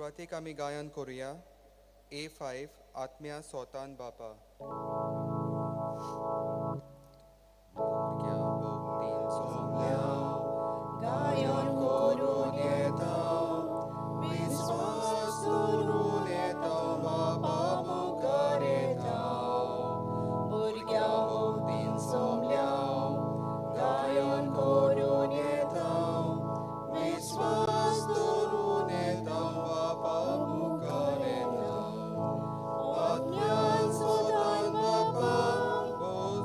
सुरवातेक आमी गायन करुया A5 आत्म्या सोतान बापा. भुरग्या भक्तीन सोमल्या गायन करून येता, विस्वास दवरून येता, बापा मुखार येता. भुरग्या भोवतीन सोमल्या गायन करून येता, विस्वास दवरून येता, बापा मुखार येता. आत्म्यान सोतान बापा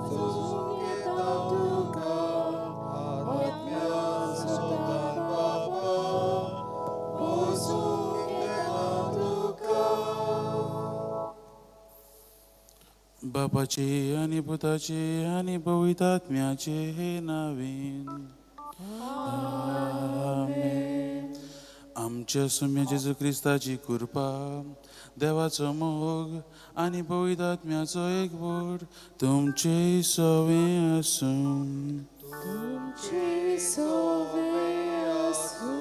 पोसूंक येता तुका, आत्म्यान सोतान बापा पोसूंक येता तुका. बापाचे आनी पुताचे आनी पवित्र आत्म्याचे हे नावेन आमेन. आमच्या सुम्या जेजू क्रिस्ताची कृपा, देवाचो मोग आनी पवित्र आत्म्याचो एकवट तुमचे सवे आसूं. तुमचे सवे आसूं.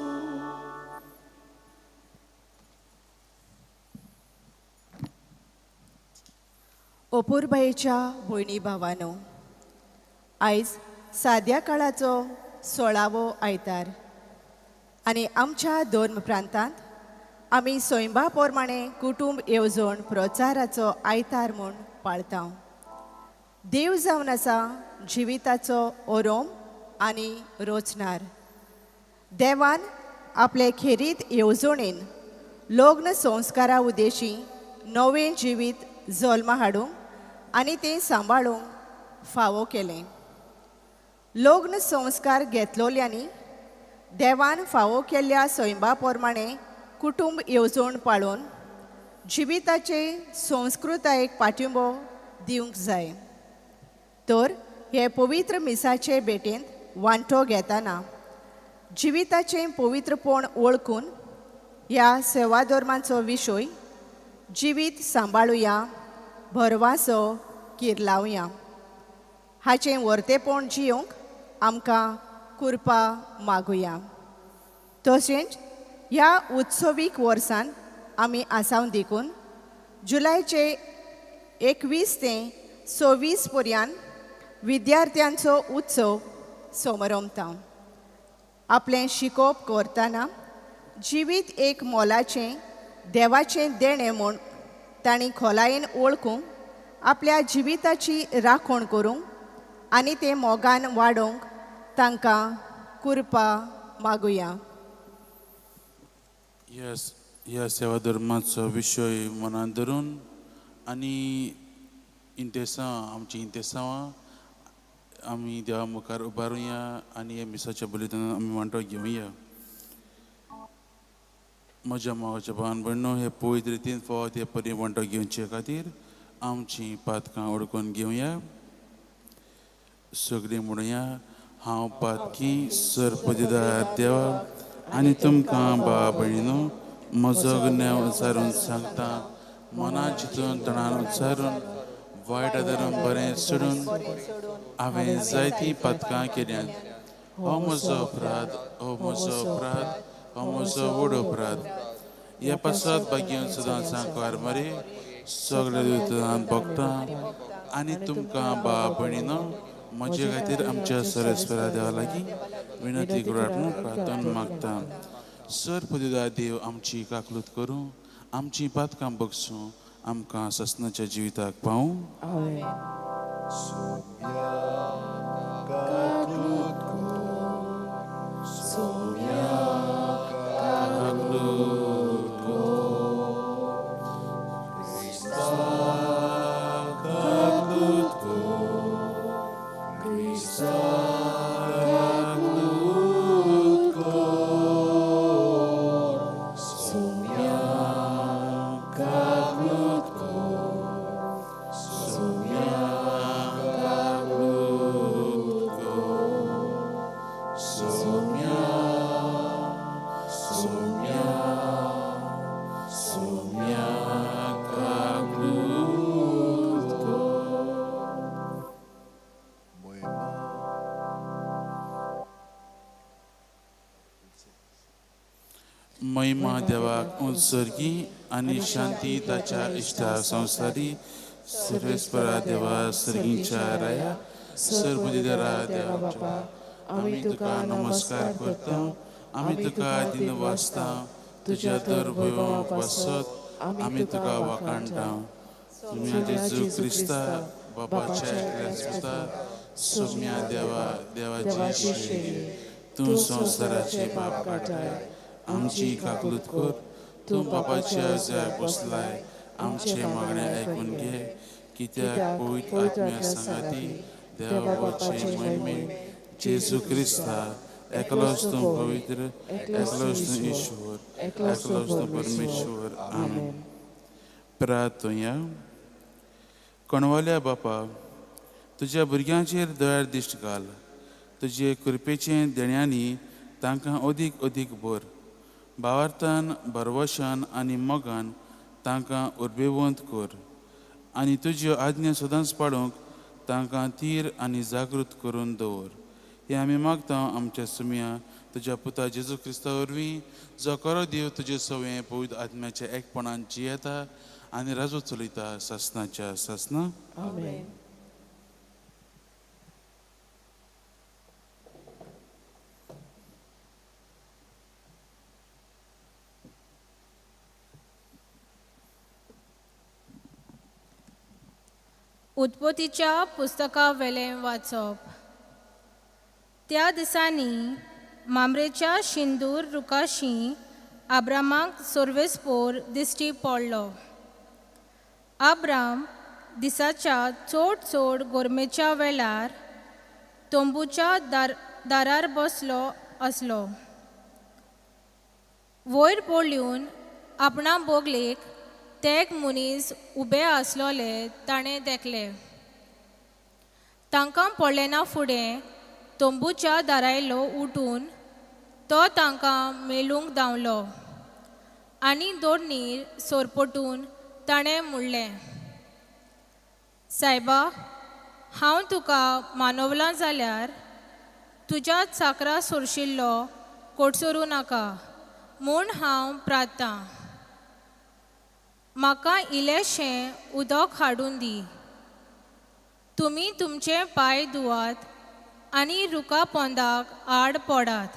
अपुरबायेच्या भयणी भावानो, आयज साद्या काळाचो 16वो आयतार आनी आमच्या धर्म प्रांतांत आमी सैंबा प्रमाणे कुटुंब येवजण प्रचाराचो आयतार म्हूण पाळता. देव जावन आसा जिविताचो ओरोम आनी रोचणार. देवान आपले खेरीत येवजणेन लग्न संस्कारा उद्देशी नवें जिवीत जल्मा हाडूंक आनी तें सांबाळूंक फावो केलें. लग्न संस्कार घेतलोल्यांनी देवान फावो केल्ल्या सैंबा प्रमाणे कुटुंब येवजण पाळून जिविताचे संस्कृतायेक पाठिंबो दिवंक जाय. तर हे पवित्र मिसाचे भेटेंत वांटो घेतना जिविताचें पवित्रपण वळखून ह्या सेवा धर्माचो विशय जिवीत सांबाळुया, भरवासो किरलावया. हाचें वर्तेपण जियोंक आमकां कृपा मागुया. तशेंच ह्या उत्सवीक वर्सान आमी आसाव देखून जुलयचे 21 ते 26 पर्यंत विद्यार्थ्यांचो उत्सव समरंभता. आपलें शिकोवप करतना जिवीत एक मोलाचें देवाचें देणें म्हूण तांणी खोलायेन वळखूंक, आपल्या जिविताची राखण करूंक आनी तें मोगान वाडोवंक तांकां कृपा मागुया. ह्या सेवा धर्माचो विशय मनांत धरून आनी इंतेसांव, आमची इंतेसांवां आमी देवा मुखार उबारुया आनी ह्या मिसाच्या बलिदानान आमी वांटो घेवया. म्हज्या मावाच्या भावान भयणो, हे पवित्र रितीन फावो ते परी वांटो घेवचे खातीर आमचीं पातकां ओडकून घेवया. सगळीं म्हणुया, हांव पातकी सरपदिदार देवा आनी तुमकां भावा भयणीनो म्हजो गुन्यांव उच्चारून सांगता. मनां चिंतून तणान उच्चारून वायट आदारून बरें सोडून हांवें जायतीं पातकां केल्यांत. हो म्हजो अपराध, हो म्हजो अपराध, हो म्हजो व्हड अपराध. ह्या पासत भाग्यान सदां सांकवार मरे सगळे दुतान भोगता आनी तुमकां भावा भयणीनो म्हजे खातीर आमच्या सरस्वरा देवा लागीं विनंती करूं म्हूण प्रार्थना मागता. सर पदिदा देव आमची काकलूत करूं, आमची पातकां बगसूं, आमकां ससनाच्या जिविताक पावूं. महिमा देवाक उत्सर्गी आनी शांती ताच्या इश्टा संवसारी. सर्वेस्परा देवा सर्गीच्या राया सर्वदिदरा देवा बापा, आमी तुका नमस्कार करता, आमी तुका दिन वाचता, तुज्या दर पासत आमी तुका वाखाणटा. तुमी जेजू क्रिस्ता बापाच्या एकल्याच पुता सोम्या देवा देवाची शेरी, तूं संवसाराचे पाप काडटाय, आमची काकलूत कर. तूं बापाच्या जाय बसलाय, आमचे मागणें आयकून घे. कित्याक पवित्र आत्म्या सांगाती देवा बापाचे महिमे जेजू क्रिस्ता एकलोच तूं पवित्र, एकलोच तूं ईश्वर, एकलोच तूं परमेश्वर. आमेन. प्रार्थया. कणवाल्या बापा, तुज्या भुरग्यांचेर दयाळ दिश्ट घाल. तुजे कृपेचे देण्यांनी तांकां अदीक अदीक भर. भावार्थान, भरवशान आनी मोगान तांकां उर्बेवंत कर आनी तुज्यो आज्ञा सदांच पाळूंक तांकां थीर आनी जागृत करून दवर. हें आमी मागता आमच्या सुमया तुज्या पुता जेजू क्रिस्ता वरवीं, जो खरो देव तुजे सवें पवित्र आत्म्याच्या एकपणान जियेता आनी राजू चलयता सासनाच्या सासना. आमेन. उत्पत्तीच्या पुस्तका वेलें वाचप. त्या दिसांनी मामरेच्या शिंदूर रुखाशी आब्रामाक सर्वेस्पोर दिश्टी पडलो. आब्राम दिसाच्या चड चड गोरमेच्या वेळार तंबूच्या दारार बसलो आसलो. वयर पळोवन आपणा बोगलेक तेग मनीस उबे आसलोले ताणें देखले. तांकां पळयना फुडें तंबूच्या दारायलो उठून तो तांकां मेळूंक धांवलो आनी दोडणीर सोरपटून ताणें म्हणलें, सायबा, हांव तुका मानवलां जाल्यार तुज्या चाकरा सोरशिल्लो कोटसोरूं नाका म्हूण हांव प्रार्थना. म्हाका इल्लेंशें उदक हाडून दी. तुमी तुमचे पांय धुवात आनी रुखा पोंदाक आड पडात.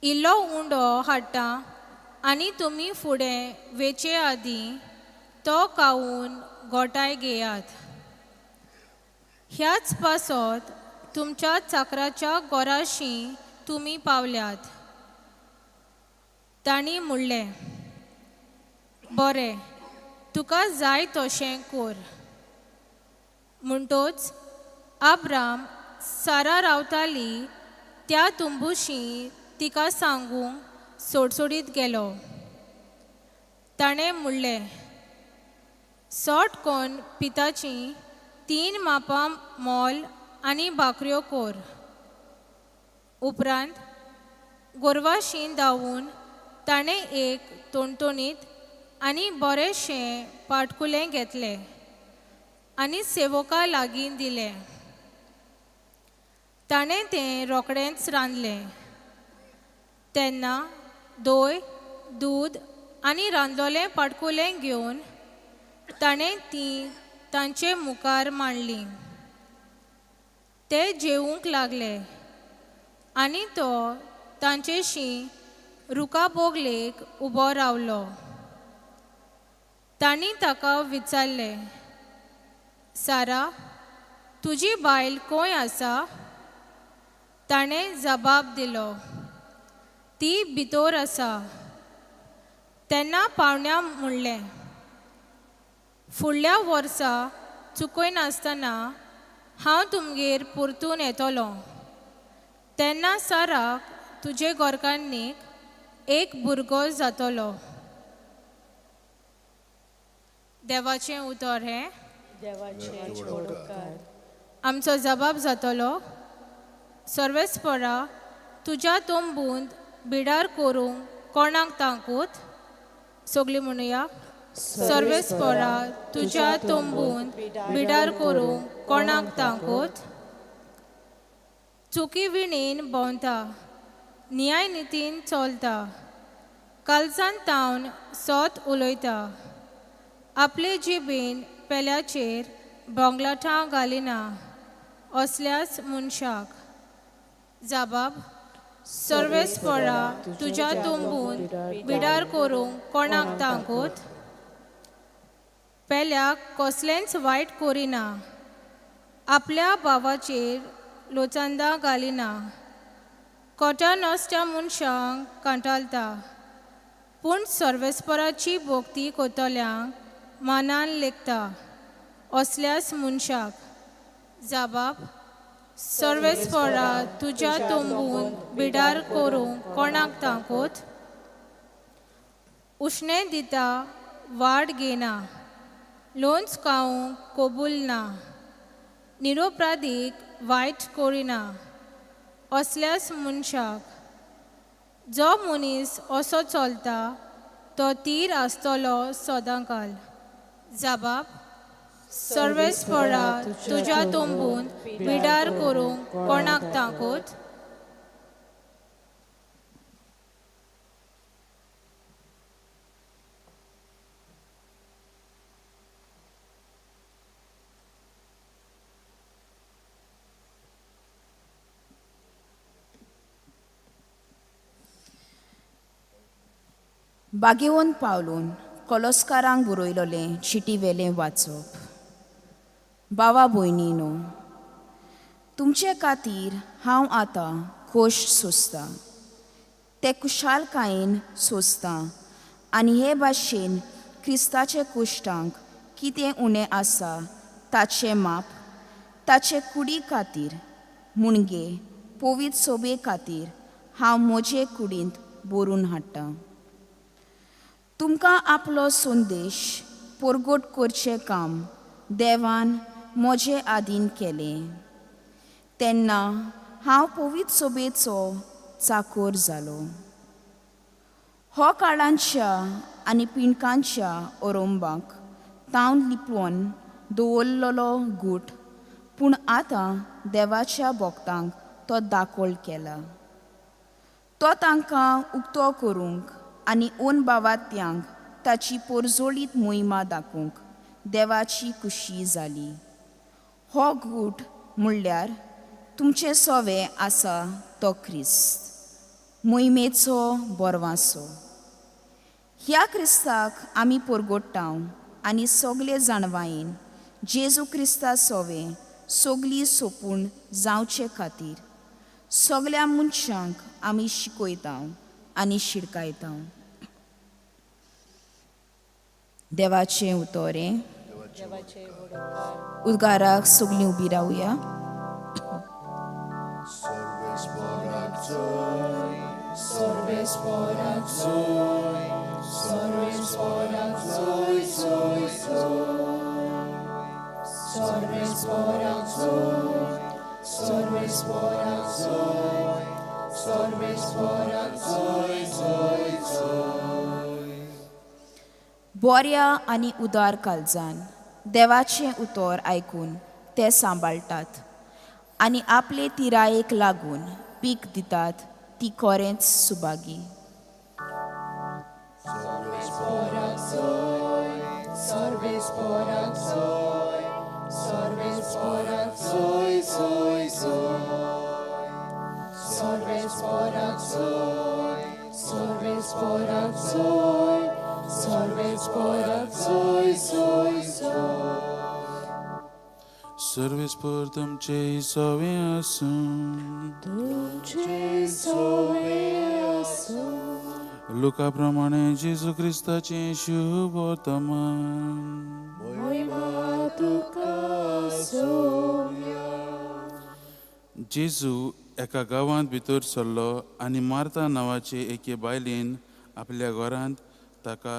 इल्लो उंडो हाडटा आनी तुमी फुडें वेचे आदीं तो खावन गोठाय घेयात. ह्याच पासत तुमच्या चाकराच्या गोराशी तुमी पावल्यात. तांणी म्हणलें, बरें, तुका जाय तशें कर. म्हणटोच आब्राम सारा रावताली त्या तुंबुशी तिका सांगूंक सोडसोडीत गेलो. ताणें म्हणलें, सोट कोन पिताची 3 मापां मोल आनी भाकऱ्यो कोर. उपरांत गोरवाशी धांवून ताणें एक तोणतोणीत आनी बरेंशें पाटकुलें घेतलें आनी सेवका लागीं दिलें. ताणें तें रोखडेंच रांदलें. तेन्ना दोय, दूद आनी रांदलोलें पाटकुलें घेवन ताणें ती तांचे मुखार मांडली. ते जेवूंक लागले आनी तो तांचेशी रुखा बोगलेक उबो रावलो. तांणी ताका विचारलें, सारा, तुजी बायल खंय आसा? ताणें जबाब दिलो, ती भितर आसा. तेन्ना पावण्या म्हणलें, फुडल्या वर्सा चुकयनासतना हांव तुमगेर परतून येतलो. तेन्ना साराक तुजे घरकान्नीक एक भुरगो जातलो. देवाचें उतर हें. आमचो जबाब जातलो, सर्वेस्परा, तुज्या तंबूंत बिडार करूंक कोणाक तांकूत? सगळीं म्हणुया, सर्वेस्परा, तुज्या तंबूंत बिडार करूंक कोणाक तांकूत? चुकी विणेन भोंवता, न्याय नितीन चलता, कालजान तावन सोत उलयता, आपले जिबेन पेल्याचेर बोंगलाटां घालिना असल्याच मनशाक. जाबाब, सर्वेस्परा तुज्या तोंबून बिडार करूंक कोणाक तांकोत? पेल्याक कसलेंच वायट करिना, आपल्या भावाचेर लोचंदां घालिना, कोटा नसत्या मनशांक कंटाळटा, पूण सर्वेस्पराची भक्ती करतल्यांक मानान लेखता असल्याच मनशाक. जाबाब, सर्वेस्परा तुज्या तोंबून बिडार करूंक कोणाक तांकोत? उश्णें दिता वाड घेना, लोंच खावंक कबूल ना, निरोपराधीक वायट करिना असल्याच मनशाक. जो मनीस असो चलता तो तीर आसतलो सदांकाल. जाबाब, सर्वेस्परा तुज्या तोंबून बिडार करूंक कोणाक तांकोत? बागेवन पावलून कोलोस्कारांक बरयलोलें चिटीवेलें वाचप. बावा भयणीनो, तुमचे खातीर हांव आतां खोश सोंसतां, ते कुशालकायेन सोंसतां आनी हे भाशेन क्रिस्ताचे कुश्टांक कितें उणें आसा ताचें माप ताचे कुडी खातीर मुणगे पवित्र सोबे खातीर हांव म्हजे कुडींत बरून हाडटां. तुमकां आपलो संदेश परगट करचें काम देवान म्हजे आदीन केलें तेन्ना हांव पवित्र सोबेचो चाकोर जालो. हो काळांच्या आनी पिंडकांच्या ओरोंबाक तावन लिपवन दवरलेलो गूट, पूण आतां देवाच्या भक्तांक तो दाखोल केला. तो तांकां उक्तो करूंक आनी ओन बावात्यांक ताची पोरजोळीत मोहिमा दाखोवंक देवाची खुशी जाली. हो गूट म्हणल्यार तुमचें सोवे आसा तो क्रिस्त मोहिमेचो बोरवासो. ह्या क्रिस्ताक आमी परगोट्टाव आनी सगळे जाणवायेन जेजू क्रिस्ता सोवे सगळी सोपूण जावचे खातीर सगळ्या मनशांक आमी शिकयता आनी शिडकायता. देवाचें उतोरें. उद्गाराक सगळीं उबी रावया. बोऱ्या आनी उदार काळजान देवाचें उतर आयकून ते सांबाळटात आनी आपले तिरायेक लागून पीक दितात ती कोरेंच सुभागी. सर्वेस्पर तुमचे सोवे आसूं. लुका प्रमाणे जेजू क्रिस्ताचें शुभ वर्तमान. जेजू एका गांवांत भितर सरलो आनी मार्ता नांवाचे एके बायलेन आपल्या घरांत ताका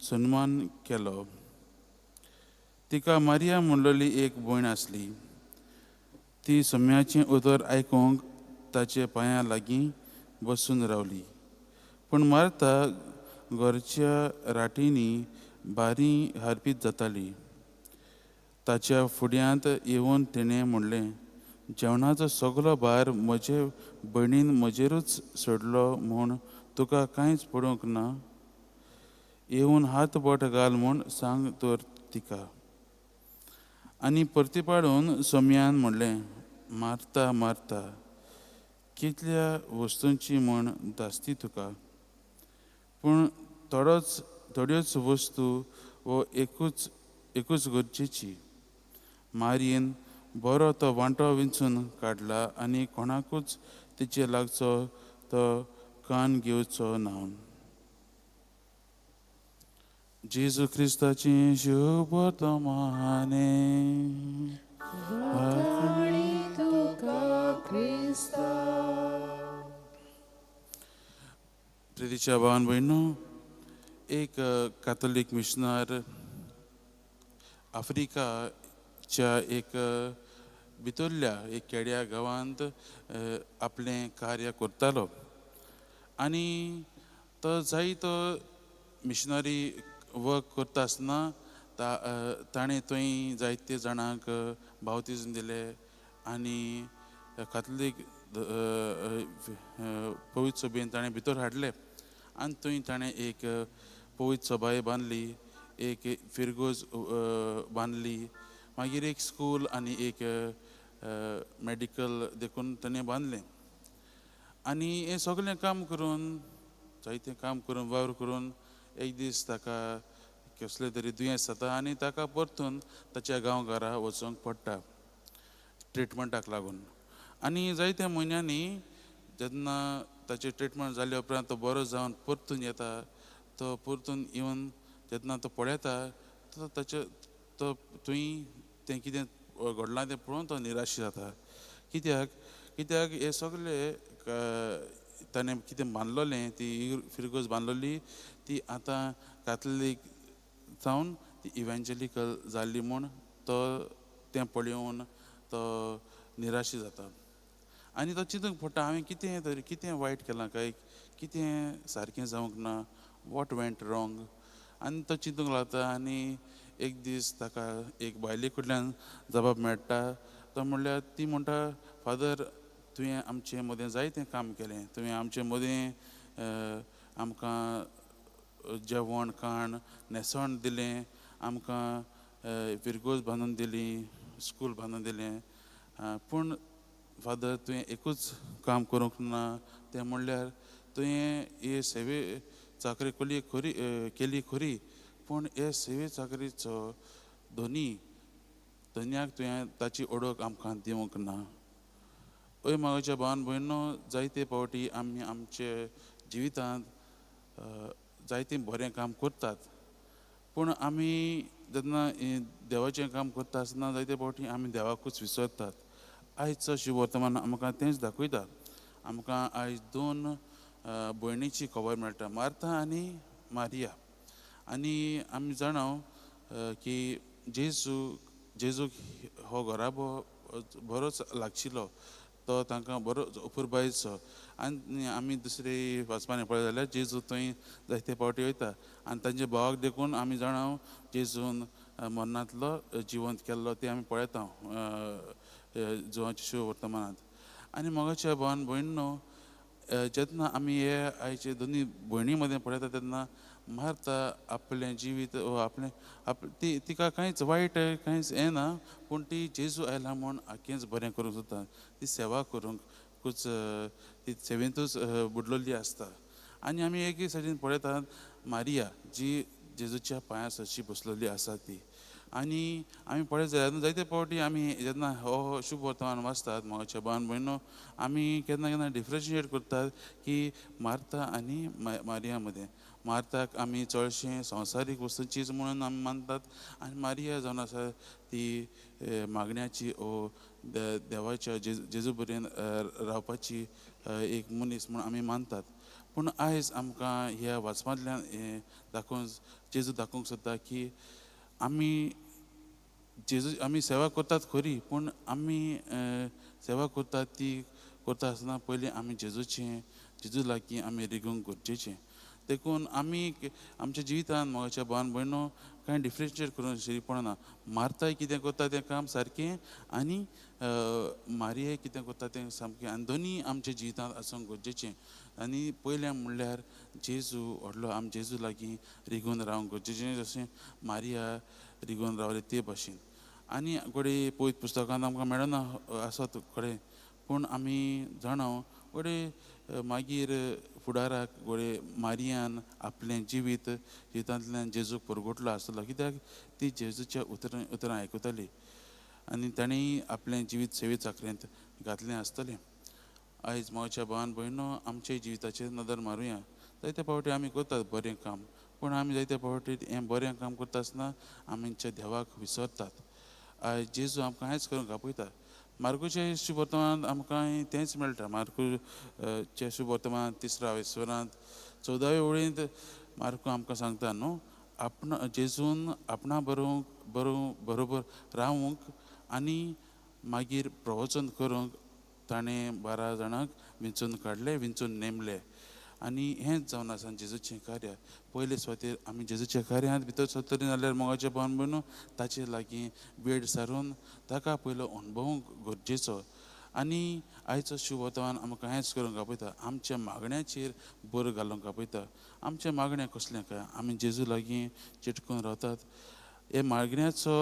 सन्मान केलो. तिका मारिया म्हणलेली एक भयण आसली. ती सम्याचें उतर आयकूंक ताचे पांयां लागीं बसून रावली. पूण मार्ता घरच्या राटींनी बारी हरपीत जाताली. ताच्या फुड्यांत येवन तिणें म्हणलें, जेवणाचो सगलो भार म्हजे भयणीन म्हजेरूच सोडलो म्हूण तुका कांयच पडूंक ना? येवन हात बोट घाल म्हूण सांग तर तिका. आनी परती पाडून सोमयान म्हणलें, मारता मारता, कितल्या वस्तूंची म्हूण धास्ती तुका, पूण थोड्योच वस्तू वो एकूच गरजेची. मारयेन बरो तो वांटो विंचून काडला आनी कोणाकूच तिचे लागचो तो कान घेवचो ना. जेजू क्रिस्ताची शुभवर्तमाने. प्रितीच्या भावान भयणो, एक काथोलीक मिशनर आफ्रिकाच्या एक भितरल्या एक खेड्या गांवांत आपलें कार्य करतालो आनी तो जायतो मिशनरी वर्क करता आसतना ताणें थंय जायते जाणांक बावतिज्म दिले आनी काथलीक पवित्र सभेन ताणें भितर हाडले आनी थंय ताणें एक पवित्र सभाय बांदली, एक फिरगोज बांदली, मागीर एक स्कूल आनी एक मेडिकल देखून ताणें बांदलें. आनी हें सगळें काम करून, जायतें काम करून, वावर करून एक दीस ताका कसलें तरी दुयेंस जाता आनी ताका परतून ताच्या गांव घरा वचूंक पडटा ट्रिटमेंटाक लागून. आनी जायत्या म्हयन्यांनी जेन्ना ताचें ट्रिटमेंट जाल्या उपरांत तो बरो जावन परतून येता, तो परतून येवन जेन्ना तो पळयता तो ताचे तो थंय तें कितें घडलां तें पळोवन तो निराश जाता. कित्याक हे सगळे ताणें कितें बांदलोलें, ती फिरगोज बांदलोली ती आतां काथलीक जावन ती इव्हेंजलिकल जाल्ली म्हूण तो तें पळोवन तो निराश जाता आनी तो चिंतूंक पडटा, हांवें कितें तरी कितें वायट केलां काय, कितें सारकें जावंक ना, what went wrong. आनी तो चिंतूंक लागता आनी एक दीस ताका एक बायले कडल्यान जबाब मेळटा. तो म्हणल्यार ती म्हणटा, फादर तुवें आमचे मदें जायतें काम केलें, तुवें आमचे मदें आमकां जेवण खाण न्हेसण दिलें, आमकां फिरगोज बांदून दिली, स्कूल बांदून दिलें, पूण फादर तुवें एकूच काम करूंक ना, तें म्हणल्यार तुवें हे सेवे चाकरी केली खरी, केली खरी, पूण हे सेवे चाकरीचो धनयाक तुवें ताची ओळख आमकां दिवंक ना. ओय म्हाज्या भावान भयणो, जायते फावटी आमी आमचे जिवितांत जायतें बरें काम करतात, पूण आमी जेन्ना देवाचें काम करता आसतना जायते फावटी आमी देवाकूच विसरतात. आयचो शुभवर्तमान आमकां तेंच दाखयता. आमकां आयज दोन भयणीची खबर मेळटा, मार्था आनी मारिया. आनी आमी जाणा की जेजूक हो घराबो बरोच लागशिल्लो, तो तांकां बरो अपुरबायेचो. आनी आमी दुसरे वाचपानी पळयत जाल्यार जेजू थंय जायते फावटी वयता आनी तांच्या भावाक देखून आमी जाणा जेजून मरणांतलो जिवंत केल्लो तें आमी पळयता जुवांच्या शुभ वर्तमानांत. आनी मोगाच्या भावान भयण, जेन्ना आमी हे आयचे दोनी भयणी मदें पळयता तेन्ना मार्था आपलें जिवीत आपलें ती तिका कांयच वायट कांयच येना, पूण ती जेजू आयला म्हूण आख्खेंच बरें करूंक सोदता, ती सेवा करूंकूच ती सेवेंतूच बुडलोली आसता. आनी आमी एके सायडीन पळयतात मारिया जी जेजूच्या पांया सरशी बसलेली आसा ती. आनी आमी पळयत जाल्यार जायते फावटी आमी जेन्ना हो शुभ वर्तमान वाचतात मोगाच्या भावान भयणो, आमी केन्ना केन्ना डिफरन्शिएट करतात की मार्था आनी मारिया मदें. मार्ताक आमी चडशें संवसारीक वस्तूचीच म्हणून आमी मानतात आनी मारिया जावन आसा ती मागण्याची ओ देवाच्या जेजू बरेन रावपाची एक मनीस म्हूण आमी मानतात. पूण आयज आमकां ह्या वाचपांतल्यान दाखोवंक जेजू दाखोवंक सोदता की आमी जेजू आमी सेवा करतात खरी, पूण आमी सेवा करतात ती करता आसतना पयलीं आमी जेजूचें जेजू लागीं आमी रिगूंक गरजेचें. देखून आमी आमच्या जिवितांत मोगाच्या भावान भयणो कांय डिफरन्शिएट करूंक शिरी पडना. मार्ताय कितें करता तें काम सारकें आनी मारियाय कितें करता तें सामकें, आनी दोनी आमच्या जिवितांत आसूंक गरजेचें. आनी पयलें म्हणल्यार जेजू व्हडलो, आमी जेजू लागीं रिगून रावंक गरजेचें, जशें मारिया रिगून रावलें ते भाशेन. आनी घडये पवित्र पुस्तकांत आमकां मेळना आसत खरें, पूण आमी जाणा घडये मागीर फुडाराक घडये मारियान आपलें जिवीत जिवितांतल्यान जेजूक परगटलो आसतलो, कित्याक ती जेजूच्या उतरां आयकताली आनी तांणी आपलें जिवीत सेवे चाकरेंत घातलें आसतलें. आयज म्हज्या भावान भयणो आमच्या जिविताचेर नदर मारुया. जायते फावटी आमी करतात बरें काम, पूण आमी जायते फावटी हें बरें काम करता आसतना आमच्या देवाक विसरतात. आयज जेजू आमकां हेंच करूंक आपयता. मार्कूच्या शुभवर्तमानांत आमकां तेंच मेळटा. मार्कूच्या शुभवर्तमानांत 3 वेसरांत 14 वळींत मार्कू आमकां सांगता न्हू, आपणा जेजून आपणा बरोबर रावूंक आनी मागीर प्रवचन करूंक ताणें 12 जाणांक विंचून काडले, विंचून नेमले. आनी हेंच जावन आसा जेजूचें कार्य. पयले सुवातेर आमी जेजूच्या कार्यांत भितर सरतलीं जाल्यार मोगाचे भावन भयणो ताचे लागीं वेळ सारून ताका पयलो अणभवूंक गरजेचो. आनी आयचो शुभवर्तमान आमकां हेंच करूंक आपयता, आमच्या मागण्याचेर भर घालूंक आपयता. आमचें मागणें कसलें काय आमी जेजू लागीं चिटकून रावतात. हे मागण्याचो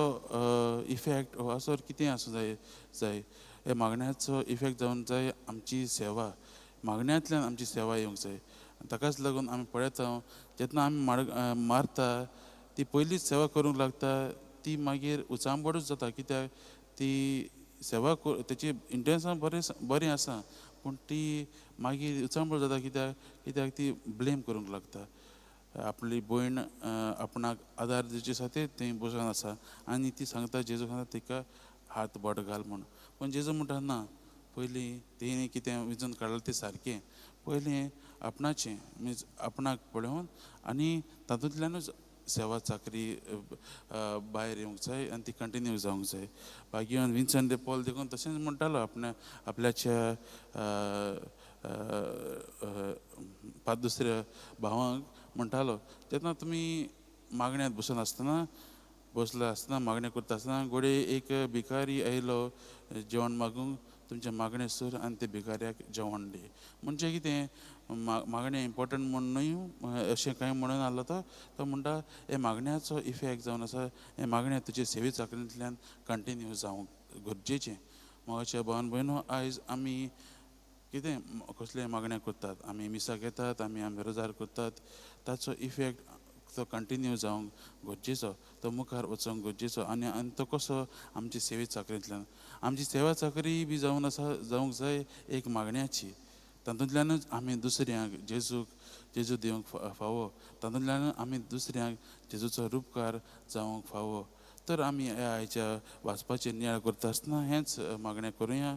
इफेक्ट हो असो कितें आसूं जाय जाय, हे मागण्याचो इफेक्ट जावन जाय आमची सेवा, मागण्यांतल्यान आमची सेवा येवंक जाय. ताकाच लागून आमी पळयता जेन्ना आमी मारता ती पयलीच सेवा करूंक लागता ती मागीर उचांबळूच जाता, कित्याक ती सेवा तेची इंटेन्शन बरें बरें आसा, पूण ती मागीर उचांबळ जाता, कित्याक कित्याक ती ब्लेम करूंक लागता. आपली भयण आपणाक आदार दिवचे आसा ते थंय बसून आसा आनी ती सांगता जेजू सांगता तिका हात बोट घाल म्हूण, पूण जेजू म्हणटा ना, पयलीं तेणी कितें विंचून काडलां तें सारकें, पयलीं आपणाचें मिन्स आपणाक पळोवन आनी तातूंतल्यानूच सेवा चाकरी भायर येवंक जाय आनी ती कंटिन्यू जावंक जाय. भाग्यवान विन्सन दे पॉल देखून तशेंच म्हणटालो आपल्या आपल्याच्या दुसऱ्या भावांक म्हणटालो, तेन्ना तुमी मागण्यांत बसून आसतना बसलो आसतना मागणें करता आसतना घडये एक भिकारी आयलो जेवण मागूंक, तुमचें मागणें सर आनी ते भिकाऱ्याक जेवण दी. म्हणजे कितें मागणें इम्पोर्टंट म्हूण न्हय अशें कांय म्हणून आसलो तो, तो म्हणटा हे मागण्याचो इफेक्ट जावन आसा, हें मागणें तुजे सेवे चाकरींतल्यान कंटिन्यू जावंक गरजेचें. म्हज्या भावान भयणो आयज आमी कितें कसलें मागणें करतात, आमी मिसाक येतात, आमी आमी रोजार करतात, ताचो इफेक्ट तो कंटिन्यू जावंक गरजेचो, तो मुखार वचोंक गरजेचो. आनी आनी तो कसो आमची सेवे चाकरींतल्यान, आमची सेवा चाकरी बी जावन आसा जावंक जाय एक मागण्याची, तातूंतल्यानूच आमी दुसऱ्यांक जेजूक जेजू दिवंक फावो, तातूंतल्यान आमी दुसऱ्यांक जेजूचो रुपकार जावंक फावो. तर आमी ह्या आयच्या वाचपाचेर नियाळ करता आसतना हेंच मागणें करुया,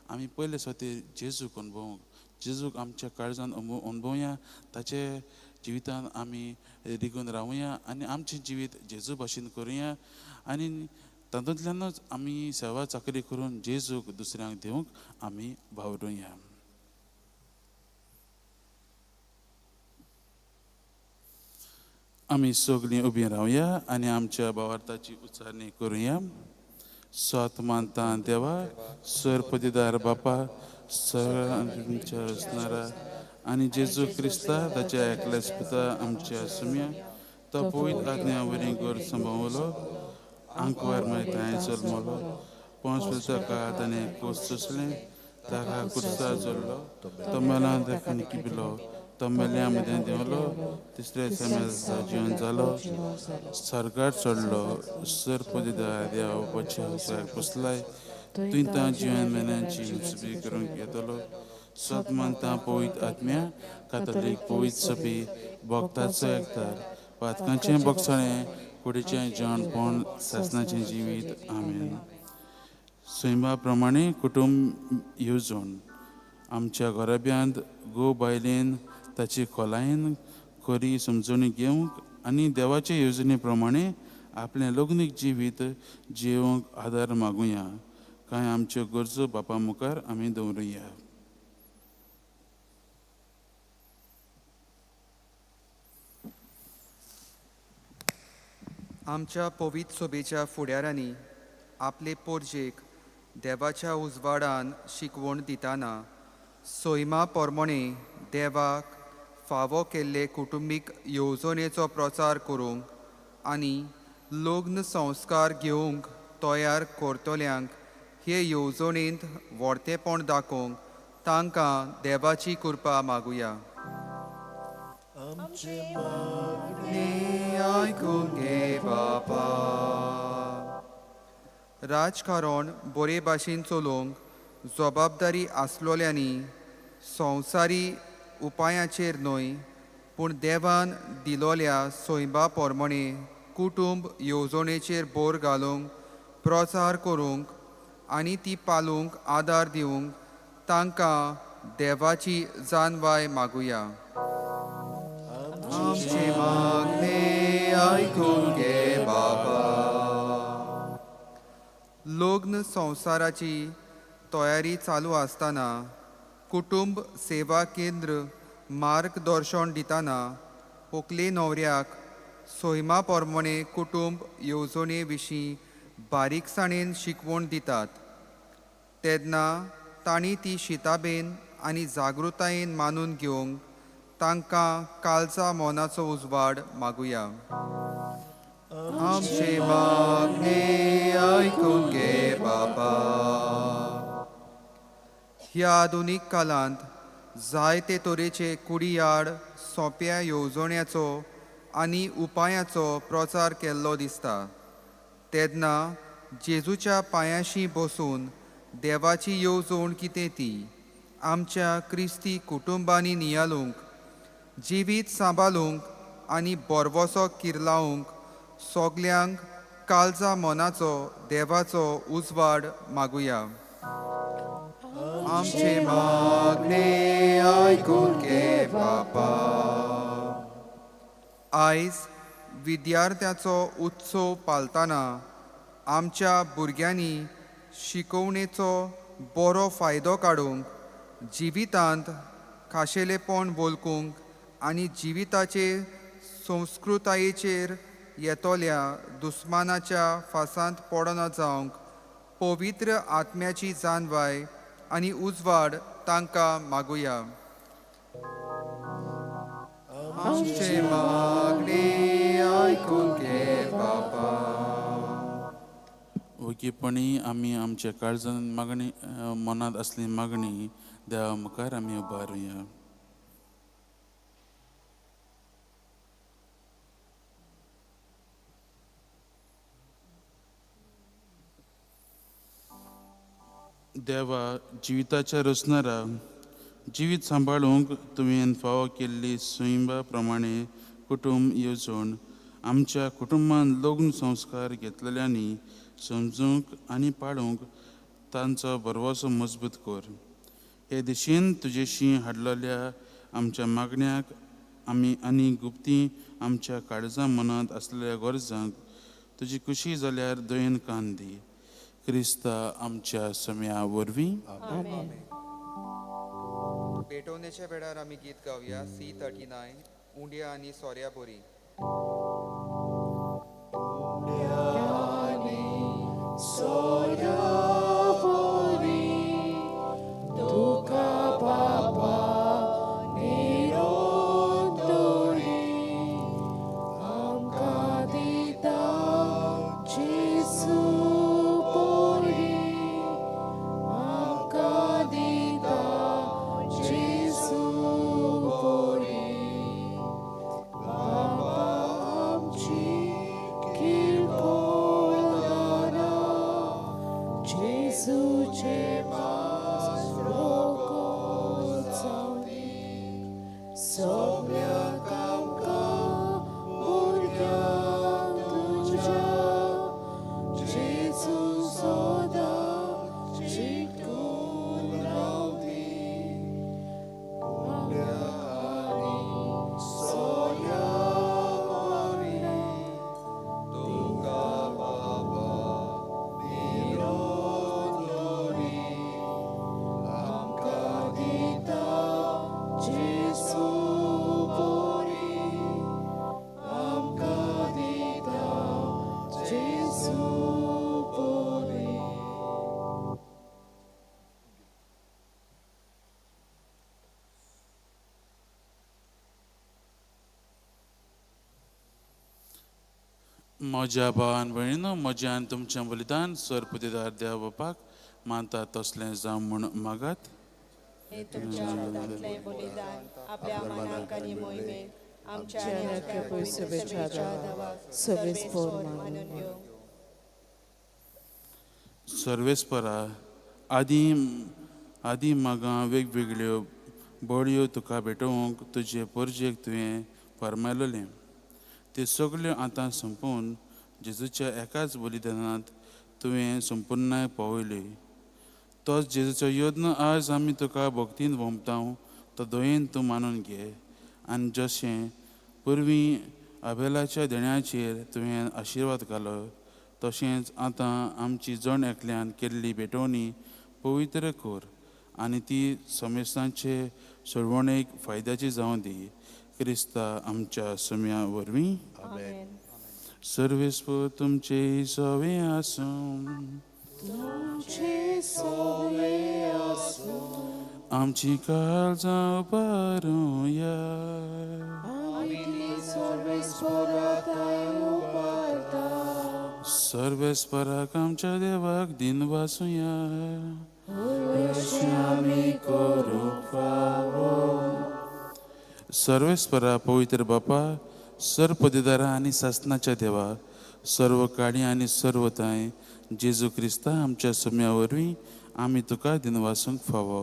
आमी पयले सुवातेर जेजूक अणभवूंक, जेजूक आमच्या काळजान अणभवया, ताचे जिवितान आमी रिगून रावया आनी आमचें जिवीत जेजू भाशेन करुया आनी तातूंतल्यानूच आमी सेवा चाकरी करून जेजूक दुसऱ्यांक दिवंक आमी वावरुया. आमी सगळीं उबीं रावया आनी आमच्या भावार्थाची उच्चारणी करुया. स्वत मानता देवा, सरपतीदार बापा, सगळ्या असणारा आनी जेजू क्रिस्ता ताच्या एकल्याच पुता आमच्या सुम्या, तो पवित्र आज्ञा वरी गोर संभवलो, आंकवार मागीर ताणें जल्मलो, 5 काळ ताणें कोस सोंसलें, ताका कुर्सा जोडलो, तो मेला ताका निकिपिलो, तो मेल्या मदें देंवलो, तिसऱ्या दिसा जिवन जालो, सर्गार चडलो, सरपतीदार देवा बापाच्या उसाक बसलाय, तुवें तां जिवन मेल्यांची सुबी करूंक येतलो. सत मानता पवित्र आत्म्या, कातोलीक पवित्र सभे, भक्ताचो एकतार, पातकांचें बगसणें, कुडीचें जेवणपण, सासणाचें जिवीत. आमेन. सैमा प्रमाणे कुटुंब येवजण आमच्या घराब्यांत घोव बायलेन ताची खोलायेन खरी समजणी घेवंक आनी देवाचे येवजणे प्रमाणे आपलें लग्नीक जिवीत जियोवंक आदार मागुया. कांय आमच्यो गरजो बापा मुखार आमी दवरुया. आमच्या पवित्र सोबेच्या फुडारांनी आपले पोरजेक देवाच्या उजवाडान शिकवण दिताना सैमा प्रमाणे देवाक फावो केल्ले कुटुंबीक येवजणेचो प्रचार करूंक आनी लग्न संस्कार घेवंक तयार करतल्यांक हे येवजणेंत व्हडतेपण दाखोवंक तांकां देवाची कृपा मागुया. मागणें आयकून घे बापा. राजकारण बरे भाशेन चलोवंक जबाबदारी आसलोल्यांनी संवसारी उपायाचेर न्हय पूण देवान दिलोल्या सैमा प्रमाणे कुटुंब येवजणेचेर भर घालूंक प्रचार करूंक आनी ती पालूंक आदार दिवंक तांकां देवाची जानवाय मागुया. आमचें मागणें आयकून घे बाबा. लग्न संवसाराची तयारी चालू आसतना कुटुंब सेवा केंद्र मार्गदर्शन दितना होकले न्हवऱ्याक सैमा प्रमाणे कुटुंब येवजणे विशीं बारीकसाणेन शिकवण दितात तेन्ना तांणी ती शिताबेन आनी जागृतायेन मानून घेवंक तांकां कालचा मनाचो उजवाड मागुया. आमचें मागणें आयकून घे बाबा. ह्या आधुनीक काळांत जायते तरेचे कुडीयाड सोंप्या येवजण्याचो आनी उपायाचो प्रचार केल्लो दिसता तेन्ना जेजूच्या पांयाशी बसून देवाची येवजण कितें ती आमच्या क्रिस्ती कुटुंबांनी नियालूंक जिवीत सांबाळूंक आनी बरवसो किर्लावंक सगल्यांक काळजा मनाचो देवाचो उजवाड मागुया. आमचें मागणें आयकून घे बापा. आयज विद्यार्थ्याचो उत्सव पाळतना आमच्या भुरग्यांनी शिकोवणेचो बरो फायदो काडूंक जिवितांत खाशेलेपण वळखूंक आनी जिविताचे संस्कृतायेचेर येतल्या दुस्मानाच्या फासांत पडना जावंक पवित्र आत्म्याची जानवाय आनी उजवाड तांकां मागुया. आमचें मागणें आयकून घे बाबा. ओगीपणी आमी आमच्या काळजान मागणी मनांत आसली मागणी देवा मुखार आमी उबारुया. देवा जिविताच्या रचणारा जिवीत सांबाळूंक तुवें फावो केल्ली सैमा प्रमाणे कुटुंब येवजण आमच्या कुटुंबान लग्न संस्कार घेतलेल्यांनी समजूंक आनी पाळूंक तांचो भरवसो मजबूत कर. हे दिशेन तुजेशी हाडलेल्या आमच्या मागण्याक आमी आनी गुप्ती आमच्या काळजा मनांत आसलेल्या गरजांक तुजी खुशी जाल्यार दयेन कान दी. क्रिस्ता आमच्या सम्या वरवीं. पेटवणेच्या वेळार आमी गीत गावया C39 उंड्या आनी सोऱ्या बोरी. म्हज्या भावान भयणीनो, म्हज्या आनी तुमचें बलिदान सर्पदिदार देवा बापाक मानता तसलें जावं म्हूण मागात. हे तुमच्या हातांतलें बलिदान आपल्या मनाक आनी मोहिमेक आमच्या आनी आमच्या पवित्र सभेच्या देवाक सर्वेस्पोर मानून घेवं. सर्वेस्परा, आदी आदी मागां वेगवेगळ्यो बळयो तुका भेटोवंक तुजे परजेक तुवें फर्मायलेलें त्यो सगल्यो आतां सोंपोवन जेजूच्या एकाच बलिदानांत तुवें संपुर्णाय पावयल्यो. तोच जेजूचो यत्न आज आमी तुका भक्तीन वोमता तो दयेन तूं मानून घे आनी जशें पुर्वी आबेलाच्या देण्याचेर तुवें आशिर्वाद घालो तशेंच आतां आमची जण एकल्यान केल्ली भेटवणी पवित्र कर आनी ती समेस्तांचे सोडवणेक फायद्याची जावं दी. क्रिस्ता आमच्या सम्या वरवीं. आमेन. सर्वेस्पोर तुमचे सवे आसूं. आमची काळजां उबारुया. सर्वेस्पराक आमच्या देवाक दिन वासुया. सर्वेस्परा पवित्र बापा, सर्वपदेदारा आनी सासनाच्या देवा, सर्व काळी आनी सर्व तांय जेजू क्रिस्ता आमच्या सम्या वरवीं आमी तुका दिनवासूंक फावो.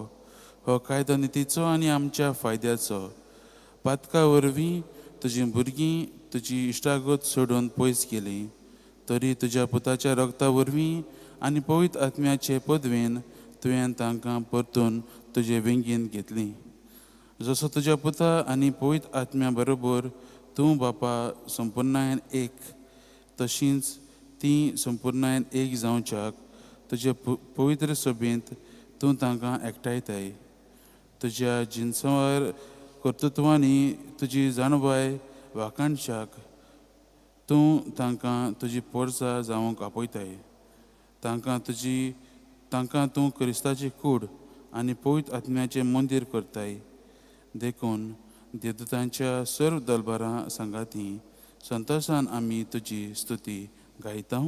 हो कायदो नितीचो आनी आमच्या फायद्याचो. पातका वरवीं तुजीं भुरगीं तुजी इश्टागत सोडून पयस गेलीं तरी तुज्या पुताच्या रगता वरवीं आनी पवित्र आत्म्याचे पदवेन तुवें तांकां परतून तुजे वेंगेंत घेतलीं. जसो तुज्या पुता आनी पवित्र आत्म्या बरोबर तूं बापा संपुर्णायेन एक तशींच तीं संपुर्णायेन एक जावच्याक तुजे पवित्र सभेंत तूं तांकां एकठांयताय. तुज्या जिनसावर कर्तृत्वांनी तुजी जाणवाय वाखाणच्याक तूं तांकां तुजी पोरसा जावंक आपयताय. तांकां तूं क्रिस्ताची कूड आनी पवित्र आत्म्याचें मंदीर करताय. देखून देवदूतांच्या सर्व दलबारां सांगाती संतोशान आमी तुजी स्तुती गायता.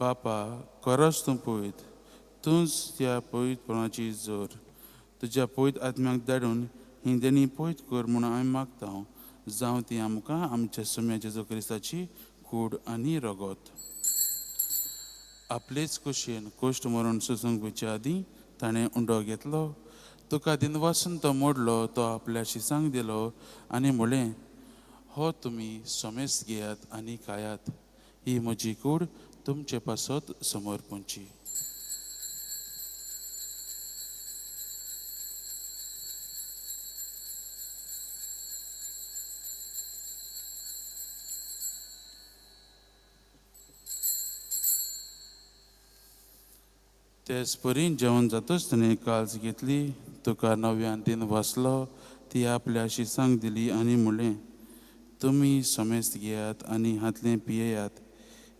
बापा, खरोच तूं पवित्र, तूंच त्या पवित्रपणाची जोर. तुज्या पवित्र आत्म्याक धाडून ही देणी पवित्र कर म्हूण हांवें मागता. जावं ती आमकां आमच्या सम्या जेजू क्रिस्ताची कूड आनी रगत. आपलेच कुशेन कोश्ट मरण सोसूंक वचचे आदीं ताणें उंडो घेतलो, तुका दिनवासून तो मोडलो, तो आपल्या शिसांक दिलो आनी म्हणलें, हो तुमी समेस्त घेयात आनी खायात, ही म्हजी कूड तुमचे पासत समर्पणची. तेच परी जेवण जातच ताणें काळज घेतली, तुका नव्यान दिन वाचलो, ती आपल्या शिसांक दिली आनी म्हणलें, तुमी समेस्त घेयात आनी हांतलें पियेयात,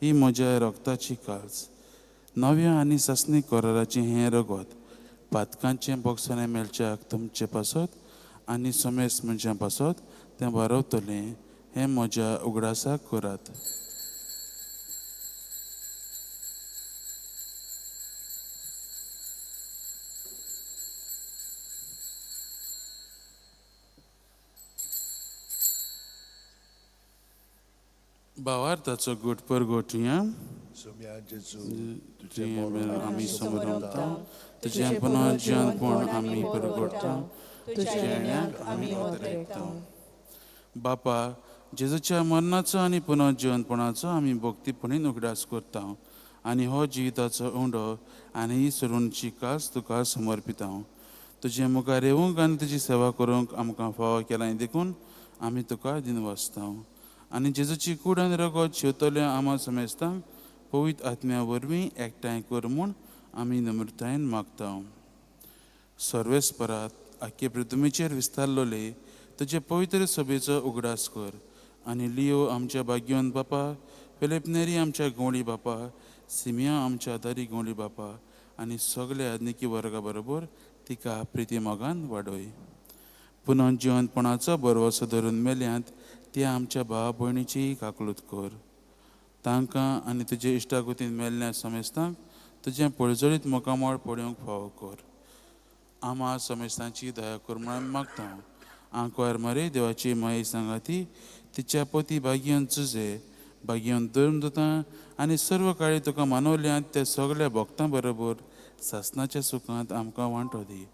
ही म्हज्या रगताची काळज, नव्या आनी सासणी कराराचें हें रगत पातकांचें बोगसाणें मेळच्याक तुमचे पासत आनी समेस्त मनशां पासत तें वारवतलें. हें म्हज्या उगडासाक करात. भावार्थाचो गोट परगोटया. आमी समरता तुजें पुनर्जीवनपण आमी परगोडटा, तुज्या येण्याक आमी ओतरेकता. बापा, जेजूच्या मरणाचो आनी पुनर्जिवनपणाचो आमी भक्तीपणी उगडास करता आनी हो जिविताचो उंडो आनी ही सरुणची कास तुका समर्पिता. तुजे मुखार येवंक आनी तुजी सेवा करूंक आमकां फावो केलां देखून आमी तुका दिनवासता. आनी जेजूची कूड आनी रगत शेवतल्या आमा समेस्तांक पवित्र आत्म्या वरवीं एकठांय कर म्हूण आमी नम्रतायेन मागता. सर्वेस्परात आख्खे पृथ्वीचेर विस्तारलोले तुजे पवित्र सभेचो उगडास कर आनी लियो आमच्या भाग्यवंत बापा, फिलीप नेरी आमच्या गवळी बापा, सिमिया आमच्या आदारी गवळी बापा आनी सगल्या आदनिकी वर्गा बरोबर तिका प्रिती मोगान वाडय. पुनर्जिवंतपणाचो भरवसो धरून मेल्यांत त्या आमच्या भाव भयणीची काकलूत कर. तांकां आनी तुजे इश्टागतीन मेल्ल्या समेस्तांक तुजें पळजळीत मुखामळ पळोवंक फावो कर. आमा समेस्तांची दया कर म्हणून मागता. आंकवार मरे देवाची माई सांगाती तिच्या पती भाग्यवंत चुजे भाग्यवंत धर्मदूतां आनी सर्व काळी तुका मानवल्यांत त्या सगल्या भक्तां बरोबर सासनाच्या सुखांत आमकां वांटो दी.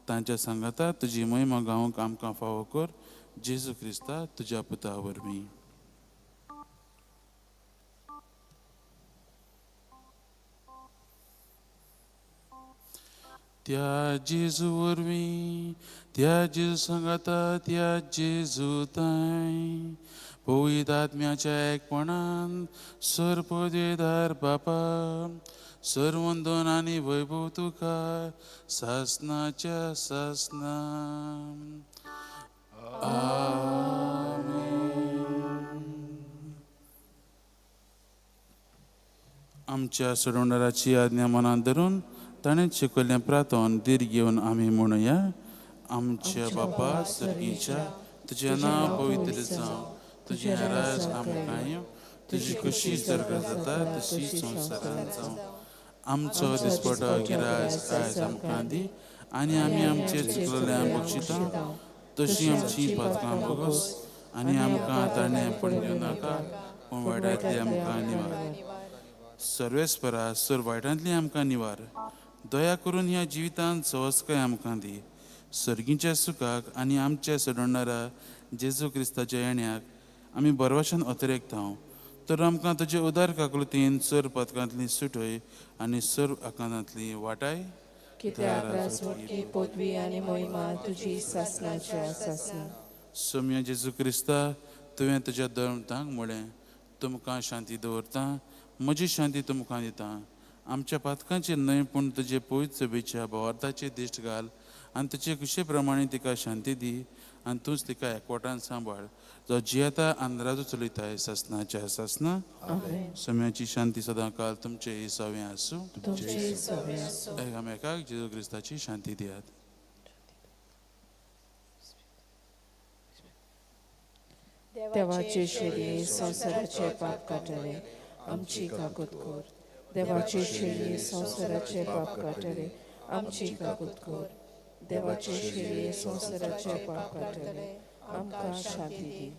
तांच्या सांगाता तुजी महिमा गावंक आमकां फावो कर. जेजू क्रिस्ता तुज्या पुता वरवीं. त्या जेजू वरवीं, त्या जेजू सांगाता, त्या जेजू ताय पवित्र आत्म्याच्या एकपणान सर्वदेदार बापा, सर्वंदन आनी वैभव तुका सासनाच्या सासना. आमेन. आमच्या सोडवणाराची आज्ञा मनात धरून ताणें शिकयल्लें प्रार्थन धीर घेवन आमी म्हणुया. आमच्या बापा सर्गीच्या, तुजें नांव पवित्र जावं, तुजें राज आमकां येवं, तुजी खुशी सर्गांत जाता तशी संवसारांत जावं. आमचो दिसपटो गिराज आयज आमकां दी आनी आमी आमचे चुकलेल्या बक्षिता तशी आमची पातकां भोगस आनी आमकां ताणें पण दिवं नाका, पूण वायटांतली आमकां निवार. सर्वेस्परा सर वायटांतली आमकां निवार. दया करून ह्या जिवितांत सवस्काय आमकां दी. सर्गीच्या सुखाक आनी आमच्या सोडवणारा जेजू क्रिस्ताच्या येण्याक आमी बरवाशान अतिरेकता. तर आमकां तुजे उदार काकुळतीन सर पदकांतली सुटय आनी सर आकांतांतली वाटाय. कित्याक राजवटकी पदवी आनी महिमा तुजी सासनाच्या सासना. सोम्या जेजू क्रिस्ता, तुवें तुज्या धर्मतांक म्हळें, तुमकां शांती दवरता, म्हजी शांती तुमकां दिता. आमच्या पातकांचेर न्हय पूण तुजे पवित्र सभेच्या भावार्थाचेर दिश्ट घाल आनी तुजे खुशे प्रमाणे तिका शांती दी आनी तूंच तिका एकवटान सांबाळ, जो जियेता आनी राजू चलयताय सासनाच्या सासना. सम्याची शांती सदां काल तुमचे सवें आसूं. एकामेकाक जेजू क्रिस्ताची शांती दियात. देवाचे शेळये संवसाराचे पाप काडटले, आमची काकूत कर. देवाचे शेळये संवसाराचे पाप काडटले, आमची काकूत कर. देवाचे शेळये संवसाराचे पाप काडटले, आमकां शांती दी.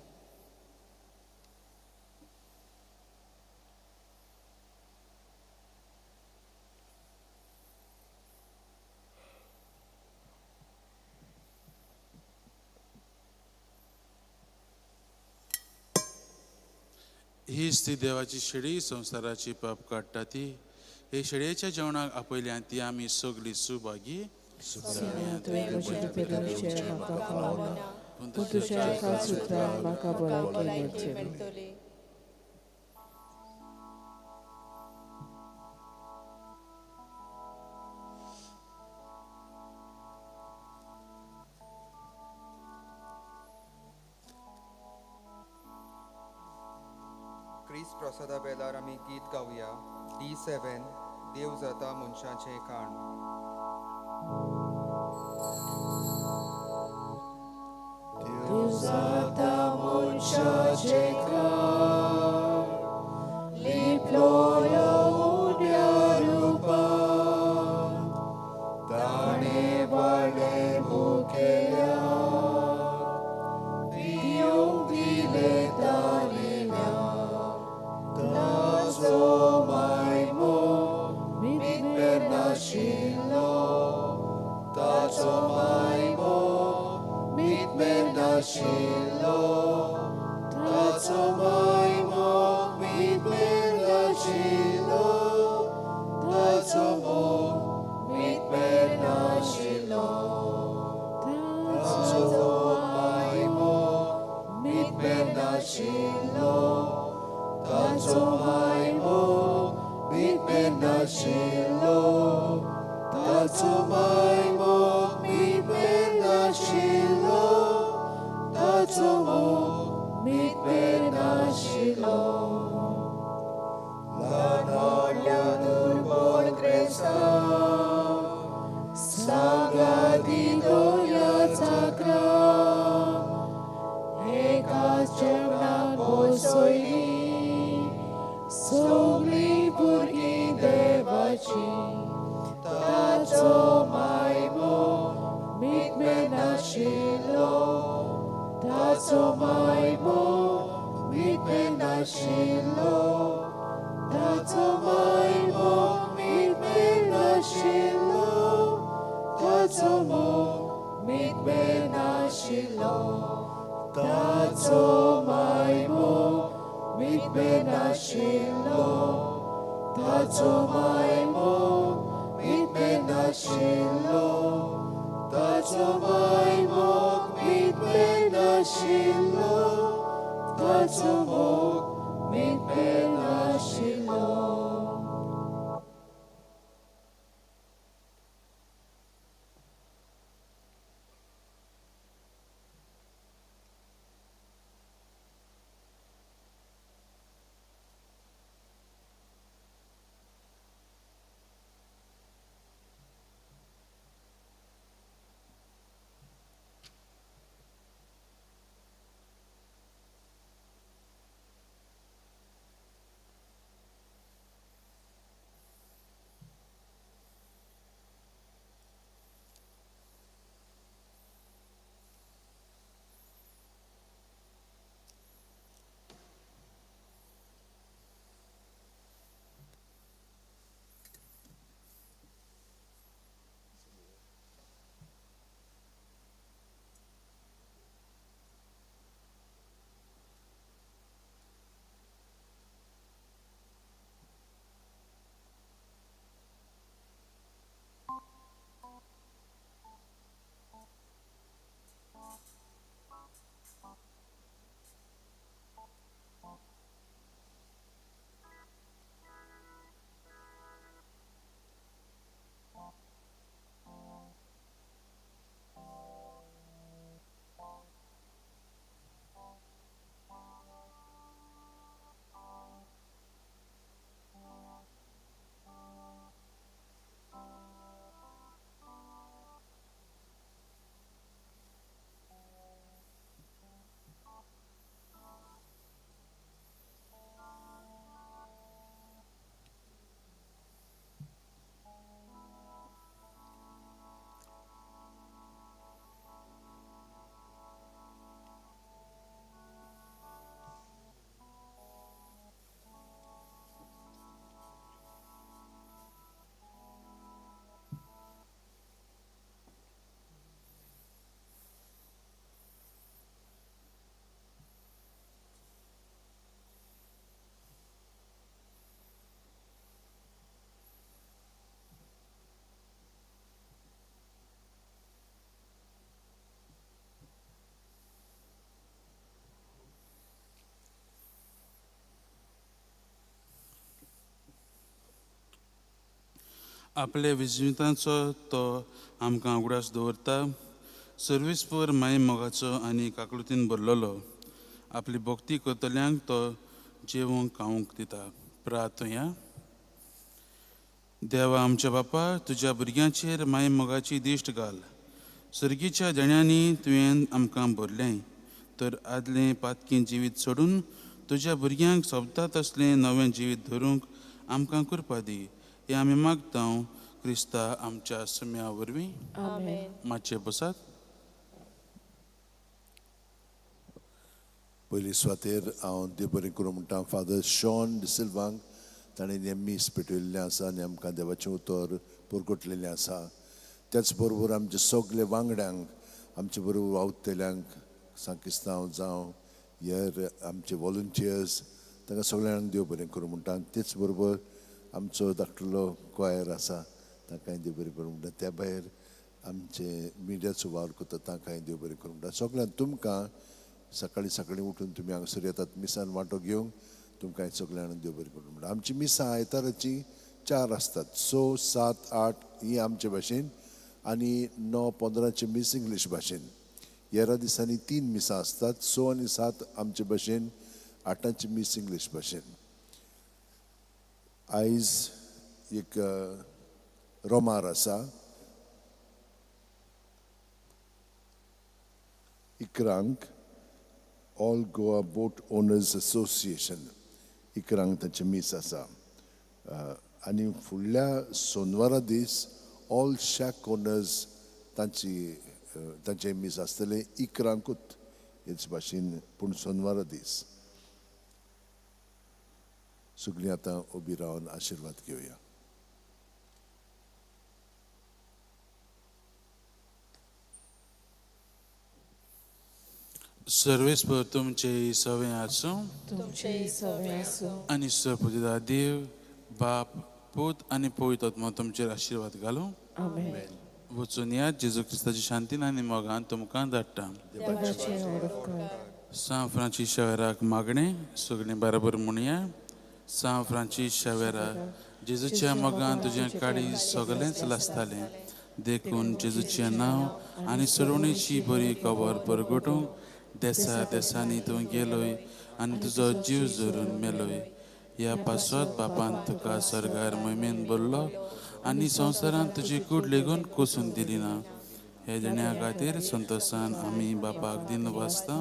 हीच ती देवाची शेळी संवसाराची पाप काडटा ती. हे शेळयेच्या जेवणाक आपयल्या ती आमी सगळी सुभागी. क्रिस्त प्रसादा बेलार आमी गीत गावया. D7 देव जाता मनशाचें काण. देव जाता मनशाचें काण, लिपलो ह्या उण्या रुपान, ताणें वाडलें मुखेल्याक, पियोवंक दिलें तानेल्याक, ताचो मायमो मितमेर नाशिल्लो, ताचो मायमो मितमेर नाशिल्लो. नाशिल्लो, ताचो मायमोग मितमेर नाशिल्लो, ताचो मोग मितमेर नाशिल्लो, ताचो मायमोग मितमेर नाशिल्लो, ताचो मायमोग मितमेर नाशिल्लो, ताचो मायमोग मितमेर नाशिल्लो, ताचो मोग मितमेर नाशिल्लो. ल्हान व्हडल्या दुर्बळ क्रिस्तांव, सांगाती दोया चाकरां, एकाच जेवणाक बसयलीं सगळीं भुरगीं देवाचीं, ताचो मायमोग मितमेर नाशिल्लो, ताचो मायमोग मितमेर नाशिल्लो, ताचो मायमोग मितमेर नाशिल्लो, ताचो मोग मितमेर नाशिल्लो, ताचो मायमोग मितमेर नाशिल्लो, ताचो मायमोग मितमेर नाशिल्लो, ताचो मायमोग मितमेर नाशिल्लो, ताचो मोग मितमेर नाशिल्लो. आपले विजमितांचो तो आमकां उगडास दवरता. सर्वीसपूर माय मोगाचो आनी काकळुतीन भरलेलो आपली भक्ती करतल्यांक तो जेवंक खावंक दिता. प्रार्थया. देवा आमच्या बापा, तुज्या भुरग्यांचेर माय मोगाची दिश्ट घाल. सर्गीच्या देण्यांनी तुवें आमकां भरलें तर आदलें पातकी जिवीत सोडून तुज्या भुरग्यांक सोबता तसलें नवें जिवीत धरूंक आमकां कृपा दी. हें आमी मागता क्रिस्ता आमच्या सम्या वरवीं. मातशें बसात. पयली सुवातेर हांव देव बरें करूं म्हणटा फादर शॉन डिसिल्वांक. ताणें हें मीस पेटयल्लें आसा आनी आमकां देवाचें उतर पुरगुटलेलें आसा. त्याच बरोबर आमच्या सगल्या वांगड्यांक, आमचे बरोबर वावुरतल्यांक सांकिस्तांव जावं हेर आमचे वॉलंटियर्स तांकां सगळ्यांक देव बरें करूं म्हणटा. तेच बरोबर आमचो धाकटुलो क्वायर आसा तांकांय देव बरें करूं म्हणटा. त्या भायर आमचे मिडियाचो वावर करता तांकांय देव बरें करूं म्हणटा. सगळ्यांक तुमकां सकाळीं सकाळीं उठून तुमी हांगासर येतात मिसान वांटो घेवंक तुमकां सगळ्यांक देव बरें करूं म्हणटा. आमची मिसां आयताराचीं 4 आसतात, 6, 7, 8 ही आमचे भाशेन आनी 9, 15 मीस इंग्लीश भाशेन. हेरा दिसांनी 3 मिसां आसतात, 6 आनी 7 आमचे भाशेन, 8 मीस इंग्लीश भाशेन. आयज एक रोमार आसा 11 all Goa boat owners association 11 तांचें मीस आसा. आनी फुडल्या सोनवारा दीस ऑल शॅक ओनर्स तांची तांचें मीस आसतलें 11 हेच भाशेन, पूण सोनवारा दीस. सगळीं आतां उबी रावन आशिर्वाद घेवया. सर्वेस्पर तुमचे सवे आसूं, तुमचे सवे आसूं. आनी सर्वपुजिता देव बाप पूत आनी पवित्र आत्मो तुमचेर आशिर्वाद घालूं. आमेन. वचून या जेजू क्रिस्ताची शांतीन आनी मोगान तुमकां धाडटा. सांत फ्रांसीस शावेराक मागणें सगळीं बराबर म्हणया. सांत फ्रांसीस शावेरा, जेजूच्या मोगान तुजें काळीज सगळेंच लासतालें, देखून जेजूचें नांव आनी सोडवणेची बरी खबर परगटूंक देसा देसांनी तूं गेलोय आनी तुजो जीव झरून मेलोय. ह्या पासत बापान तुका सर्गार मोहिमेन भरलो आनी संवसारांत तुजी कूड लेगून कोसून दिली ना. ह्या देण्या खातीर संतोशान आमी बापाक दिन वाचता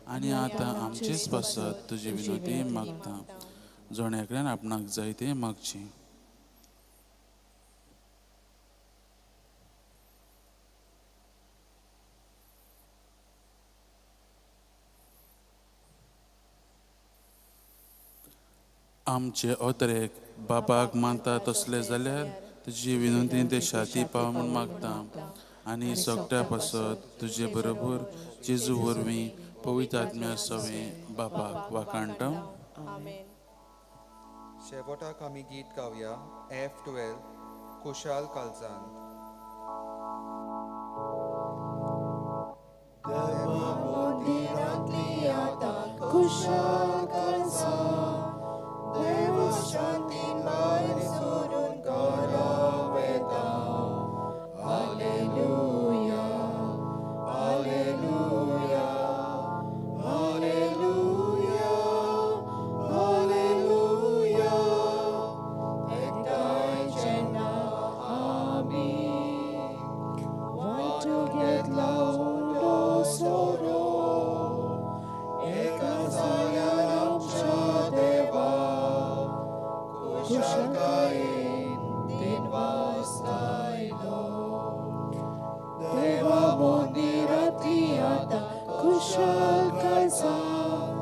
आनी आतां आमचेच पासत तुजी विनोती मागता. जण एकल्यान आपणाक जाय तें मागचें. आमचे ओतरेक बापाक मानता तसले जाल्यार तुजी विनंती ते शाती पाव म्हूण मागता आनी सगळ्या पासत तुजे बरोबर जेजू वरवीं पवित्र आत्म्या सवें बापाक वाखाणटा. शेवटाक आमी गीत गावया F12 खुशाल कालजान. देवा मंदिरांतली आतां खुशाल काळजान, देवा शांतीन भायर सरून घरा वेता. Hallelujah, hallelujah, hallelujah, hallelujah. एकठांय जेन्ना आमी वांटो घेतला उंडो सोरो, एका जाग्यार आमच्या देवा खुशालकायेन दिनवास आयलो. देवा मंदिरांतली आतां खुशाल काळजान,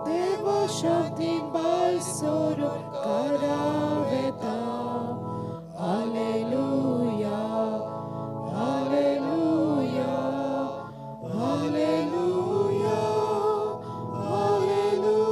देवा शांतीन भायर सरून घरा वेता. Hallelujah, hallelujah, hallelujah, hallelujah.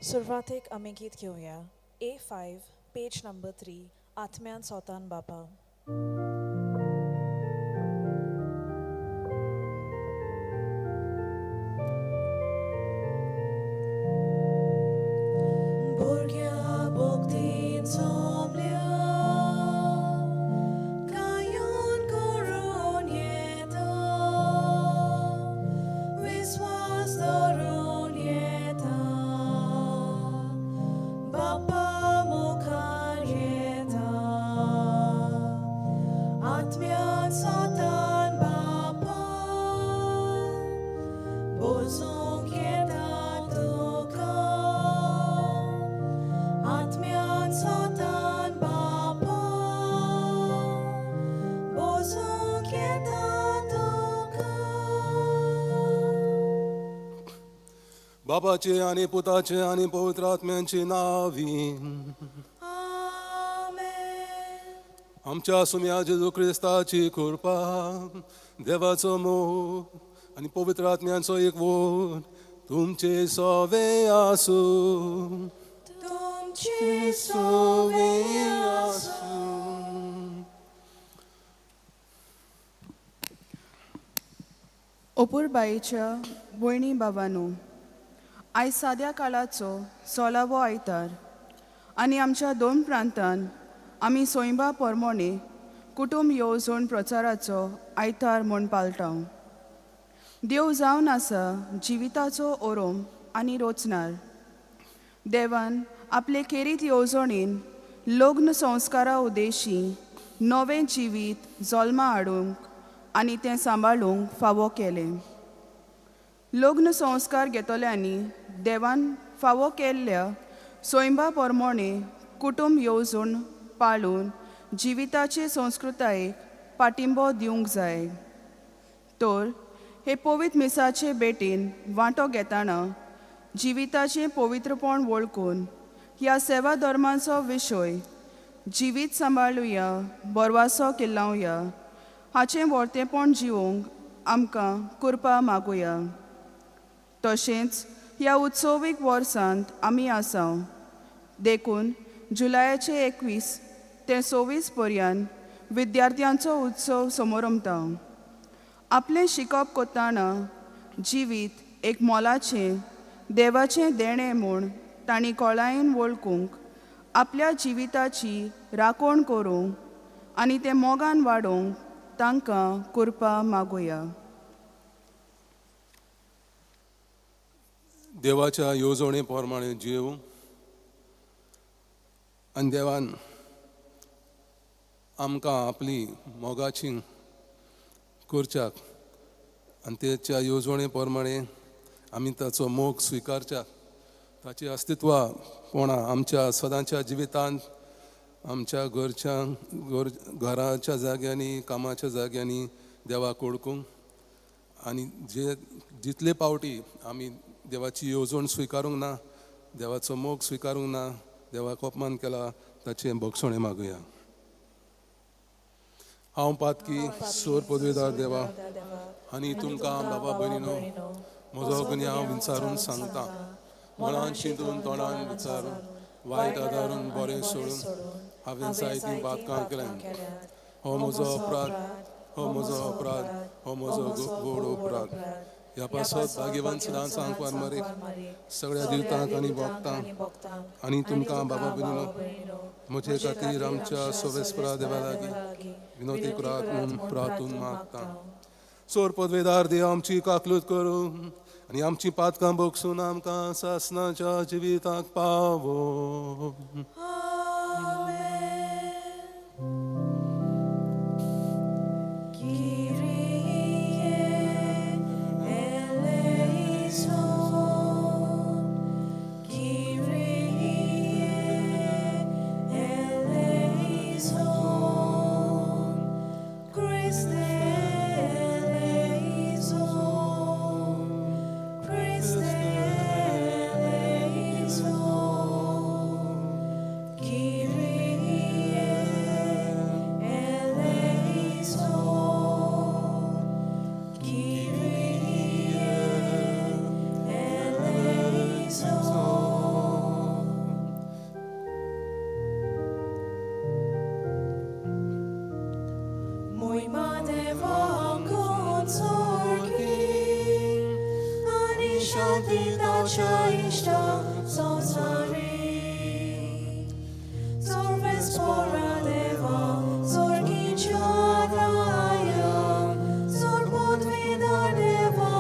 सुरवातेक आमी गीत घेवया A5 page number 3 आत्म्यान सोतान बापा. भुरग्या भोगतीन सोंपल्या गायोन करून येता विस्वास धरून येता बापा मुखार येता आत्म्यान सोतान बापा बोजूंक येता तुका आत्म्यान सोतान बापा बोजूंक येता तुका. बापाचे आनी पुताचे आनी पवित्र आत्म्यांची नावी. आमेन. आमच्या सुम्या जेजू क्रिस्ताची कृपा, देवाचो मोग आनी पवित्र आत्म्यांचो एकवट तुमचे सोवे आसूं. तुमचे सोवे आसूं. ओपूरबायेच्या भयणी बाबांनो, आयज साद्या काळाचो सोळावो आयतार आनी आमच्या दोन प्रांतान आमी सोयंबा परमोणे कुटुंब येवजण प्रचाराचो आयतार म्हूण पाळटा. देव जावन आसा जिविताचो ओरोम आनी रोचणार. देवान आपले खेरीत येवजणेन लग्न संस्कारा उद्देशी नवें जिवीत जल्मा हाडूंक आनी तें सांबाळूंक फावो केलें. लग्न संस्कार घेतल्यांनी देवान फावो केल्ल्या सोयंबा परमोणे कुटुंब येवजण पाळून जिविताचे संस्कृतायेक पाटिंबो दिवंक जाय. तर हे पवित्र मिसाचे भेटीन वांटो घेतना जिविताचें पवित्रपण वळखून ह्या सेवा धर्माचो विशय जिवीत सांबाळुया बरवासो किल्लावया हाचें वर्तेपण जिवोवंक आमकां कृपा मागुया. तशेंच ह्या उत्सवीक वर्सांत आमी आसा देखून जुलयाचे 21 ते 26 पर्यंत विद्यार्थ्यांचो उत्सव समोरमता. आपलें शिकप करतना जिवीत एक मोलाचें देवाचें देणें म्हूण तांणी खोलायेन वळखूंक आपल्या जिविताची राखण करूंक आनी तें मोगान वाडोवंक तांकां कृपा मागुया. देवाच्या येवजणे प्रमाणे जीव आनी देवान आमकां आपली मोगाची करच्याक आनी तेच्या येवजणे प्रमाणे आमी ताचो मोग स्विकारच्याक ताची अस्तित्व कोणा आमच्या सदांच्या जिवितांत आमच्या घरच्या घराच्या जाग्यांनी कामाच्या जाग्यांनी देवाक वळखूंक आनी जे जितले पावटी आमी देवाची येवजण स्विकारूंक ना, देवाचो मोग स्विकारूंक ना, देवाक अपमान केला ताचें भोगसणें मागुया. हांव पातकी सोर पदवेदार देवा आनी तुमकां बाबा भयणीनो म्हजो गुन्यांव विचारून सांगता. मनान चिंतून तोंडान विचारून वायट आदारून बरें सोडून हांवें जायतीं पातकां केल्यात. हो म्हजो अपराध, हो म्हजो अपराध, हो म्हजो गोड अपराध. ह्या पासत भाग्यवान सदांच आंकवार मरेक सगळ्या दिवतांक आनी भोगतांक आनी तुमकां बाबा भयणीनो म्हजे खातीर आमच्या सोवेस्परा देवा लागीं विनोती करात म्हूण प्रातून मागता. सोर पदवेदार देव आमची काकलूत करूं आनी आमची पातकां भोगसून आमकां सासनाच्या जिविताक पावो. Christe eleison, शांती ताच्या इश्टा संवसारी. सर्वेस्पोरा देवा, स्वर्गीच्या राया, सर्वपदवीधर देवा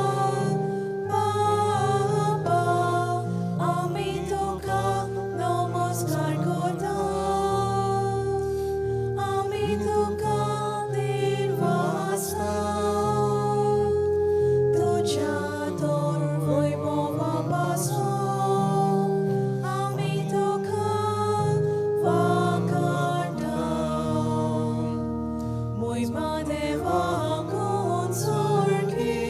बापा, आमी तुका नमस्कार करता, आमी तुका दिनवासता. तुज्या थोर वैभवा पासून आमी तुका वाखाणता. मोहिमा देवाकून स्वर्गी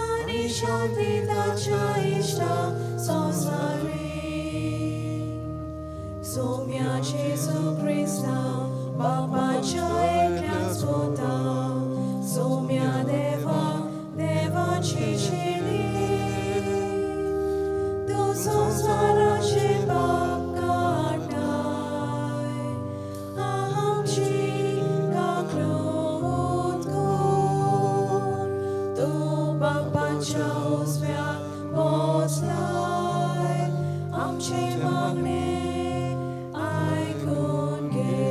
आनी शांती ताच्या इश्टा संवसारी. सोम्या जेजू क्रिस्ता, बापाच्या एकल्याच पुता, सोम्या देवा, देवाची शेली, तूं संवसाराचे पाप काडटाय, आमची काकळूत कर. तूं बापाच्या उजव्याक बसलाय, आमचें मागणें आयकून घे.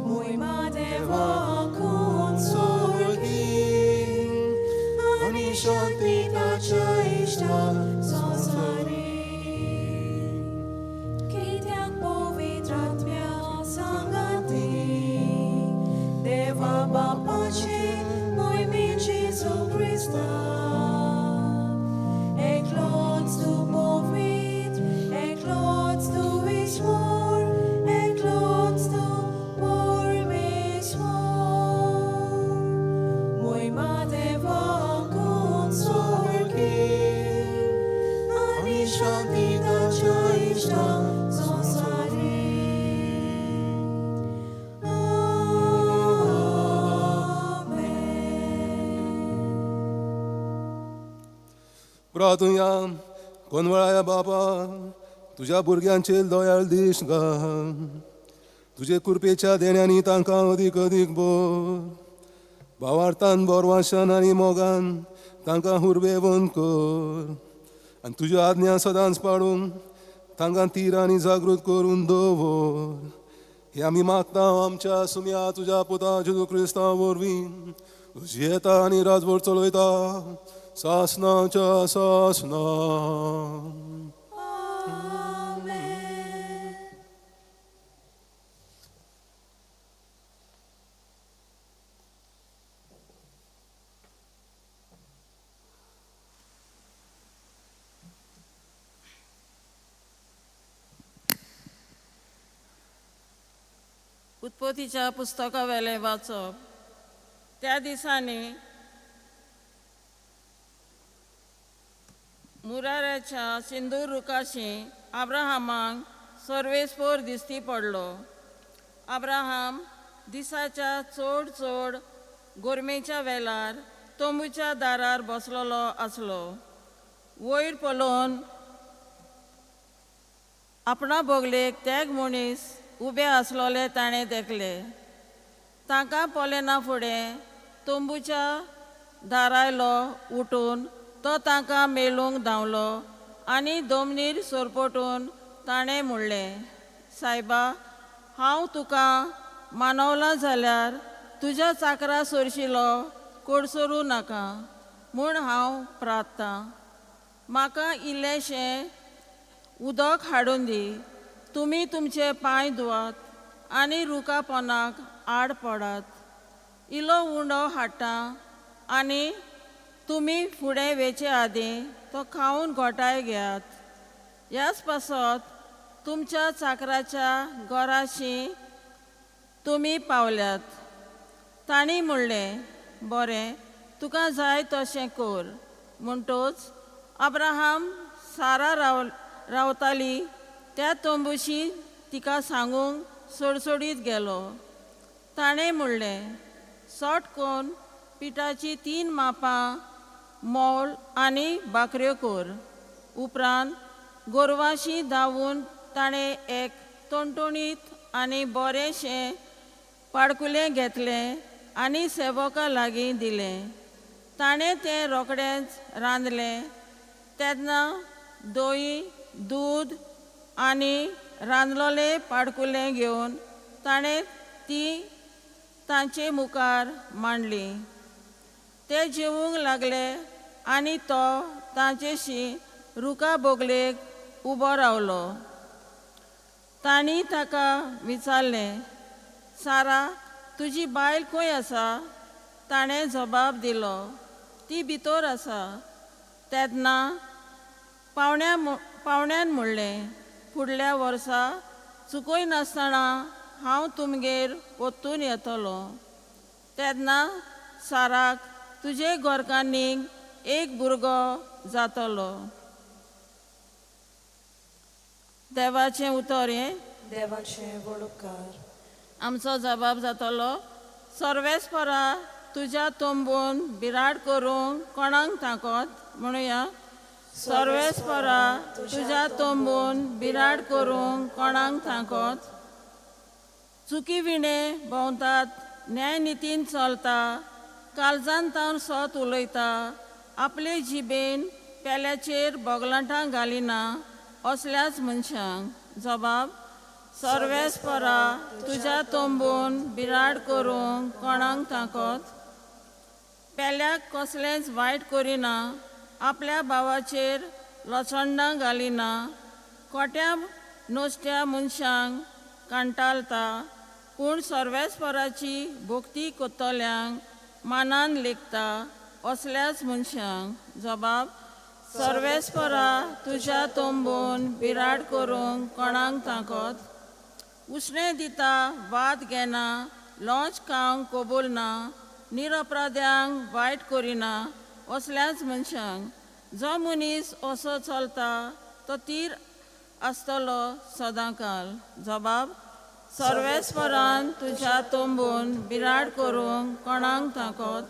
मोहिमा देवाकून स्वर्गी आनी शांती ताच्या इश्टा संवसारी. कित्याक पवित्र आत्म्या सांगाती देवा बापाचे मोहिमे जेजू क्रिस्ता, एकलोच तूं पवित्र, एकलोच तूं ईश्वर, एकलोच तूं परमेश्वर. मोहिमा देवाकून स्वर्गी आनी शांती ताच्या इश्टा संवसारी. आमेन. प्रार्थुया. कोनवळाया बापा, तुज्या भुरग्यांचेर दयाळ दीस घाल. तुजे कृपेच्या देण्यांनी तांकां अदीक अदीक भर. भावार्थान, बोरवाशान आनी मोगान तांकां हुरबेवन कर आनी तुज्यो आज्ञा सदांच पाडूंक तांकां तीर आनी जागृत करून दवर. हे आमी मागता आमच्या सुम्या तुज्या पुता जेजू क्रिस्ता वरवीं, जियेता आनी राजवट चलयता सासनाच्या सासना. आमेन. उत्पत्तीच्या पुस्तका वेलें वाचप. त्या दिसांनी मुराऱ्याच्या सिंदूर रुखाशी अब्राहमाक सर्वेस्पोर दिश्टी पडलो. अब्राहम दिसाच्या चड चड गोरमेच्या वेळार तंबूच्या दारार बसलेलो आसलो. वयर पळोवन आपणा बगलेक तेग मनीस उबे आसलोले ताणें देखले. तांकां पळयना फुडें तंबूच्या दारायलो उठून तो तांकां मेळूंक धांवलो आनी दोमनीर सरपटून ताणें म्हणलें, सायबा, हांव तुका मानवलां जाल्यार तुज्या चाकरा सरशिलो कोडसरूं नाका म्हूण हांव प्रार्थतां. म्हाका इल्लेंशें उदक हाडून दी. तुमी तुमचे पांय धुवात आनी रुखा पोनाक आड पडात. इल्लो उंडो हाडटा आनी तुमी फुडें वेचे आदीं तो खावन घोटाय घेयात. ह्याच पासत तुमच्या चाकराच्या घराशी तुमी पावल्यात. तांणी म्हणलें, बरें, तुका जाय तशें कर. म्हणटच अब्राहम सारा रावताली त्या तंबूशी तिका सांगूंक सोडसोडीत गेलो. ताणें म्हणलें, सोट कोन पिठाची 3 मापां मोल आनी भाकऱ्यो कर. उपरांत गोरवाशी धांवून ताणें एक टणटणीत आनी बरेंशें पाडकुलें घेतलें आनी सेवका लागीं दिलें. ताणें तें रोखडेंच रांदलें. तेन्ना दोई, दूद आनी रांदलोलें पाडकुलें घेवन ताणें ती तांचे मुखार मांडली. ते जेवूंक लागले आनी तो तांचेशी रुखा बोगलेक उबो रावलो. तांणी ताका विचारलें, सारा, तुजी बायल खंय आसा? ताणें जबाब दिलो, ती भितर आसा. तेन्ना पावण्यान म्हणलें, फुडल्या वर्सा चुकयनासतना हांव तुमगेर परतून येतलो. तेन्ना साराक तुजे घरकान्नीक एक भुरगो जातलो. देवाचें उतर हें. देवाचें वळकार. आमचो जबाब जातलो, सर्वेस्परा तुज्या तोंबून बिराड करूंक कोणाक ताकत? म्हणुया, सर्वेस्परा तुज्या तोंबून बिराड करूंक कोणाक ताकत? चुकी विणें भोंवतात, न्यायनितीन चलता, काळजान तावन सत उलयता, आपले जिबेन पेल्याचेर बोगलाटां घालिना असल्याच मनशांक. जबाब, सर्वेस्परा तुज्या तोंबून बिराड करूंक कोणाक ताकत? पेल्याक कसलेंच वायट करिना, आपल्या भावाचेर लोचंडां घालिना, खोट्या नुस्त्या मनशांक कांटाळटा, पूण सर्वेस्पराची भक्ती करतल्यांक मानान लेखता असल्याच मनशांक. जबाब, सर्वेस्परा तुज्या तोंबून बिराड करूंक कोणाक ताकत? उश्णें दिता, वाद घेना, लोंच खावंक कबूल ना, निरपराध्यांक वायट करिना असल्याच मनशांक. जो मनीस असो चलता तो तीर आसतलो सदांकाल. जबाब, सर्वेस्परान तुज्या तोंबून बिराड करूंक कोणाक ताकत?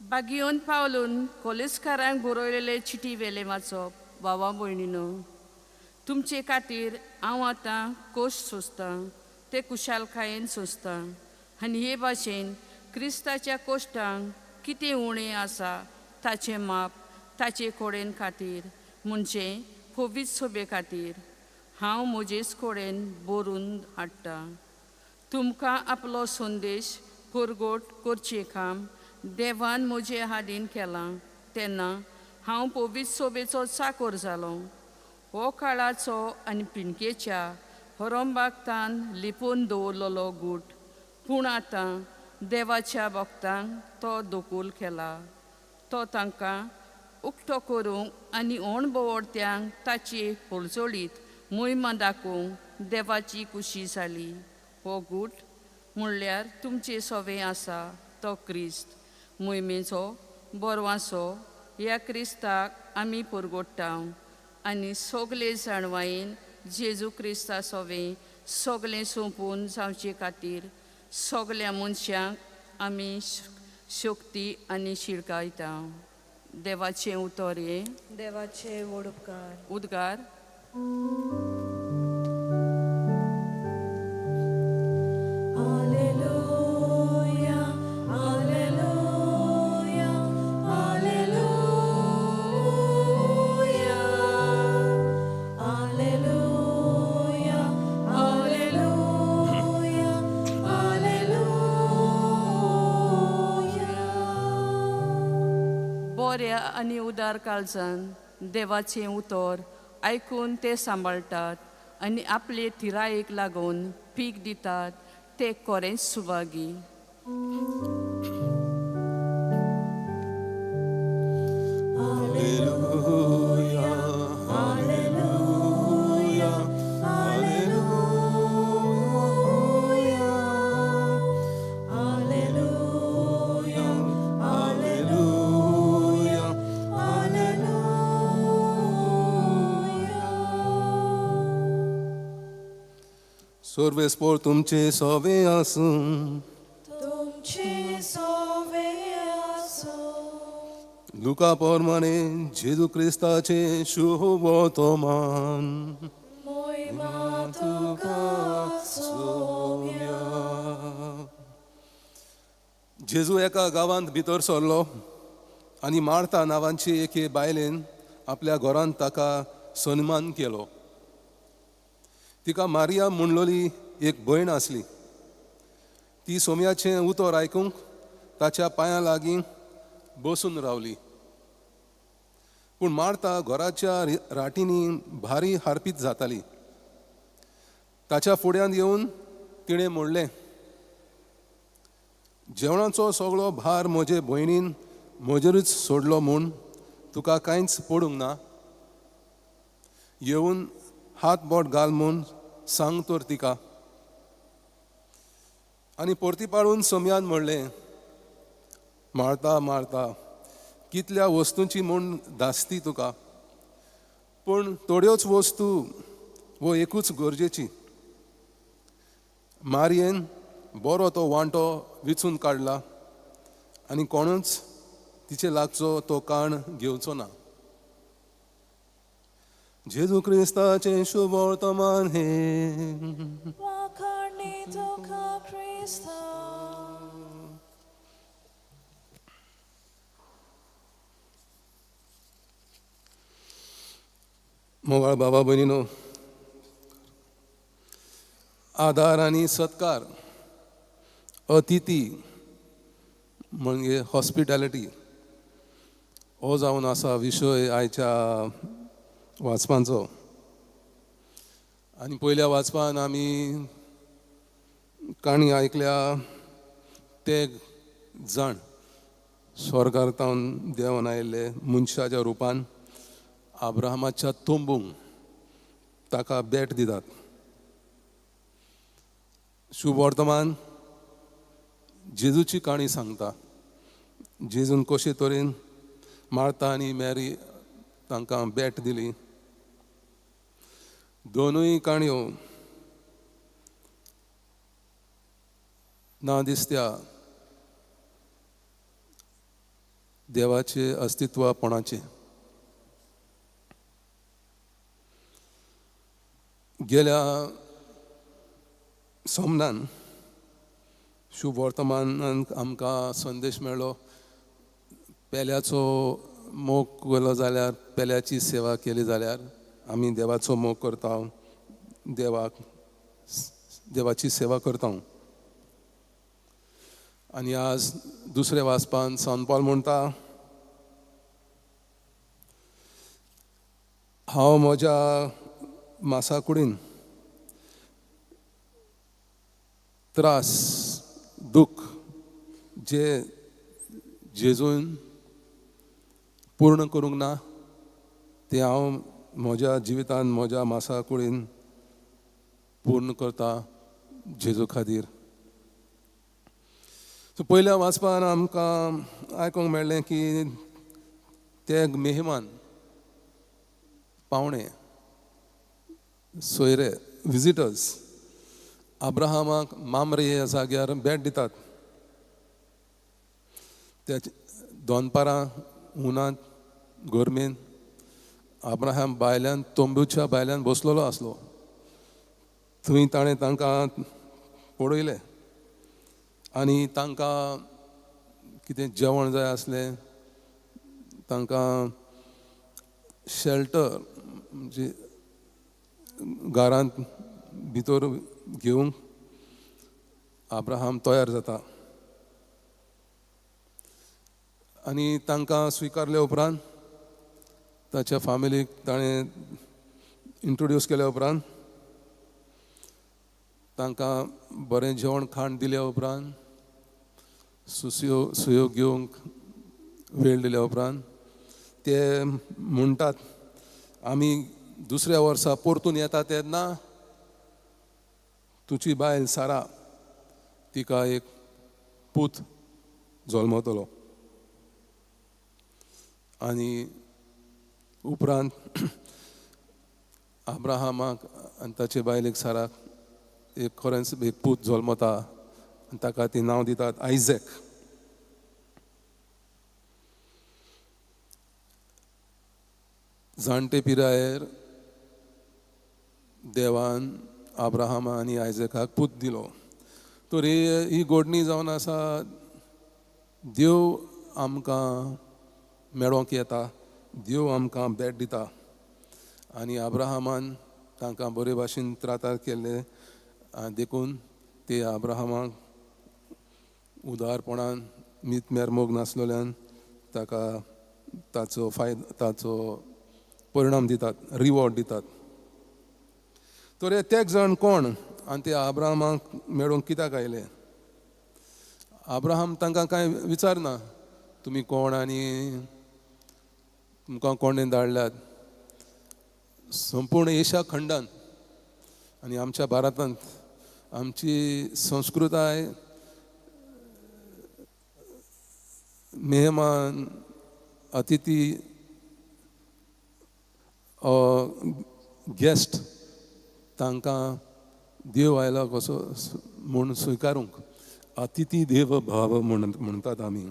बागियोन पावलून कोलेस्कारांक बरयलेले चिटी वेले वाचप. भावा भयणीनो, तुमचे खातीर हांव आतां कोश सोंसतां, ते कुशालकायेन सोंसतां आनी हे भाशेन क्रिस्ताच्या कोश्टांक कितें उणें आसा ताचें माप ताचे कडेन खातीर, म्हणजे पवित्र सोबे खातीर हांव म्हजेच कडेन बरोवन हाडटां. तुमकां आपलो संदेश परगट करचें काम देवान म्हजे हाडीन केलां. तेन्ना हांव पवित्र सोबेचो चाकोर जालो. हो काळाचो आनी पिंडकेच्या हरंबागतान लिपून दवरलेलो गूट, पूण आतां देवाच्या भक्तांक तो दखूल केला. तो तांकां उक्तो करूंक आनी अणभवोडत्यांक ताची पर्जळीत मोहिमा दाखोवंक देवाची खुशी जाली. हो गूट म्हणल्यार तुमचे सवे आसा तो क्रिस्त मोहिमेचो बरवासो. ह्या क्रिस्ताक आमी परगोडटा आनी सगळे जाणवायेन जेजू क्रिस्ता सवें सगळें सोंपून जावचे खातीर सगळ्या मनशांक आमी शक्ती आनी शिरकायता. देवाचें उतर हें. देवाचे वडुपकार. उद्गार. Alleluia, alleluia, alleluia, alleluia, alleluia, alleluia. बऱ्या आनी उदार काळजान देवाचें उतर आयकून ते सांबाळटात आनी आपले थिरायेक लागून पीक दितात ते कोरेंच Subhagi. Alleluia, alleluia, alleluia, alleluia, alleluia, alleluia. सर्वेस्पोर तुमचे सवे आसूं. तुमचे सोवे आसूं. लुका पोरमाणे जेजू क्रिस्ताचें शुभ वर्तमान. मोहिमा तुका सोम्या. जेजू एका गांवांत भितर सरलो आनी मार्ता नांवांची एके बायलेन आपल्या घरांत ताका सन्मान केलो. तिका मारिया म्हणलोली एक भयण आसली. ती सोम्याचें उतर आयकूंक ताच्या पांयां लागीं बसून रावली. पूण मार्ता घराच्या राटींनी भारी हारपीत जाताली. ताच्या फुड्यांत येवन तिणें म्हणलें, जेवणाचो सगळो भार म्हजे भयणीन म्हजेरूच सोडलो म्हूण तुका कांयच पडूंक ना. येवन हात बोट घाल म्हूण सांग तर तिका. आनी परती पाळून सोम्यान म्हणलें, मार्ता मार्ता, कितल्या वस्तूंची म्हूण धास्ती तुका, पूण थोड्योच वस्तू वो एकूच गरजेची. मारयेन बरो तो वांटो विचून काडला आनी कोणूच तिचे लागचो तो काण घेवचो ना. जेजू क्रिस्ताचें शुभ वर्तमान हें. वाखाणी तुका क्रिस्ता. मोगाळ बाबा भयणीनो, आदार आनी सत्कार, अतिथी म्हणजे हॉस्पिटॅलिटी हो जावन आसा विशय आयच्या वाचपांचो. आनी पयल्या वाचपान आमी काणी आयकल्या ते जाण स्वर्गार तावन देंवन आयिल्ले मनशाच्या रुपान आब्राहामाच्या तोंबूंक ताका भेट दितात. शुभ वर्तमान जेजूची काणी सांगता. जेजून कशे तरेन मार्ता आनी मॅरी तांकां भेट दिली. दोनूय काणयो ना दिसत्या देवाचे अस्तित्वपणाचे. गेल्या सोमनान शुभ वर्तमानान आमकां संदेश मेळ्ळो, पेल्याचो मोग केलो जाल्यार, पेल्याची सेवा केली जाल्यार आमी देवाचो मोग करता, देवाक देवाची सेवा करता. आनी आज दुसऱ्या वाचपान सांत पावल म्हणटा, हांव म्हज्या मासा कुडीन त्रास दुःख जे जेजून पूर्ण करूंक ना ते हांव म्हज्या जिवितान म्हज्या मासा कुडीन पूर्ण करता जेजू खातीर. सो पयल्या वाचपान आमकां आयकूंक मेळ्ळें की ते मेहमान, पावणे, सोयरे, विजिटर्स अब्राहमाक मामरे ह्या जाग्यार भेट दितात. त्या दोनपारां उनांत गरमेन अब्राहम बायल्यान तंबूच्या बायल्यान बसलेलो आसलो. थंय ताणें तांकां पळयलें आनी तांकां कितें जेवण जाय आसलें, तांकां शेल्टर म्हणजे घरांत भितर घेवंक अब्राहम तयार जाता. आनी तांकां स्विकारल्या उपरांत ताच्या फामिलीक ताणें इंट्रोड्यूस केल्या उपरांत तांकां बरें जेवण खाण दिल्या उपरांत सुयो घेवंक वेळ दिल्या उपरांत ते म्हणटात, आमी दुसऱ्या वर्सा परतून येता तेन्ना तुजी बायल सारा तिका एक पूत जल्मतलो. आनी उपरांत अब्राहमाक आनी ताचे बायलेक साराक एक खरेंच एक पूत जल्मता आनी ताका ती नांव दितात आयझॅक. जाणटे पिरायेर देवान अब्राहमा आनी आयजकाक पूत दिलो. तर ही गोडणी जावन आसा, देव आमकां मेळोंक येता, देव आमकां भेट दिता. आनी अब्राहमान तांकां बरे भाशेन त्रातार केल्ले देखून ते अब्राहमाक उदारपणान मीत मेर मोग नासलेल्यान ताका ताचो फायदो, ताचो परिणाम दितात, रिवॉर्ड दितात. तर हे तेग जाण कोण आनी ते अब्राहमाक मेळोवंक कित्याक आयले? अब्राहम तांकां कांय विचारना, तुमी कोण आनी तुमकां कोणें धाडल्यात. संपूर्ण एशिया खंडान आनी आमच्या भारतांत आमची संस्कृताय मेहमान, अतिथी, गेस्ट तांकां देव आयला कसो म्हूण स्विकारूंक, अतिथी देव भाव म्हणटात आमी.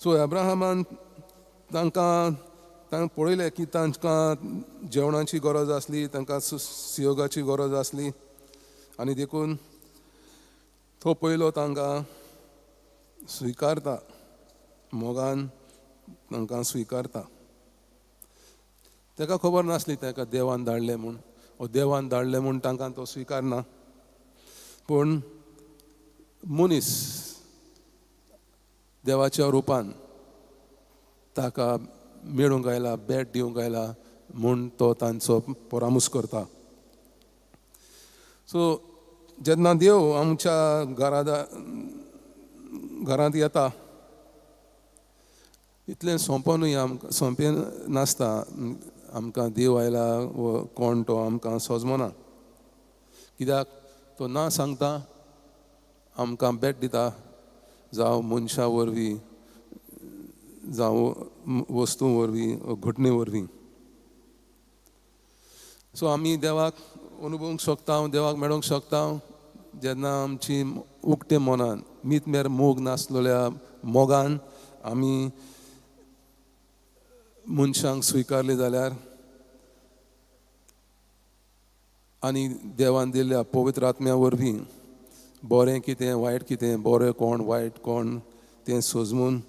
सो अब्राहमान तांकां तांकां पळयलें की तांकां जेवणाची गरज आसली, तांकां सहयोगाची गरज आसली आनी देखून तो पयलो तांकां स्विकारता, मोगान तांकां स्विकारता. ताका खबर नासली ताका देवान धाडलें म्हूण, ओ देवान धाडलें म्हूण तांकां तो स्विकारना. पूण मनीस देवाच्या रुपान ताका मेळूंक आयला, भेट दिवंक आयला म्हूण तो तांचो परामूस करता. सो जेन्ना देव आमच्या घरांत येता, इतलें सोंपो न्हय, आमकां सोंपें नासता. आमकां देव आयला वो कोण तो आमकां सोजमना, कित्याक तो ना सांगता आमकां भेट दिता, जावं मनशां वरवीं, जावं वस्तू वरवीं, घटणे वरवीं. सो आमी देवाक अनुभवूंक शकता, देवाक मेळोवंक शकता जेन्ना आमची उक्ते मनान, मीत मेर मोग नासलेल्या मोगान आमी मनशांक स्विकारले जाल्यार आनी देवान दिल्ल्या पवित्र आत्म्या वरवीं बरें कितें, वायट कितें, बरें कोण, वायट कोण तें सोजमून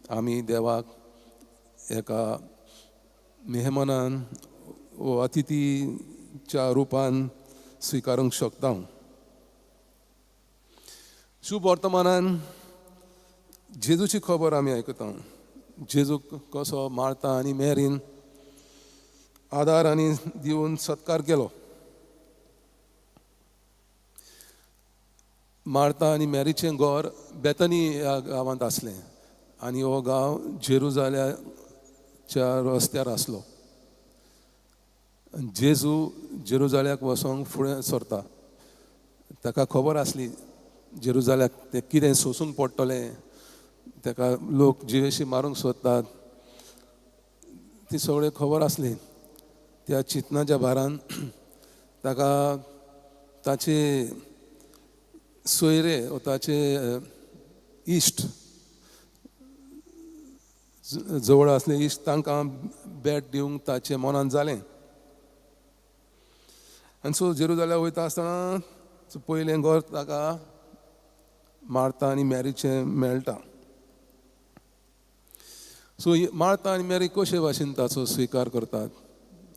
आमी देवाक एका मेहमानान वो अतिथीच्या रुपान स्विकारूंक शकता. शुभ वर्तमानान जेजूची खबर आमी आयकता. जेजू कसो मार्ता आनी मेरीन आदार आनी दिवन सत्कार केलो. मार्ता आनी मेरीचें घर बेतनी ह्या गांवांत आसलें आनी हो गांव जेरुजाल्याच्या रस्त्यार आसलो. जेजू जेरुजाल्याक वचोंक फुडें सरता. ताका खबर आसली जेरुजाल्याक तें कितें सोसूंक पडटलें, ताका लोक जिवेशी मारूंक सोदतात, ती सगळी खबर आसली. त्या चिंतनाच्या भारान ताका ताचे सोयरे वा ताचे इश्ट जवळ आसले इश्ट तांकां भेट दिवंक ताचें मनान जालें. आनी सो जेरुजाल्याक वयता आसतना पयलें घर ताका मार्ता आनी मॅरीचें मेळटा. सो मार्ता आनी मॅरी कशे भाशेन ताचो स्विकार करतात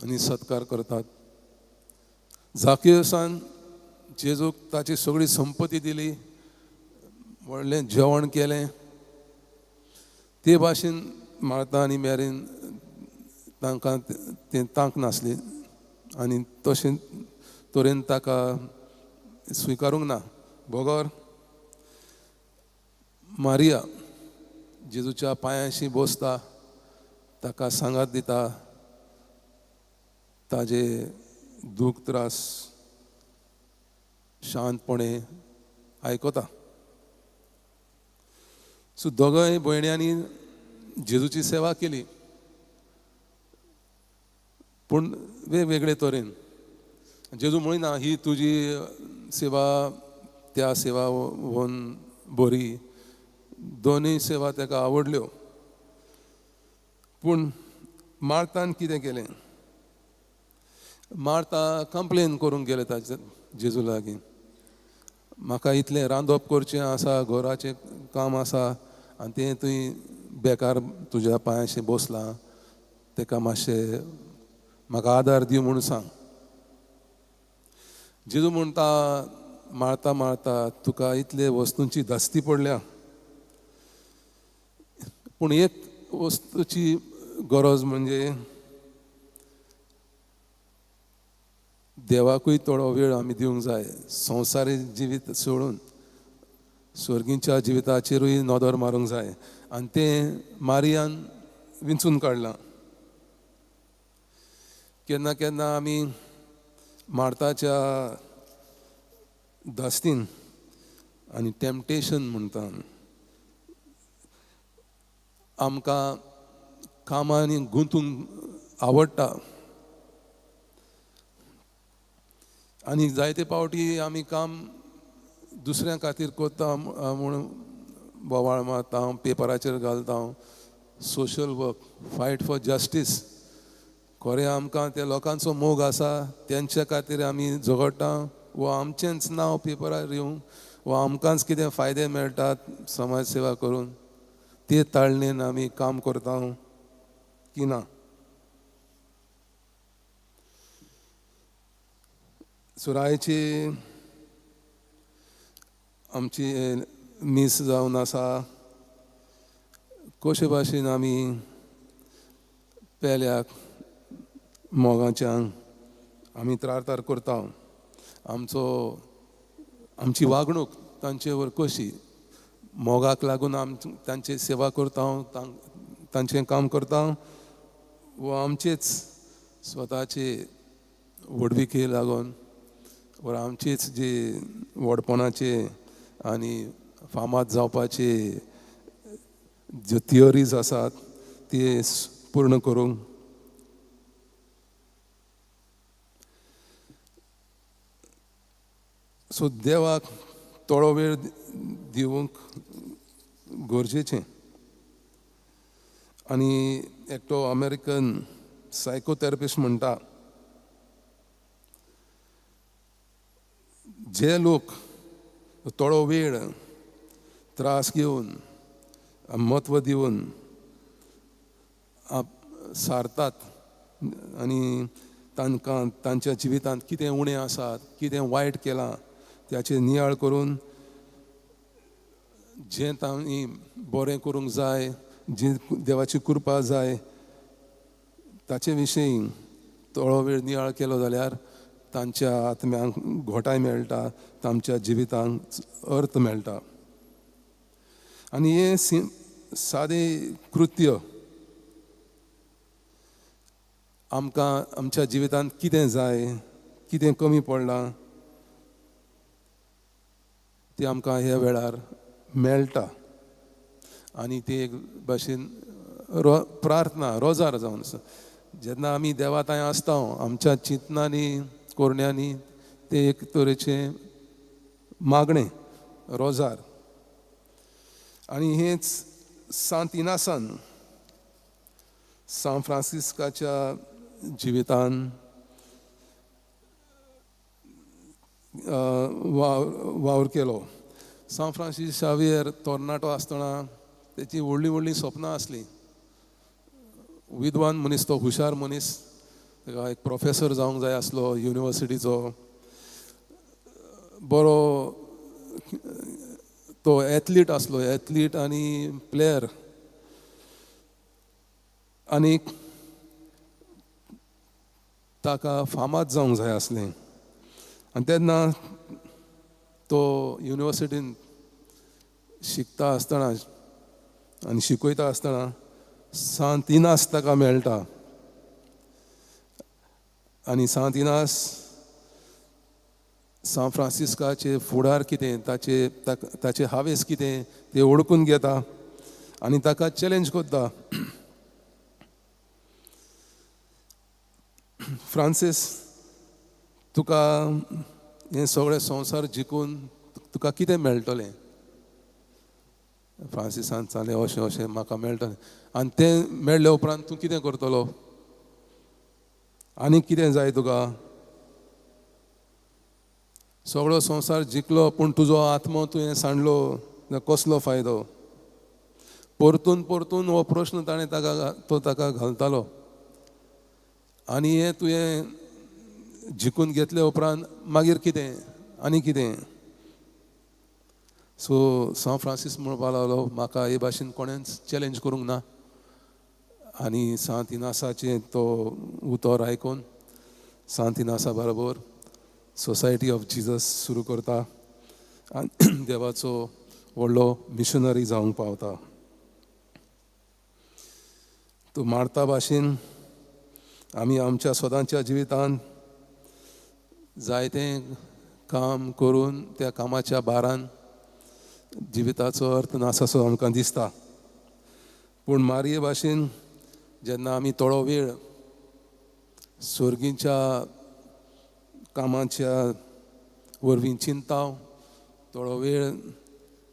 आनी सत्कार करतात. जाकियसान जेजूक ताची सगळी संपत्ती दिली, व्हडलें जेवण केलें. ते भाशेन मार्ता आनी मॅरीन तांकां तें तांक नासली आनी तशें तरेन ताका स्विकारूंक ना. बगर मारिया जेजूच्या पांयांशी बसता, ताका सांगात दिता, ताजे दूख त्रास शांतपणे आयकता. सो दोगांय भयण्यांनी जेजूची सेवा केली, पूण वेगवेगळे तरेन. जेजू म्हणिना ही तुजी सेवा त्या सेवा वन बरी, दोनूय सेवा ताका आवडल्यो. पूण मार्तान कितें केलें? मार्ता कंप्लेन करूंक गेलें ताजे जेजू लागीं, म्हाका इतलें रांदप करचें आसा, घराचें काम आसा आनी तें तुवें बेकार तुज्या पांयाचेर बसलां, तेका मातशें म्हाका आदार दी म्हूण सांग. जेजू म्हणटा, मार्ता मार्ता, तुका इतले वस्तूंची धास्ती पडल्या, पूण एक वस्तूची गरज म्हणजे देवाकूय थोडो वेळ आमी दिवंक जाय. संवसारी जिवीत सोडून स्वर्गींच्या जिविताचेरूय नदर मारूंक जाय आनी तें मारियान विंचून काडलां. केन्ना केन्ना आमी मार्ताच्या धास्तीन आनी टेम्पटेशन म्हणटा, आमकां कामांनी गुंतूंक आवडटा आनी जायते पावटी आमी काम दुसऱ्यां खातीर करता म्हूण बोवाळ मारता, पेपराचेर घालता, social work, fight for justice. खरें आमकां त्या लोकांचो मोग आसा, तेंच्या खातीर आमी झगडटा, वा आमचेंच नांव पेपरार येवं वा आमकांच कितें फायदे मेळटात समाज सेवा करून, ते ताळणेन आमी काम करता की ना. सुरायची आमची मीस जावन आसा, कशे भाशेन आमी पेल्याक मोगाच्यान आमी त्रारतार करता, आमचो आमची वागणूक तांचेवर कशी, मोगाक लागून आम तांची सेवा करता, तांचें काम करता, वा आमचेच स्वताचे व्हडविके लागून वा आमचीच जी व्हडपणाचे आनी फामाद जावपाचे ज्यो थियोरीज आसात ते पूर्ण करूंक. सो देवाक थोडो वेळ दिवंक गरजेचें. आनी एकटो अमेरिकन सायकोथेरपिस्ट म्हणटा, जे लोक थोडो वेळ त्रास घेवन म्हत्व दिवन सारतात आनी तांकां तांच्या जिवितांत कितें उणें आसात, कितें वायट केलां त्याचेर नियाळ करून जें तांणी बरें करूंक जाय, जी देवाची कृपा जाय ताचे विशीं थोडो वेळ नियाळ केलो जाल्यार तांच्या आत्म्यांक घोटाय मेळटा, तांच्या जिवितांक अर्थ मेळटा. आनी हें सादें कृत्य आमकां आमच्या जिवितांत कितें जाय, कितें कमी पडलां तें आमकां ह्या वेळार मेळटा. आनी ती एक भाशेन प्रार्थना, रोजार जावन आसा. जेन्ना आमी देवा थंय आसता आमच्या चिंतनांनी कोरण्यांनी ते एक तरेचें मागणें, रोजार. आनी हेंच सांत इनासान सान फ्रांसिस्काच्या जिवितान वावर केलो. सान फ्रांसीस शावियर तरणाटो आसतना तेची व्हडलीं व्हडलीं सपनां आसलीं. विद्वान मनीस तो, हुशार मनीस, ताका एक प्रोफेसर जावंक जाय आसलो युनिवर्सिटीचो, बरो तो एथलीट आसलो, एथलीट आनी प्लेयर. आनी ताका फामाद जावंक जाय आसलें. आनी तेन्ना तो युनिवर्सिटीन शिकता आसतना आनी शिकयता आसतना सांत इनास ताका मेळटा. आनी सांत इनास सान फ्रांसिस्काचे फुडार कितें, ताचे ताचे हावेस कितें ते ओळखून घेता आनी ताका चॅलेंज करता. फ्रांसीस, तुका हें सगळें संवसार जिखून तुका कितें मेळटलें? फ्रांसिसान सांगलें अशें अशें म्हाका मेळटलें आनी तें मेळ्ळे उपरांत तूं कितें करतलो, आनी कितें जाय तुका? सगळो संवसार जिखलो पूण तुजो आत्मो तुवें सांडलो, कसलो फायदो? परतून परतून हो प्रश्न ताणें ताका तो ताका घालतालो. आनी हें तुवें जिखून घेतले उपरांत मागीर कितें आनी कितें? सो सांत फ्रांसीस म्हणपाक लागलो म्हाका हे भाशेन कोणेंच चॅलेंज करूंक ना. आनी सांत इनासाचें तो उतर आयकून सांत इनासा बरोबर सोसायटी ऑफ जिजस सुरू करता आनी देवाचो व्हडलो मिशनरी जावंक पावता. तूं मारता भाशेन आमी आमच्या सदांच्या जिवितांत जायतें काम करून त्या कामाच्या भारान जिविताचो अर्थ नासासो आमकां दिसता. पूण मारये भाशेन जेन्ना आमी थोडो वेळ सर्गीच्या कामाच्या वरवीं चिंता, थोडो वेळ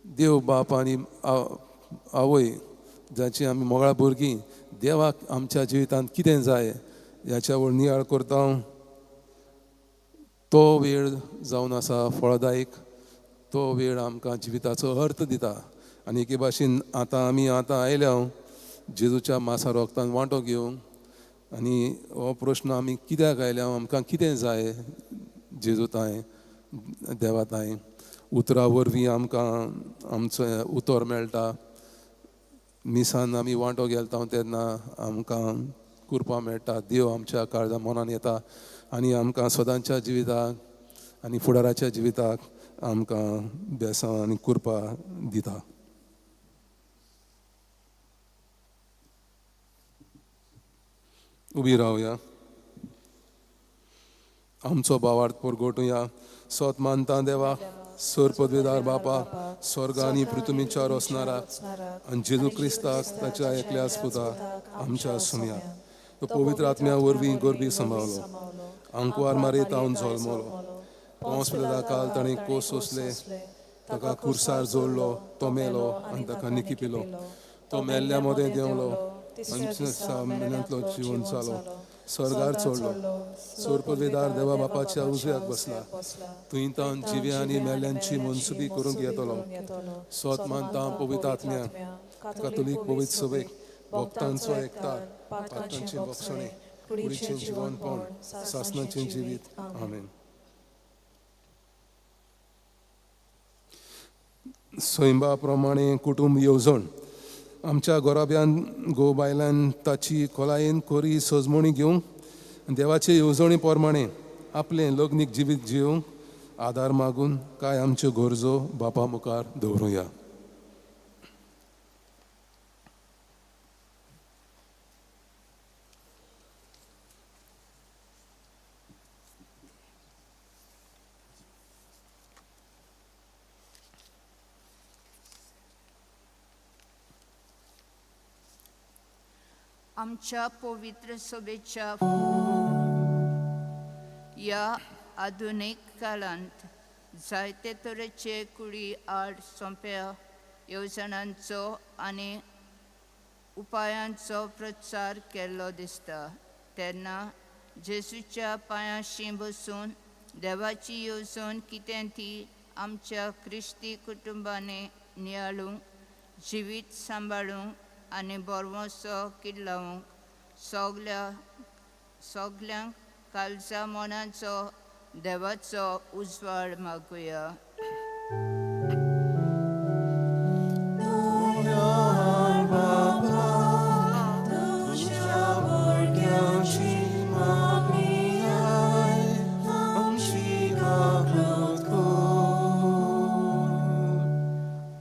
देव बाप आनी आवय जाची आमी मोगाळ भुरगीं देवाक आमच्या जिवितांत कितें जाय ह्याच्या वर नियाळ करता, तो वेळ जावन आसा फळदायक. तो वेळ आमकां जिविताचो अर्थ दिता. आनी एके भाशेन आतां आमी आतां आयल्या जेजूच्या मासा रोगतान वांटो घेवंक आनी हो प्रश्न आमी कित्याक आयल्या, आमकां कितें जाय जेजू तांय देवा तांय उतरां वरवीं आमकां आमचो उतर मेळटा. मिसान आमी वांटो घेता तेन्ना आमकां कुरपा मेळटा, देव आमच्या काळजा मनान येता आनी आमकां सदांच्या जिविताक आनी फुडाराच्या जिविताक आमकां बेसांव आनी कुरपा दिता. उबी रावया, आमचो भावार्थ परगटुया. सोत मानता देवा, सर पदवेदार बापा, स्वर्ग आनी पृथ्वीच्या रोसणारा आनी जेजू क्रिस्ताक ताच्या एकल्या पुता आमच्या सुमया, तो पवित्र आत्म्या वरवीं गोरबी सांबाळलो, आंकवार मारयत हांव जल्मलो, पोंस पिलादा काल ताणें कोस सोंसले, ताका कुर्सार जोडलो, तो मेलो आनी ताका निकी पिलो, तो मेल्ल्या मदें देंवलो आनी मेल्यांतलो जिवन जालो, स्वर्गार चडलो, सोरपवेदार देवा बापाच्या उजव्याक बसला, थंय तावन जिव्या आनी मेल्यांची मनसुबी करूंक येतलो. सोत मानता पवित्र आत्म्या, कातोलीक पवित्र सभेक, भक्तांचो एकतार, पातकांचें भोगसणें, कुडीचें जिवनपण, सासणाचें जिवीत. आमेन. सैंबा प्रमाणे कुटुंब येवजण. आमच्या गोराब्यान घोव बायलान ताची खोलायेन कोरी सजमणी घेवंक देवाचे येवजणे प्रमाणे आपलें लग्नीक जिवीत जिवंक आदार मागून कांय आमच्यो गरजो बापा मुखार दवरुया. आमच्या पवित्र सभेच्या ह्या आधुनीक काळांत जायते तरेचे कुडी आड सोंप्या येवजणांचो आनी उपायांचो प्रचार केल्लो दिसता. तेन्ना जेजूच्या पांयांशी बसून देवाची येवजण कितें ती आमच्या क्रिस्ती कुटुंबांनी नियाळूंक, जिवीत सांबाळूंक आनी बरवसो किल्लावंक सगळ्यांक काळजा मनाचो देवाचो उजवाड मागुया.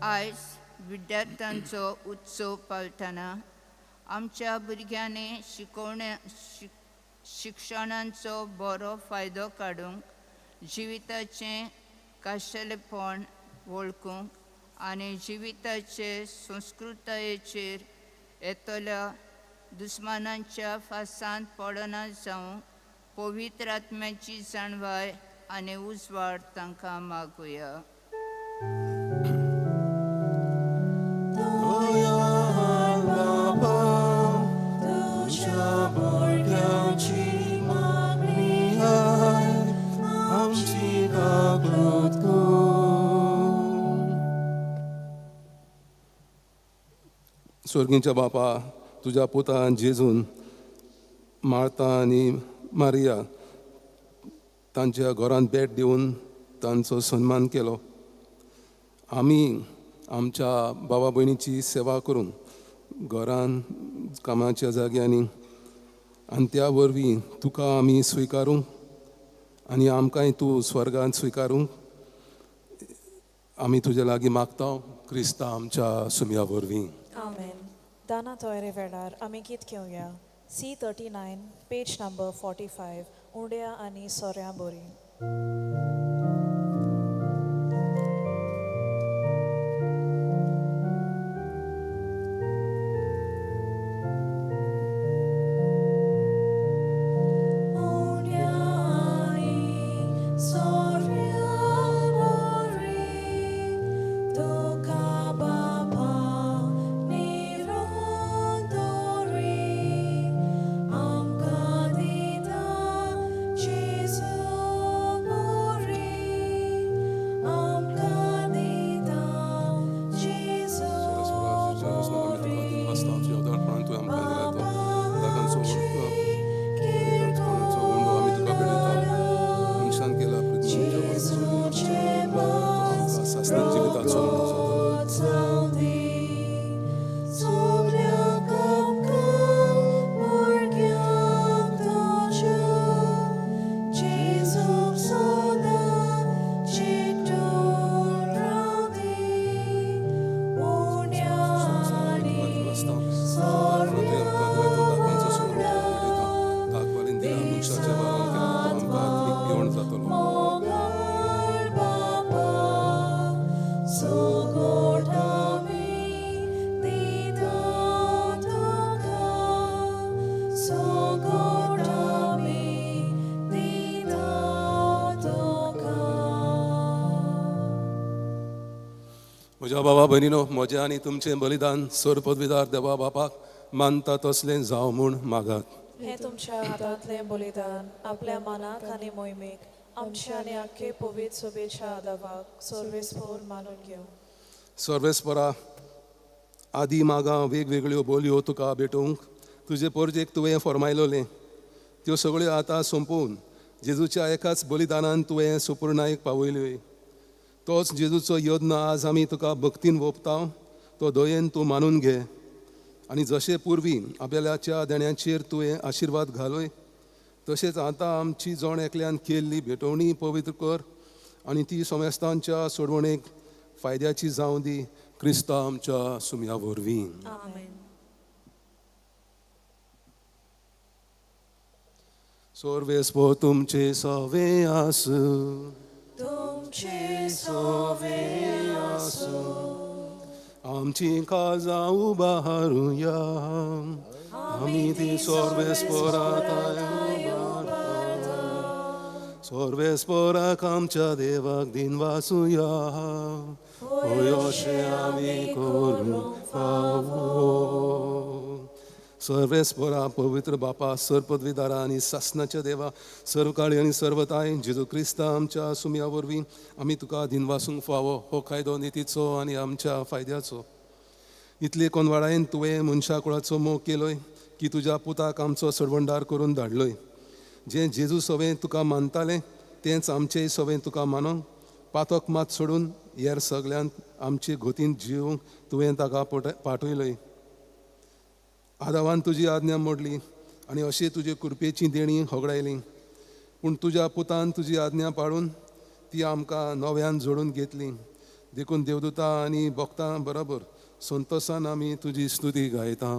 आयज विद्यार्थ्यांचो उत्सव पाळटना आमच्या भुरग्यांनी शिक्षणाचो बरो फायदो काडूंक, जिविताचें खाशेलेपण वळखूंक आनी जिविताचे संस्कृतायेचेर येतल्या दुस्मानांच्या फासांत पडना जावंक पवित्र आत्म्याची जाणवाय आनी उजवाड तांकां मागुया. स्वर्गींच्या बापा, तुज्या पुतान जेजून मार्ता आनी मारिया तांच्या घरांत भेट दिवन तांचो सन्मान केलो. आमी आमच्या बाबा भयणीची सेवा करून घरान, कामाच्या जाग्यांनी आनी त्या वरवीं तुका आमी स्विकारूंक आनी आमकांय तूं स्वर्गांत स्विकारूंक आमी तुज्या लागीं मागता, क्रिस्ता आमच्या सुमया वरवीं. आमेन. दाना तयारे वेळार आमी गीत घेवया C39, page number 45, उंड्या आनी सोऱ्या बोरी. म्हज्या बाबा भयणीनो, म्हजें आनी तुमचें बलिदान सर पदवीदार देवा बापाक मानता तसलें जावं म्हूण मागात. हें तुमच्या हातांतलें बलिदान आपल्या मनाक आनी मोहिमेक आमच्या आनी आख्खे पवित्र सभेच्या आदावाक सर्वेस्पोर मानून घेवं. सर्वेस्परा, आदी मागां वेगवेगळ्यो बोलयो तुका भेटोवंक तुजे पोरजेक तुवें फॉर्मायलोलें त्यो सगळ्यो आतां सोंपोवन जेजूच्या एकाच बलिदानान तुवें सुपूर्णायक पावयल्यो. तोच जेजूचो यत्न आज आमी तुका भक्तीन वोपता, तो दयेन तूं मानून घे आनी जशें पुर्वी आबेलाच्या देण्याचेर तुवें आशिर्वाद घालय तशेंच आतां आमची जण एकल्यान केल्ली भेटवणी पवित्र कर आनी ती समेस्तांच्या सोडवणेक फायद्याची जावं दी, क्रिस्ता आमच्या सुमया वरवीं. सर्वेस्पोर तुमचे सवे आसूं. तुमचे सवे आसूं. आमची काळजां उबारुया, आमी ती सर्वेस्पोराक उबारता. सर्वेस्पोराक आमच्या देवाक दिनवासुया, होय अशें आमी करूंक फावो. सर्वेस्पोरा, पवित्र बापा, सर्वपदवीदारा आनी सासनाच्या देवा, सर्वकाळी आनी सर्वताय जेजू क्रिस्ता आमच्या सुमया वरवीं आमी तुका दिनवासूंक फावो हो कायदो नितीचो आनी आमच्या फायद्याचो. इतले कोनवाडायेन तुवें मनशा कुळाचो मोग केलोय की तुज्या पुताक आमचो सोडवणदार करून धाडलोय. जें जेजू सवें तुका मानतालें तेंच आमचेय सवें तुका मानूंक पातक मात सोडून हेर सगल्यांत आमचे गोतीन जिवंक तुवें ताका पाठयलोय. आदावान तुजी आज्ञा मोडली आनी अशी तुजे कृपेची देणी होगडायली, पूण तुज्या पुतान तुजी आज्ञा पाळून ती आमकां नव्यान जोडून घेतली. देखून देवदूता आनी भक्तां बरोबर संतोसान आमी तुजी स्तुती गायता.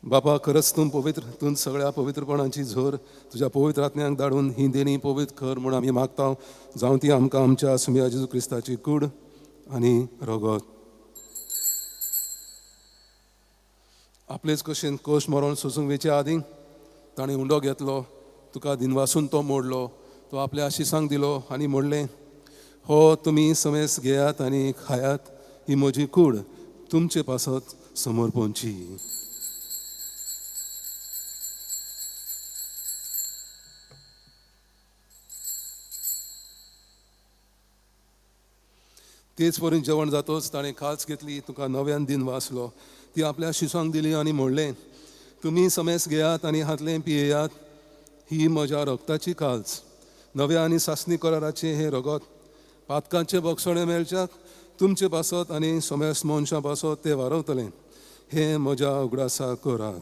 बापा खरंच तूं पवित्र, तूं सगळ्या पवित्रपणाची झोर तुज्या पवित्र आत्म्यांक धाडून ही देणी पवित्र कर म्हूण आमी मागता. जावं ती आमकां आमच्या सुम्या जेजू क्रिस्ताची कूड आनी रगत. आपलेच कशेन कोश मरण सोसूंक वेचे आदीं ताणें उंडो घेतलो, तुका दिनवासून तो मोडलो, तो आपल्या आशिसांक दिलो आनी म्हणलें, हो तुमी समेस घेयात आनी खायात, ही म्हजी कूड तुमचे पासत समर्पणची. तेच वरीं जेवण जातोच ताणें खास घेतली, तुका नव्यान दिन वाचलो, ती आपल्या शिसांक दिली आनी म्हणलें, तुमी समेस घेयात आनी हातलें पियेयात, ही म्हज्या रगताची काल्स, नव्या आनी सासणी कराराचें हें रगत, पातकांचें बक्षणें मेळच्याक तुमचे पासत आनी समेस मनशां पासत तें वारवतलें, हें म्हज्या उगडासा करात.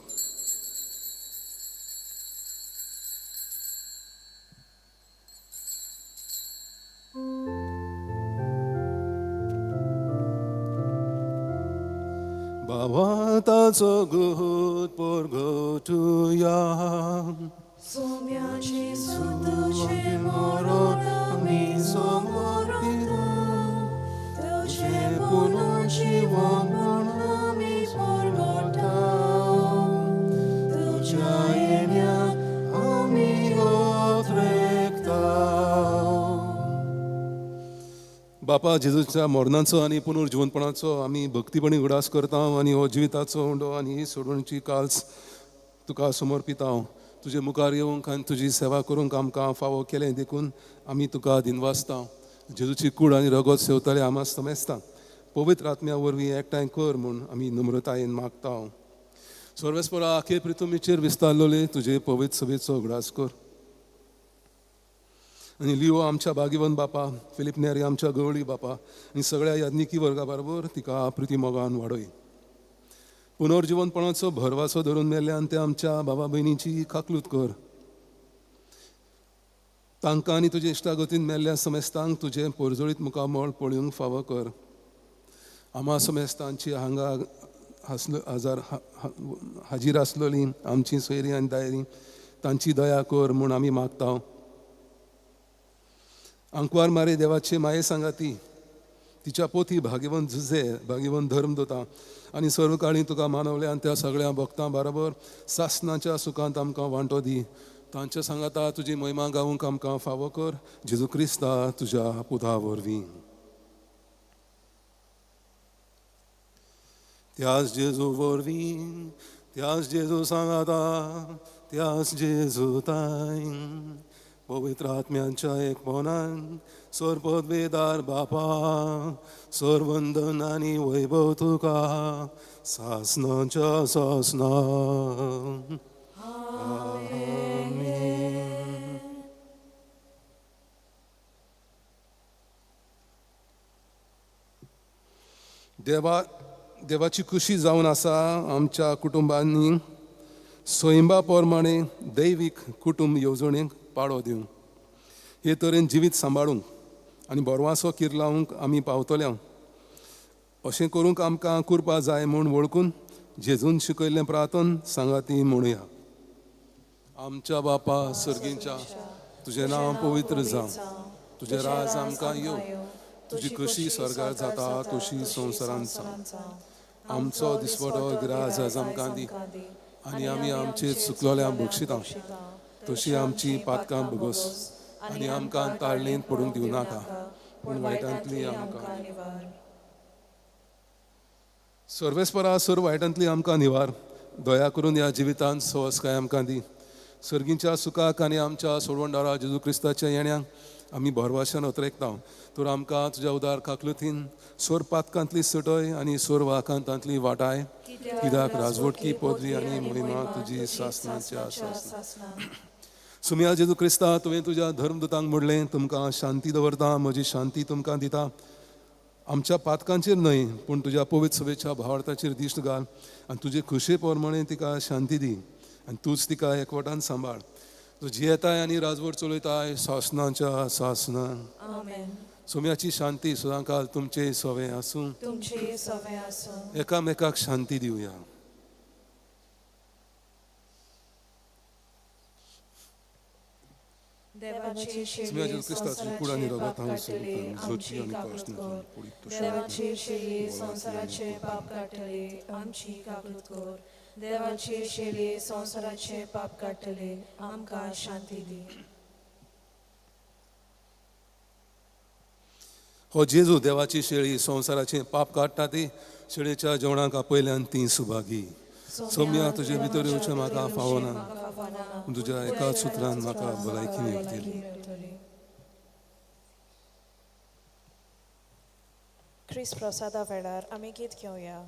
भावाताचो गुत परगटुया, सोम्याची तुझे मरण आमी समर्पिता, तुझे पुनर्जीवन म्हूण आमी परगटा, तुज्या येण्याक आमी अत्रेकता. बापा जेजूच्या मरणाचो आनी पुनर्जिवनपणाचो आमी भक्तीपणी उगडास करता आनी हो जिविताचो उंडो आनी ही सोडवणची काल्स तुका समर्पिता. तुजे मुखार येवंक आनी तुजी सेवा करूंक आमकां फावो केलें देखून आमी तुका दिनवासता. जेजूची कूड आनी रगत सेवताले आमा समेस्ता पवित्र आत्म्या वरवीं एकठांय कर म्हूण आमी नम्रतायेन मागता. सर्वेस्परा आखे प्रितुमीचेर विस्तारलोले तुजे पवित्र सभेचो उगडास कर आनी लिओ आमच्या भाग्यवंत बापा, फिलीप नेरी आमच्या गवळी बापा आनी सगळ्या याज्ञिकी वर्गा बरोबर तिका प्रिती मोगान वाडय. पुनर्जिवनपणाचो भरवासो धरून मेल्ल्यान ते आमच्या बाबा भयणीची काकलूत कर. तांकां आनी तुजे इश्टागतीन मेल्ल्या समेस्तांक तुजें पोरजोळीत मुखामळ पळोवंक फावो कर. आमा समेस्तांची हांगा हाजर हाजीर आसलोली आमची सोयरी आनी दायरी तांची दया कर म्हूण आमी मागता. आंकवार मारे देवाचे माये सांगाती तिच्या पोथी भाग्यवंत झुजे भाग्यवंत धर्म दोता आनी सर्व काळी तुका मानवल्या आनी त्या सगळ्या भक्तां बरोबर सासनाच्या सुखांत आमकां वांटो दी. तांच्या सांगाता तुजी महिमा गावूंक आमकां फावो कर, जेजू क्रिस्ता तुज्या पुता वरवीं. त्याच जेजू वरवीं, त्याच जेजू सांगाता, त्याच जेजू ताय पवित्र आत्म्यांच्या एकपणान सर्वपदवेदार बापा, सर्वंदन आनी वैभव तुका सासनाच्या सासना. आमेन. देवा देवाची खुशी जावन आसा आमच्या कुटुंबांनी स्वयंबा प्रमाणे दैवीक कुटुंब येवजणेक पाळो दिवंक, हे तरेन जिवीत सांबाळूंक आनी बरवासो किरलावंक आमी पावतले. अशें करूंक आमकां कुरपा जाय म्हूण वळखून जेजून शिकयल्लें प्रार्थन सांगाती म्हणुया. आमच्या बापा सर्गींच्या, तुजें नांव पवित्र जावं, तुजें राज आमकां येवं, तुजी खुशी स्वर्गार जाता तशी संवसारांत जावं. आमचो दिसवडो ग्रास आज आमकां दी आनी आमी आमचे चुकलोल्या बक्षिता तशी आमची पातकां भोगोस आनी आमकां ताळणेंत पडूंक दिवं नाका, पूण वायटांतली आमकां सर्वेस्परा सर्व वायटांतली आमकां निवार. दया करून ह्या जिवितांत सवसकाय आमकां दी. सर्गींच्या सुखाक आनी आमच्या सोडवणदारा जेजू क्रिस्ताच्या येण्याक आमी भरवाशान अत्रेकता. तर आमकां तुज्या उदार काकलुतीन सोर पातकांतली सुटय आनी सोर वाकांतांतली वाटाय, कित्याक राजवटकी पदवी आनी महिमा तुजी सासनाच्या सासना. सुमिया जेजू क्रिस्ता, तुवें तुज्या धर्मदूतांक म्हणलें, तुमकां शांती दवरता, म्हजी शांती तुमकां दिता. आमच्या पातकांचेर न्हय पूण तुज्या पवित्र सभेच्या भावार्थाचेर दिश्ट घाल आनी तुजे खुशे प्रमाणे तिका शांती दी आनी तूंच तिका एकवटान सांबाळ. तूं जियेताय आनी राजवट चलयताय सासनाच्या सासना. सोम्याची शांती सदांकाल तुमचे सवे आसूं, तुमचे सवे आसूं. एकामेकाक शांती दिवया. देवाची सोम्या शेळये जेजू क्रिस्ताची कूड आनी संवसाराचे रगत पाप हांव काडटली स्वीकारतां, जोची आमची आनी काकूत कश्ट कर. पवित्र देवाची शेळये संवसाराचे पाप काडटली आमची काकूत कर. देवाची शेळये संवसाराचे पाप काडटली आमकां शांती दी. हो जेजू देवाची शेळी संवसाराचें पाप काडटा ती शेळीच्या जेवणाक आपयल्यान ती सुभागी. सोम्या तुजे भितर येवचें म्हाका फावना, पूण तुज्या एकाच सुत्रान म्हाका भलायकी मेळटली. क्रिस प्रसादा वेळार आमी गीत घेवया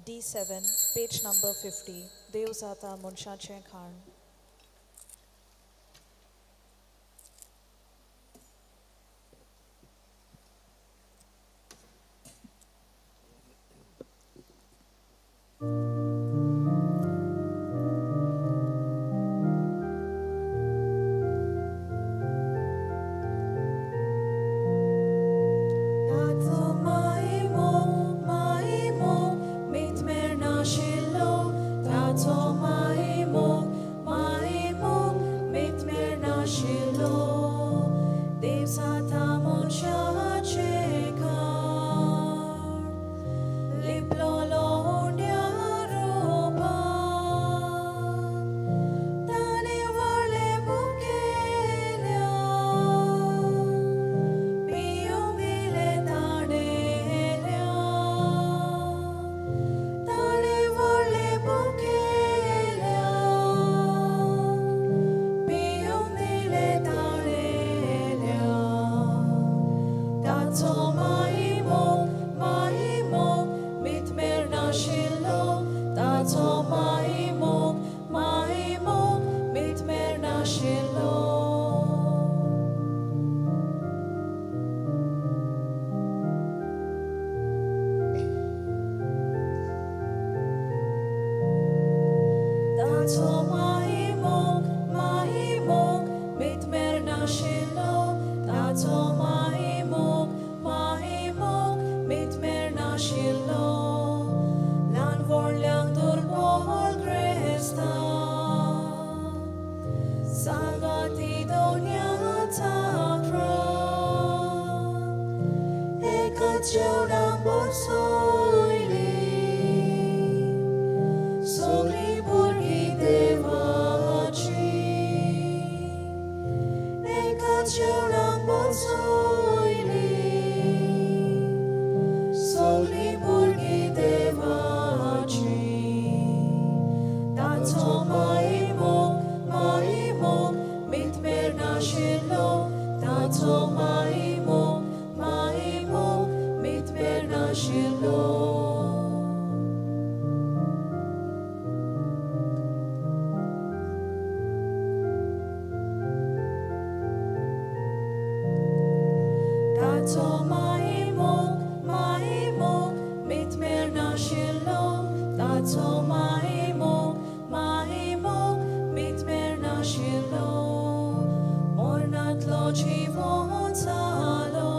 D7 page number 50 देव जाता मनशाचें खाण. Tato maimo, mit mer nashilo. Tato maimo, maimo, mit mer nashilo. Dev zata monशाचे खाण, लिपलो लोंड्या रोपान. ताणें व्हडलें मुखेल्या, पिवंक दिलें ताणेल्या. ताणें व्हडलें मुखेल्या, पिवंक दिलें ताणेल्या. ताचो माईमोग, माईमोग, mit mer nashilo. Taco maimog, maimog, mit mer nashilo. Taco maimog, maimog, mit mer nashilo. Taco maimog, maimog, mit mer nashilo. Lan vorleang durpol Krista, Salvati donia takra. Eka जेवणाक बसयली, सगळीं भुरगीं देवाची. एका जेवणाक बसयली, सगळीं भुरगीं देवाची. ताचो माईमोग, माईमोग, mit mer nashilo. Taco maimog, maimog, mit mer nashilo. Taco maimog, maimog, mit mer nashilo. Taco maimog, maimog, mit mer nashilo. Mornatlo जीवन जालो,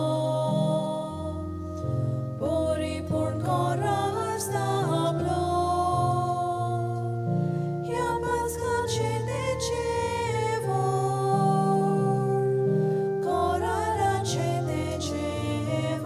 परिपूर्ण कोरास दाबलो. ह्या पाचकाचें तें जेवण, कोराराचें तें जेवण.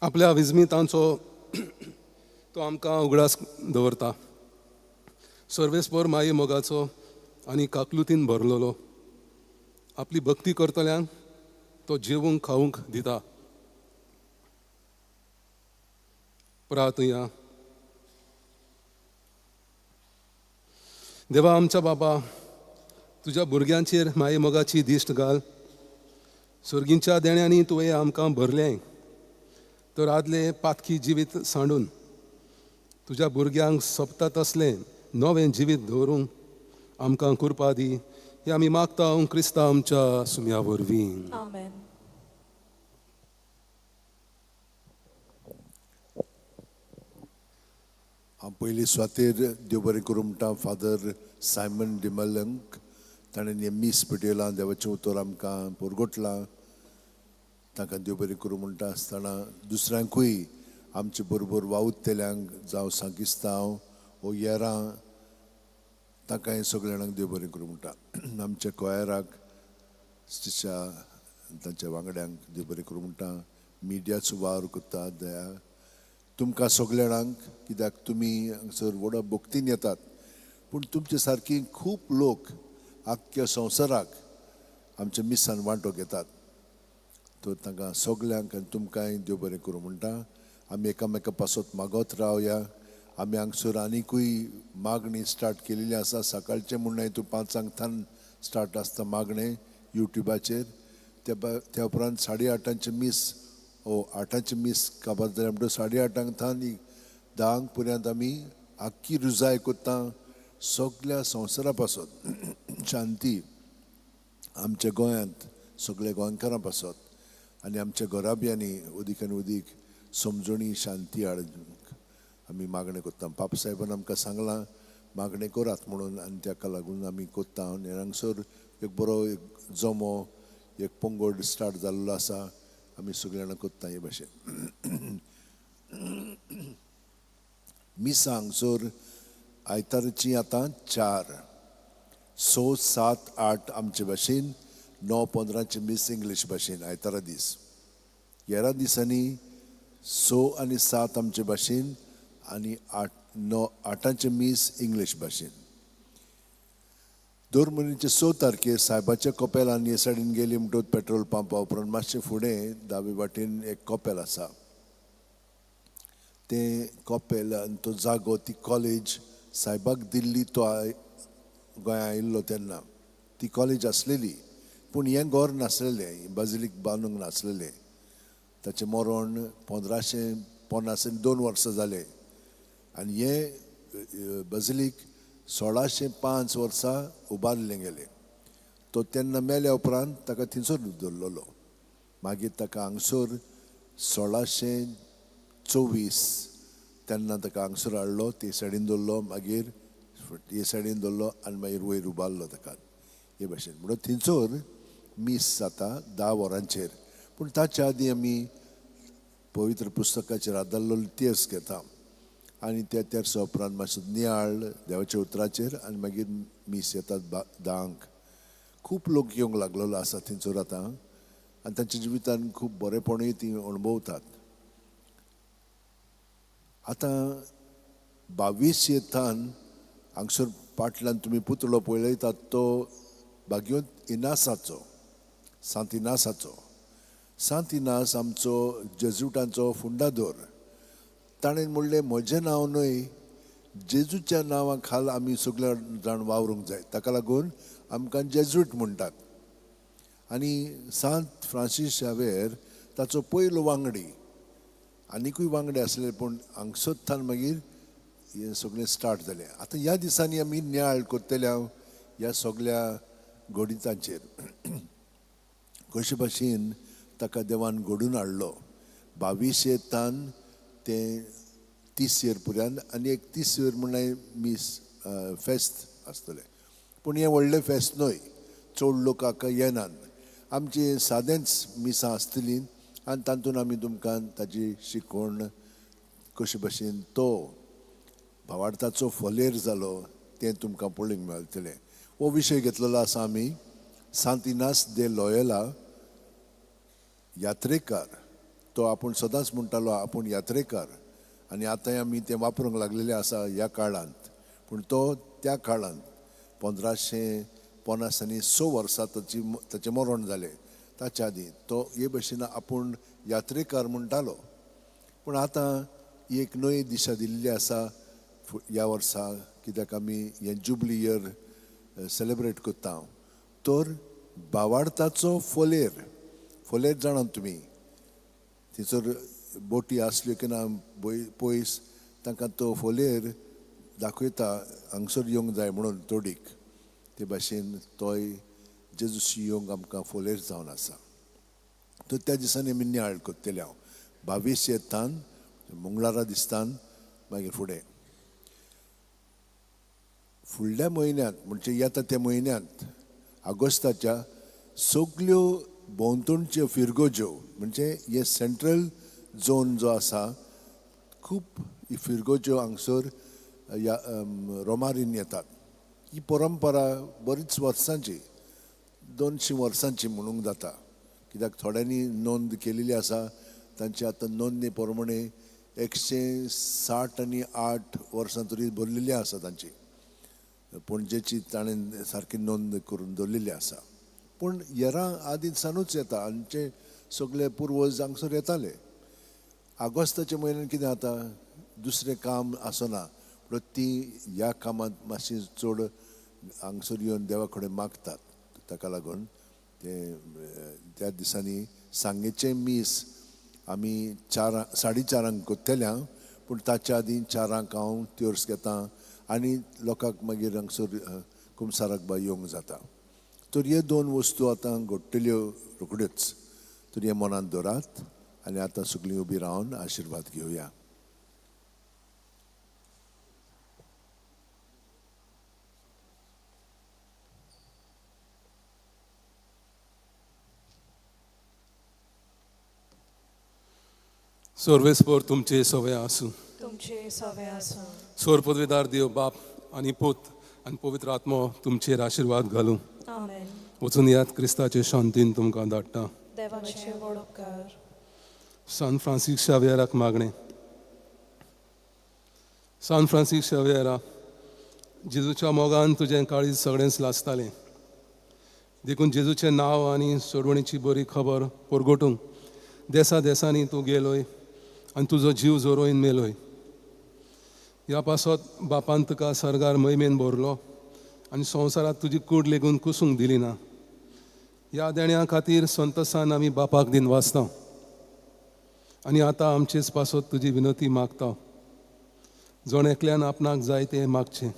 आपल्या विस्मितांचो तो आमकां उगडास दवरता. सर्वेस्पर माये मोगाचो आनी काकलुतीन भरलेलो आपली भक्ती करतल्यांक तो जेवूंक खावंक दिता. प्रार्थया. देवा आमच्या बाबा, तुज्या भुरग्यांचेर माये मोगाची दिश्ट घाल. सर्गींच्या देण्यांनी तुवें आमकां भरलें तर आदलें पातकी जिवीत सांडून तुज्या भुरग्यांक सोबता तसलें नवें जिवीत दवरूंक आमकां कृपा दी. हे आमी मागता क्रिस्ता आमच्या सुम्या वरवीं. आमेन. हांव पयली सुवातेर देव बरें करूं म्हणटा फादर सायमन डिमलंक. ताणें हें मीस पेटयलां, देवाचें उतर आमकां पुरगोटलां. तांकां देव बरें करूं म्हणटा आसतना दुसऱ्यांकूय आमचे बरोबर वावुरतल्यांक, जावं सांकिस्तांव वो येरां, तांकां सगळ्या जाणांक देव बरें करूं म्हणटा. आमच्या कोयराक तिच्या तांच्या वांगड्यांक देव बरें करूं म्हणटा. मिडियाचो वावर करता दया तुमकां सगळ्या जाणांक, कित्याक तुमी हांगसर व्हडा भक्तीन येतात, पूण तुमचे सारकी खूब लोक आख्ख्या संवसाराक आमच्या मिसान वांटो घेतात. तर तांकां सगल्यांक आनी तुमकांय देव बरें करूं म्हणटा. आमी एकामेका पासत मागत रावया. आमी हांगसर आनिकूय मागणी स्टार्ट केलेली आसा. सकाळचें म्हूण तूं 5 थावन स्टार्ट आसता मागणें युट्यूबाचेर. त्या उपरांत 8:30 मीस ओ 8 मीस काबार जालें म्हणटकच 8:30 थावन 10 पर्यंत आमी आख्खी रुजाय करता सगल्या संवसारा पासत शांती आमच्या गोंयांत सगल्या गोंयकारां पासत आनी आमच्या घराब्यांनी अदीक आनी अदीक समजणी शांती हाडूंक आमी मागणें करता. पाप साहेबान आमकां सांगलां मागणें करात म्हणून, आनी ताका लागून आमी करता. आनी हांगसर एक बरो एक जमो एक पंगड स्टार्ट जाल्लो आसा. आमी सगळीं जाणां करता हे भाशेन. मिसां हांगसर आयतारची आतां 4, 6, 7, 8 आमचे भाशेन, 9:15 मीस इंग्लीश भाशेन आयतारा दीस. 11 दिसांनी 6 आनी 7 आमचे भाशेन आनी 8, 9, 8 मीस इंग्लीश भाशेन. दर म्हयन्याचे 6 तारखेर सायबाच्या कपेलान हे सायडीन गेली म्हणटकच पेट्रोल पंपा उपरांत मातशें फुडें दावे वाटेन एक कपेल आसा. तें कपेल आनी तो जागो ती कॉलेज सायबाक दिल्ली. तो गोंया आयिल्लो तेन्ना ती कॉलेज आसलेली, पूण हें घर नासलेलें, बाजिलीक बांदूंक नासलेलें. ताचें मरण 1550 2 वर्सां जालें आनी हें बाजिलीक 1605 वर्सां उबारलें गेलें. तो तेन्ना मेल्या उपरांत ताका थंयसर दवरलेलो. मागीर ताका हांगसर 1624 तेन्ना ताका हांगसर हाडलो, ते सायडीन दवरलो, मागीर हे सायडीन दवरलो आनी मागीर वयर उबारलो ताका हे भाशेन. म्हणून थंयसर मीस जाता 10 वरांचेर. पूण ताच्या आदीं आमी पवित्र पुस्तकाचेर आदारलेलो तेर्स घेता आनी त्या तेर्सा उपरांत मातसो नियाळ देवाच्या उतराचेर आनी मागीर मीस येतात 10. खूब लोक येवंक लागलेलो आसा थंयसर आतां आनी तांच्या जिवितान खूब बरेपणूय ती अणभवतात. आतां 22 येतान हांगसर पाटल्यान तुमी पुतळो पळयतात तो बागयोंत इनासाचो, सांत इनासाचो. सांत इनास आमचो जेजुटांचो फुंडादोर. ताणें म्हणलें म्हजें नांव न्हय, जेजूच्या नांवा खाल आमी सगळे जाण वावरूंक जाय. ताका लागून आमकां जेजूट म्हणटात. आनी सांत फ्रांसीस शावेर ताचो पयलो वांगडी, आनिकूय वांगडी आसले पूण हांगसर थावन मागीर हें सगळें स्टार्ट जालें. आतां ह्या दिसांनी आमी नियाळ करतले ह्या सगळ्या घडितांचेर कशे भाशेन ताका देवान घडून हाडलो. 22 येतान तें 30 यर पर्यंत आनी एक 30 यर म्हणल्यार मीस फेस्त आसतलें. पूण हें व्हडलें फेस्त न्हय, चड लोक हाका येनात. आमचें सादेंच मिसां आसतलीं आनी तातूंत आमी तुमकां ताजी शिकवण कशे भाशेन तो भावार्थाचो फोलेर जालो तें तुमकां पळोवंक मेळटलें. हो विशय घेतलेलो आसा आमी सांत इनास दे लोयोला यात्रेकार. तो आपूण सदांच म्हणटालो आपूण यात्रेकार आनी आतांय आमी तें वापरूंक लागलेलें आसा ह्या काळांत. पूण तो त्या काळांत 1556 वर्सां ताचें मरण जालें. ताच्या आदीं तो हे भशेन आपूण यात्रेकार म्हणटालो. पूण आतां एक नवी दिशा दिल्ली आसा ह्या वर्सा, कित्याक आमी हें जुबली इयर सेलेब्रेट करता. तर बावाडताचो फोलेर, फोलेर जाणात तुमी, थंयसर बोटी आसल्यो की ना पयस, तांकां तो फोलेर दाखयता हांगसर येवंक जाय म्हणून तोडीक. ते भाशेन तोय जेजूस येवंक आमकां फोलेर जावन आसा. तर त्या दिसांनी आमी नियाळ करतले. हांव 22 येतान मंगळारा दिसतान मागीर फुडें फुडल्या म्हयन्यांत म्हणजे येता त्या म्हयन्यांत ऑगस्टाच्या सगल्यो भोंवतणच्यो फिरगोज्यो म्हणजे हे सेंट्रल झोन जो आसा खूब फिरगोज्यो हांगसर ह्या रोमारीन येतात. ही परंपरा बरीच वर्सांची, 200 वर्सांची म्हणूंक जाता, कित्याक थोड्यांनी नोंद केलेली आसा. तांची आतां नोंदणी प्रमाणे 160 आनी 8 वर्सां तरी भरलेली आसा तांची. पणजेची ताणें सारकी नोंद करून दवरलेली आसा. पूण येरां आदीं सानूच येता, आमचे सगळे पुर्वज हांगसर येताले. ऑगस्टाच्या म्हयन्यान कितें जाता, दुसरें काम आसना, पूण ती ह्या कामांत मातशी चड हांगसर येवन देवा कडेन मागतात. ताका लागून ते त्या दिसांनी सांगेचें मीस आमी 4:30 करतले. पूण ताच्या आदीं 4 हांव त्योर्स घेता आनी लोकांक मागीर हांगसर कुमसाराक बा येवंक जाता. तर हे 2 वस्तू आतां घडटल्यो रोखड्योच. तर हे मनांत दवरात आनी आतां सगळीं उबी रावन आशिर्वाद घेवया. सर्वेस्पर तुमचे सवे आसूं. तुमचे सवे आसूं. सोर पदवीदार देव बाप आनी पूत आनी पवित्र आत्मो तुमचेर आशिर्वाद घालूं. आमेन. वचून यात क्रिस्ताचे शांतीन तुमकां धाडटा. देवाचे व्हड उपकार. सान फ्रांसीस शावियराक मागणें. सान फ्रांसीस शावियरा, जेजूच्या मोगान तुजें काळीज सगळेंच लासतालें, देखून जेजूचें नांव आनी सोडवणीची बरी खबर परगटूंक देसा देसांनी तूं गेलोय आनी तुजो जीव जोरोवन मेलोय. ह्या पासत बापान तुका सर्गार महिमेन भरलो आनी संवसारांत तुजी कूड लेगून कुसूंक दिली ना. ह्या देण्या खातीर संतोसान आमी बापाक दिन वाचता आनी आतां आमचेच पासत तुजी विनती मागता. जण एकल्यान आपणाक जाय तें मागचें.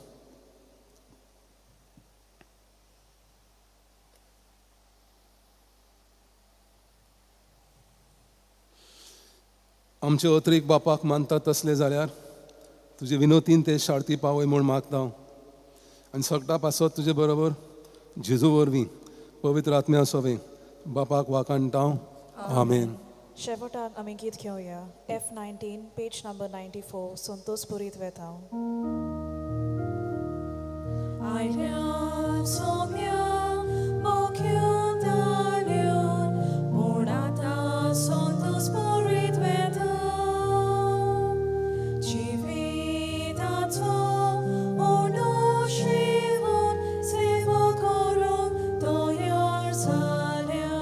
आमचे अत्रीक बापाक मानता तसले जाल्यार तुजे विनोतीन ते शार्ती पावय म्हूण मागता आनी सगळ्या पासत तुजे बरोबर जेजू वरवीं पवित्र आत्म्या सोवें बापाक वाखाणटा. आमेन. शेवटाक आमी गीत घेवया. F19 page number 94 संतोष पुरीत वेता. आयल्या सोम्या मोख्यो म्हूण आतां संतोष पुरीत वेता. जिविताचो उणो शिवून सेवा करूंक तयार जाल्या.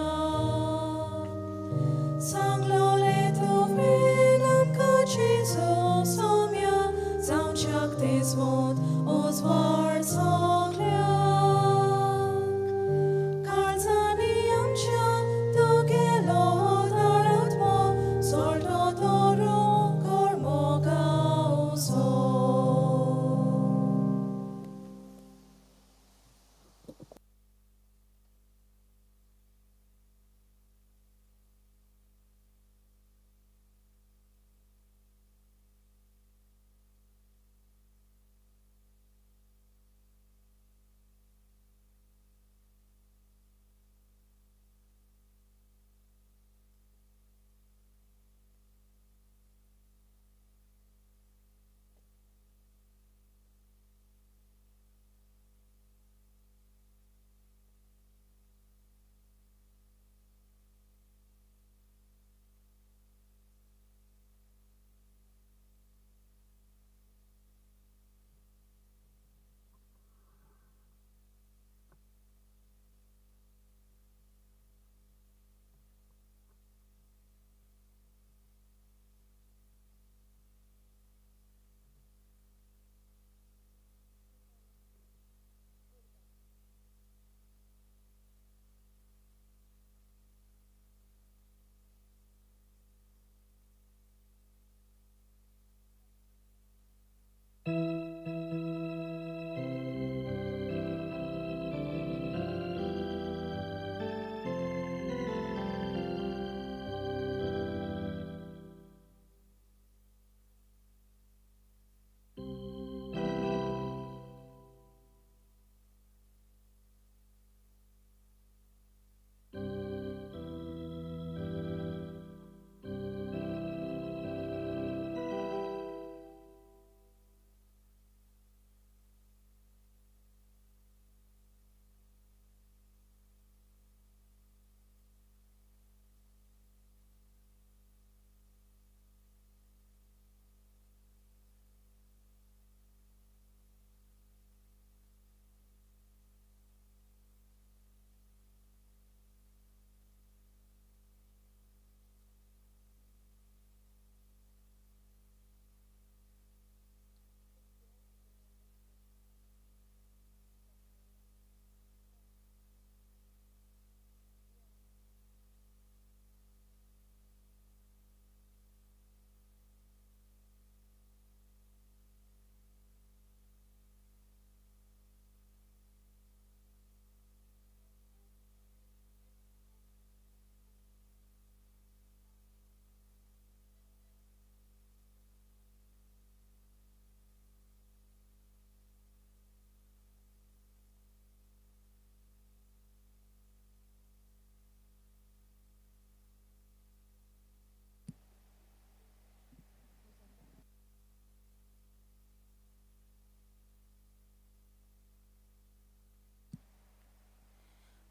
सांगलोलें तुवें आमकां जेजू सोम्या जावच्याक तेजवंत उजवाड सगळ्या.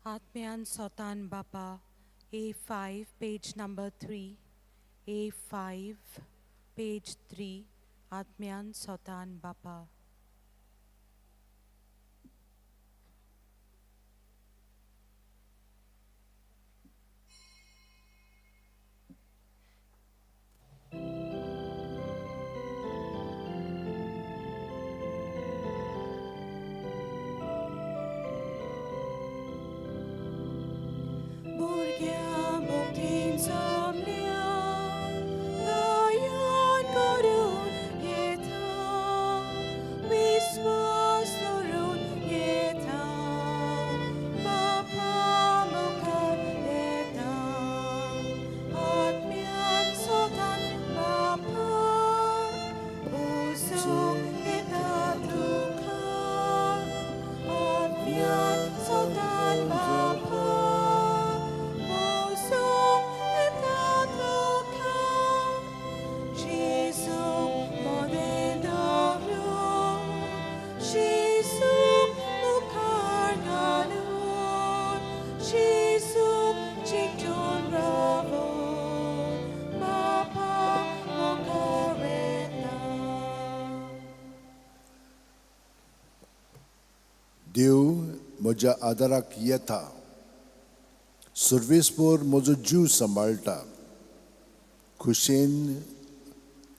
आत्म्यान सोतान बापा, A5 page number 3, A5 page 3, आत्म्यान सोतान बापा. भुरग्यां मुक्तीन जमल्या, दयान करून येता, विस्वास दवरून येता, बापा मुखार येता, आत्म्यान सोतान बापा, उसूंक येता तुका, आत्म्यान सोतान बापा, उसूंक येता तुका, जेजू मदें दवरून, जेजू मुखार घालून, जेजू चिकटून रावून, बापा मुखार येता. देव म्हज्या आदाराक येता, सर्वेस्पोर म्हजो जीव सांबाळटा. खुशेन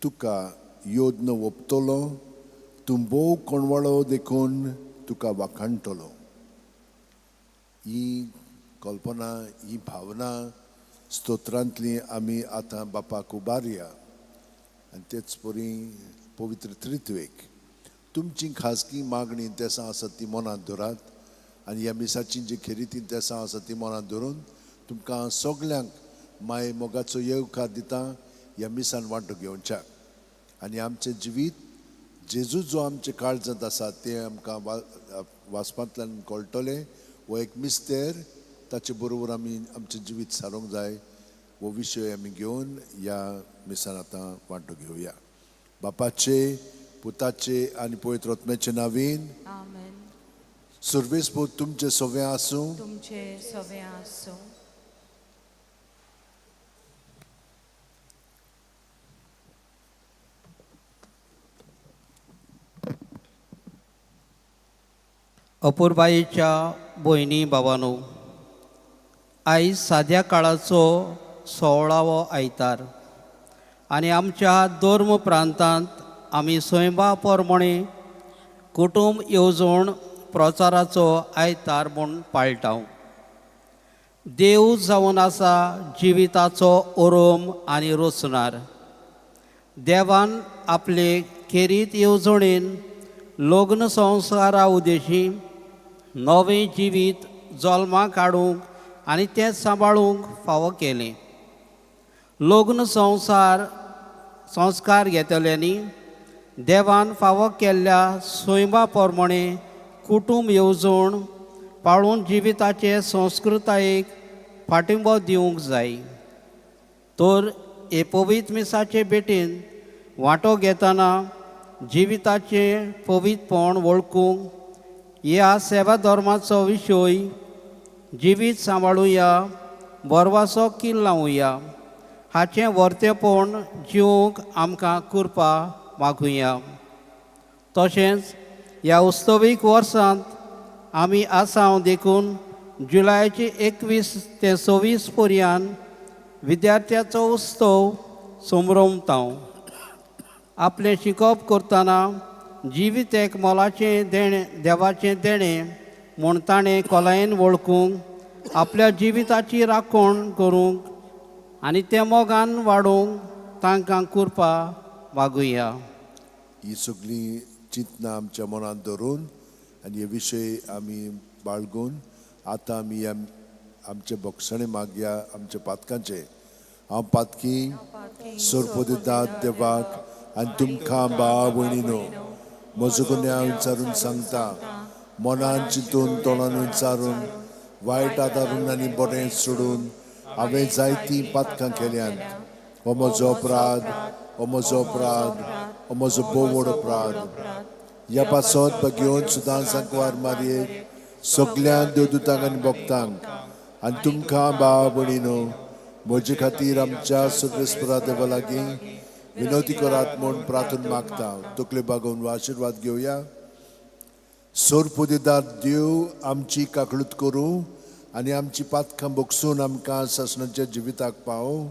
तुका योद्न ओंपतलो, तूं भोव कोणवाळो देखून तुका वाखाणटलो. ही कल्पना, ही भावना स्तोत्रांतली आमी आतां बापाक उबारया आनी तेच परी पवित्र त्रित्वेक. तुमची खाजगी मागणी तेसां आसात ती मनांत धरात आनी ह्या मिसाची जी खेरीती तेसां आसात ती मनांत धरून तुमकां सगल्यांक माये मोगाचो येवकार दिता ह्या मिसान वांटो घेवच्याक. आनी आमचें जिवीत जेजू जो आमचे काळजांत आसा तें आमकां वाचपांतल्यान कळटलें. हो एक मिस्तेर, ताचे बरोबर आमी आमचें जिवीत सारोंक जाय. हो विशय आमी घेवन ह्या मिसान आतां वांटो घेवया. बापाचे, पुताचे आनी पवित्र आत्म्याचे नांवान. आमेन. सर्वेस्पोर तुमचें सवें आसूं. तुमचे सवें आसूं. अपुरबायेच्या भयणी भावानो, आयज साद्या काळाचो 16वो आयतार आनी आमच्या धर्म प्रांतांत आमी स्वयंबा प्रमाणे कुटुंब येवजण प्रचाराचो आयतार म्हूण पाळटा. देव जावन आसा जिविताचो ओरोम आनी रचणार. देवान आपले खेरीत येवजणेन लग्न संवसारा उद्देशी नवें जिवीत जल्माक हाडूंक आनी तें सांबाळूंक फावो केलें. लग्न संवसार संस्कार घेतल्यांनी देवान फावो केल्ल्या स्वयंबा प्रमाणे कुटुंब येवजण पाळून जिविताचे संस्कृतायेक पाठिंबो दिवंक जाय. तर हे पवित्र मिसाचे भेटेन वांटो घेतना जिविताचें पवित्रपण वळखूंक ह्या सेवा धर्माचो विशय जिवीत सांबाळुया, बरवासो किल लावुया, हाचें वर्तेपण जिवंक आमकां कृपा मागुया. तशेंच ह्या उत्सवीक वर्सांत आमी आसाव देखून जुलयाचे 21 ते 26 पर्यंत विद्यार्थ्याचो उत्सव संभ्रमता. आपलें शिकप करतना जिवीत एक मोलाचें देणें, देवाचें देणें म्हूण ताणें खोलायेन वळखूंक, आपल्या जिविताची राखण करूंक आनी तें मोगान वाडोवंक तांकां कृपा मागुया. ही सगळीं चिंतनां आमच्या मनांत धरून आनी हे विशय आमी बाळगून आतां आमी आमचे भोगसणे मागया आमच्या पातकांचे. हांव पातकी सरपदितात देवाक आनी तुमकां भाव भयणीनो म्हजो गुन्यांव विचारून सांगता, मनान चिंतून तोंडान विचारून वायट आदारून आनी बरें सोडून हांवें जायतीं पातकां केल्यांत. हो म्हजो अपराध, हो म्हजो अपराध, हो म्हजो भोव व्हड अपराध. ह्या पासत घेवन सुद्दां सांकवार मारयेक सगळ्या देवदूतांक आनी भक्तांक आनी तुमकां भाव भयणीनो म्हजे खातीर आमच्या सर्वेस्परा देवा लागीं विनवती करात म्हूण प्रार्थना मागता. तकले बागोवन आशिर्वाद घेवया. सोरपुदेदार देव आमची काकळूत करूं आनी आमची पातकां बगसून आमकां सासणाच्या जिविताक पावूं.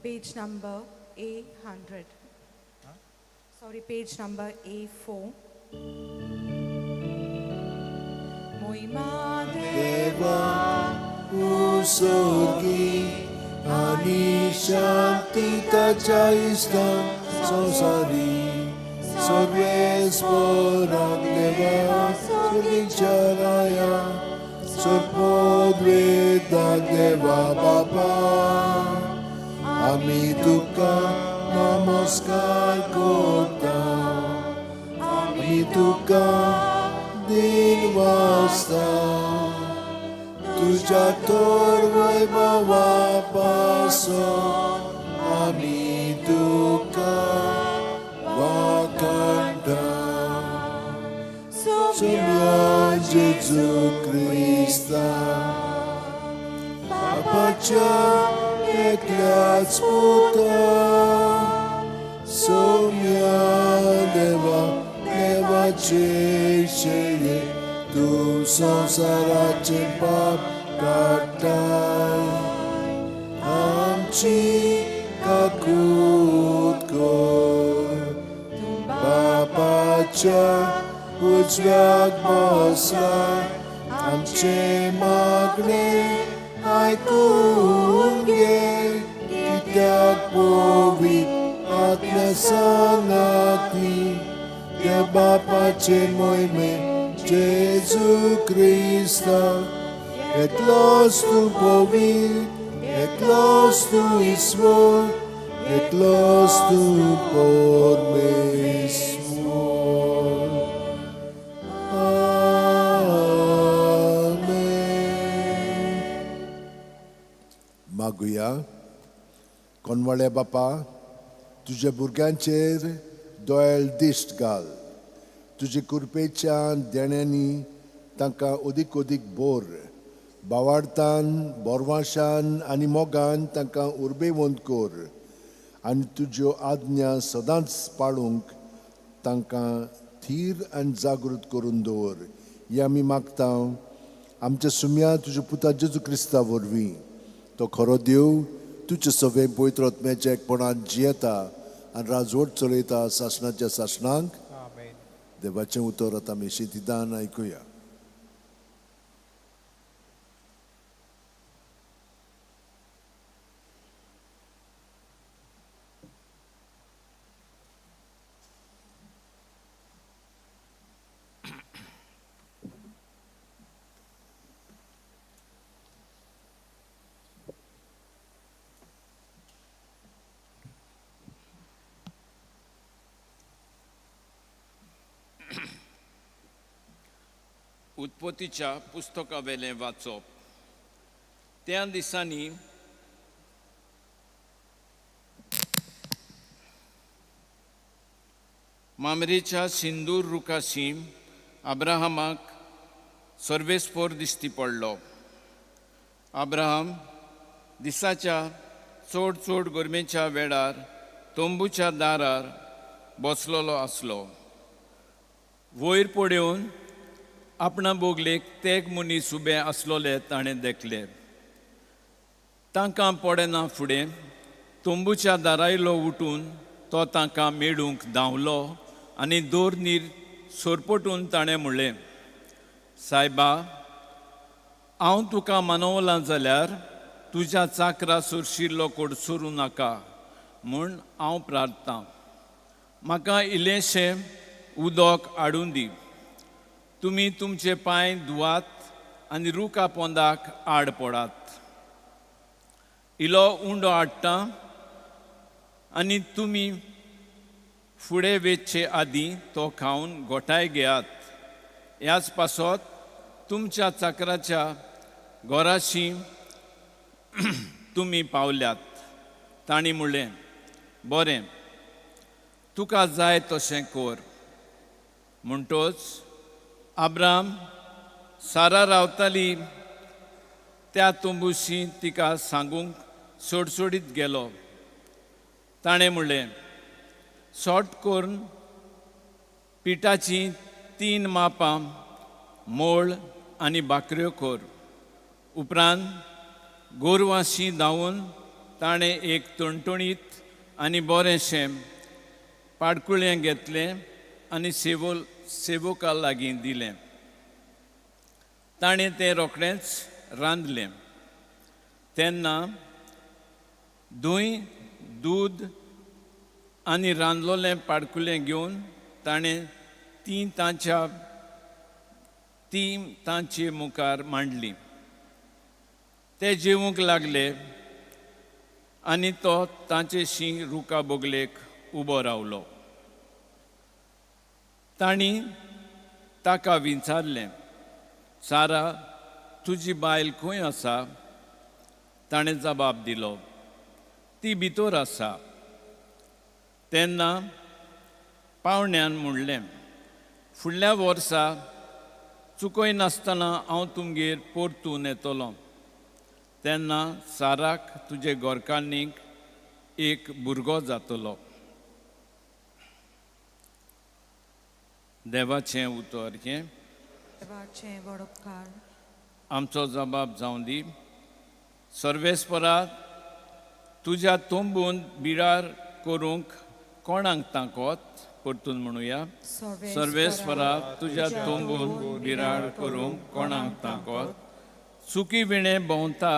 Page number A100. Sorry, page number A4. Moima Deva usorgi ani shanti tacha islam sosari sarveswaram deva surgicharaya surpodveda deva baba. आमी तुका नमस्कार करता, आमी तुका दिन वाजता, तुज्या तर वैभवा पासून आमी तुका वाखाणटा. सोम्या जेजू क्रिस्ता बापाच्या एकल्याच पुता, सोम्या देवा देवाचे शेळे तूं संवसाराचे पाप काडटाय, आमची काकूत कर. बापाच्या उजव्याक बसला आमचे मागणे आयकून घे, कित्याक पवित्र आत्म्या सांगाती त्या बापाचे मोहिमे जेजू क्रिस्ता. एकलोच तूं पवित्र, एकलोच तूं ईश्वर, एकलोच तूं परमेश्वर. मागुया. कोनवाळ्या बापा, तुज्या भुरग्यांचेर दोयल दिश्ट घाल, तुजे कृपेच्या देण्यांनी तांकां अदीक अदीक बोर, बावाडतान बोरवाशान आनी मोगान तांकां उर्बेवंत कर आनी तुज्यो आज्ञा सदांच पाळूंक तांकां थीर आनी जागृत करून दवर. हें आमी मागता आमच्या सुम्या तुज्या पुता जेजू क्रिस्ता वरवीं. तो खरो देव तुजे सगळें पवित्र आत्म्याच्या एकपणान जियेता आनी राजवट चलयता सासणाच्या सासणांक. देवाचें उतर आतां आमी शितिदान आयकुया. उत्पत्तीच्या पुस्तकावेलें वाचप. त्या दिसांनी मामरेच्या सिंदूर रुखाशी अब्राहमाक सर्वेस्पोर दिश्टी पडलो. अब्राहम दिसाच्या चड चड गरमेच्या वेळार तंबूच्या दारार बसलेलो आसलो. वयर पळोवन आपणा बोगलेक तेग मनीस उबे आसलोले ताणें देखले. तांकां पडना फुडें तंबूच्या दारायलो उठून तो तांकां मेळूंक धांवलो आनी दोर नीर सोरपटून ताणें म्हणलें, सायबा, हांव तुका मानवलां जाल्यार तुज्या चाकरा सोरशिल्लो कोडसोरूं नाका म्हूण हांव प्रार्थता. म्हाका इल्लेंशें उदक हाडून दी. तुमी तुमचे पांय धुवात आनी रुखा पोंदाक आड पडात. इलो उंडो हाडटा आनी तुमी फुडें वेचचे आदीं तो खावन गोठाय घेयात. ह्याच पासत तुमच्या चाकराच्या घराशी तुमी पावल्यात. तांणी म्हणलें, बरें, तुका जाय तशें कर. म्हणटोच आब्राम सारा रावताली त्या तंबूशी तिका सांगूंक सोडसोडीत गेलो. ताणें म्हणलें, सोट करून पिठाचीं 3 मापां मोळ आनी भाकऱ्यो कर. उपरांत गोरवांशी धांवून ताणें एक टणटणीत आनी बरेंशें पाडकुळें घेतलें आनी सेवका लागीं दिलें. ताणें तें रोखडेंच रांदलें. तेन्ना धंय, दूद आनी रांदलोलें पाडकुलें घेवन ताणें तीं तांचे मुखार मांडली. ते जेवूंक लागले आनी तो तांचेशी रुखा बोगलेक उबो रावलो. तांणी ताका विचारलें, सारा, तुजी बायल खंय आसा? ताणें जबाब दिलो, ती भितर आसा. तेन्ना पावण्यान म्हणलें, फुडल्या वर्सा चुकय नासतना हांव तुमगेर परतून येतलो. तेन्ना साराक तुजे गोरकान्नीक एक भुरगो जातलो. देवाचें उतर हें. देवाचें व्हड उपकार. आमचो जबाब जावं दी. सर्वेस्परा, तुज्या तंबून बिळार करूंक कोणाक ताकत? परतून म्हणुया, सर्वेस्परा, तुज्या तंबून बिराड करूंक कोणाक ताकत? चुकी विणें भोंवता,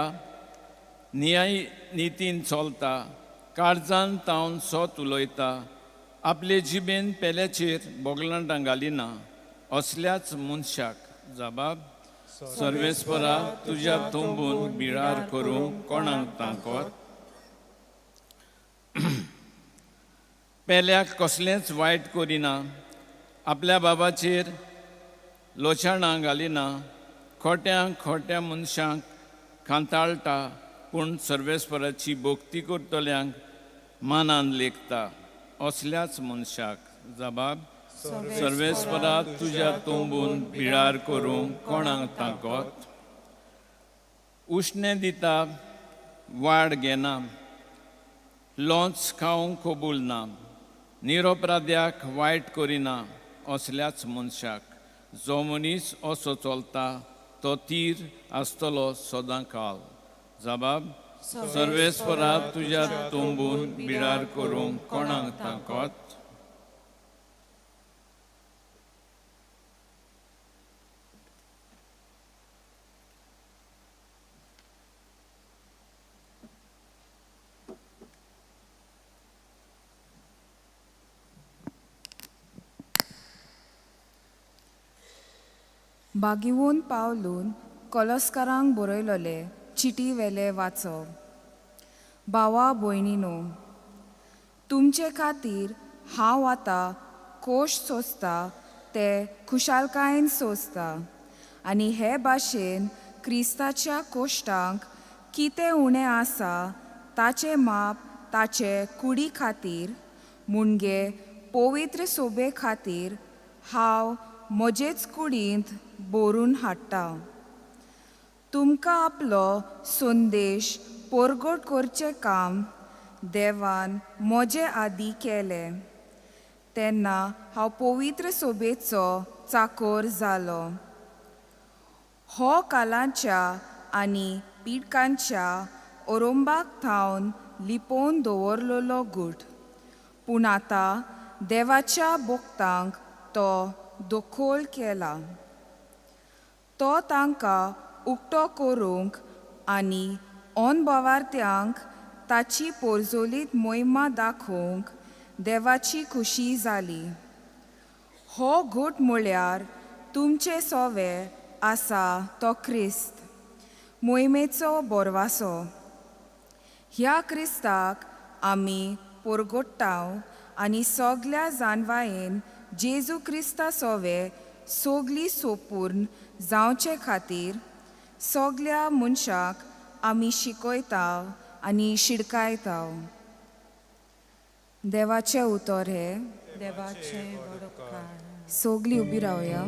न्याय नितीन चलता, काळजान तावन सत उलयता, आपले जिबेन पेल्याचेर बोगलांटां घालिना, असल्याच मनशाक जबाब. सर्वेस्परा, तुज्या तंबून बिळार करूंक कोणाक ताकत? पेल्याक कसलेंच वायट करिना, आपल्या बाबाचेर लोचाणां घालिना, खोट्या खोट्या मनशांक खांताळटा, पूण सर्वेस्पराची भक्ती करतल्यांक मानान लेखता, असल्याच मनशाक जबाब. सर्वेस्परा, तुज्या तंबून बिळार करूंक कोणाक ताकत? उश्णें दिता, वाड घेना, लोंच खावंक कबूल ना, निरोपराध्याक वायट करिना, असल्याच मनशाक. जो मनीस असो चलता तो तीर आसतलो सदां काल. जबाब. सर्वेस्परा, तुज्या तंबून बिळार करूंक कोणाक ताकत? बागिवोन पावलून कोलस्कारांक बरयलोले चिटी वेले वाचो. भावा भयणीनो, तुमचे खातीर हांव आतां कोश सोंसता ते खुशालकायेन सोंसता आनी हे भाशेन क्रिस्ताच्या कोश्टांक कितें उणें आसा ताचें माप ताचे कुडी खातीर मुणगे पवित्र सोबे खातीर हांव म्हजेच कुडींत बोरून हाडटा. तुमकां आपलो संदेश परगट करचें काम देवान म्हजे आदीं केलें. तेन्ना हांव पवित्र सोबेचो चाकोर जालो. हो कालांच्या आनी पिडकांच्या ओरोंबाक थावन लिपोवन दवरलेलो गूट, पूण आतां देवाच्या भक्तांक तो दखल केला. तो तांकां उक्तो करूंक आनी अनभवार्थ्यांक ताची पोरजोलीत मोहिमा दाखोवंक देवाची खुशी जाली. हो घूट म्हळ्यार तुमचे सोवे आसा तो क्रिस्त, मोहिमेचो बोरवासो. ह्या क्रिस्ताक आमी पोरगोट्टाव आनी सगल्या जानवायेन जेजू क्रिस्ता सोवे सगली सोपूर्ण जावचे खातीर सगल्या मनशाक आमी शिकयता आनी शिडकायता. देवाचें उतर हें. देवाचें वडोपकार. सगली उबी रावया.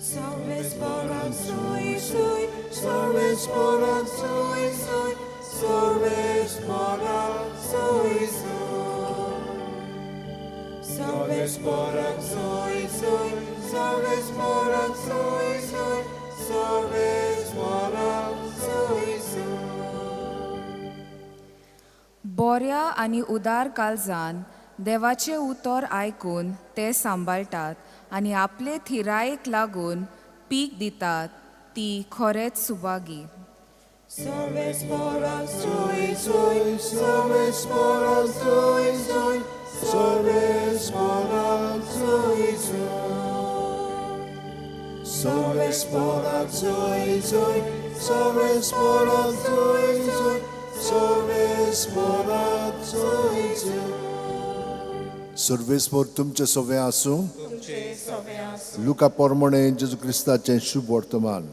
Salve speranza sui, salve speranza sui, salve speranza sui. Salve speranza sui, salve speranza sui, salve speranza sui. बोऱ्या आनी उदार काळजान देवाचें उतर आयकून ते सांबाळटात आनी आपले थिरायेक लागून पीक दितात ती खरेंच Subhagi. Salve speranza sui, salve speranza sui, salve speranza sui. Salve speranza sui, salve speranza sui, salve speranza sui. सर्वेस्पर तुमचे सोवे आसूं. लुका पोरमणे जेजू क्रिस्ताचें शुभ वर्तमान.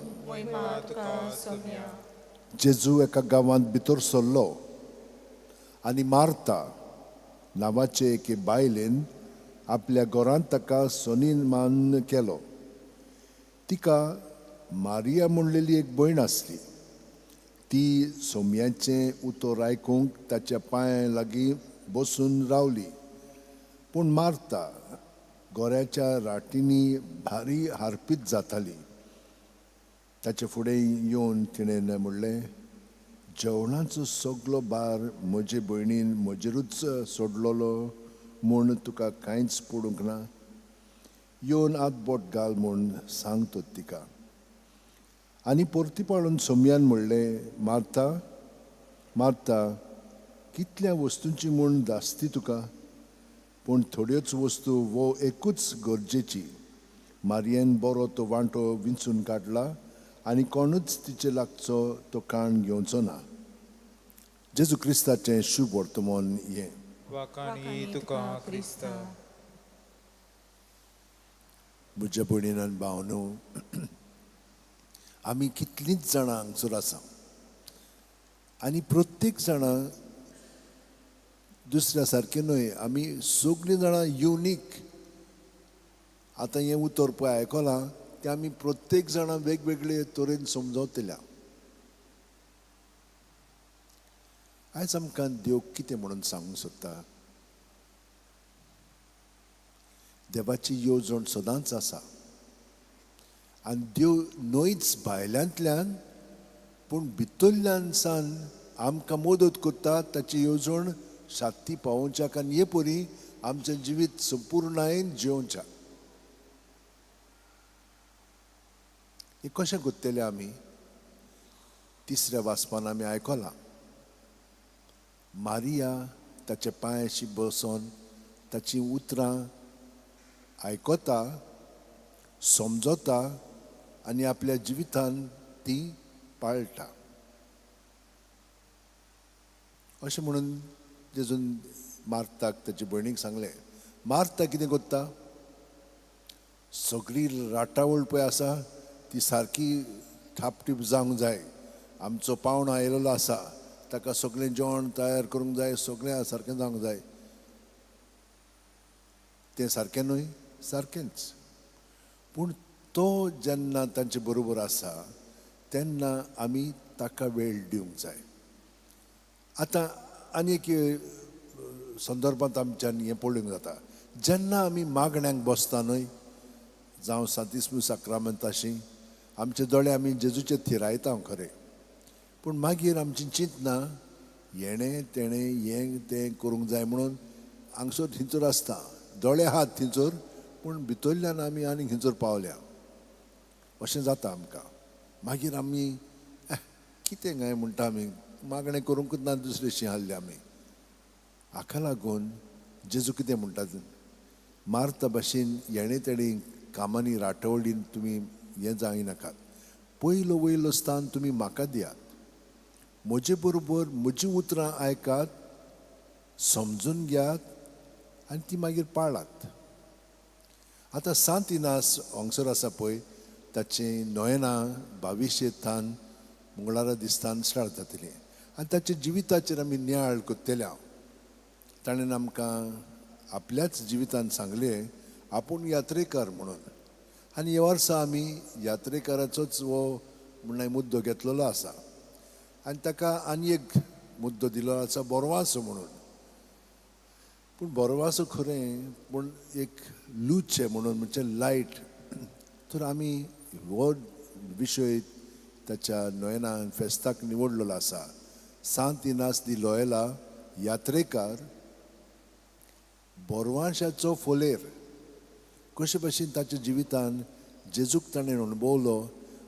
जेजू एका गांवांत भितर सरलो आनी मार्ता नांवाचे एके बायलेन आपल्या घरांत ताका सन्मान केलो. तिका मारिया म्हणलेली एक भयण आसली. ती सोम्याचें उतर आयकूंक ताच्या पांयां लागीं बसून रावली. पूण मार्ता गोऱ्याच्या राटींनी भारी हारपीत जाताली. ताचे फुडें येवन तिणें म्हणलें, जेवणाचो सगलो भार म्हजे भयणीन म्हजेरूच सोडलेलो म्हूण तुका कांयच पडूंक ना. येवन हात बोट घाल म्हूण सांग तो तिका. आनी परती पाळून सोम्यान म्हणलें, मार्ता मार्ता, कितल्या वस्तूंची म्हूण धास्ती तुका, पूण थोड्योच वस्तू वो एकूच गरजेची. मारयेन बरो तो वांटो विंचून काडला आनी कोणूच तिचे लागचो तो काण घेवचो ना. जेजू क्रिस्ताचें शुभ वर्तमान हें. तुका क्रिस्ता. म्हज्या भयणीन आनी भावनो, आमी कितलींच जाणां हांगसर आसा आनी प्रत्येक जाणां दुसऱ्या सारकें न्हय, आमी सगळीं जाणां युनीक. आतां हें उतर पळय आयकलां तें आमी प्रत्येक जाणां वेगवेगळे तरेन समजतल्या. आयज आमकां देव कितें म्हणून सांगूंक सोदता? देवाची येवजण सदांच आसा आनी देव न्हयच भायल्यांतल्यान पूण भितरल्यान सान आमकां मदत करता ताची येवजण साती पावोवच्याक आनी हे परी आमचें जिवीत संपुर्णायेन जियोवच्याक. हें कशें करतले आमी? तिसऱ्या वाचपान आमी आयकलां, मारिया ताच्या पांयाशी बसोन ताचीं उतरां आयकता, समजता आनी आपल्या जिवितान ती पाळटा. अशें म्हणून जेजून मार्ताक ताचे भयणीक सांगलें. मार्ता कितें करता? सगळी राटावळ पळय आसा ती सारकी थापटीप जावंक जाय. आमचो पावणो आयिल्लो आसा, ताका सगळें जेवण तयार करूंक जाय, सगळें सारकें जावंक जाय. तें सारकें न्हय? सारकेंच. पूण तो जेन्ना तांचे बरोबर आसा तेन्ना आमी ताका वेळ दिवंक जाय. आतां आनी एक संदर्भांत आमच्यान हें पळोवंक जाता, जेन्ना आमी मागण्यांक बसता न्हय, जावं सांतिस्मू साक्रामेंताशी, आमचे दोळे आमी जेजूचे थिरायता खरें, पूण मागीर आमची चिंतना हेणें तेणें हें तें करूंक जाय म्हणून हांगसर थंयसर आसता, दोळे आहात थंयसर, पूण भितरल्यान आमी आनी खंयसर पावल्या अशें जाता आमकां. मागीर आमी कितें काय म्हणटा, आमी मागणें करूंकच ना दुसरेशी आहले आमी. हाका लागून जेजू कितें म्हणटा, मार्ता भाशेन हेणें तेणें कामांनी राटवळीन तुमी हें जायनाकात, पयलो वयलो स्थान तुमी म्हाका दियात, म्हजे बरोबर म्हजीं उतरां आयकात, समजून घेयात आनी ती मागीर पाळात. आतां सांत इनास हांगसर आसा पळय, ताचें नोयना 22 थान मंगळारा दिसतान स्टार्ट जातलें आनी ताच्या जिविताचेर आमी नियाळ करतले. ताणें आमकां आपल्याच जिवितान सांगलें आपूण यात्रेकार म्हणून, आनी ह्या वर्सा आमी यात्रेकाराचोच हो म्हणल्यार मुद्दो घेतलेलो आसा आनी ताका आनी एक मुद्दो दिलो आसा बोरवासो म्हणून. पूण बोरवासो खरें, पूण एक लुचे म्हणून म्हणजे लायट. तर आमी हो विशय ताच्या नोयनान फेस्ताक निवडलेलो आसा. सांत इनास दी लोयला यात्रेकार बोरवांशाचो फोलेर कशे भशेन ताच्या जिवितान जेजूक ताणें अणभवलो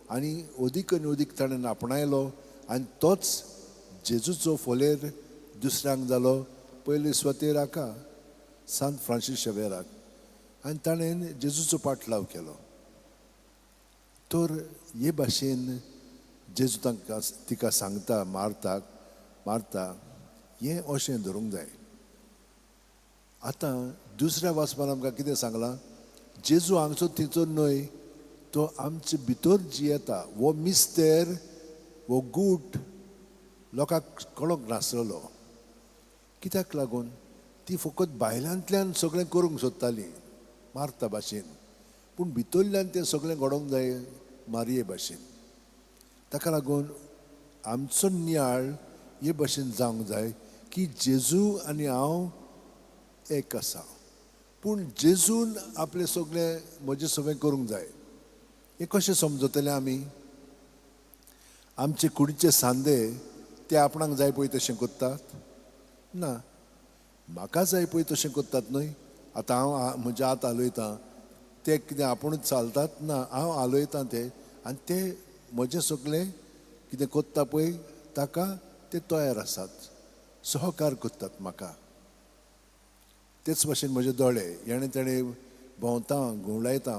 आनी अदीक आनी अदीक ताणें आपणायलो आनी तोच जेजूचो फोलेर दुसऱ्यांक जालो. पयले सुवातेर हाका सांत फ्रांसीस शेवेराक, आनी ताणें जेजूचो पाटलाव केलो. तर हे भाशेन जेजू तांकां तिका सांगता, मारता मारता हें अशें धरूंक जाय. आतां दुसऱ्या वाचपान आमकां कितें सांगलां, जेजू हांगचो थंयचो न्हय, तो आमचे भितर जियेता. हो मिस्तेर, हो गूट लोकांक कळोंक नासलेलो. कित्याक लागून ती फकत भायल्यांतल्यान सगळें करूंक सोदताली मारता भाशेन, पूण भितरल्यान तें सगळें घडोवंक जाय मारये भाशेन. ताका लागून आमचो नियाळ हे भाशेन जावंक जाय की जेजू आनी हांव एक आसा, पूण जेजून आपलें सगळें म्हजें सगळें करूंक जाय. हें कशें समजतलें आमी? आमचे कुडीचे सांदे ते आपणाक जाय पळय तशें करतात ना, म्हाका जाय पळय तशें करतात न्हय. आतां हांव म्हज्या हात हालयतां ते कितें आपुणूच चालतात ना, हांव हालयतां ते आनी ते म्हजें सगळें कितें करता पळय ताका ते तयार आसात, सहकार करतात म्हाका. तेच भाशेन म्हजे दोळे हेणें तेणें भोंवता घुंवडायता,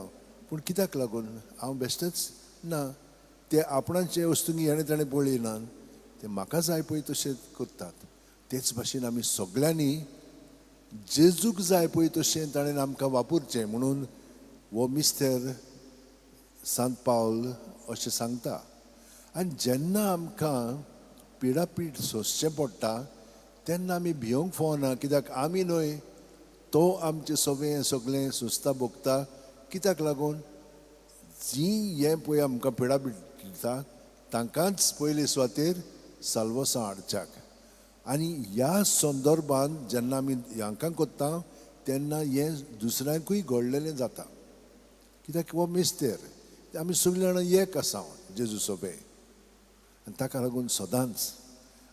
पूण कित्याक लागून हांव बेश्टेच ना, ते आपणाचे वस्तूंनी हेणें तेणें पळयना, ते म्हाका जाय पळय तशें करतात. तेच भाशेन आमी सगळ्यांनी जेजूक जाय पळय तशें ताणें आमकां वापरचें म्हणून हो मिस्तेर सांत पावल अशें सांगता. आनी जेन्ना आमकां पिडापीड सोंसचें पडटा तेन्ना आमी भियोंक फावना, कित्याक आमी न्हय, तो आमचें सगळें सगळें सोंसता भोगता. कित्याक लागून जी हें पळय आमकां पिडापीड दिता तांकांच पयले सुवातेर साल्वसां हाडच्याक. आनी ह्या संदर्भान जेन्ना आमी हांकां करता तेन्ना हें दुसऱ्यांकूय घडलेलें जाता, कित्याक हो मिस्तेर आमी सगळीं जाणां एक आसा जेजू सोबे. आनी ताका लागून सदांच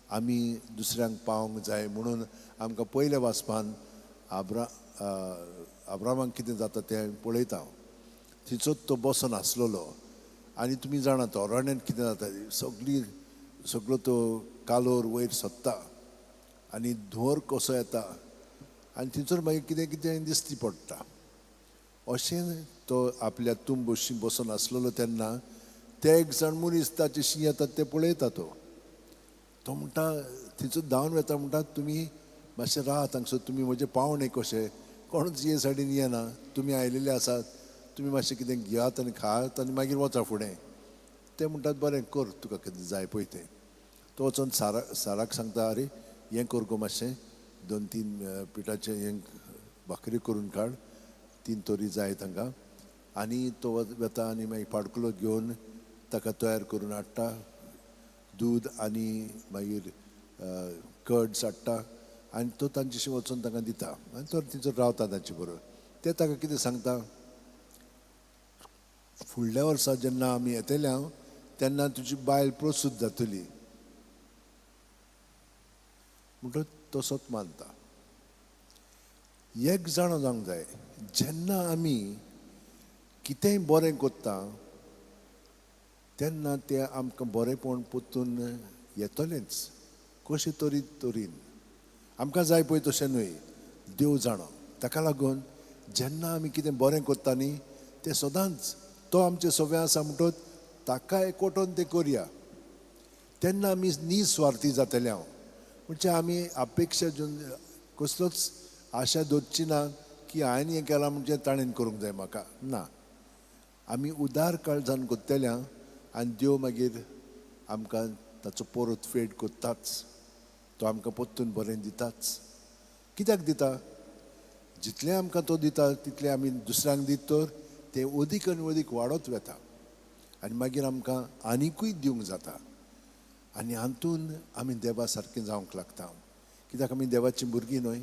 आमी दुसऱ्यांक पावोंक जाय म्हणून आमकां पयल्या वाचपान आब्रामाक कितें जाता तें पळयता. थंयचोच तो बसोन आसलेलो आनी तुमी जाणा तो अरण्यांत कितें जाता, सगळी सगळो तो कालोर वयर सोदता आनी धुंवर कसो येता आनी थंयसर मागीर कितें कितें दिसती पडटा. अशें तो आपल्या तुंबशी बसोन आसलेलो तेन्ना ते एक जाण मनीस ताचे शी येतात ते पळयता. तो तो म्हणटा थंयसर धांवन वता, म्हणटा तुमी मातशें राहात हांगसर, तुमी म्हजे पावणे कशे, कोणूच हे सायडीन येना, तुमी आयलेले आसात, तुमी मातशें कितें घेयात आनी खायात आनी मागीर वचा फुडें. ते म्हणटात बरें कर, तुका कितें जाय पळय तें. तो वचोन साराक सांगता, अरे हें कर गो मातशें, 2-3 पिठाचें हें भाकरी करून काड, 3 तोरी जाय तांकां. आनी तो वता आनी मागीर पाडकुलो घेवन ताका तयार करून हाडटा, दूद आनी मागीर कर्ड्स हाडटा आनी तो तांच्याशी वचून तांकां दिता आनी तो थंयसर रावता तांचे बरोबर. ते ताका कितें सांगता, फुडल्या वर्सा जेन्ना आमी येतले हांव तेन्ना तुजी बायल प्रसूत जातली म्हणटच तो सत मानता. एक जाणो जावंक जाय, जेन्ना आमी कितेंय बरें करता तेन्ना तें आमकां बरेंपण परतून येतलेंच, कशें तरी तरेन आमकां जाय पळय तशें न्हय, देव जाणो. ताका लागून जेन्ना आमी कितें बरें करता न्ही तें सदांच तो आमचें सगळें आसा म्हणटच ताका एकवटून तें करया, तेन्ना आमी निस्वार्थी जातले. हांव म्हणजे आमी अपेक्षा कसलोच आशा दवरची ना की हांवें हें केलां म्हणजे ताणें करूंक जाय म्हाका, ना. आमी उदार काळजान करतले आनी देव मागीर आमकां ताचो परत फेड करताच, तो आमकां परतून बरें दिताच. कित्याक दिता? जितलें आमकां तो दिता तितलें आमी दुसऱ्यांक दीत तर तें अदीक आनी अदीक वाडत वता आनी मागीर आमकां आनिकूय दिवंक जाता आनी हातून आमी देवा सारकें जावंक लागता. कित्याक आमी देवाचीं भुरगीं न्हय.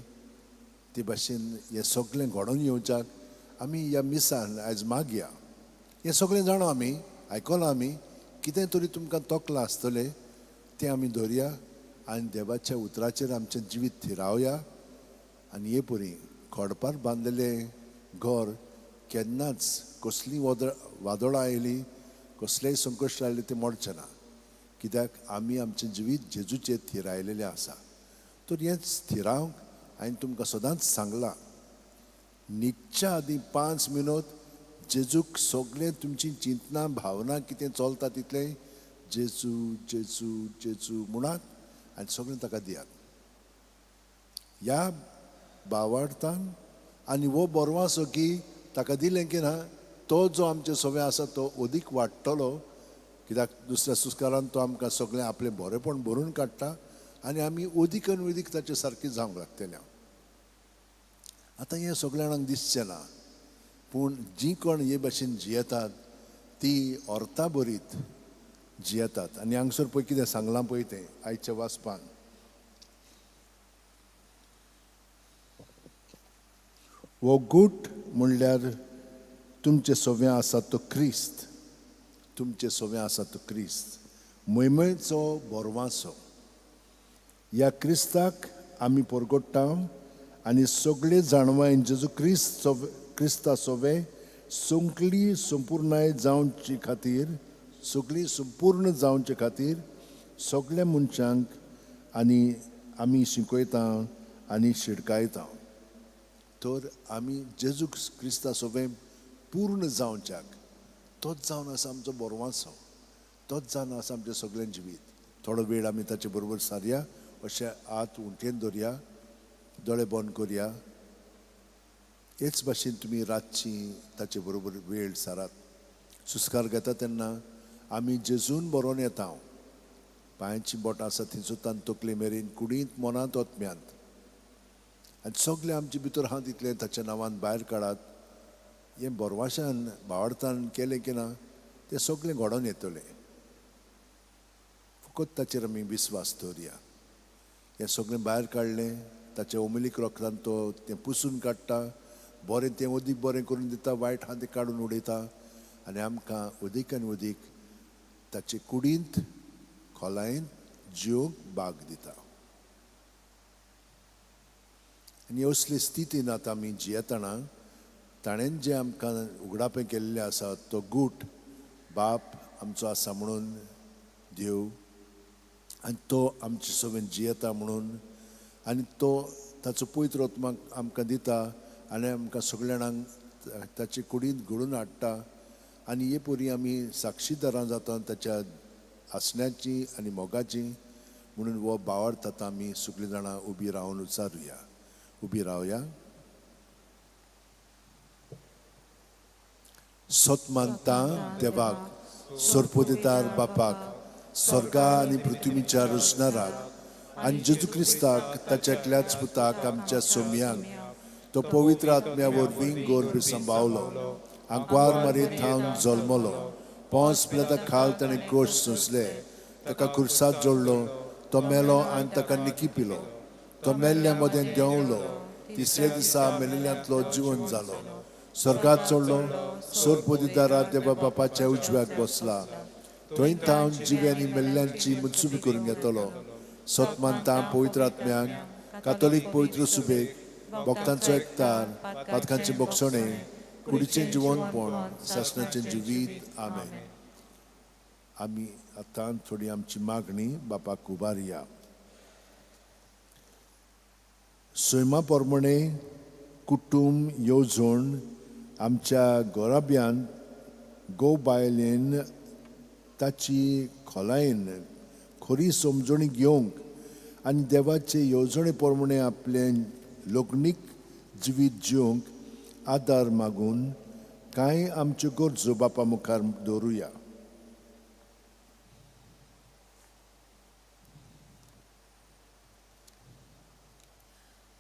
ते भाशेन हें सगळें घडोवन येवच्याक आमी ह्या मिसान आयज मागया. हें सगळें जाणो आमी, आयकलां आमी, कितें तरी तुमकां तोकलां आसतलें तें आमी धरया आनी देवाच्या उतराचेर आमचें जिवीत थिरावया. आनी हे परी खडपार बांदिल्लें घर केन्नाच कसलीं वादळां आयलीं, कसलेंय संकश्ट आयलें तें मोडचें ना, कित्याक आमी आमचें जिवीत जेजूचेर थिरायलेलें आसा. तर हेंच थिरावंक हांवें तुमकां सदांच सांगलां, न्हिदच्या आदीं 5 मिनट जेजूक सगळें तुमचीं चिंतनां भावना कितें चलता तितलें जेजू जेजू जेजू म्हणात आनी सगळें ताका दियात. ह्या भावार्थान आनी हो बरवासो की ताका दिलें की ना, तो जो आमचे सगळें आसा तो अदीक वाडटलो, कित्याक दुसऱ्या सुस्कारान तो आमकां सगळें आपलें बरेंपण भरून काडटा आनी आमी अदीक आनी अदीक ताचे सारकें जावंक लागतले. आतां हें सगळ्या जाणांक दिसचें ना, पूण जीं कोण हे भाशेन जियेतात ती अर्था बरीत जियेतात. आनी हांगसर पळय कितें सांगलां पळय तें आयच्या वाचपान, हो गूट म्हणल्यार तुमचे सव्या आसा तो क्रिस्त, तुमचे सव्या आसा तो क्रिस्त, म्हयमयचो बोरवासो. ह्या क्रिस्ताक आमी परगट्टा आनी सगळे जाणवायन जेजू क्रिस्त क्रिस्ता सोवे सगळी संपूर्णाय जावचे खातीर, सगळी संपूर्ण जावचे खातीर सगळ्या मनशांक आनी आमी शिकयता आनी शिडकायता. तर आमी जेजू क्रिस्ता सोवे पूर्ण जावच्याक तोच जावन आसा आमचो बोरवासो, तोच जावन आसा आमचें सगळें जिवीत. थोडो वेळ आमी ताचे बरोबर सारया, अशें हात उंटेन दवरया, दोळे बंद करया. हेच भाशेन तुमी रातची ताचे बरोबर वेळ सारात. सुस्कार घेता तेन्ना आमी जेजून बरोवन येता, पांयांची बोटां आसा थंयसर तकले मेरेन, कुडींत, मनांत, ओतम्यांत, आनी सगळें आमचे भितर आहा तितलें ताच्या नांवान भायर काडात. हें बोरवाशान भावार्थान केलें की ना तें सगळें घडोवन येतलें. फकत ताचेर आमी विस्वास दवरया. हें सगळें भायर काडलें, ताच्या ओमेलीक रोखदान तो तें पुसून काडटा, बरें तें अदीक बरें करून दिता, वायट आहा तें काडून उडयता आनी आमकां अदीक आनी अदीक ताचे कुडींत खोलायेन जिवंक बाग दिता. आनी असले स्थितीन आतां आमी जियेतना ताणें जें आमकां उगडापें केल्लें आसा तो गूट बाप आमचो आसा म्हणून देव, आनी तो आमचे सगळें जियेता म्हणून, आनी तो ताचो पवित्र आत्मा आमकां दिता आनी आमकां सगळ्या जाणांक ताचे कुडींत घडोवन हाडटा. आनी हे परी आमी साक्षीदारां जाता ताच्या आसण्याची आनी मोगाची म्हणून हो भावार्थ आतां आमी सगळीं जाणां उबी रावन उचारुया, उबी रावया. सत मानता देवाक, सोरपोदेतार बापाक, स्वर्गा आनी पृथ्वीच्या रचणाराक, आनी जेजू क्रिस्ताक ताच्या एकल्याच पुताक आमच्या सोम्यांक, तो पवित्र आत्म्या वरवीं गोरबी सांबावलो, आंकवार मारी थावन जल्मलो, पोंस पिलाता खाल ताणें कोश सोंसले, ताका खुर्सात जोडलो, तो मेलो आनी ताका निकी पिलो. तो मेल्ल्या मदें देंवलो, तिसऱ्या दिसा मेलिल्ल्यांतलो जिवन जालो, स्वर्गात चडलो, सोरपदिदारा देवा बापाच्या उजव्याक बसला. थंय तावन जिव्यांनी मेल्ल्यांची मुत्सुबी करून घेतलो. सत मानता पवित्र आत्म्याक, कातोलीक पवित्र सुबेक, भक्तांचो एकतार, पातकांचे बोगसणे, कुडीचें जिवनपण, सासणाचें जिवीत. आमेन. आमी आतां थोडी आमची मागणी बापाक उबारया. सैमा प्रमाणे कुटूंब येवजण आमच्या गोराब्यांत घोव बायलेन ताची खोलायेन खरी समजणी घेवंक आनी देवाचे येवजणे प्रमाणे आपलें लग्नीक जिवीत जिवंक आदार मागून कांय आमच्यो गरजो बापा मुखार दवरुया.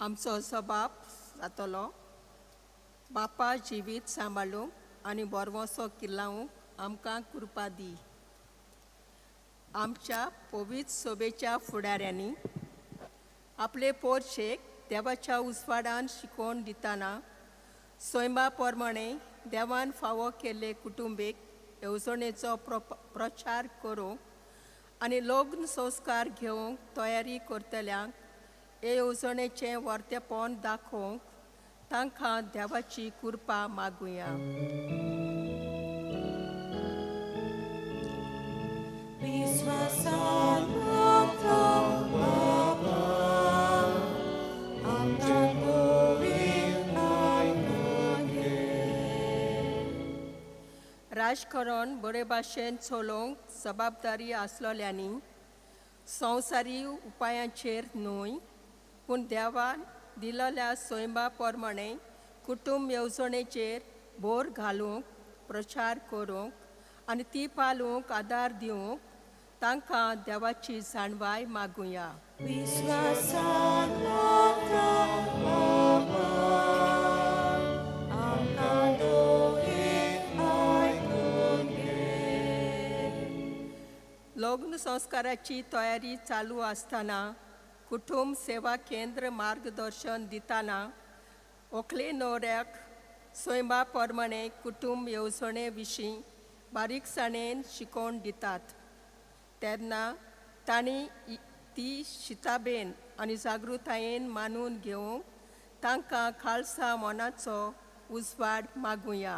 आमचो असो बाप जातलो. बापा जिवीत सांबाळूंक आनी बरवसो किल्लावंक आमकां कृपा दी. आमच्या पवित्र सोबेच्या फुडाऱ्यांनी आपले पोरशेक देवाच्या उजवाडान शिकोवन दितना सैमा प्रमाणे देवान फावो केल्ले कुटुंबीक येवजणेचो प्रचार करूंक आनी लग्न संस्कार घेवंक तयारी करतल्यांक हे येवजणेचें वर्तेपण दाखोवंक तांकां देवाची कृपा मागुया. राजकारण बरे भाशेन चलोवंक जबाबदारी आसलोल्यांनी संवसारी उपायांचेर न्हय पूण देवान दिलेल्या सैमा प्रमाणे कुटुंब येवजणेचेर भर घालूंक प्रचार करूंक आनी ती पालूंक आदार दिवंक तांकां देवाची जाणवाय मागुया. लग्न संस्काराची तयारी चालू आसतना कुटुंब सेवा केंद्र मार्गदर्शन दितना व्हंकले न्हवऱ्याक सैमा प्रमाणे कुटुंब येवजणे विशीं बारीकसाणेन शिकोवन दितात तेन्ना तांणी ती शिताबेन आनी जागृतायेन मानून घेवंक तांकां खालसा मनाचो उजवाड मागुया.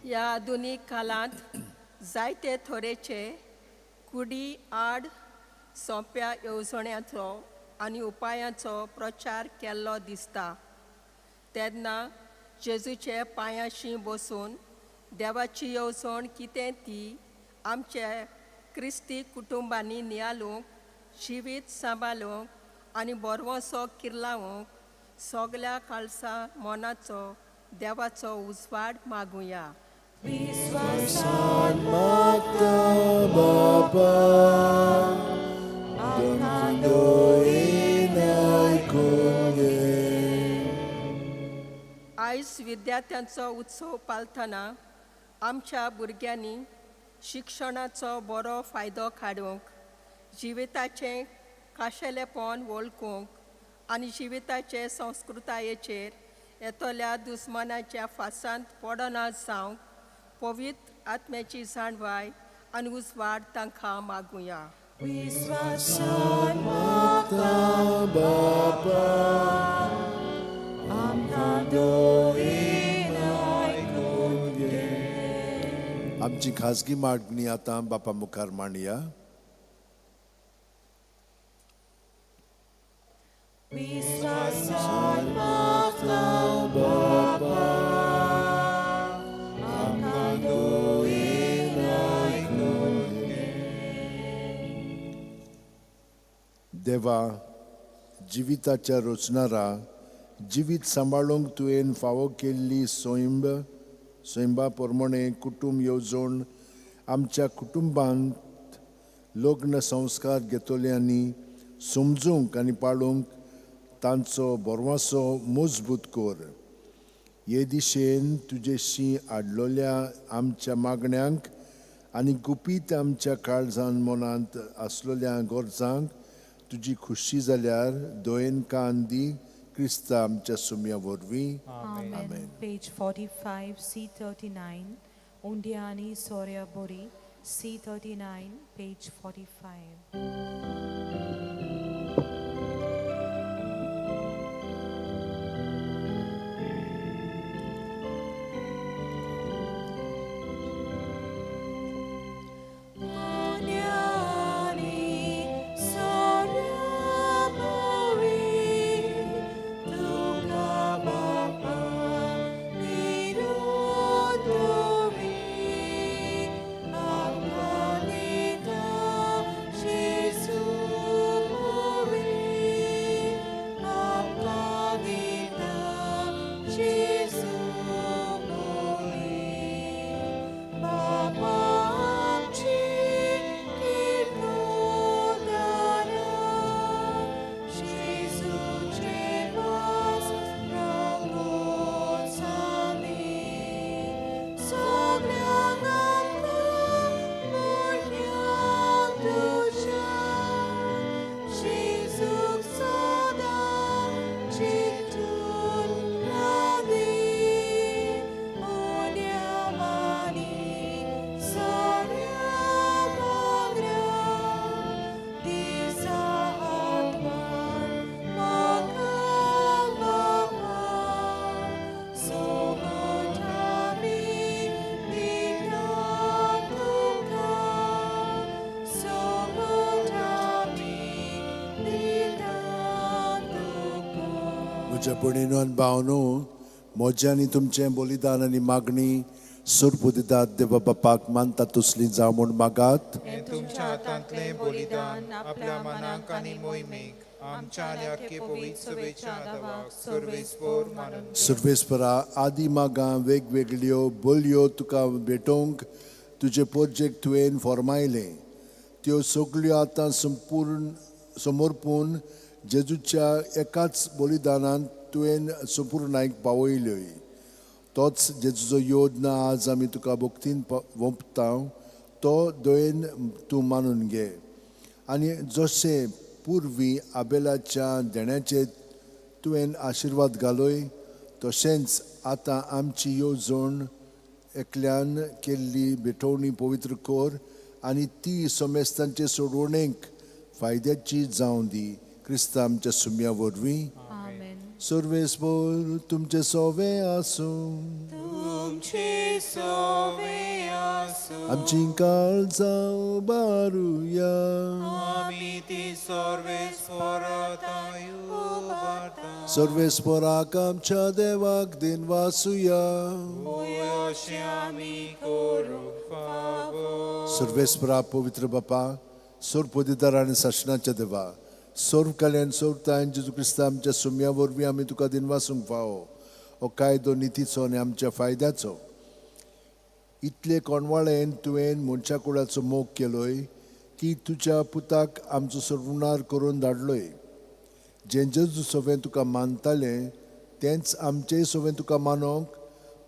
ह्या आधुनीक काळांत जायते थोरेचे कुडी आड सोंप्या येवजण्यांचो आनी उपायांचो प्रचार केल्लो दिसता तेन्ना जेजूचे पांयाशी बसून देवाची येवजण कितें ती आमच्या क्रिस्ती कुटुंबांनी नियालूंक जिवीत सांबाळूंक आनी बरवसो किर्लावंक सगल्या खालसा मनाचो देवाचो उजवाड मागुया. विश्वासान मागता बापा, आमकां दोळेन आयकून घे. आयज विद्यार्थ्यांचो उत्सव पाळटना आमच्या भुरग्यांनी शिक्षणाचो बरो फायदो काडूंक जिविताचें खाशेलेपण वळखूंक आनी जिविताचे संस्कृतायेचेर येतल्या दुस्मानाच्या फासांत पडना जावंक पवित्र आत्म्याची जाणवाय आनी उजवाड तांकां मागुया. विश्वासान मागता बापा, आमकां दोळेन आयकून घे. आमची खाजगी मागणी आतां बापा मुखार मांडया. विश्वासान मागता बापा, आमकां दोळेन आयकून घे. देवा, जिविताच्या रचणारा, जिवीत सांबाळूंक तुवें फावो केल्ली सैंबा प्रमाणे कुटूंब येवजण आमच्या कुटुंबांत लग्न संस्कार घेतल्यांनी समजूंक आनी पाळूंक तांचो भरवंसो मजबूत कर. हे दिशेन तुजेशी आडलोल्या आमच्या मागण्यांक आनी गुपीत आमच्या काळजान मनांत आसलेल्या गरजांक तुजी खुशी जाल्यार दोयेन कान दी क्रिस्ता आमच्या सुम्या वरवीं. आमेन. पेज 45 C39 उंड्यानी सोऱ्या बोरी C39 page 45. म्हज्या भयणीनो आनी भावनो, म्हजें आनी तुमचें बलिदान आनी मागणी सुरबुदिदात देवा बापाक मानता तसली जावं म्हूण मागात. तुमच्या हातांतलें बलिदान आपल्या मनाक आनी मोहिमेक आमच्या आनी आख्खे पवित्र सभेच्या देवाक सर्वेस्पोर मानून. सर्वेस्परा आदी मागां वेगवेगळ्यो बोलयो तुका भेटोवंक तुजे पोरजेक तुवें फॉर्मायलें त्यो सगल्यो आतां संपूर्ण समर्पून जेजूच्या एकाच बलिदानान तुवें संपूर्णायक पावयल्योय. तोच जेजूचो योजना आज आमी तुका भक्तीन वोंपता तो दयेन तूं मानून घे आनी जशें पुर्वी आबेलाच्या देण्याचेर तुवें आशिर्वाद घालय तशेंच आतां आमची येवजण एकल्यान केल्ली भेटवणी पवित्र कर आनी ती समेस्तांचे सोडवणेक फायद्याची जावं दी क्रिस्ता आमच्या सुम्या वरवीं. सर्वेस्पोर तुमचे सोवे आसूं. तुमचे सोवे आसूं. आमची काळजां उबारुया. आमी ती सर्वेस्पोराताय उबारता. सर्वेस्पोराक आमच्या देवाक दिनवासुया. अशें आमी करूंक फावो. सर्वेस्परा पवित्र बापा, सर्वपदिदार आनी सासणाच्या देवा, सर्व कल्याण सर्वतायन जेजू क्रिस्ता आमच्या सुम्या वरवीं आमी तुका दिनवासूंक फावो. हो कायदो नितीचो आनी आमच्या फायद्याचो. इतले कोणवाळेन तुवें मनशा कुळाचो मोग केलोय की तुज्या पुताक आमचो सर्वनार करून धाडलोय. जें जेजू सवें तुका मानतालें तेंच आमचेय सवें तुका मानोंक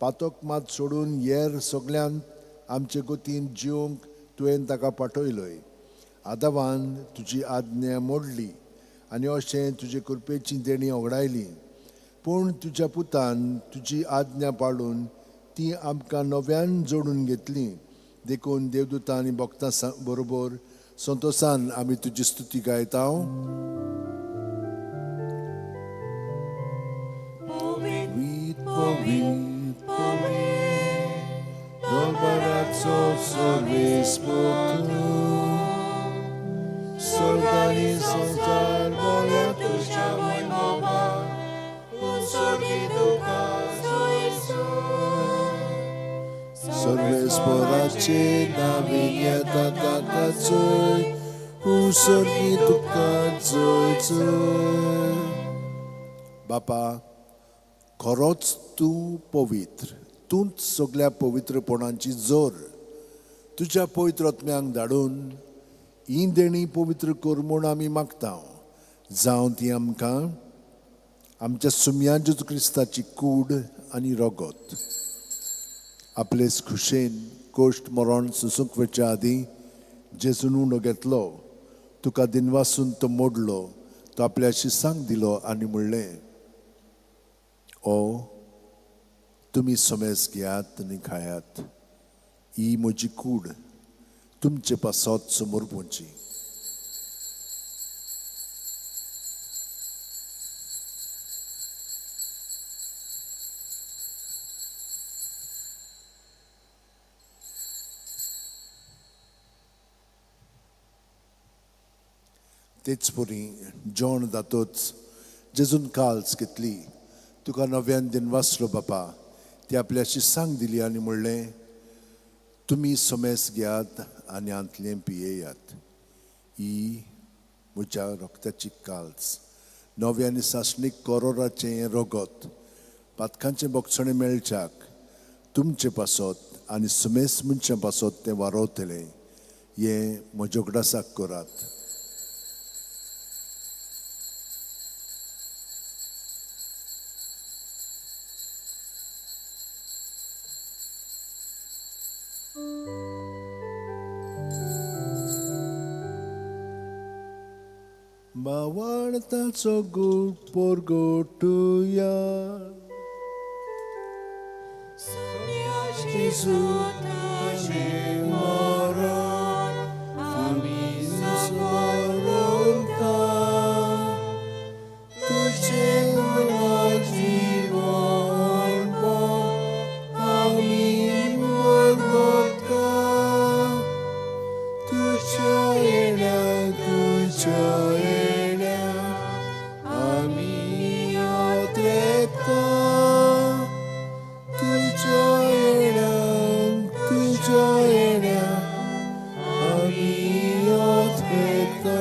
पातोक मात सोडून येर सगल्यांत आमचे गतीन जिवंक तुवें ताका पाठयलोय. आदावान तुजी आज्ञा मोडली आनी अशें तुजे कृपेची देणी ओगडायली, पूण तुज्या पुतान तुजी आज्ञा पाळून ती आमकां नव्यान जोडून घेतली. देखून देवदूतां आनी भक्तां बरोबर संतोसान आमी तुजी स्तुती गायता. स्वर्गानी संवसार बोल्या तुज्या वैभवा, उत्सर्गी तुका जय. सर्वेस्पराचे नावीन येता ताका जय, उत्सर्गी तुका जय जय. बापा, खरोच तूं पवित्र, तूंच सगल्या पवित्रपणाची जोर. तुज्या पवित्र आत्म्यांक धाडून ही देणी पवित्र कर म्हूण आमी मागता, जावं ती आमकां आमच्या सुम्या जेजू क्रिस्ताची कूड आनी रगत. आपलेच खुशेन कोश्ट मरण सुसूंक वचच्या आदीं जेजून उंडो घेतलो, तुका दिनवासून तो मोडलो, तो आपल्या शिसांक दिलो आनी म्हणलें, ओ तुमी समेज घेयात आनी खायात, ही म्हजी कूड तुमचे पासत समोर पोवची. तेच परी जेवण जातच जेजून काल्स घेतली, तुका नव्यान दिनवासलो बापा, ती आपल्या शिसांक दिली आनी म्हणलें, तुमी समेस घेयात आनी हांतलें पियेयात, ही म्हज्या रक्ताची काल्स, नव्या आनी सासणीक करोराचें हें रगत, पातकांचें बोगसणें मेळच्याक तुमचे पासत आनी समेस मनशां पासत तें वारोवतलें, हें म्हज्या उगडासाक करात. बावळताचो गूट पोरगोटुया जेजू तुजें मरण आमी स्मरता, तुजें पुनर्जीवनपण आमी मरता, तुज्या येण्या तुज्या येण्या आमी यात्रेता, तुज्या येण्या तुज्या येण्या आमी यात्रेता.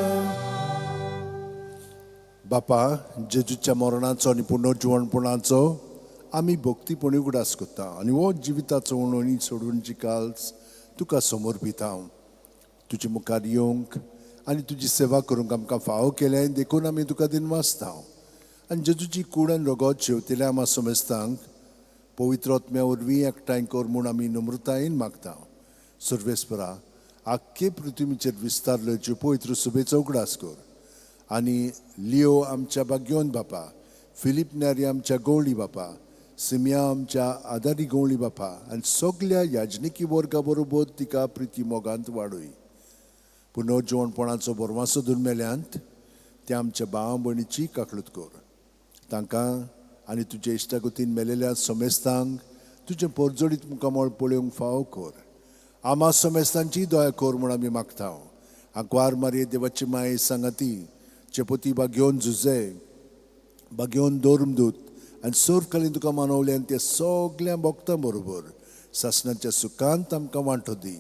बापा, जेजूच्या मरणाचो आनी पुनर्जिवणपणाचो आमी भक्तीपणी उगडास करता आनी हो जिविताचो उणोणी सोडून जिकाल्स तुका समर्पिता. तुजे मुखार येवंक आनी तुजी सेवा करूंक आमकां फावो केलें देखून आमी तुका दिनवासता. आनी जेजूची कूड आनी रगत शेवतिल्या आमा समेस्तांक पवित्र आत्म्या वरवीं एकठांय कर म्हूण आमी नम्रतायेन मागता. सर्वेस्परा, आख्खे पृथ्वीचेर विस्तारल्यो पवित्र सुबेचो उगडास कर आनी लियो आमच्या बाग्योन बापा, फिलीप न्यारी आमच्या गवळी बापा, सिमिया आमच्या आदारी गवळी बापा आनी सगल्या याजनिकी वर्गा बरोबर तिका प्रिती मोगांत वाडय. पुनर्जिवणपणाचो बरवासो दुर्मेल्यांत त्या आमच्या भाव भयणीची काकळूत कर. तांकां आनी तुजे इश्टागतीन मेलेल्या समेस्तांक तुजें पोरजोडीत मुखामळ पळोवंक फावो कर. आमा समेस्तांची दया कर म्हूण आमी मागता. आंकवार मारये देवाची माये सांगाती चेपोती बागेवन झुजे बागेवन दोरमदूत आनी सर्वकालीन तुका मानवले आनी ते सगल्या भक्तां बरोबर सासणाच्या सुखांत आमकां वांटो दी.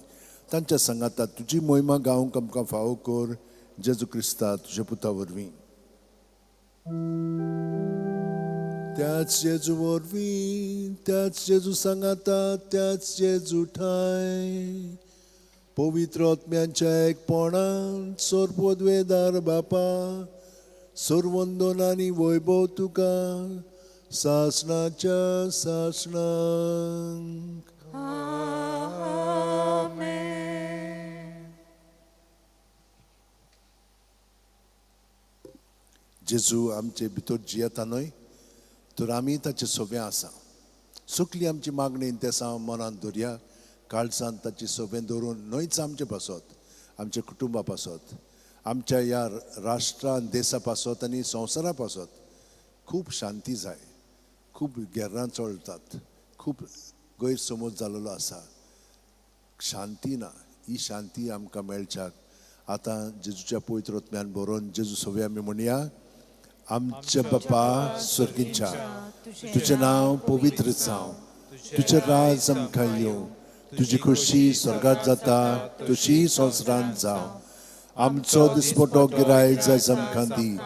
तांच्या सांगाता तुजी मोहिमा गावंक आमकां फावो कर, जेजू क्रिस्ता तुज्या पुता वरवीं. त्याच जेजू वरवीं, त्याच जेजू सांगाता, त्याच जेजू ठांय पवित्र आत्म्यांच्या एकपणान सर्वद्वेदार बापा, सर्वंदन आनी वैभव तुका सासणाच्या सासणाक. जेजू आमचे भितर जियेता न्हय तर आमी ताचे सोबें आसा. सगली आमची मागणी तेसां मनांत दवरया, काळजांत ताची सोबें दवरून न्हयच आमचे पासत, आमच्या कुटुंबा पासत, आमच्या ह्या राष्ट्रान देशा पासत आनी संवसारा पासत खूब शांती जाय. खूब गेर्रां चलतात, खूब गैरसमज जाल्लो आसा, शांती ना. ही शांती आमकां मेळच्याक आतां जेजूच्या पवित्र आत्म्यान बरोवन जेजू सोबे आमी म्हणया, आमच्या बापा स्वर्गीच्या, तुजें नांव पवित्र जावं, तुजें राज आमकां येवं, तुजी खोशी स्वर्गात जाता तशी संवसारांत जावं. आमचो दिसपटो गिराय जायज आमकां दी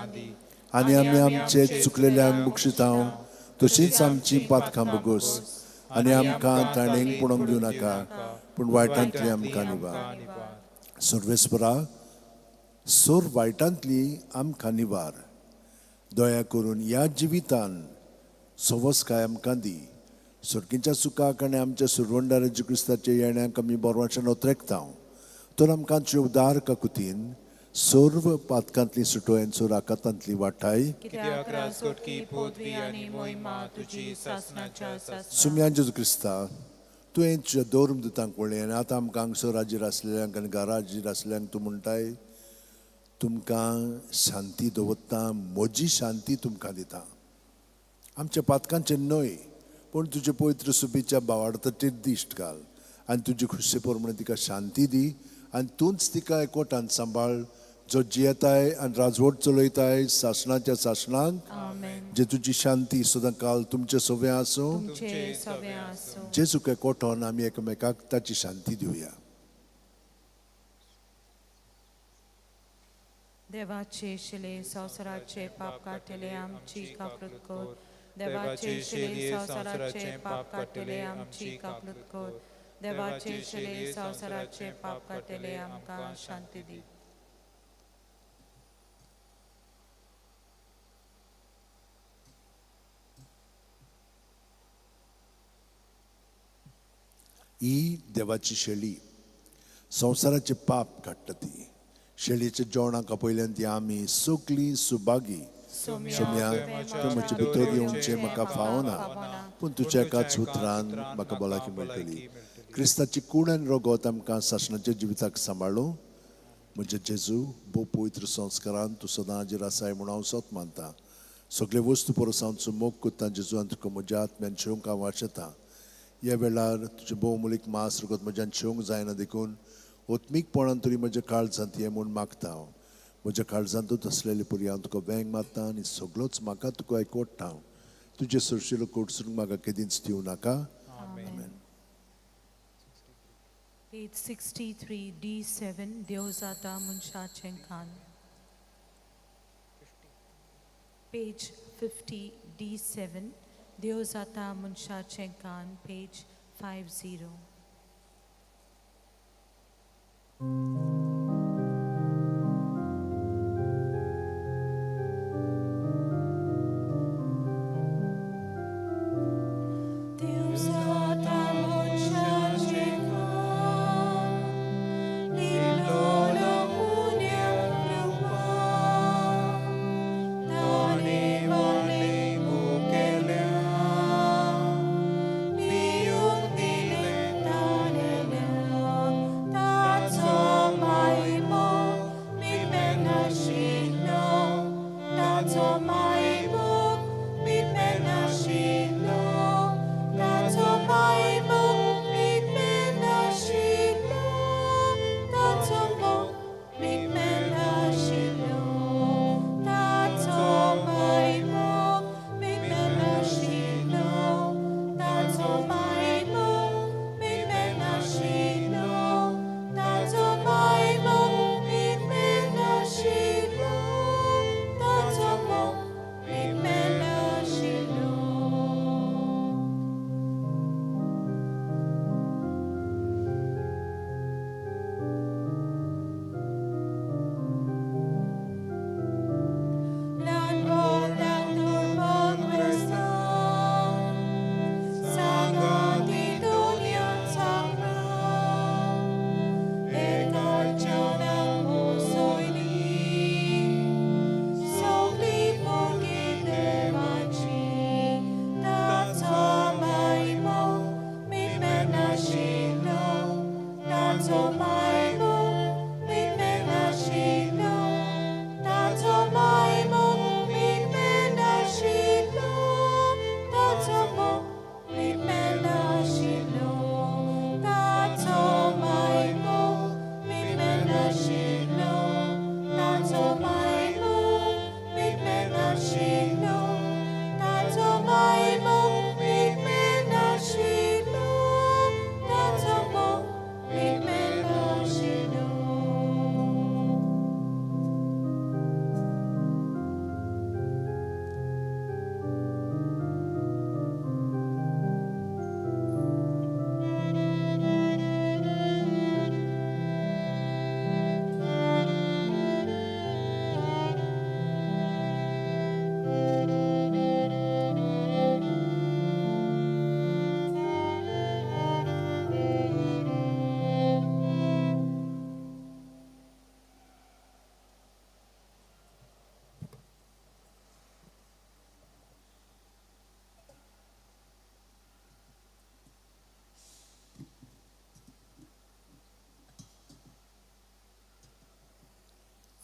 आनी आमी आमचे चुकलेल्यांक बक्षिता तशींच आमची पातकां बगोस आनी आमकां ताणेंक पळोवंक दिवं नाका, पूण वायटांतली आमकां निवार. सर्वेस्परा, सोर वायटांतली आमकां निवार. दया करून ह्या जिवितान सवसकाय आमकां दी. सोडकींच्या सुखाक आनी आमच्या सुरवंडार जेजू क्रिस्ताच्या येण्याक आमी बरवाच्यान ओत्रेकता. तर आमकां तुज्या उदार काकुतीन सर्व पातकांतली सुटोय आनी सोर आकातांतली वाठाय. कित्याक राजकोटकी पदवी आनी मोहिमा तुजी सासणाच्या सासणाक. सुम्या जेजू क्रिस्ता, तुवें तुज्या दोर दुतांक पळय आनी आतां आमकां हांगसर हाजीर आसलेल्यांक आनी घरा हाजीर आसलेल्यांक तूं म्हणटाय, तुमकां शांती दवरता, म्हजी शांती तुमकां दिता. आमच्या पातकांचें न्हय पूण तुजे पवित्र सुबीच्या बावाडताचेर दिश्ट घाल आनी तुजी खुशे प्रमाणे तिका शांती दी आनी तूंच तिका एकवटान सांबाळ, जो जियेताय आनी राजवट चलयताय सासणाच्या सासणाक. जे तुजी शांती सदां काल तुमचे सवे आसूं. तुमचे सवे आसूं. जेजूक एकवटान आमी एकामेकाक ताची शांती दिवया. देवाचे शिले संवसाराचे पाप काडटले आमची काकूत कर. देवाचे शिले संवसाराचे पाप काडटले आमची काकूत कर. देवाचे शिले संवसाराचे पाप काडटले आमकां शांती दी. ही देवाची शेळी संवसाराचे पाप काडटा. ती शेळयेच्या जेवणाक आपयल्यान ती आमी सगळीं सुभागी. सोम्या, तूं म्हजे भितर येवचें म्हाका फावना, पूण तुज्या एकाच उतरान म्हाका भलायकी मेळटली. क्रिस्ताची कूड आनी रगत आमकां सासणाच्या जिविताक सांबाळूं. म्हजे जेजू, भोव पवित्र संस्कारान तूं सदां हाजीर आसाय म्हूण हांव सोत मानता. सगळे वस्तू परस हांव तुजो मोग करता जेजू आनी तुका म्हज्या आत्म्यान शेवंक हांव आशेतां. ह्या वेळार तुजें भोवमुलीक मांस रगत म्हज्यान शेवंक जायना देखून ओत्मीकपणान तरी म्हज्या काळजांत हें म्हूण मागता हांव. म्हज्या काळजांतूच आसलेले पुरी हांव तुका वेंग मारता आनी सगळोच म्हाका तुका एकवट्टा हांव. तुजे सरशिलो कोटसून म्हाका केदींच दिवं नाका. आमेन. पेज 63 D7 देव जाता मनशाचें कान. पेज 50 D7 देव जाता मनशाचें कान. पेज 50. देव जाता मनशाचें कान, लिपलोलो उण्या रुपान, ताणें वाडलें मुखेल्या, पियूंक दिलें ताणेल्या, ताचो मायमो मिटमेनाशिल्लो, ताचो मायमो मिटमेनाशिल्लो, ताचो मायमो मिटमेनाशिल्लो, ताचो मोग मिटमेनाशिल्लो, ताचो मायमो मिटमेनाशिल्लो, ताचो मायमो मिटमेनाशिल्लो, ताचो मायमो मिटमेनाशिल्लो, ताचो मोग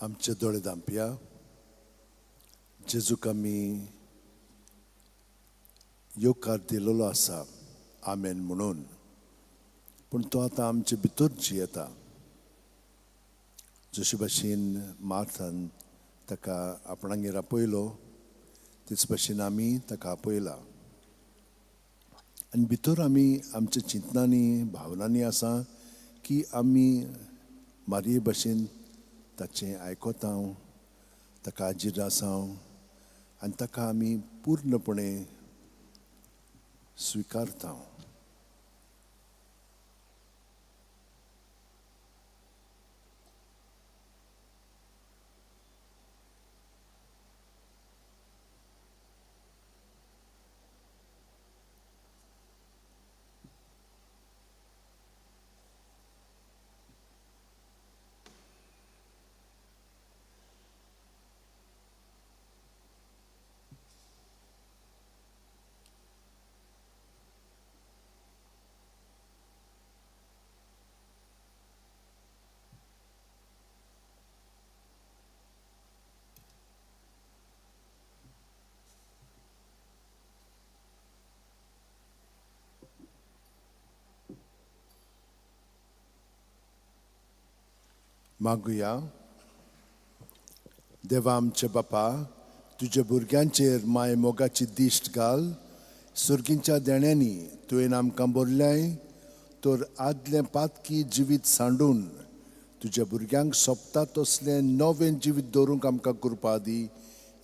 आमचे दोळे धांपया. जेजूक आमी येवकार दिलेलो आसा आमेन म्हणून, पूण तो आतां आमचे भितर जियेता. जशे भाशेन मार्थान ताका आपणागेर आपयलो तेच भाशेन आमी ताका आपयला. आनी भितर आमी आमच्या चिंतनांनी भावनांनी आसा की आमी मारये भाशेन ताचें आयकता, ताका हाजीर आसा आनी ताका आमी पूर्णपणे स्विकारता. मागुया. देवा आमचे बापा, तुज्या भुरग्यांचेर माय मोगाची दिश्ट घाल. सुर्गींच्या देण्यांनी तुवें आमकां भरल्याय तर आदलें पातकी जिवीत सांडून तुज्या भुरग्यांक सोंपता तसलें नवें जिवीत दवरूंक आमकां कृपा दी.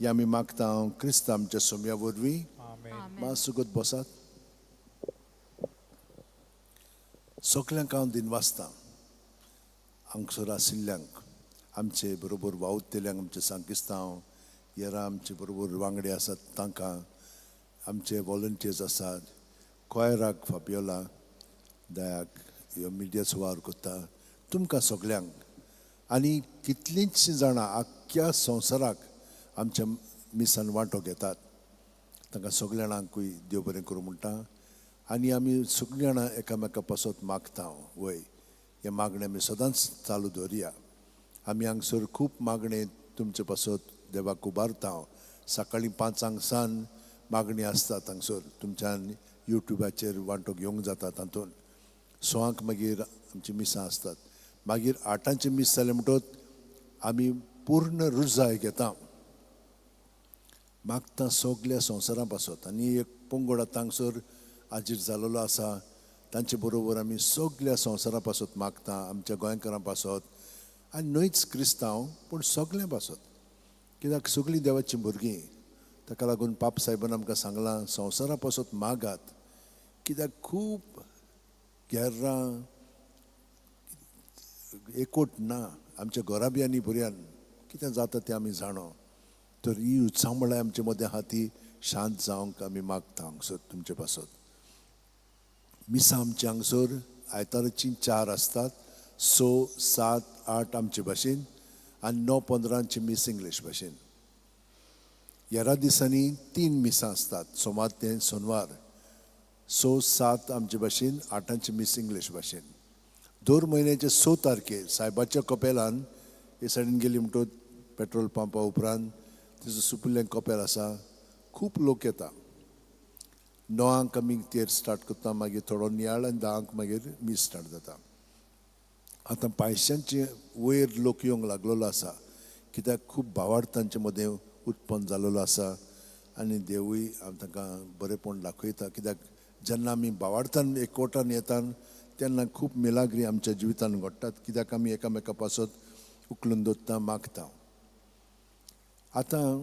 हें आमी मागता क्रिस्त आमच्या सोम्या वरवीं. मात सुगत बसात. सगल्यांक हांव दिनवासतां, हांगसर आशिल्ल्यांक, आमचे बरोबर वावुरतल्यांक, आमचे सांकिस्तांव येरा आमचे बरोबर वांगडी आसात तांकां, आमचे वॉलंटियर्स आसात, क्वायराक फापियोला दयाक ह्यो मिडियाचो वावर करता, तुमकां सगल्यांक आनी कितलींचशीं जाणां आख्ख्या संवसाराक आमच्या मिसान वांटो घेतात तांकां सगल्या जाणांकूय देव बरें करूं म्हणटा. आनी आमी सगळीं जाणां एकामेका पासत मागता. वय हें मागणें आमी सदांच चालू दवरया. आमी हांगसर खूब मागणें तुमचे पासत देवाक उबारता. सकाळीं 5 सान मागणी आसता हांगसर, तुमच्यान युट्यूबाचेर वांटो घेवंक जाता तातूंत. 6 मागीर आमची मिसां आसतात. मागीर 8 मीस जालें म्हणटकच आमी पूर्ण रुजाय घेता, मागता सगल्या संवसारा पासत. आनी एक पंगड आतां हांगसर हाजीर जालेलो आसा, तांचे बरोबर आमी सगल्या संवसारा पासत मागता, आमच्या गोंयकारां पासत आनी न्हयच क्रिस्तांव पूण सगल्यां पासत, कित्याक सगळीं देवाचीं भुरगीं. ताका लागून पाप साहेबान आमकां सांगलां संवसारा पासत मागात, कित्याक खूब गेर्रां एकवट ना आमच्या घराब्यांनी भुरग्यान कितें जाता तें आमी जाणो. तर ही उत्साह आमचे मदें आहा ती शांत जावंक आमी मागता हांगसर तुमचे पासत. मिसां आमच्या हांगसर आयताराचीं 4 आसतात, 6, 7, 8 आमचे भाशेन आनी 9:15 मीस इंग्लीश भाशेन. ह्या दिसांनी 3 मिसां आसतात, सोमार ते सोनवार, 6, 7 आमचे भाशेन, 8 मीस इंग्लीश भाशेन. दर म्हयन्याचे 6 तारखेर सायबाच्या कपेलान हे सायडीन गेली म्हणटकच पेट्रोल पंपा उपरांत तेजो सुपुल्लें कपेल आसा, खूब लोक येता. 9 आमी तेर स्टार्ट करता, मागीर थोडो नियाळ आनी 10 मागीर मीस स्टार्ट जाता. आतां पांयशांचे वयर लोक येवंक लागलेलो आसा, कित्याक खूब भावार्थ तांचे मदें उत्पन्न जालेलो आसा आनी देवूय तांकां बरेंपण दाखयता. कित्याक जेन्ना आमी भावार्थान एकवटान येता तेन्ना खूब मिलाग्री आमच्या जिवितान घडटात, कित्याक आमी एकामेका पासत उखलून दवरता, मागता. आतां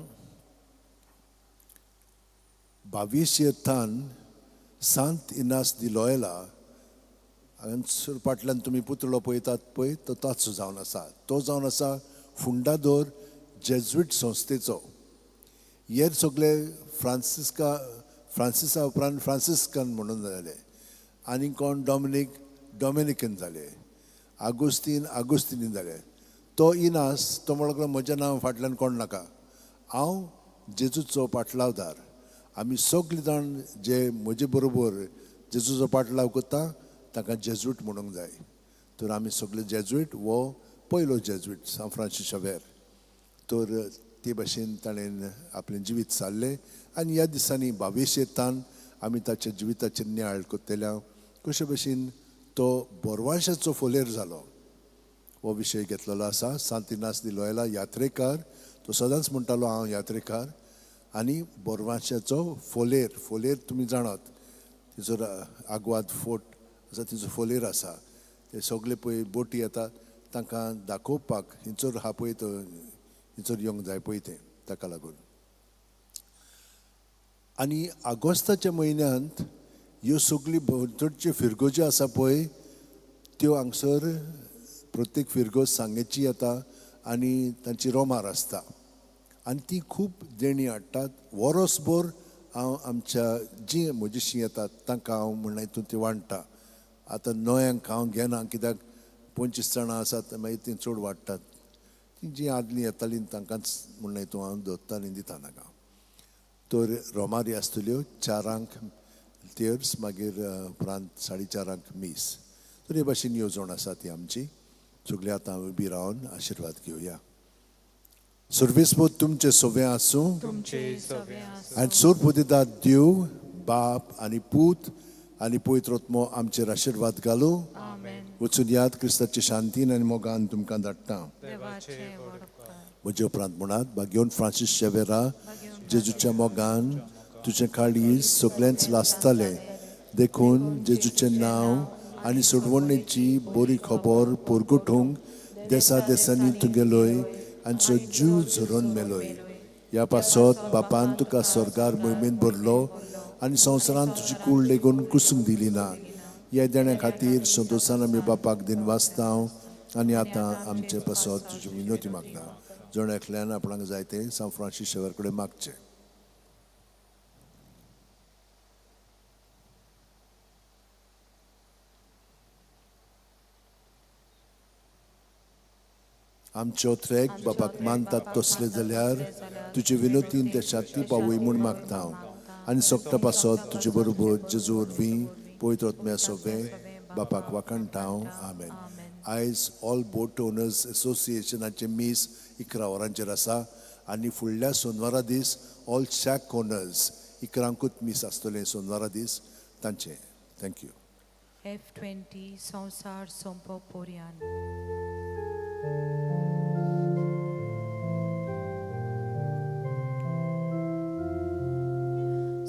22 थान सांत इनास दी लोयला हांगासर फाटल्यान तुमी पुतळो पळयतात पळय, तो ताचो जावन आसा. तो जावन आसा फुंडादोर जेज्वीट संस्थेचो. हेर सगळे फ्रांसिसा उपरांत फ्रांसिस्कन म्हणून जाले, आनी कोण डॉमिनिकन जाले, आगुस्तीन आगुस्तिनी जाले. तो इनास तो म्हणलो म्हजें नांव फाटल्यान कोण नाका, हांव जेजूचो पाटलावदार. आमी सगळे जाण जे म्हजे बरोबर जेजूचो पाटलाव करता तांकां जेज्वीट म्हणूंक जाय. तर आमी सगळे जेज्वीट, हो पयलो जेज्वीट सांत फ्रांसीस शावेर. तर ते भाशेन ताणें आपलें जिवीत सारलें आनी ह्या दिसांनी 22 येतान आमी ताच्या जिविताचेर नियाळ करतल्या कशे भशेन तो बोरवांशाचो फोलेर जालो हो विशय घेतलेलो आसा. सांत इनास दी लोयला यात्रेकार, तो सदांच म्हणटालो हांव यात्रेकार आनी बोरवांशाचो फोलेर. फोलेर तुमी जाणात, तिचो आग्वाद फोर्ट आसा, तिचो फोलेर आसा. ते सगळे पळय बोटी येतात तांकां दाखोवपाक हिंचोर हा पळय तो हिंचोर येवंक जाय पळय तें, ताका लागून. आनी आगोस्ताच्या म्हयन्यांत ह्यो सगळी भोंवतणच्यो फिरगोज्यो आसा पळय त्यो हांगसर प्रत्येक फिरगोज सांगेची येता आनी तांची रोमार आसता आनी ती खूब देणी हाडटात. वरोसभर हांव आमच्या जीं म्हजीशीं येतात तांकां हांव म्हणल्यार हितून ती वांट्टा. आतां नव्यांक हांव घेना कित्याक 25 जाणां आसात मागीर तीं चड वाडटात. तीं जीं आदलीं येतालीं तांकांच म्हणल्यार हितून हांव दवरता आनी दिता तांकां. तर रोमारी आसतल्यो 4 तेर्स, मागीर उपरांत 4:30 मीस. तर हे भाशेन येवजण आसा ती आमची. सगळी आतां उबी रावन आशिर्वाद घेवया. सर्वेस्पोत तुमचे सवे आसूं आनी सोरपोदिदाद देव बाप आनी पूत आनी पवित्र आत्मो आमचेर आशिर्वाद घालूं. वचून याद क्रिस्ताचे शांतीन आनी मोगान तुमकां धाडटा. म्हजे उपरांत म्हणात, भाग्योन फ्रांसीस शेवेरा, जेजूच्या मोगान तुजें काळीज सगळेंच लासतालें, देखून जेजूचें नांव आनी सोडवणेची बरी खबर परगटूंक देसा देसांनी तूं गेलोय आनी जीव झरोवन मेलोय. ह्या पासत बापान तुका स्वर्गार मोहिमेन भरलो आनी संवसारान तुजी कूड लेगून कुसूंक दिली ना. ह्या देण्या खातीर संतोशान आमी बापाक दिनवासता आनी आतां आमचे पासत तुजी विनोती मागता. जण एकल्यान आपणाक जाय तें सांत फ्रांसीस शेवर कडेन मागचें. आमच्यो ट्रॅक बापाक मानतात तसले जाल्यार तुजे विनोतीन ते शांती पावय म्हूण मागता हांव आनी सोगटा पासत तुजे बरोबर जेजू वरवीं पवित्र आत्म्या सोबें बापाक वाखाणटा हांव. आमेन. आयज ऑल बोट ओनर्स एसोसिएशनाचें मीस 11 वरांचेर आसा आनी फुडल्या सोनवारा दीस ऑल शॅक ओनर्स 11 मीस आसतलें सोनवारा दीस तांचें. Thank you. F20 संवसार सोंपो पोरयान.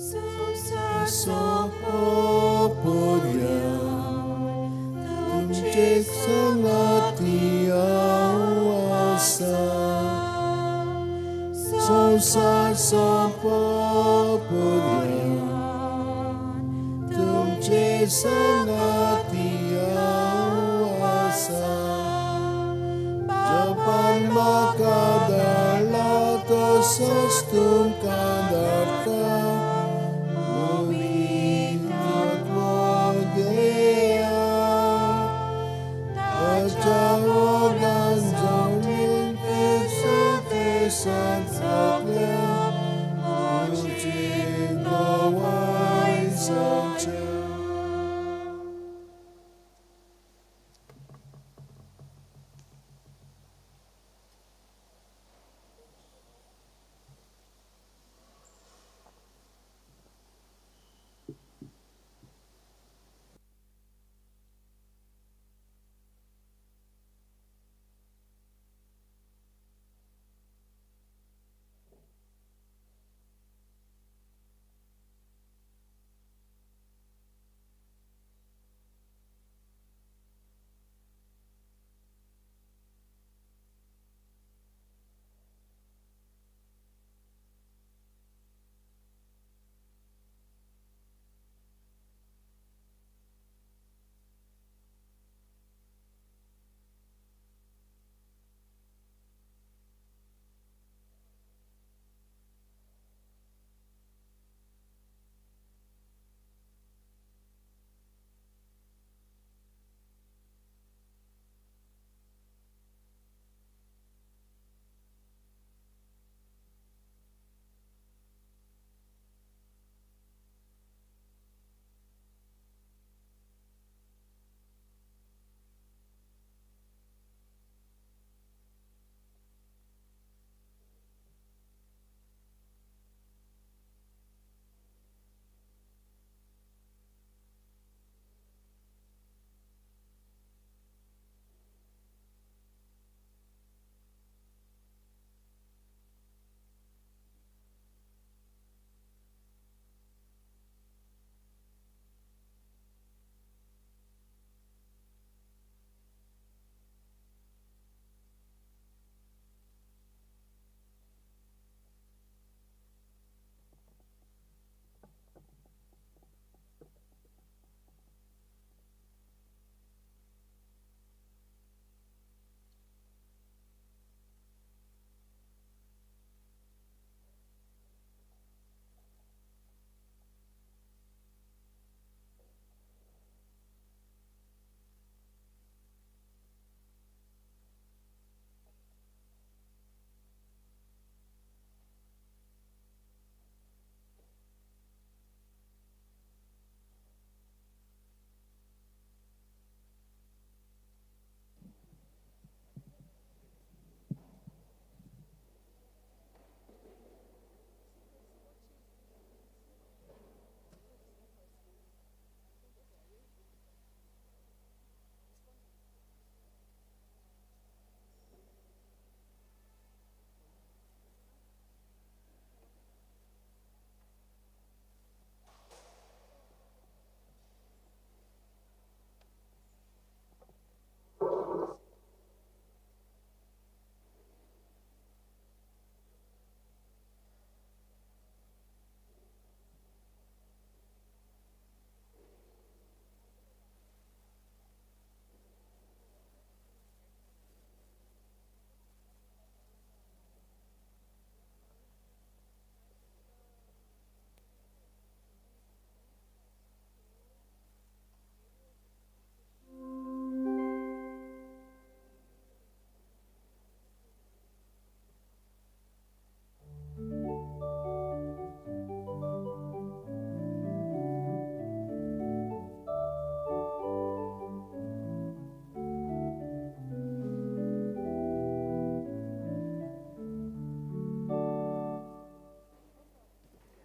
संवसार सोंपो पोरयान तुमचे संगाती हांव आसा. संवसार सोंपो पोरयान तुमचे संगाती हांव आसा. जपान म्हाका धाडला तसोच तुमकां धाडटा.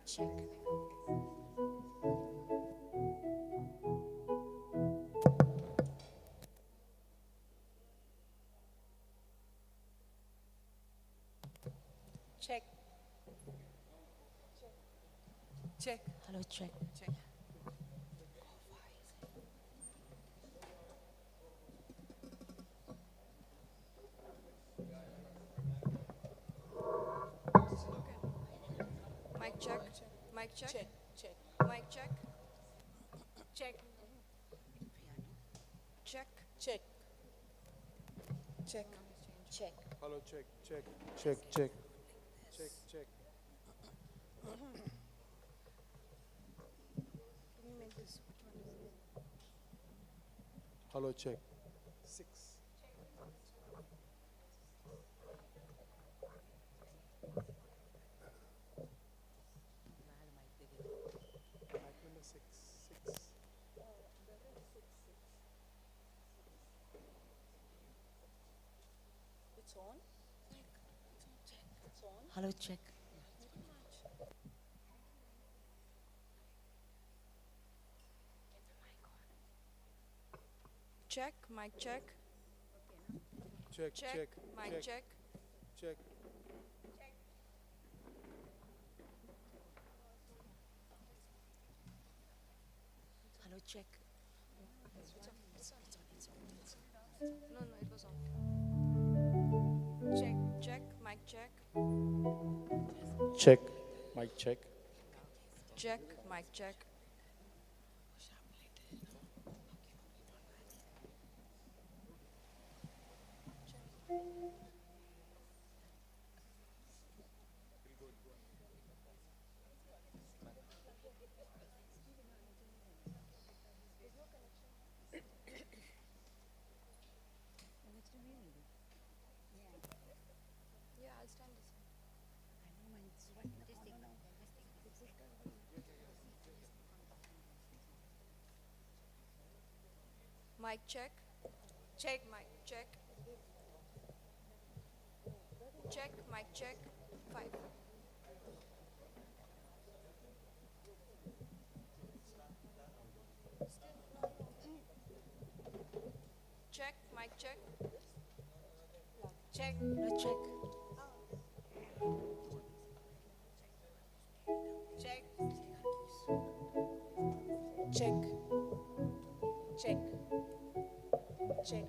Check. Check. Check. Hello, check. Check. Mic check. Mic check. Check. Check. Mic check. Check. Check. Check. Check. Check. Hello, check, check, check, check. Check, check. Can you make this? Which one is it? Hello, check. 6. Mic number 6. 6. It's on. It's on. Hello, check. Check. Mic check. Check, Check. check. Mic check. Check. Hello, check. It's on. It's on. It's on. It's on. It's on. No, no, it was on. Check. Check. Mic check. Check. Mic check. Check. Mic check. Yeah, I'll stand this way. Mic check. Check. Mic check. Check. Mic check. 5. Check. Mic check. Check. Hello, check. Check. Check. Check. Check.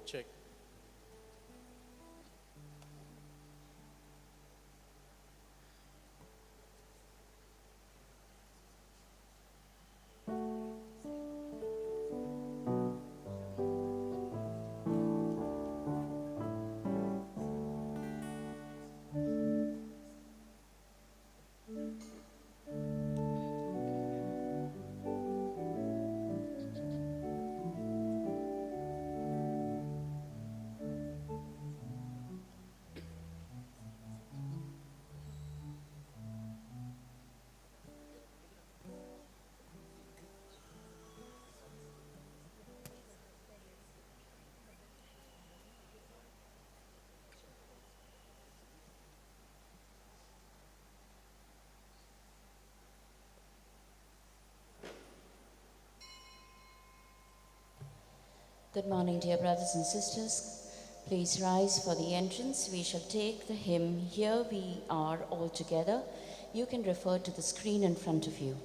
Check. Good morning, dear brothers and sisters. Please rise for the entrance. We shall take the hymn, Here We Are All Together. You can refer to the screen in front of you.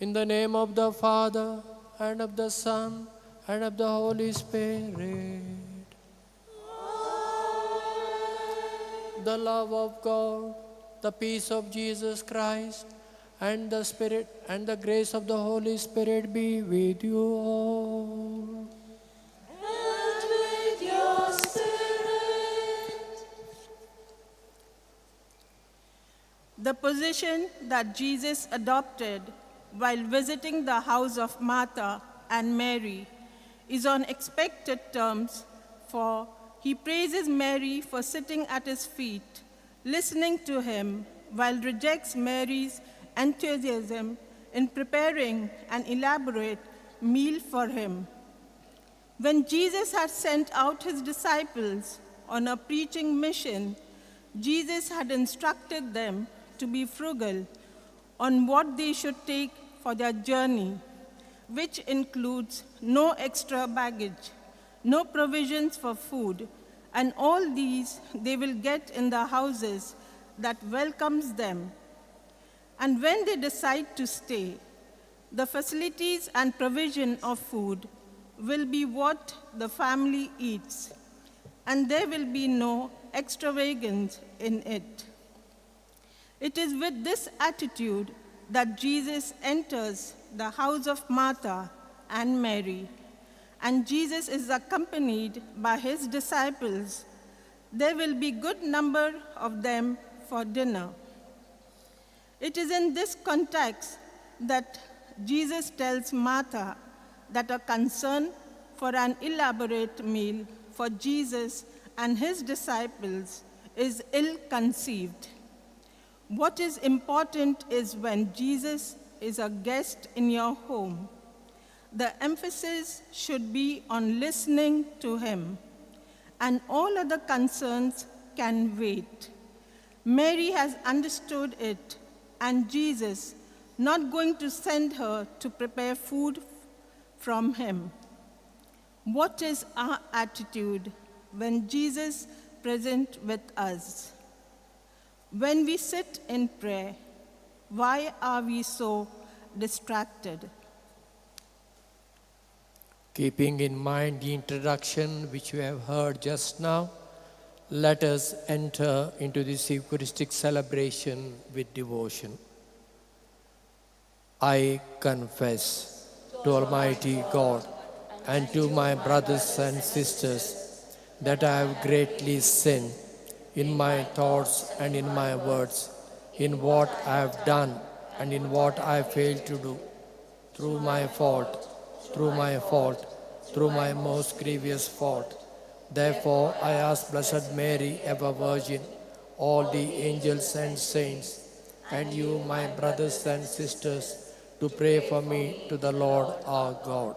In the name of the Father, and of the Son, and of the Holy Spirit. Amen. The love of God, the peace of Jesus Christ, and the Spirit and the grace of the Holy Spirit be with you all. And with your spirit. The position that Jesus adopted while visiting the house of Martha and Mary is on expected terms, for he praises Mary for sitting at his feet, listening to him, while rejects Mary's enthusiasm in preparing an elaborate meal for him. When Jesus had sent out his disciples on a preaching mission, Jesus had instructed them to be frugal on what they should take for their journey, which includes no extra baggage, no provisions for food, and all these they will get in the houses that welcomes them. And when they decide to stay, the facilities and provision of food will be what the family eats, and there will be no extravagance in it. It is with this attitude that Jesus enters the house of Martha and Mary, and Jesus is accompanied by his disciples. There will be good number of them for dinner. It is in this context that Jesus tells Martha that a concern for an elaborate meal for Jesus and his disciples is ill-conceived. What is important is when Jesus is a guest in your home, the emphasis should be on listening to him, and all other concerns can wait. Mary has understood it, and Jesus not going to send her to prepare food from him. What is our attitude when Jesus present with us? When we sit in prayer, why are we so distracted? Keeping in mind the introduction which we have heard just now, Let us enter into this Eucharistic celebration with devotion. I confess to Almighty God and to my brothers and sisters that I have greatly sinned in my thoughts and in my words, in what I have done and in what I failed to do, through my fault, through my fault, through my most grievous fault. Therefore, I ask Blessed Mary, ever Virgin, all the angels and saints, and you, my brothers and sisters, to pray for me to the Lord our God.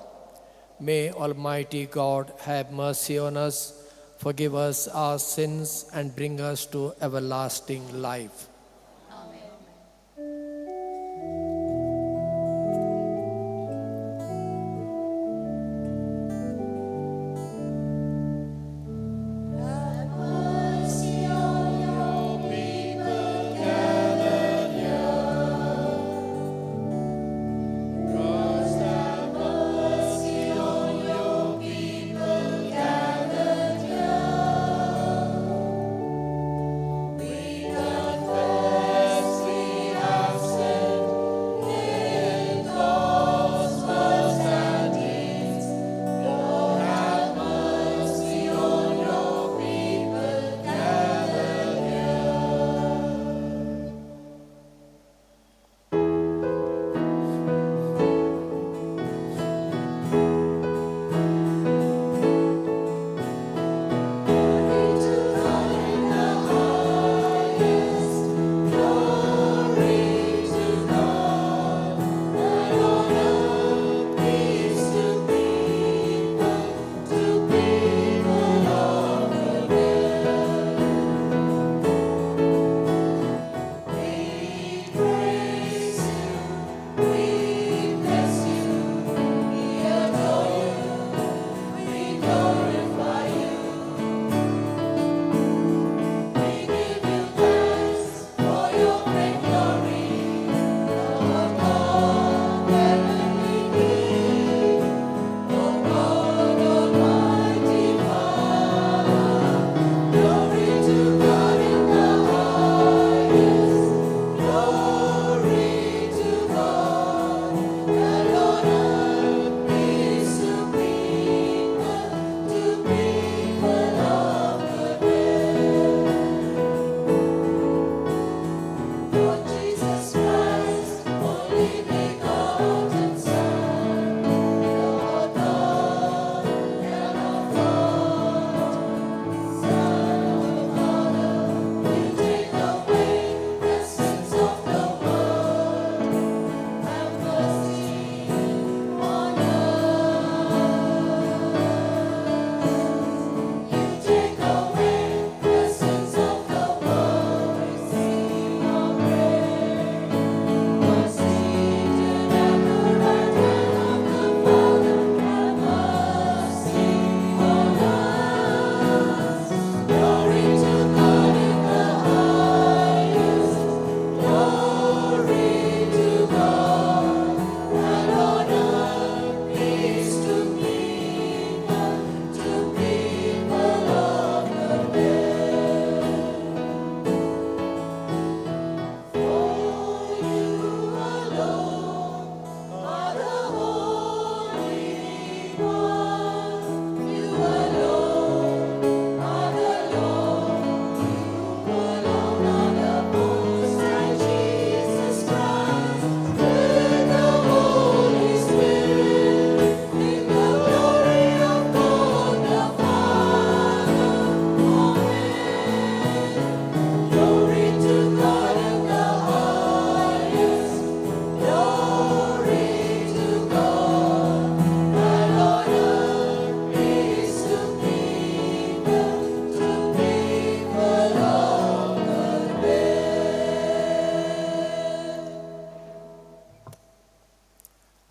May Almighty God have mercy on us, forgive us our sins, and bring us to everlasting life.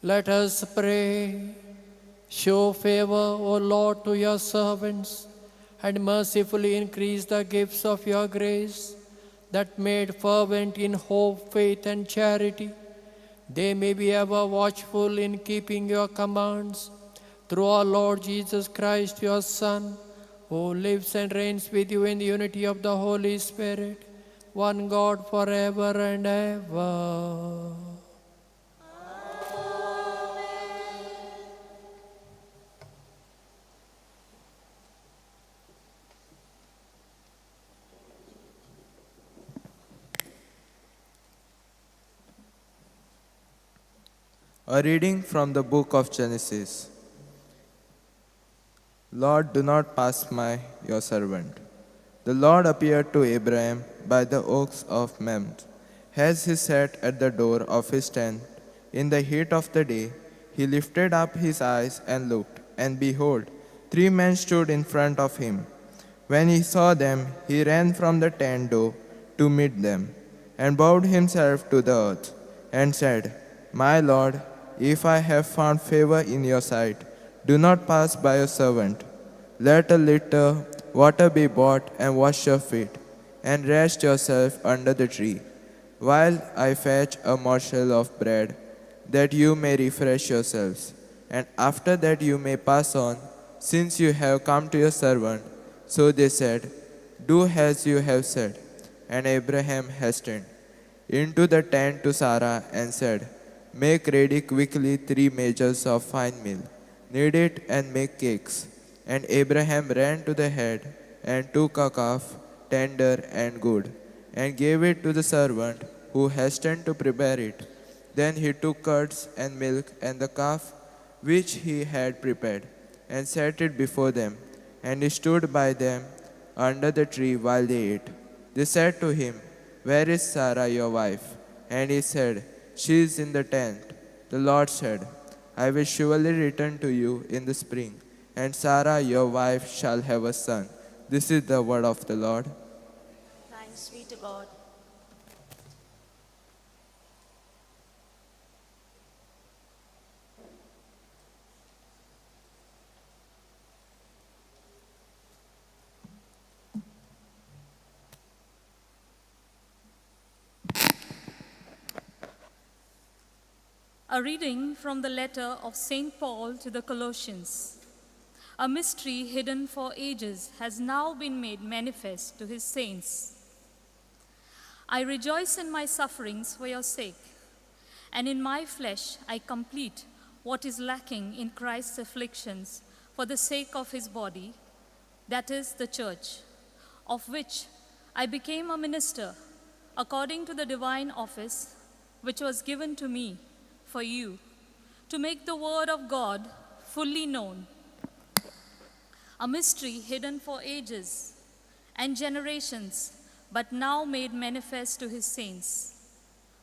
Let us pray. Show favor, O Lord, to your servants, and mercifully increase the gifts of your grace, that made fervent in hope, faith, and charity, they may be ever watchful in keeping your commands. Through our Lord Jesus Christ, your Son, who lives and reigns with you in the unity of the Holy Spirit, one God, forever and ever. A reading from the book of Genesis. Lord, do not pass by your servant. The Lord appeared to Abraham by the oaks of Mamre, as he sat at the door of his tent in the heat of the day. He lifted up his eyes and looked, and behold, 3 men stood in front of him. When he saw them, he ran from the tent door to meet them, and bowed himself to the earth, and said, My Lord, if I have found favor in your sight, do not pass by your servant. Let a little water be brought and wash your feet, and rest yourself under the tree, while I fetch a morsel of bread, that you may refresh yourselves. And after that you may pass on, since you have come to your servant. So they said, Do as you have said. And Abraham hastened into the tent to Sarah and said, Make ready quickly 3 measures of fine meal, knead it and make cakes. And Abraham ran to the head and took a calf, tender and good, and gave it to the servant, who hastened to prepare it. Then he took curds and milk and the calf which he had prepared, and set it before them. And he stood by them under the tree while they ate. They said to him, Where is Sarah your wife? And he said, She is in the tent. The Lord said, I will surely return to you in the spring, and Sarah your wife shall have a son. This is the word of the Lord. Thanks be to God. A reading from the letter of St. Paul to the Colossians. A mystery hidden for ages has now been made manifest to his saints. I rejoice in my sufferings for your sake, and in my flesh I complete what is lacking in Christ's afflictions for the sake of his body, that is, the church, of which I became a minister according to the divine office which was given to me for you, to make the word of God fully known, a mystery hidden for ages and generations, but now made manifest to his saints.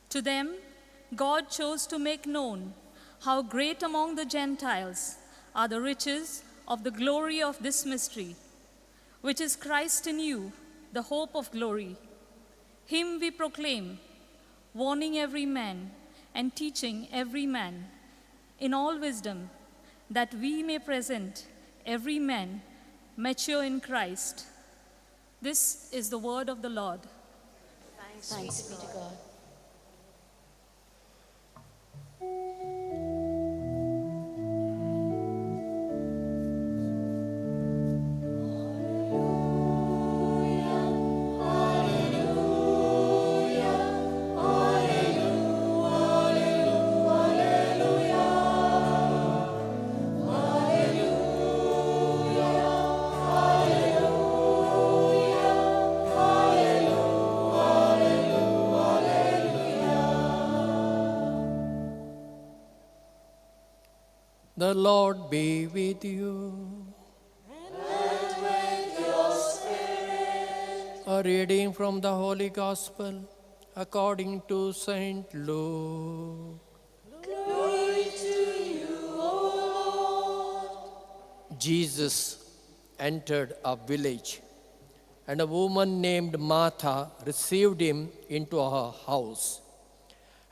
To them, God chose to make known how great among the Gentiles are the riches of the glory of this mystery, which is Christ in you, the hope of glory. Him we proclaim, warning every man and teaching every man in all wisdom, that we may present every man mature in Christ. This is the word of the Lord. Thanks be to God. The Lord be with you. And with your spirit. A reading from the Holy Gospel according to Saint Luke. Glory to you, O Lord. Jesus entered a village, and a woman named Martha received him into her house.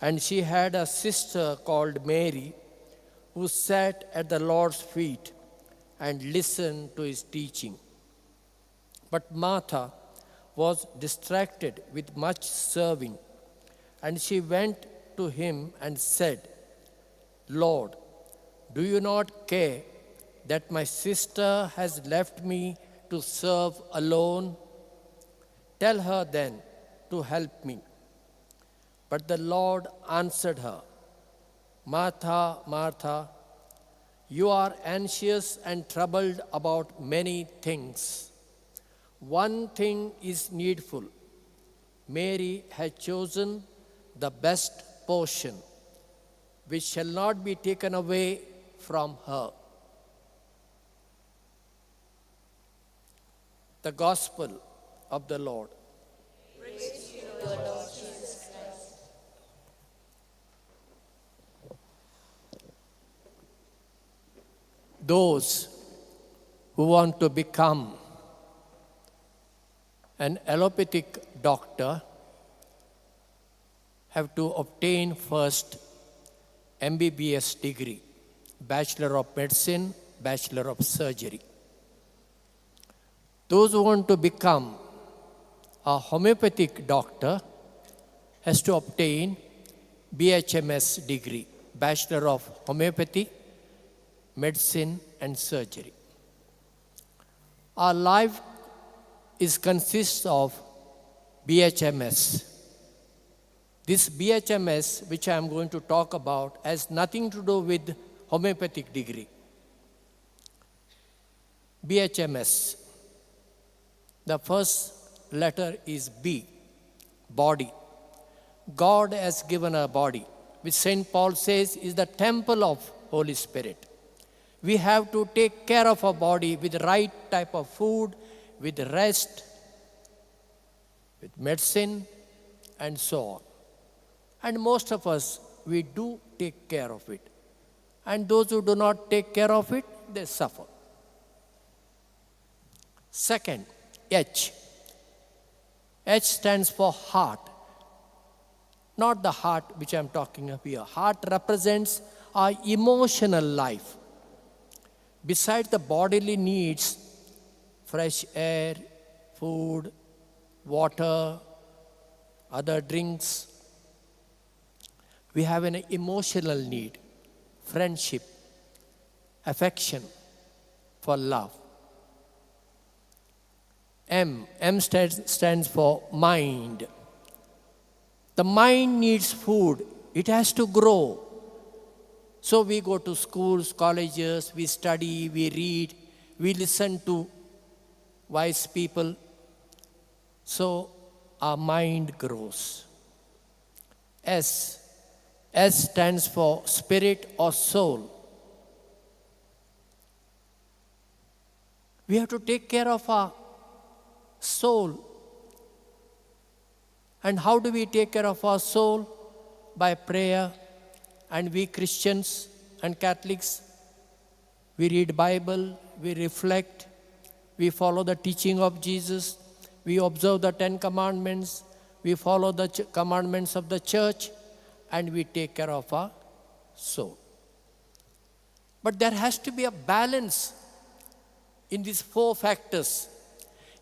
And she had a sister called Mary, who sat at the Lord's feet and listened to his teaching. But Martha was distracted with much serving, and she went to him and said, Lord, do you not care that my sister has left me to serve alone? Tell her then to help me. But the Lord answered her, Martha, Martha, you are anxious and troubled about many things. One thing is needful. Mary has chosen the best portion, which shall not be taken away from her. The Gospel of the Lord. Praise to you, Lord Jesus Christ. Those who want to become an allopathic doctor have to obtain first MBBS degree, Bachelor of Medicine, Bachelor of Surgery. Those who want to become a homeopathic doctor has to obtain BHMS degree, Bachelor of Homeopathy, Medicine and Surgery. Our life consists of BHMS. This BHMS, which I am going to talk about, has nothing to do with homeopathic degree. BHMS, the first letter is B, body. God has given a body, which St. Paul says is the temple of Holy Spirit. We have to take care of our body with the right type of food, with rest, with medicine, and so on. And most of us, we do take care of it. And those who do not take care of it, they suffer. Second, H. H stands for heart. Not the heart which I am talking of here. Heart represents our emotional life. Besides the bodily needs, fresh air, food, water, other drinks, we have an emotional need, friendship, affection for love. M stands for mind. The mind needs food. It has to grow. So we go to schools, colleges, we study, we read, we listen to wise people. So our mind grows. S stands for spirit or soul. We have to take care of our soul. And how do we take care of our soul? By prayer. And we Christians and Catholics, we read Bible, we reflect, we follow the teaching of Jesus, we observe the 10 Commandments, we follow the commandments of the church, and we take care of our soul. But there has to be a balance in these four factors.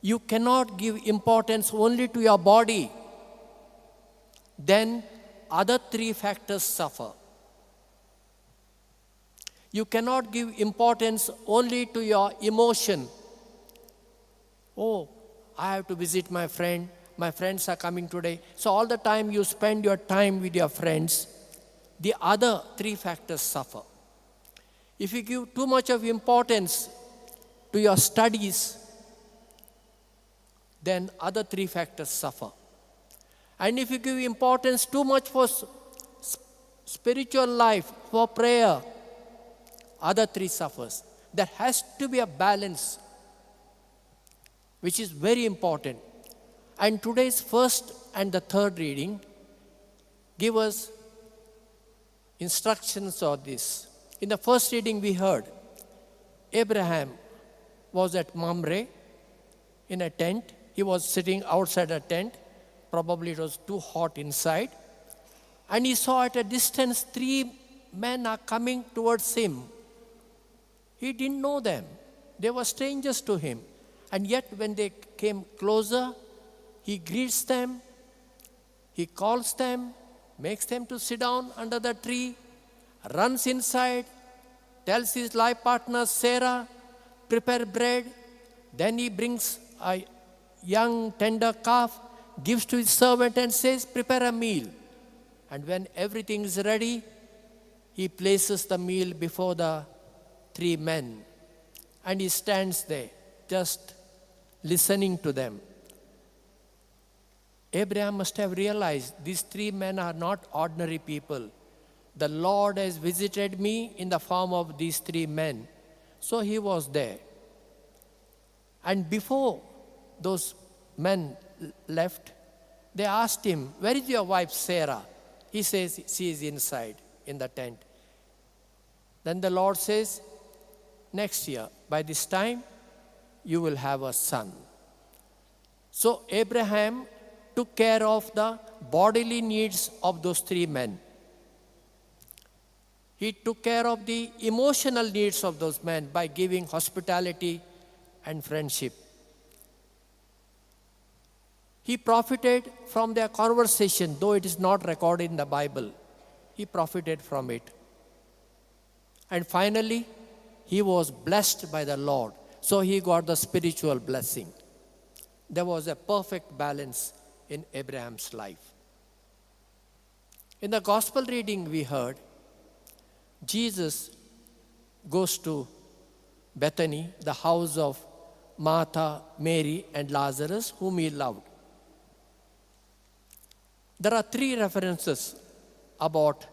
You cannot give importance only to your body. Then other three factors suffer. You cannot give importance only to your emotion. Oh, I have to visit my friend. My friends are coming today. So all the time you spend your time with your friends, the other three factors suffer. If you give too much of importance to your studies, then other three factors suffer. And if you give importance too much for spiritual life, for prayer, other three suffers. There has to be a balance, which is very important. And today's first and the third reading give us instructions on this. In the first reading we heard, Abraham was at Mamre in a tent. He was sitting outside a tent. Probably it was too hot inside. And he saw at a distance three men are coming towards him. He didn't know them. They were strangers to him. And yet when they came closer, he greets them, he calls them, makes them to sit down under the tree, runs inside, tells his life partner Sarah, prepare bread, Then he brings a young tender calf, gives to his servant and says, prepare a meal. And when everything is ready, he places the meal before the three men. And he stands there, just listening to them. Abraham must have realized these three men are not ordinary people. The Lord has visited me in the form of these three men. So he was there. And before those men left, they asked him, where is your wife Sarah? He says, she is inside in the tent. Then the Lord says, next year, by this time, you will have a son. So Abraham took care of the bodily needs of those three men. He took care of the emotional needs of those men by giving hospitality and friendship. He profited from their conversation, though it is not recorded in the Bible. He profited from it. And finally, he was blessed by the Lord. So he got the spiritual blessing. There was a perfect balance in Abraham's life. In the gospel reading we heard, Jesus goes to Bethany, the house of Martha, Mary, and Lazarus, whom he loved. There are three references about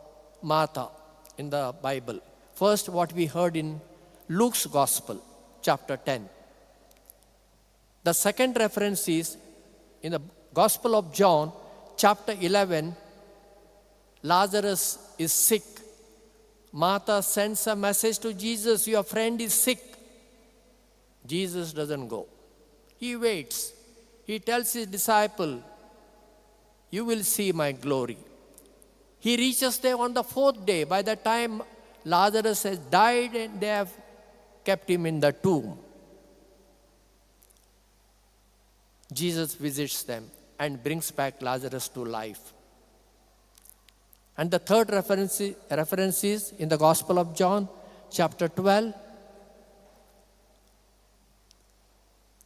Martha in the Bible. First, what we heard in Luke's Gospel, chapter 10. The second reference is in the Gospel of John, chapter 11. Lazarus is sick. Martha sends a message to Jesus, your friend is sick. Jesus doesn't go. He waits. He tells his disciple, you will see my glory. He reaches there on the fourth day. By the time Lazarus has died and they have kept him in the tomb. Jesus visits them and brings back Lazarus to life. And the third reference is in the Gospel of John, chapter 12.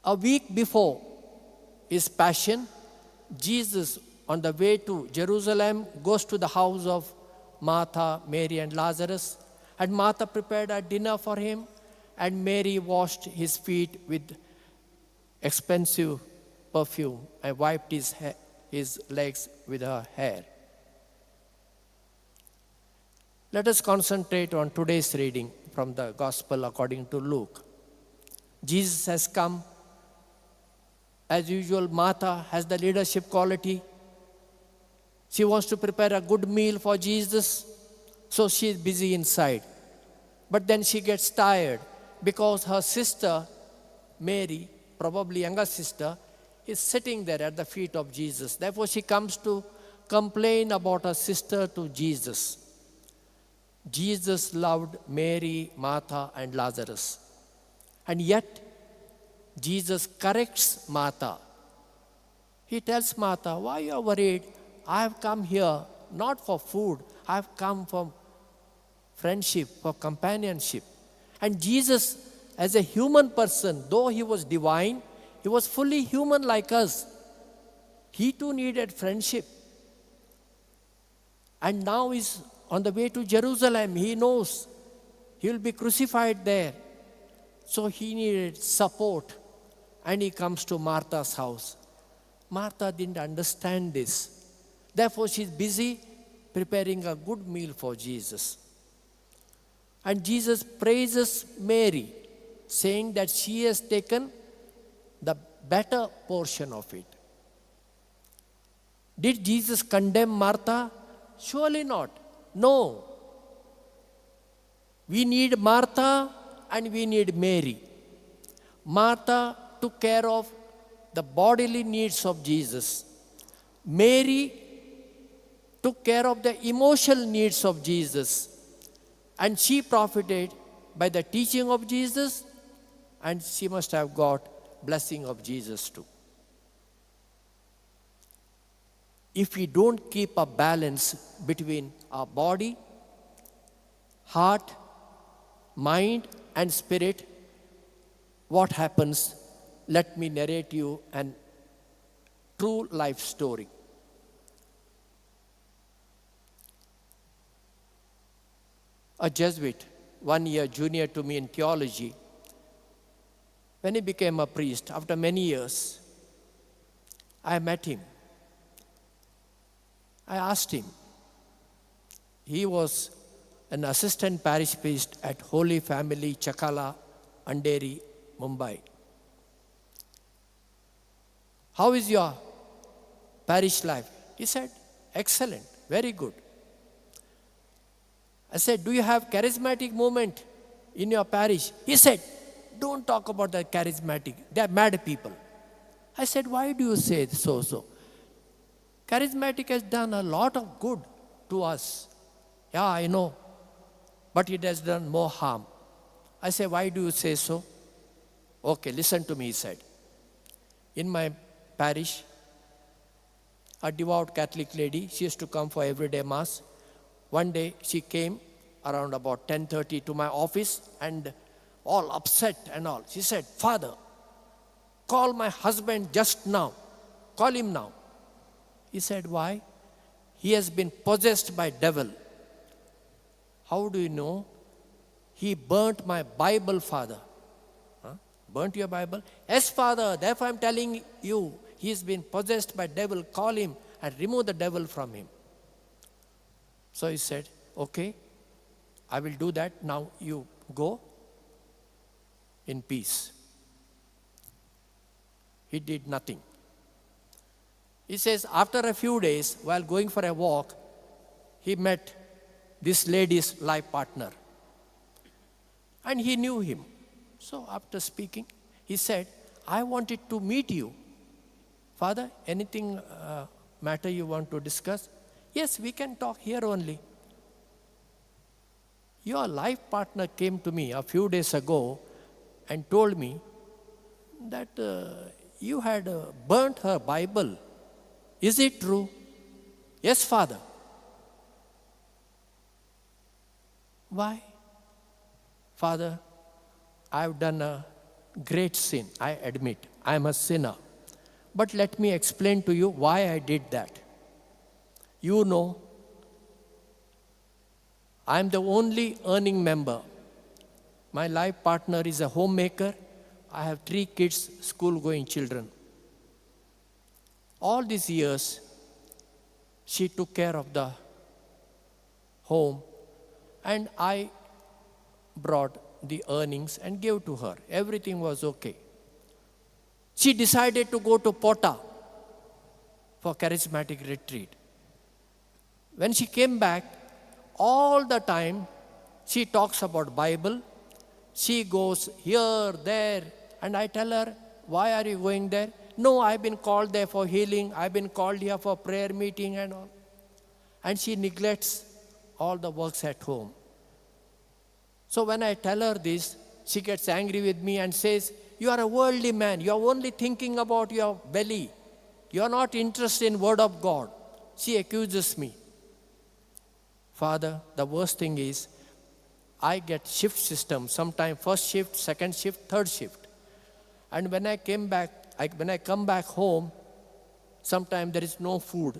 A week before his passion, Jesus, on the way to Jerusalem, goes to the house of Martha, Mary, and Lazarus. And Martha prepared a dinner for him, and Mary washed his feet with expensive perfume and wiped his legs with her hair. Let us concentrate on today's reading from the Gospel according to Luke. Jesus has come. As usual, Martha has the leadership quality. She wants to prepare a good meal for Jesus, so she is busy inside. But then she gets tired because her sister, Mary, probably younger sister, is sitting there at the feet of Jesus. Therefore, she comes to complain about her sister to Jesus. Jesus loved Mary, Martha, and Lazarus. And yet, Jesus corrects Martha. He tells Martha, why you are worried? I have come here not for food. I have come for friendship, for companionship. And Jesus, as a human person, though he was divine, he was fully human like us. He too needed friendship. And now he's on the way to Jerusalem. He knows he will be crucified there. So he needed support. And he comes to Martha's house. Martha didn't understand this. Therefore, she's busy preparing a good meal for Jesus. And Jesus praises Mary, saying that she has taken the better portion of it. Did Jesus condemn Martha? Surely not. No. We need Martha and we need Mary. Martha took care of the bodily needs of Jesus. Mary took care of the emotional needs of Jesus. And she profited by the teaching of Jesus, and she must have got blessing of Jesus too. If we don't keep a balance between our body, heart, mind, and spirit, what happens? Let me narrate you an true life story. A Jesuit, 1 year junior to me in theology, when he became a priest, after many years, I met him. I asked him. He was an assistant parish priest at Holy Family, Chakala, Andheri, Mumbai. How is your parish life? He said, excellent, very good. I said, do you have charismatic movement in your parish? He said, don't talk about the charismatic. They are mad people. I said, why do you say so? Charismatic has done a lot of good to us. Yeah, I know. But it has done more harm. I said, why do you say so? Okay, listen to me, he said. In my parish, a devout Catholic lady, she used to come for everyday mass. One day she came around about 10:30 to my office and all upset and all. She said, Father, call my husband just now. Call him now. He said, why? He has been possessed by devil. How do you know? He burnt my Bible, Father. Huh? Burnt your Bible? Yes, Father, therefore I'm telling you, he has been possessed by devil. Call him and remove the devil from him. So he said, okay, I will do that. Now you go in peace. He did nothing. He says, after a few days, while going for a walk, he met this lady's life partner. And he knew him. So after speaking, he said, I wanted to meet you. Father, anything matter you want to discuss? Yes, we can talk here only. Your life partner came to me a few days ago and told me that you had burnt her Bible. Is it true? Yes, Father. Why? Father, I've done a great sin, I admit. I'm a sinner. But let me explain to you why I did that. You know, I'm the only earning member. My life partner is a homemaker. I have 3 kids, school-going children. All these years, she took care of the home, and I brought the earnings and gave to her. Everything was okay. She decided to go to Pota for charismatic retreat. When she came back, all the time she talks about Bible. She goes here, there, and I tell her, why are you going there? No, I've been called there for healing. I've been called here for prayer meeting and all. And she neglects all the works at home. So when I tell her this, she gets angry with me and says, you are a worldly man. You are only thinking about your belly. You are not interested in word of God. She accuses me. Father, the worst thing is, I get shift system, sometimes first shift, second shift, third shift. And when I came back, when I come back home, sometimes there is no food.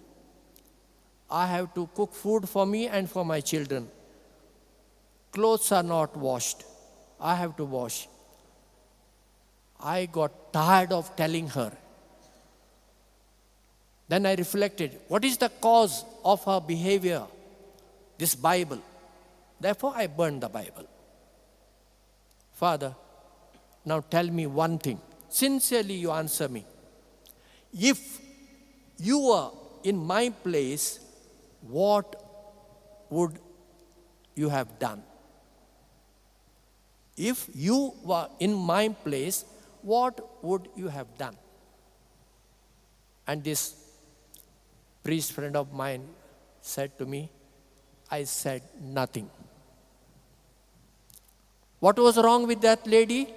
I have to cook food for me and for my children. Clothes are not washed. I have to wash. I got tired of telling her. Then I reflected, what is the cause of her behavior? This Bible. Therefore, I burned the Bible. Father, now tell me one thing. Sincerely, you answer me. If you were in my place, what would you have done? If you were in my place, what would you have done? And this priest friend of mine said to me, I said nothing. What was wrong with that lady?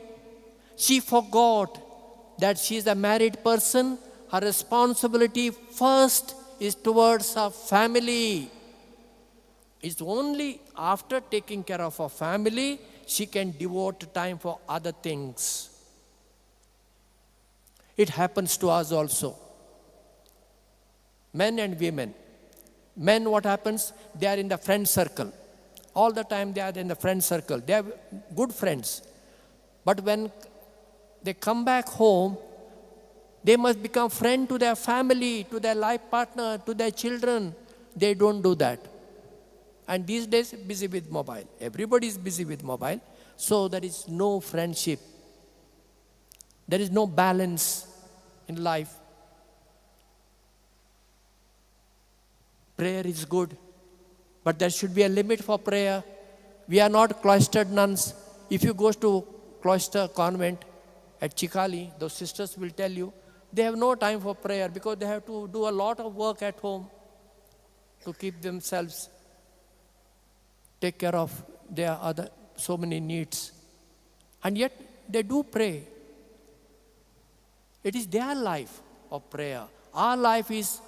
She forgot that she is a married person. Her responsibility first is towards her family. It's only after taking care of her family she can devote time for other things. It happens to us also. Men and women. Men, what happens? They are in the friend circle. All the time they are in the friend circle. They are good friends. But when they come back home, they must become friend to their family, to their life partner, to their children. They don't do that. And these days, busy with mobile. Everybody is busy with mobile. So there is no friendship. There is no balance in life. Prayer is good, but there should be a limit for prayer. We are not cloistered nuns. If you go to cloister convent at Chikali, those sisters will tell you, they have no time for prayer because they have to do a lot of work at home to keep themselves, take care of their other so many needs. And yet they do pray. It is their life of prayer. Our life is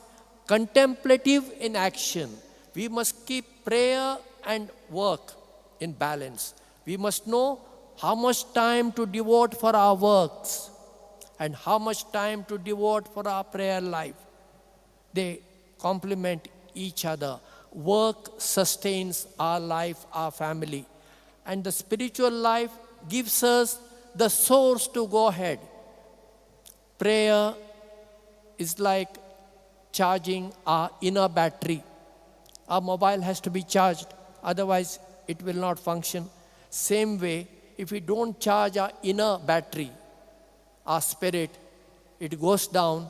contemplative in action. We must keep prayer and work in balance. We must know how much time to devote for our works and how much time to devote for our prayer life. They complement each other. Work sustains our life, our family. And the spiritual life gives us the source to go ahead. Prayer is like charging our inner battery. Our mobile has to be charged, otherwise it will not function. Same way, if we don't charge our inner battery, our spirit, it goes down,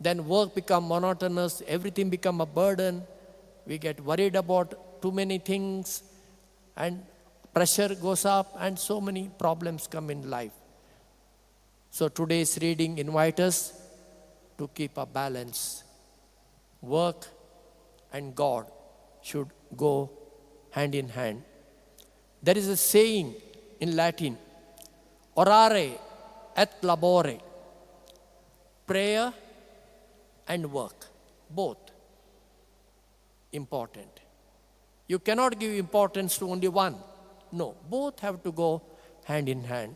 then work becomes monotonous, everything becomes a burden, we get worried about too many things, and pressure goes up, and so many problems come in life. So today's reading invites us to keep a balance. Work and God should go hand in hand. There is a saying in Latin, orare et labore, prayer and work, both important. You cannot give importance to only one. No, both have to go hand in hand.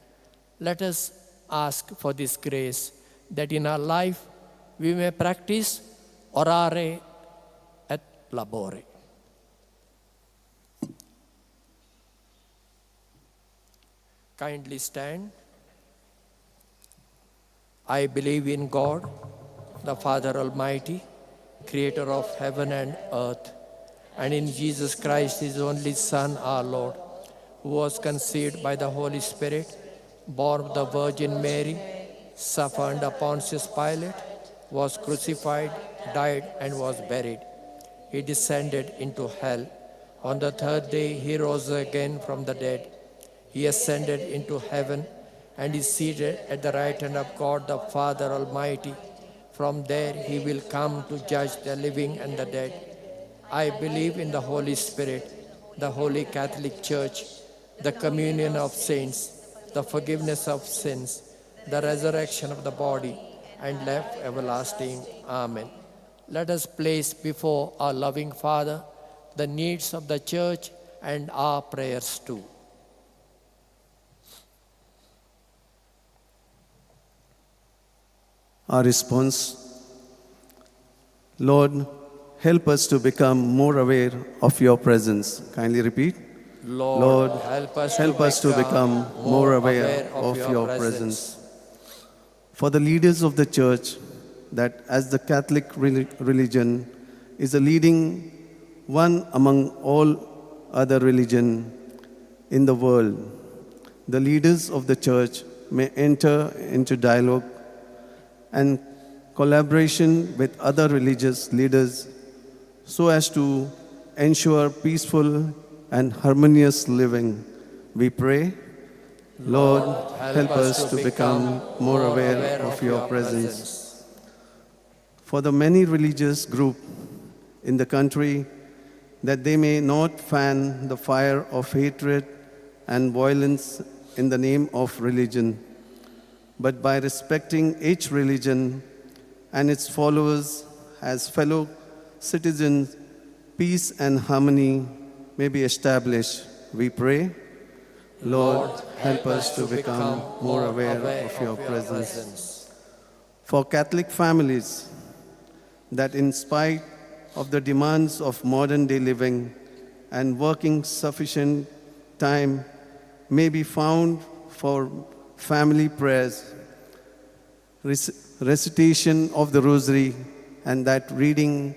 Let us ask for this grace that in our life we may practice orare et labore. Kindly stand. I believe in God, the Father Almighty, creator of heaven and earth, and in Jesus Christ, his only Son, our Lord, who was conceived by the Holy Spirit, born of the Virgin Mary, suffered under Pontius Pilate, was crucified, died, and was buried. He descended into hell. On the third day, he rose again from the dead. He ascended into heaven and is seated at the right hand of God the Father Almighty. From there he will come to judge the living and the dead. I believe in the Holy Spirit, the Holy Catholic Church, the communion of saints, the forgiveness of sins, the resurrection of the body, and life everlasting. Amen. Let us place before our loving Father the needs of the church and our prayers too. Our response, Lord, help us to become more aware of your presence. Kindly repeat. Lord, help us to become more aware of your presence. For the leaders of the church, that as the Catholic religion is a leading one among all other religion in the world, the leaders of the church may enter into dialogue and collaboration with other religious leaders so as to ensure peaceful and harmonious living. We pray, Lord, help us to become more aware of your presence. For the many religious groups in the country, that they may not fan the fire of hatred and violence in the name of religion, but by respecting each religion and its followers as fellow citizens, peace and harmony may be established. We pray, Lord, help us to become more aware of your presence. For Catholic families, that in spite of the demands of modern day living and working, sufficient time may be found for family prayers, recitation of the rosary, and that reading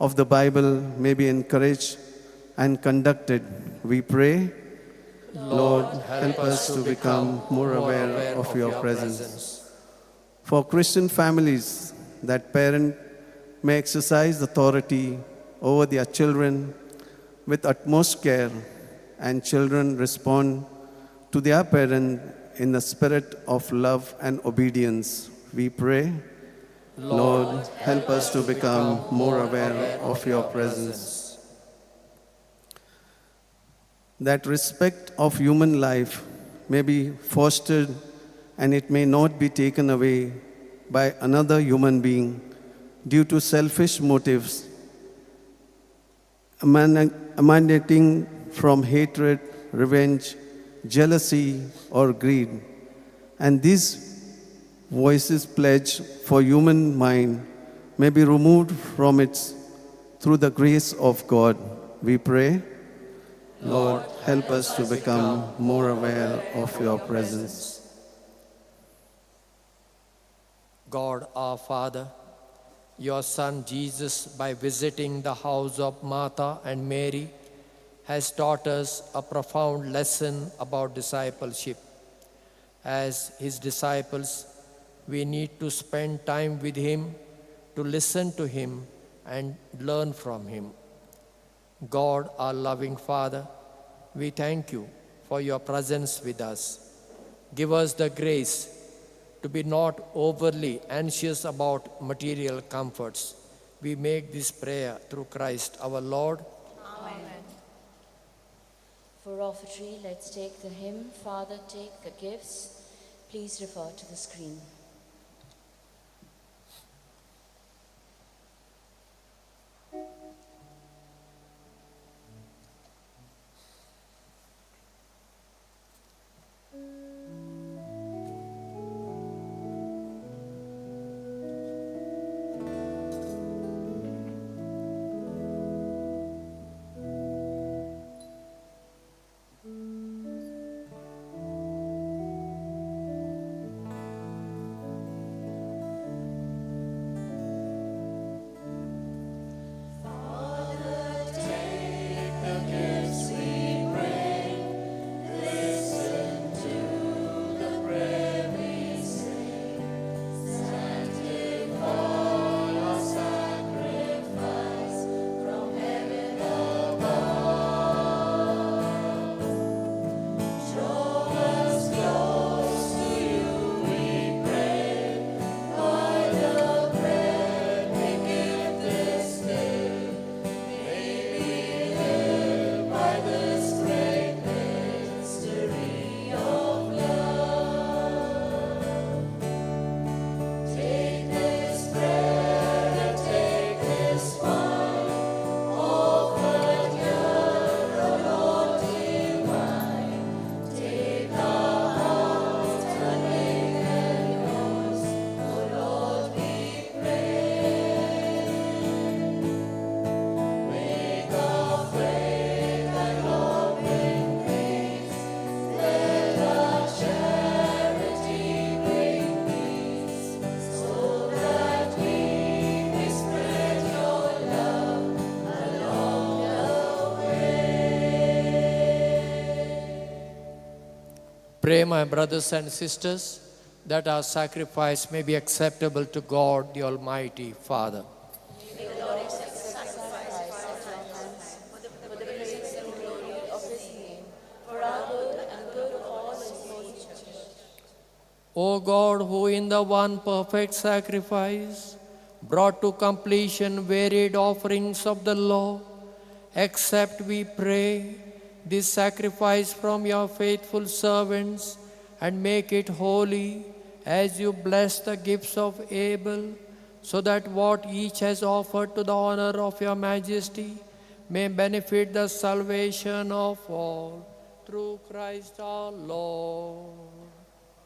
of the Bible may be encouraged and conducted. We pray, Lord, help us to become more aware of your presence. For Christian families, that parent may exercise authority over their children with utmost care, and children respond to their parent in the spirit of love and obedience. We pray, Lord, help us to become more aware of your presence. That respect of human life may be fostered and it may not be taken away by another human being due to selfish motives emanating from hatred, revenge, jealousy, or greed. And these voices pledge for human mind may be removed from it through the grace of God. We pray, Lord, help us to become more aware of your presence. God our Father, your Son Jesus, by visiting the house of Martha and Mary, has taught us a profound lesson about discipleship. As his disciples, we need to spend time with him, to listen to him, and learn from him. God, our loving Father, we thank you for your presence with us. Give us the grace to be not overly anxious about material comforts. We make this prayer through Christ our Lord. Amen. For offertory, let's take the hymn, Father, Take the Gifts. Please refer to the screen. Pray, my brothers and sisters, that our sacrifice may be acceptable to God, the Almighty Father. May the Lord accept the sacrifice at our hands for the praise and glory of his name, for our good and good of all his holy church. O God, who in the one perfect sacrifice brought to completion varied offerings of the law, accept, we pray, this sacrifice from your faithful servants and make it holy as you bless the gifts of Abel, so that what each has offered to the honor of your majesty may benefit the salvation of all, through Christ our Lord.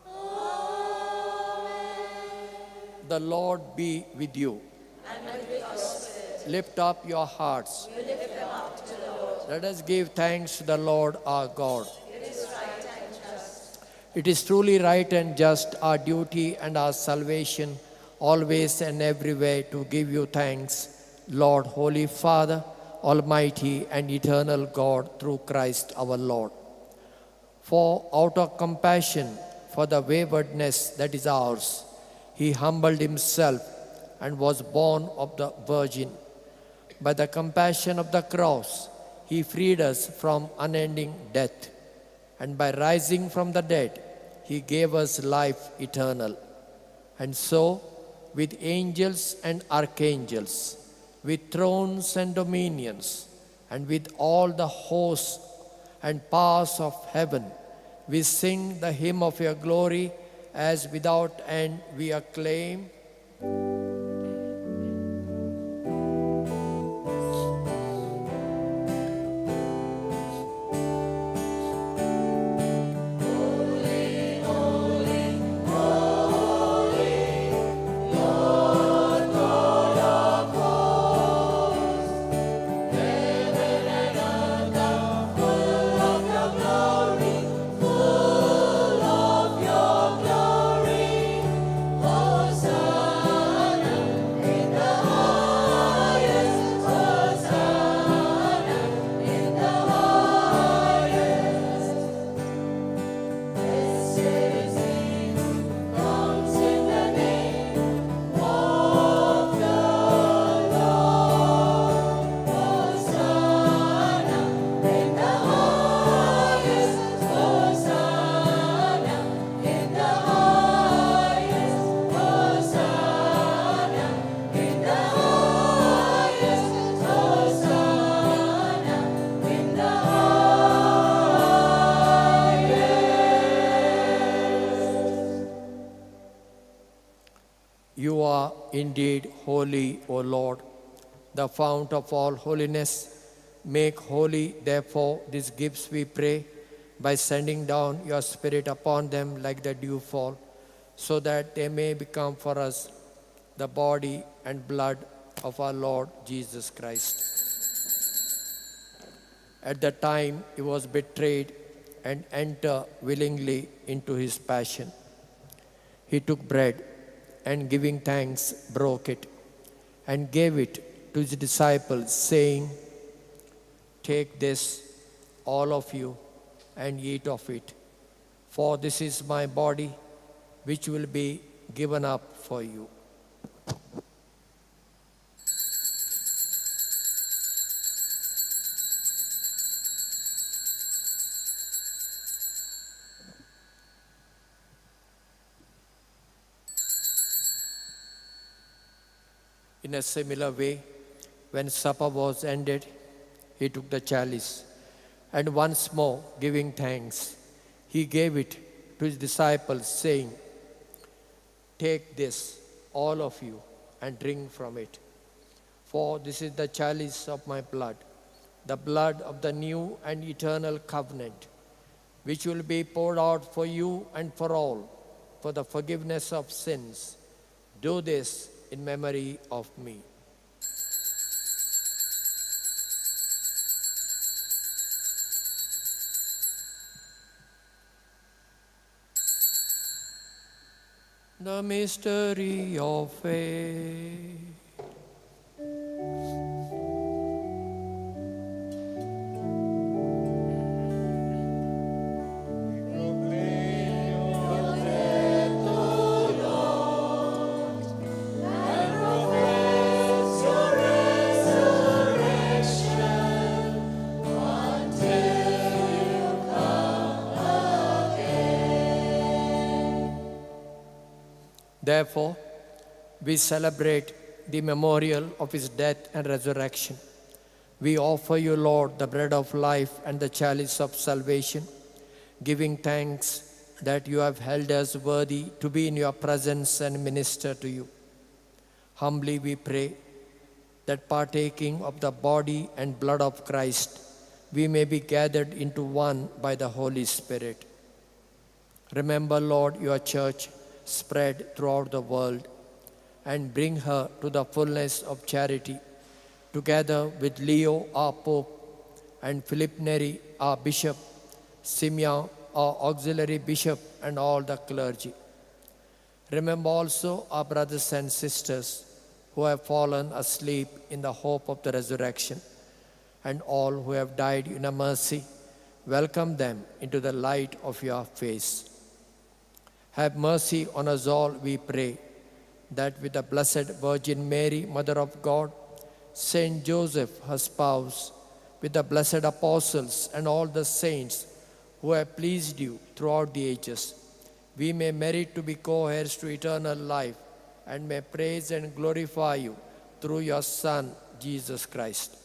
Amen. The Lord be with you. And with your spirit. Lift up your hearts. We lift them up to the Lord. Let us give thanks to the Lord our God. It is right and just. It is truly right and just, our duty and our salvation, always and everywhere to give you thanks, Lord, Holy Father, Almighty and eternal God, through Christ our Lord. For out of compassion for the waywardness that is ours, he humbled himself and was born of the Virgin. By the compassion of the cross, he freed us from unending death, and by rising from the dead, he gave us life eternal. And so, with angels and archangels, with thrones and dominions, and with all the hosts and powers of heaven, we sing the hymn of your glory, as without end we acclaim. Holy, holy, holy, Lord God of hosts, heaven and earth are full of your glory, full of your glory. Hosanna in the highest, Hosanna in the highest. This is he who comes in the name of the Lord. Hosanna in the highest, Hosanna in the highest, Hosanna in the highest, Hosanna in the highest. You are indeed holy, O Lord, the fount of all holiness. Make holy, therefore, these gifts, we pray, by sending down your Spirit upon them like the dewfall, so that they may become for us the body and blood of our Lord Jesus Christ. At the time he was betrayed and entered willingly into his passion, he took bread and, giving thanks, broke it and gave it to his disciples, saying, "Take this, all of you, and eat of it, for this is my body, which will be given up for you." In a similar way, when supper was ended, he took the chalice, and once more giving thanks, he gave it to his disciples, saying, "Take this, all of you, and drink from it, for this is the chalice of my blood, the blood of the new and eternal covenant, which will be poured out for you and for all, for the forgiveness of sins. Do this in memory of me." The mystery of faith. Therefore, we celebrate the memorial of his death and resurrection. We offer you, Lord, the bread of life and the chalice of salvation, giving thanks that you have held us worthy to be in your presence and minister to you. Humbly we pray that partaking of the body and blood of Christ, we may be gathered into one by the Holy Spirit. Remember, Lord, your church spread throughout the world, and bring her to the fullness of charity, together with Leo, our Pope, and Philip Neri, our Bishop, Simeon, our Auxiliary Bishop, and all the clergy. Remember also our brothers and sisters who have fallen asleep in the hope of the resurrection, and all who have died in a mercy. Welcome them into the light of your face. Have mercy on us all, we pray, that with the Blessed Virgin Mary, Mother of God, Saint Joseph, her spouse, with the blessed apostles and all the saints who have pleased you throughout the ages, we may merit to be co-heirs to eternal life and may praise and glorify you through your Son, Jesus Christ.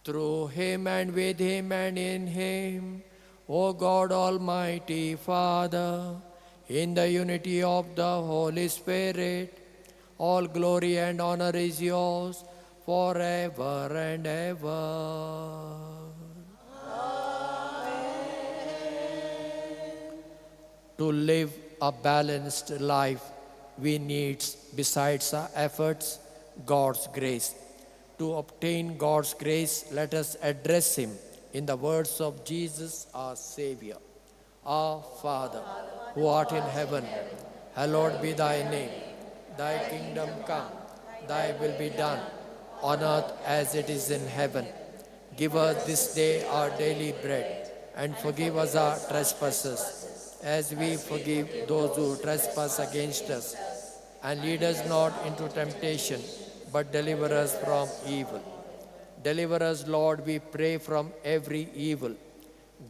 Through him and with him and in him, O God Almighty Father, in the unity of the Holy Spirit, all glory and honor is yours forever and ever. Amen. To live a balanced life, we need, besides our efforts, God's grace. To obtain God's grace, let us address him in the words of Jesus, our Savior. Our Father, who art in heaven, hallowed be thy name. Thy kingdom come, thy will be done, on earth as it is in heaven. Give us this day our daily bread, and forgive us our trespasses, as we forgive those who trespass against us. And lead us not into temptation, but deliver us from evil. Deliver us, Lord, we pray, from every evil.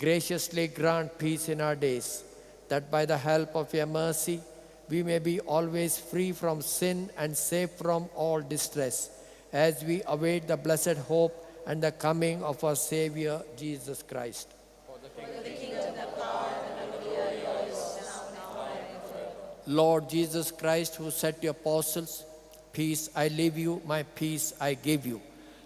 Graciously grant peace in our days, that by the help of your mercy, we may be always free from sin and safe from all distress, as we await the blessed hope and the coming of our Savior, Jesus Christ. For the kingdom, the power, and the glory are yours, now and forever. Lord Jesus Christ, who said to your apostles, "Peace I leave you, my peace I give you,"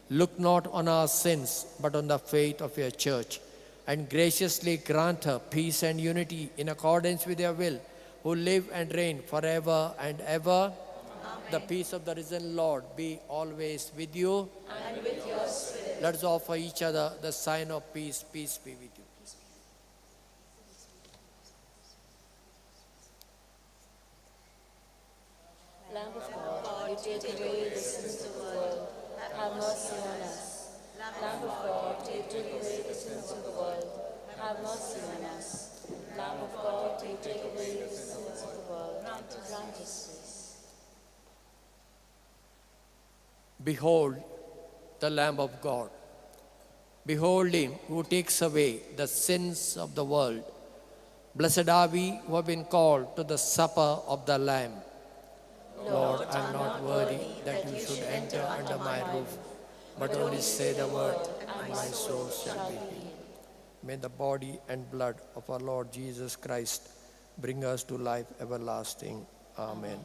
look not on our sins, but on the faith of your church, and graciously grant her peace and unity in accordance with your will, who live and reign forever and ever. Amen. The peace of the risen Lord be always with you. And with your spirit. Let us offer each other the sign of peace. Peace be with you. Lamb of God, you take away the sins of the world, have mercy on us. Lamb of God, you take away the sins of the world, have mercy on us. Lamb of God, you take away the sins of the world, grant us peace. Behold the Lamb of God. Behold him who takes away the sins of the world. Blessed are we who have been called to the supper of the Lamb. Lord, I am not worthy that you should enter under my roof, but only say the word, and my soul shall be healed. May the body and blood of our Lord Jesus Christ bring us to life everlasting. Amen.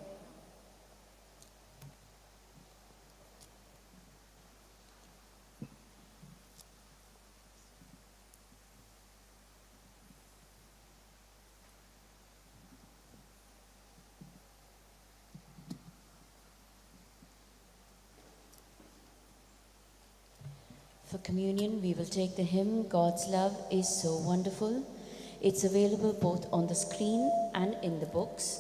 For communion, we will take the hymn, God's Love is So Wonderful. It's available both on the screen and in the books.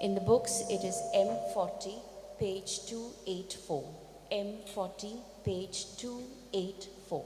In the books, it is M40, page 284. M40, page 284.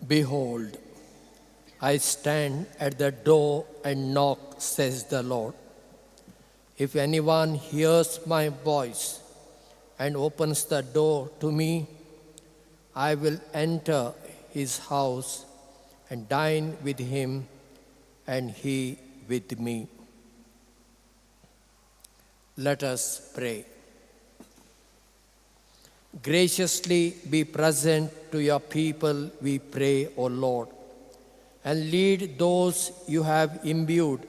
Behold, I stand at the door and knock, says the Lord. If anyone hears my voice and opens the door to me, I will enter his house and dine with him, and he with me. Let us pray. Graciously be present to your people, we pray, O Lord, and lead those you have imbued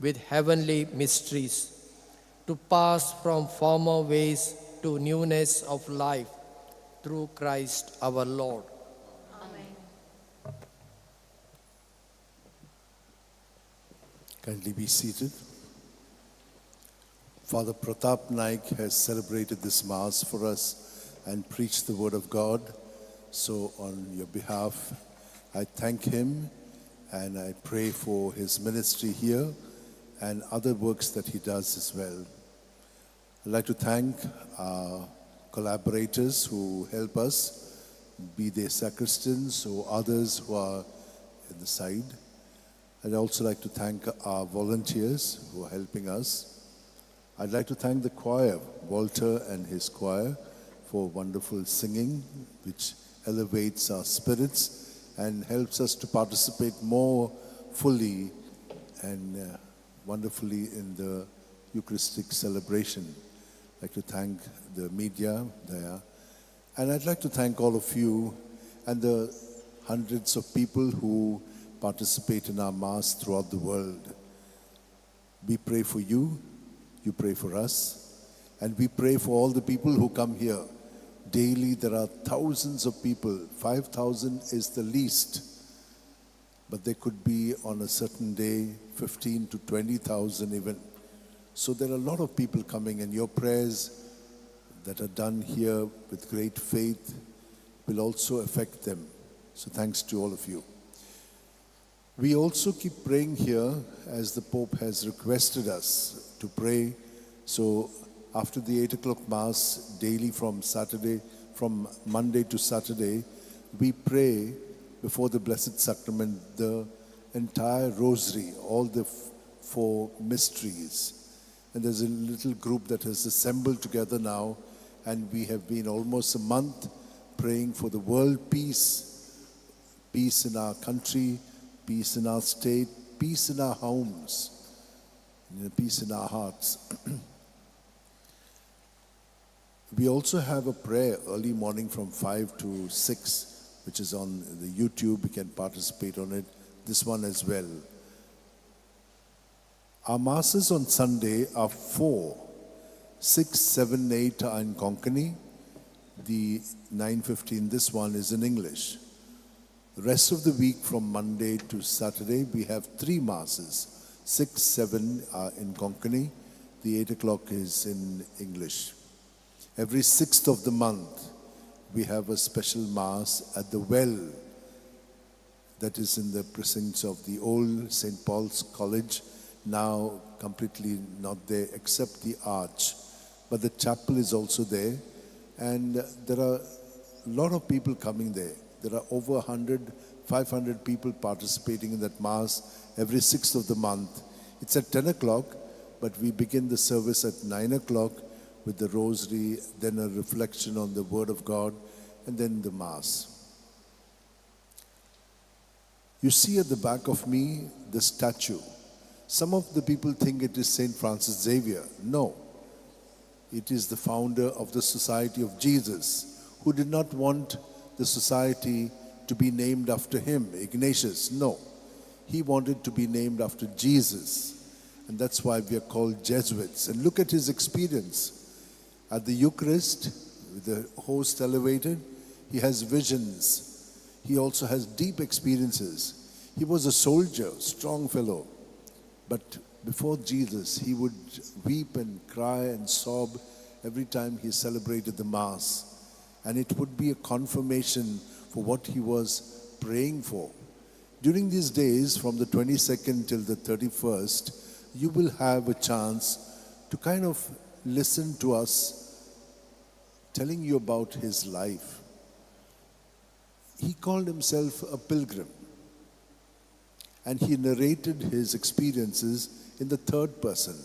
with heavenly mysteries to pass from former ways to newness of life through Christ our Lord. Amen. Kindly be seated. Father Pratap Naik has celebrated this Mass for us and preached the Word of God. So on your behalf, I thank him And I pray for his ministry here and other works that he does as well. I'd like to thank our collaborators who help us, be they sacristans or others who are in the side. I'd also like to thank our volunteers who are helping us. I'd like to thank the choir, Walter and his choir, for wonderful singing, which elevates our spirits and helps us to participate more fully and wonderfully in the Eucharistic celebration. I'd like to thank the media there. And I'd like to thank all of you and the hundreds of people who participate in our Mass throughout the world. We pray for you, you pray for us, and we pray for all the people who come here. Daily there are thousands of people. 5,000 is the least, but there could be on a certain day 15 to 20,000 even. So there are a lot of people coming, and your prayers that are done here with great faith will also affect them. So thanks to all of you. We also keep praying here as the Pope has requested us to pray. So after the 8 o'clock Mass, daily from Monday to Saturday, we pray before the Blessed Sacrament, the entire rosary, all the four mysteries. And there's a little group that has assembled together now, and we have been almost a month praying for the world peace, peace in our country, peace in our state, peace in our homes, and peace in our hearts. We also have a prayer early morning from 5 to 6, which is on the YouTube. You can participate on it, this one as well. Our Masses on Sunday are 4, 6, 7, 8 are in Konkani. The 9:15, this one is in English. The rest of the week from Monday to Saturday, we have 3 Masses. 6, 7 are in Konkani. The 8 o'clock is in English. Every 6th of the month, we have a special Mass at the well that is in the precincts of the old St. Paul's College, now completely not there except the arch. But the chapel is also there, and there are a lot of people coming there. There are over 100, 500 people participating in that Mass every 6th of the month. It's at 10 o'clock, but we begin the service at 9 o'clock with the rosary, then a reflection on the Word of God, and then the Mass. You see at the back of me the statue. Some of the people think it is St. Francis Xavier. No, it is the founder of the Society of Jesus, who did not want the society to be named after him, Ignatius. No, he wanted to be named after Jesus. And that's why we are called Jesuits. And look at his experience. At the Eucharist, with the host elevated, he has visions. He also has deep experiences. He was a soldier, strong fellow. But before Jesus, he would weep and cry and sob every time he celebrated the Mass. And it would be a confirmation for what he was praying for. During these days, from the 22nd till the 31st, you will have a chance to kind of listen to us telling you about his life. He called himself a pilgrim, and he narrated his experiences in the third person.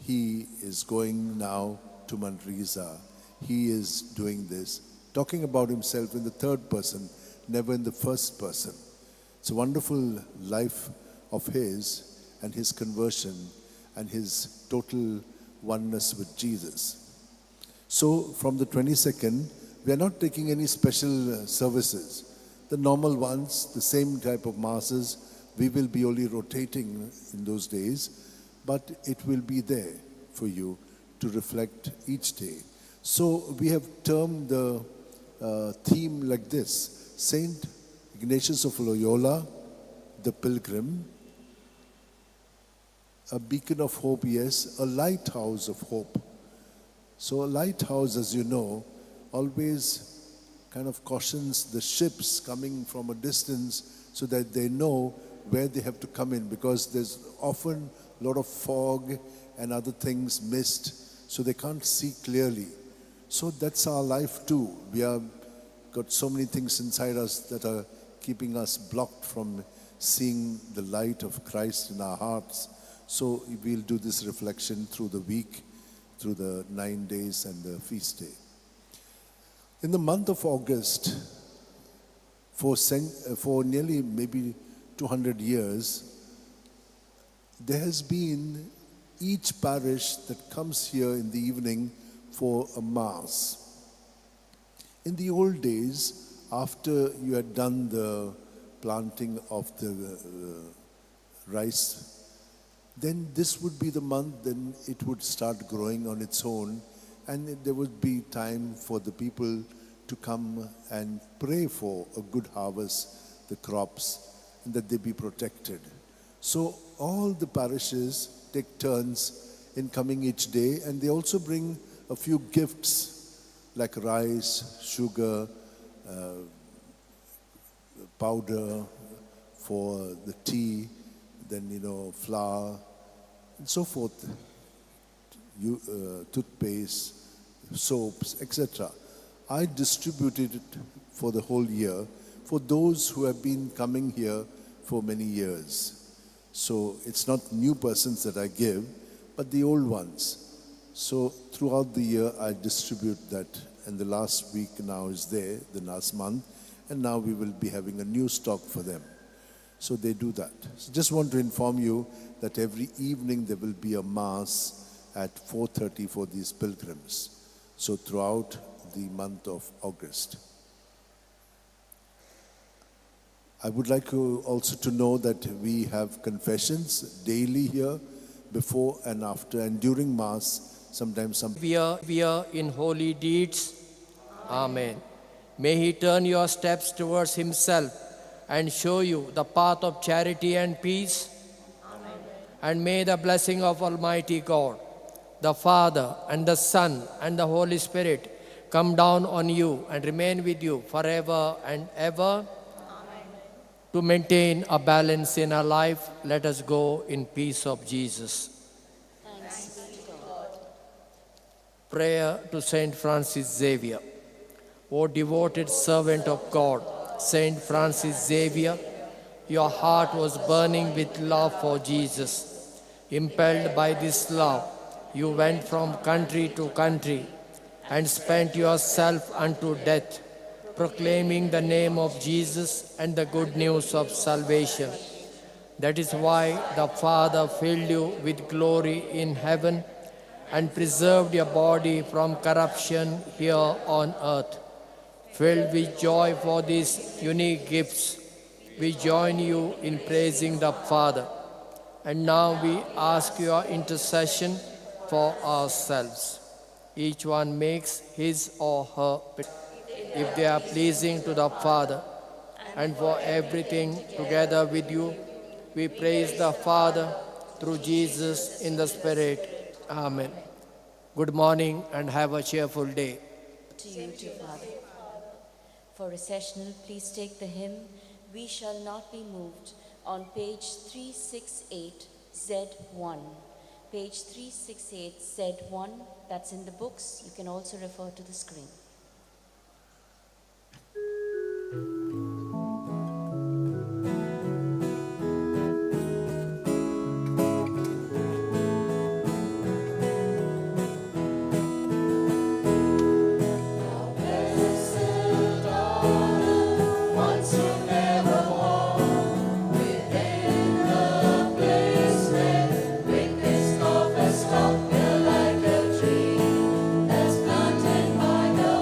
He is going now to Manresa. He is doing this, talking about himself in the third person, never in the first person. It's a wonderful life of his and his conversion and his total oneness with Jesus. So from the 22nd, we are not taking any special services. The normal ones, the same type of masses, we will be only rotating in those days, but it will be there for you to reflect each day. So we have termed the theme like this: Saint Ignatius of Loyola, the pilgrim, a beacon of hope, yes, a lighthouse of hope. So a lighthouse, as you know, always kind of cautions the ships coming from a distance so that they know where they have to come in, because there's often a lot of fog and other things, mist, so they can't see clearly. So that's our life too. We have got so many things inside us that are keeping us blocked from seeing the light of Christ in our hearts. So we'll do this reflection through the week, through the 9 days and the feast day. In the month of August, for nearly maybe 200 years, there has been each parish that comes here in the evening for a mass. In the old days, after you had done the planting of the rice, then this would be the month, then it would start growing on its own, and there would be time for the people to come and pray for a good harvest, the crops, and that they be protected. So all the parishes take turns in coming each day, and they also bring a few gifts like rice, sugar, powder for the tea, then, flour, and so forth, toothpaste, soaps, etc. I distributed it for the whole year for those who have been coming here for many years. So it's not new persons that I give, but the old ones. So throughout the year, I distribute that, and the last week now is there, the last month, and now we will be having a new stock for them. So they do that. So just want to inform you that every evening there will be a mass at 4:30 for these pilgrims. So throughout the month of August. I would like you also to know that we have confessions daily here, before and after, and during Mass, sometimes some... We are in holy deeds. Amen. May he turn your steps towards himself and show you the path of charity and peace. Amen. And may the blessing of Almighty God, the Father and the Son and the Holy Spirit come down on you and remain with you forever and ever. Amen. To maintain a balance in our life, let us go in peace of Jesus. Thanks be to God. Prayer to Saint Francis Xavier. O devoted servant of God, Saint Francis Xavier, your heart was burning with love for Jesus. Impelled by this love, you went from country to country and spent yourself unto death, proclaiming the name of Jesus and the good news of salvation. That is why the Father filled you with glory in heaven and preserved your body from corruption here on earth. Filled with joy for these unique gifts, we join you in praising the Father. And now we ask your intercession for ourselves. Each one makes his or her if they are pleasing to the Father. And for everything together with you, we praise the Father through Jesus in the Spirit. Amen. Good morning and have a cheerful day. To you too, Father. For recessional, please take the hymn, We Shall Not Be Moved, on page 368, Z1. Page 368, Z1, that's in the books. You can also refer to the screen. Like a tree that's planted by the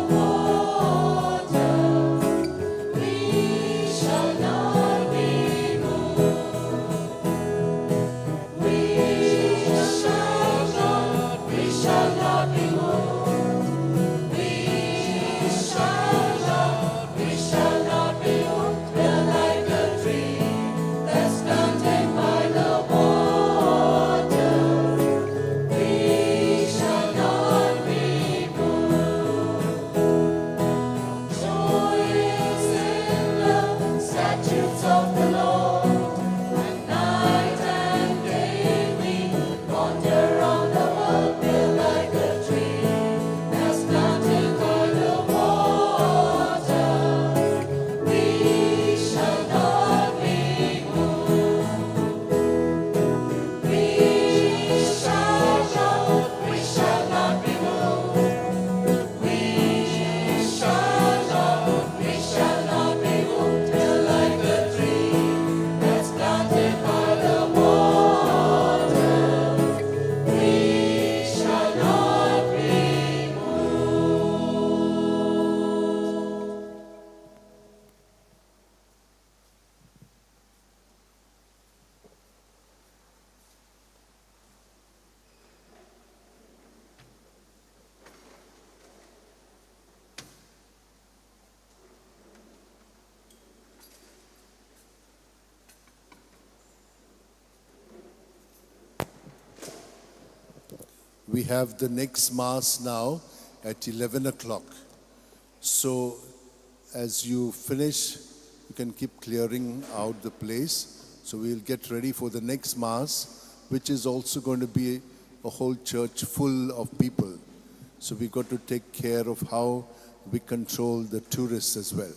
We have the next Mass now at 11 o'clock. So as you finish, you can keep clearing out the place. So we'll get ready for the next Mass, which is also going to be a whole church full of people. So we've got to take care of how we control the tourists as well.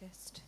Catechist.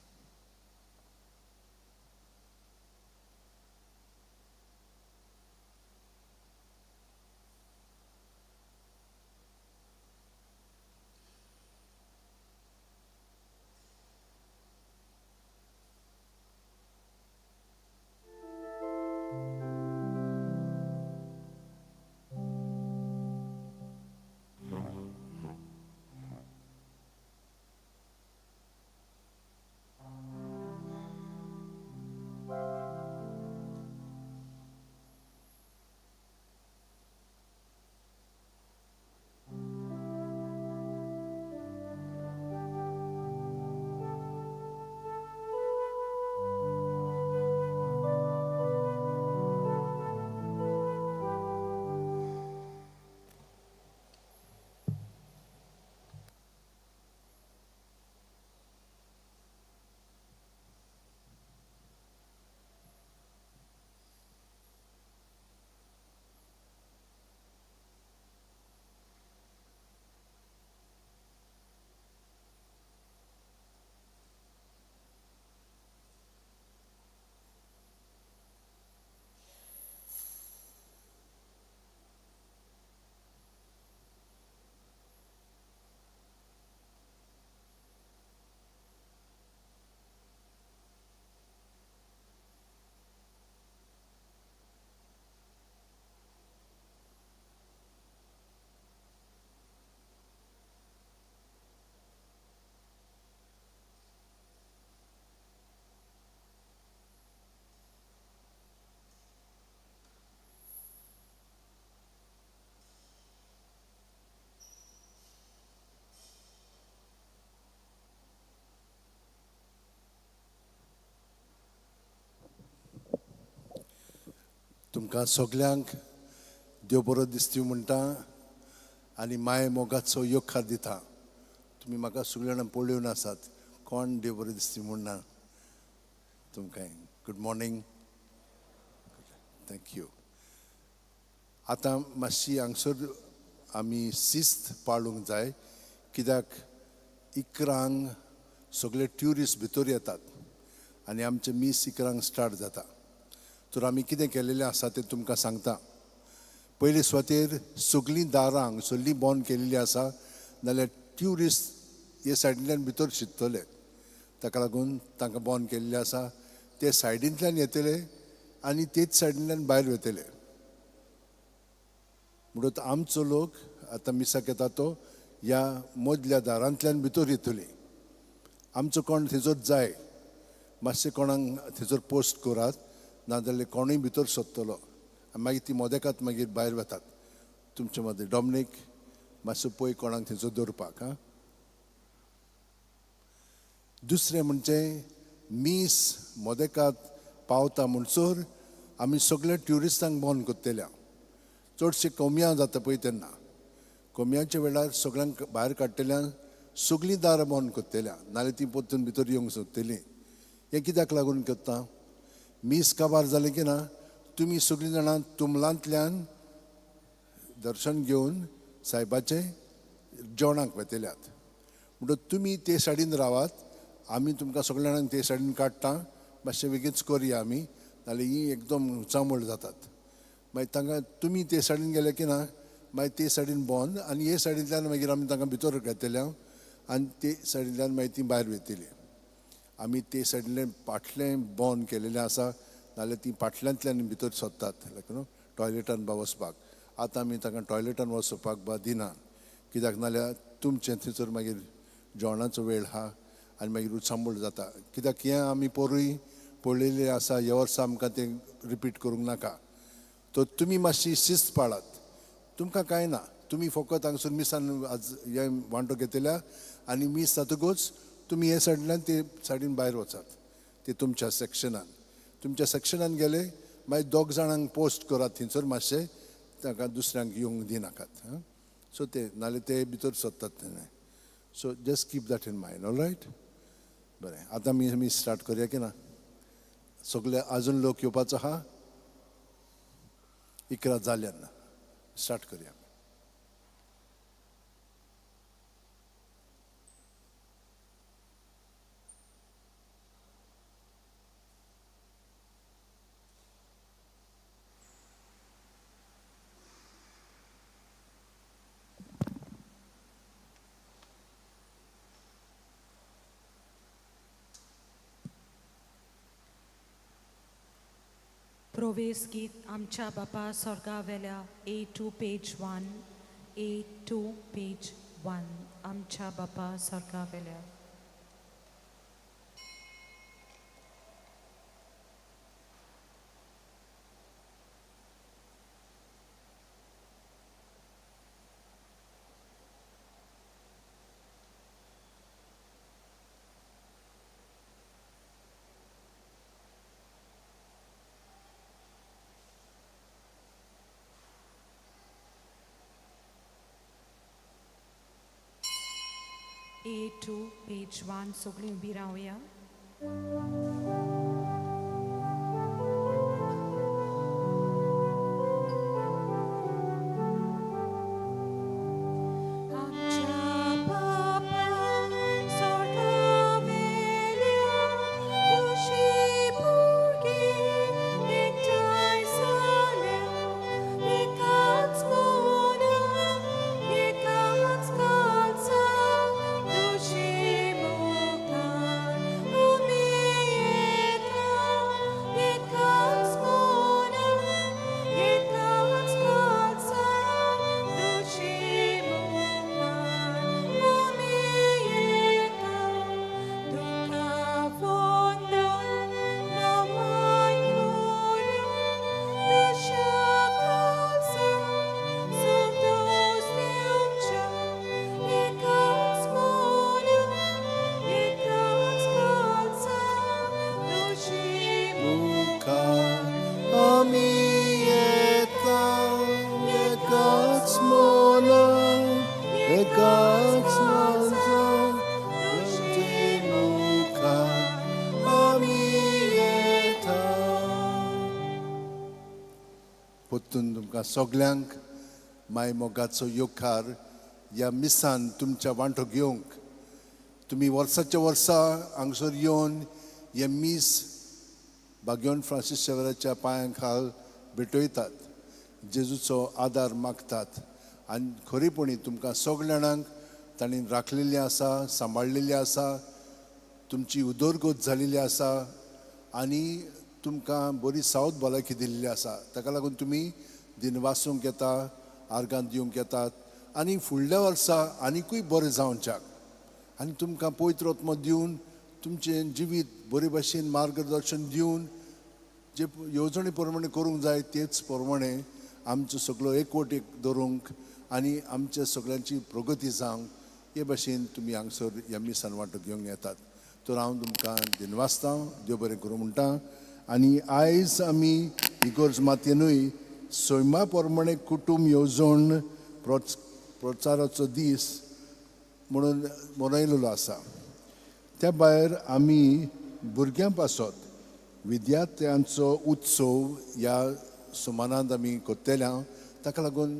तुमकां सगल्यांक देव बरो दिसती म्हणटा आनी माये मोगाचो योगकार दिता. तुमी म्हाका सगळ्या जाणां पळोवन आसात कोण देव बरो दिसती म्हणना. तुमकां गूड मॉर्निंग, thank you. आतां मातशी हांगसर आमी शिस्त पाळूंक जाय, कित्याक 11 सगळे ट्युरिस्ट भितर येतात आनी आमचें मीस 11 स्टार्ट जाता. तर आमी कितें केलेलें आसा तें तुमकां सांगता. पयले सुवातेर सगळीं दारां हांगसरलीं बंद केल्लीं आसा, नाल्यार ट्युरिस्ट हे सायडींतल्यान भितर शिरतले. ताका लागून तांकां बंद केल्लें आसा. ते सायडींतल्यान येतले आनी तेच सायडींतल्यान भायर वतले. म्हणून आमचो लोक आतां मिसाक येता तो ह्या मदल्या दारांतल्यान भितर येतली. आमचो कोण थंयसर जाय मातशें कोणाक थंयसर पोस्ट करात, नाजाल्यार कोणूय भितर सोदतलो आनी मागीर ती मोदेकात मागीर भायर वतात. तुमचे मदें डॉमनीक मातसो पळय कोणाक थंयसर दवरपाक. आं, दुसरें म्हणजे मीस मोदेकात पावता म्हणसर आमी सगळे ट्युरिस्टांक बंद करतल्या. चडशे कोमयां जाता पळय तेन्ना कोमयांच्या वेळार सगळ्यांक भायर काडटल्यान सगळीं दारां बंद करतल्या, नाल्यार तीं परतून भितर येवंक सोदतलीं. हें कित्याक लागून करता, मीस काबार जालें की ना तुमी सगळीं जाणां तुमलांतल्यान दर्शन घेवन सायबाचें जेवणाक वतल्यात. म्हणटकच तुमी ते सायडीन रावात, आमी तुमकां सगळ्या जाणांक ते सायडीन काडटा. मातशें बेगीनच करया आमी, नाल्यार ही एकदम उचांबळ जातात. मागीर तांकां तुमी ते सायडीन गेले की ना मागीर ते सायडीन बंद आनी हे सायडींतल्यान मागीर आमी तांकां भितर घेतले आनी ते सायडींतल्यान मागीर ती भायर वतली. आमी ते सायडींतल्यान पाटलें बंद केलेलें आसा, नाल्यार ती पाटल्यांतल्यान भितर सोदतात लायक न्हू टॉयलेटान बा वचपाक. आतां आमी तांकां टॉयलेटान वचपाक बा दिना, कित्याक नाल्यार तुमचें थंयसर मागीर जेवणाचो वेळ आहा आनी मागीर उचांबळ जाता. कित्याक हें आमी पोरूय पळयलें आसा, ह्या वर्सा आमकां तें रिपीट करूंक नाका. तर तुमी मातशी शिस्त पाळात. तुमकां कांय ना, तुमी फकत हांगसर मिसान आज हें वांटो घेतल्या आनी मीस जातकूच तुमी हे सायडींतल्यान ते सायडीन भायर वचात. ते तुमच्या सेक्शनान, तुमच्या सेक्शनान गेले मागीर 2 जाणांक पोस्ट करात थंयसर मातशें, तांकां दुसऱ्यांक येवंक दिनाकात. आं, सो ते नाल्यार ते भितर सोदतात तेन्ना. So just keep that in mind, all right. बरें, आतां आमी स्टार्ट करया की ना? सगळे अजून लोक येवपाचो आहा, 11 जाल्यान स्टार्ट करया. प्रवेश गीत आमच्या बापा स्वर्गा वेल्या A2 page 1, A2 page 1, आमच्या बापा स्वर्गा वेल्या. A2 page 1, सगळीं उबी रावया. परतून तुमकां सगल्यांक माय मोगाचो येवकार ह्या मिसान तुमच्या वांटो घेवंक. तुमी वर्साच्या वर्सा हांगसर येवन हें मीस बाग्योन फ्रांसीस शेवराच्या पांयां खाल भेटयतात, जेजूचो आदार मागतात आनी खरेपणी तुमकां सगल्या जाणांक तांणी राखलेलें आसा, सांबाळलेलें आसा, तुमची उदरगत जालेली आसा आनी तुमकां बरी सावध भलायकी दिल्ली आसा. ताका लागून तुमी दिनवासूंक येता, आर्गां दिवंक येतात आनी फुडल्या वर्सा आनिकूय बरें जावच्याक आनी तुमकां पवित्र आत्मो दिवन तुमचें जिवीत बरे भाशेन मार्गदर्शन दिवन जे येवजणे प्रमाणे करूंक जाय तेच प्रमाणे आमचो सगळो एकवट एक दवरूंक आनी आमच्या सगळ्यांची प्रगती जावंक हे भाशेन तुमी हांगसर ह्या मिसान वांटो घेवंक येतात. तर हांव तुमकां दिनवासता, देव बरें करूं म्हणटा. आनी आयज आमी इगोर्ज मातयेनूय सैमा प्रमाणे कुटूंब येवजण प्रचाराचो दीस म्हणून मनयलेलो आसा. त्या भायर आमी भुरग्यां पासत विद्यार्थ्यांचो उत्सव ह्या सुमानांत आमी करतले. ताका लागून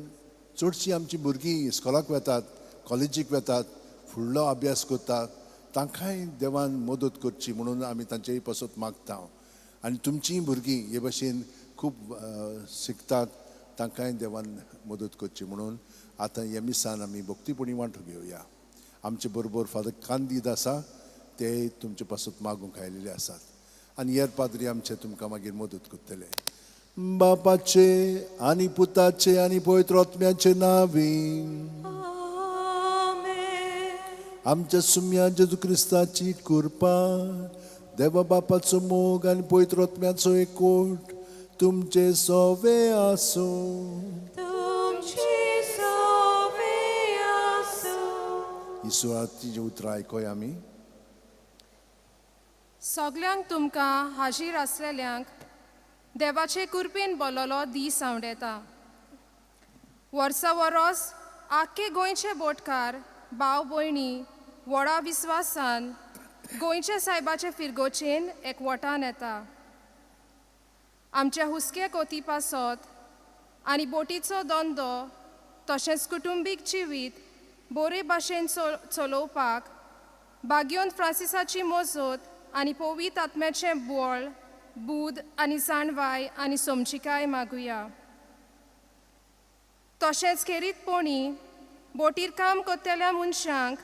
चडशीं आमचीं भुरगीं इस्कॉलाक वेतात, कॉलेजीक वेतात, फुडलो अभ्यास करतात, तांकांय देवान मदत करची म्हणून आमी तांचेय पासत मागता. आनी तुमचीं भुरगीं हे भाशेन खूब शिकतात, तांकांय देवान मदत करची म्हणून आतां ह्या मिसान आमी भक्तीपणी वांटो घेवया. आमचे बरोबर फादर कांदीद आसा, ते तुमचे पासत मागूंक आयिल्ले आसात आनी हेर पाद्री आमचे तुमकां मागीर मदत करतले. बापाचे आनी पुताचे आनी पवित्र आत्म्याचे नांवी आमच्या सुम्या जेजू क्रिस्ताची कृपा, देवा बापाचो मोग आनी पवित्र आत्म्याचो एकवट तुमचे सोवे आसूं. ईश्वराची उतरां आयकोया आमी. सगल्यांक तुमकां हाजीर आसलेल्यांक देवाचे कृपेन बोललो दीस आवडेता. वर्सा वरोस आख्खे गोंयचे बोटकार भाव भयणी व्हडा विस्वासान गोंयच्या सायबाचे फिरगोचेन एकवटान येता. आमच्या हुस्के कोती पासत आनी बोटीचो धंदो तशेंच कुटुंबीक जिवीत बरे भाशेन चलोवपाक बाग्योन फ्रांसिसाची मजत आनी पवित्र आत्म्याचें बळ, बूद आनी जाणवाय आनी समजिकाय मागुया. तशेंच खेरीतपणी बोटीर काम करतल्या मनशांक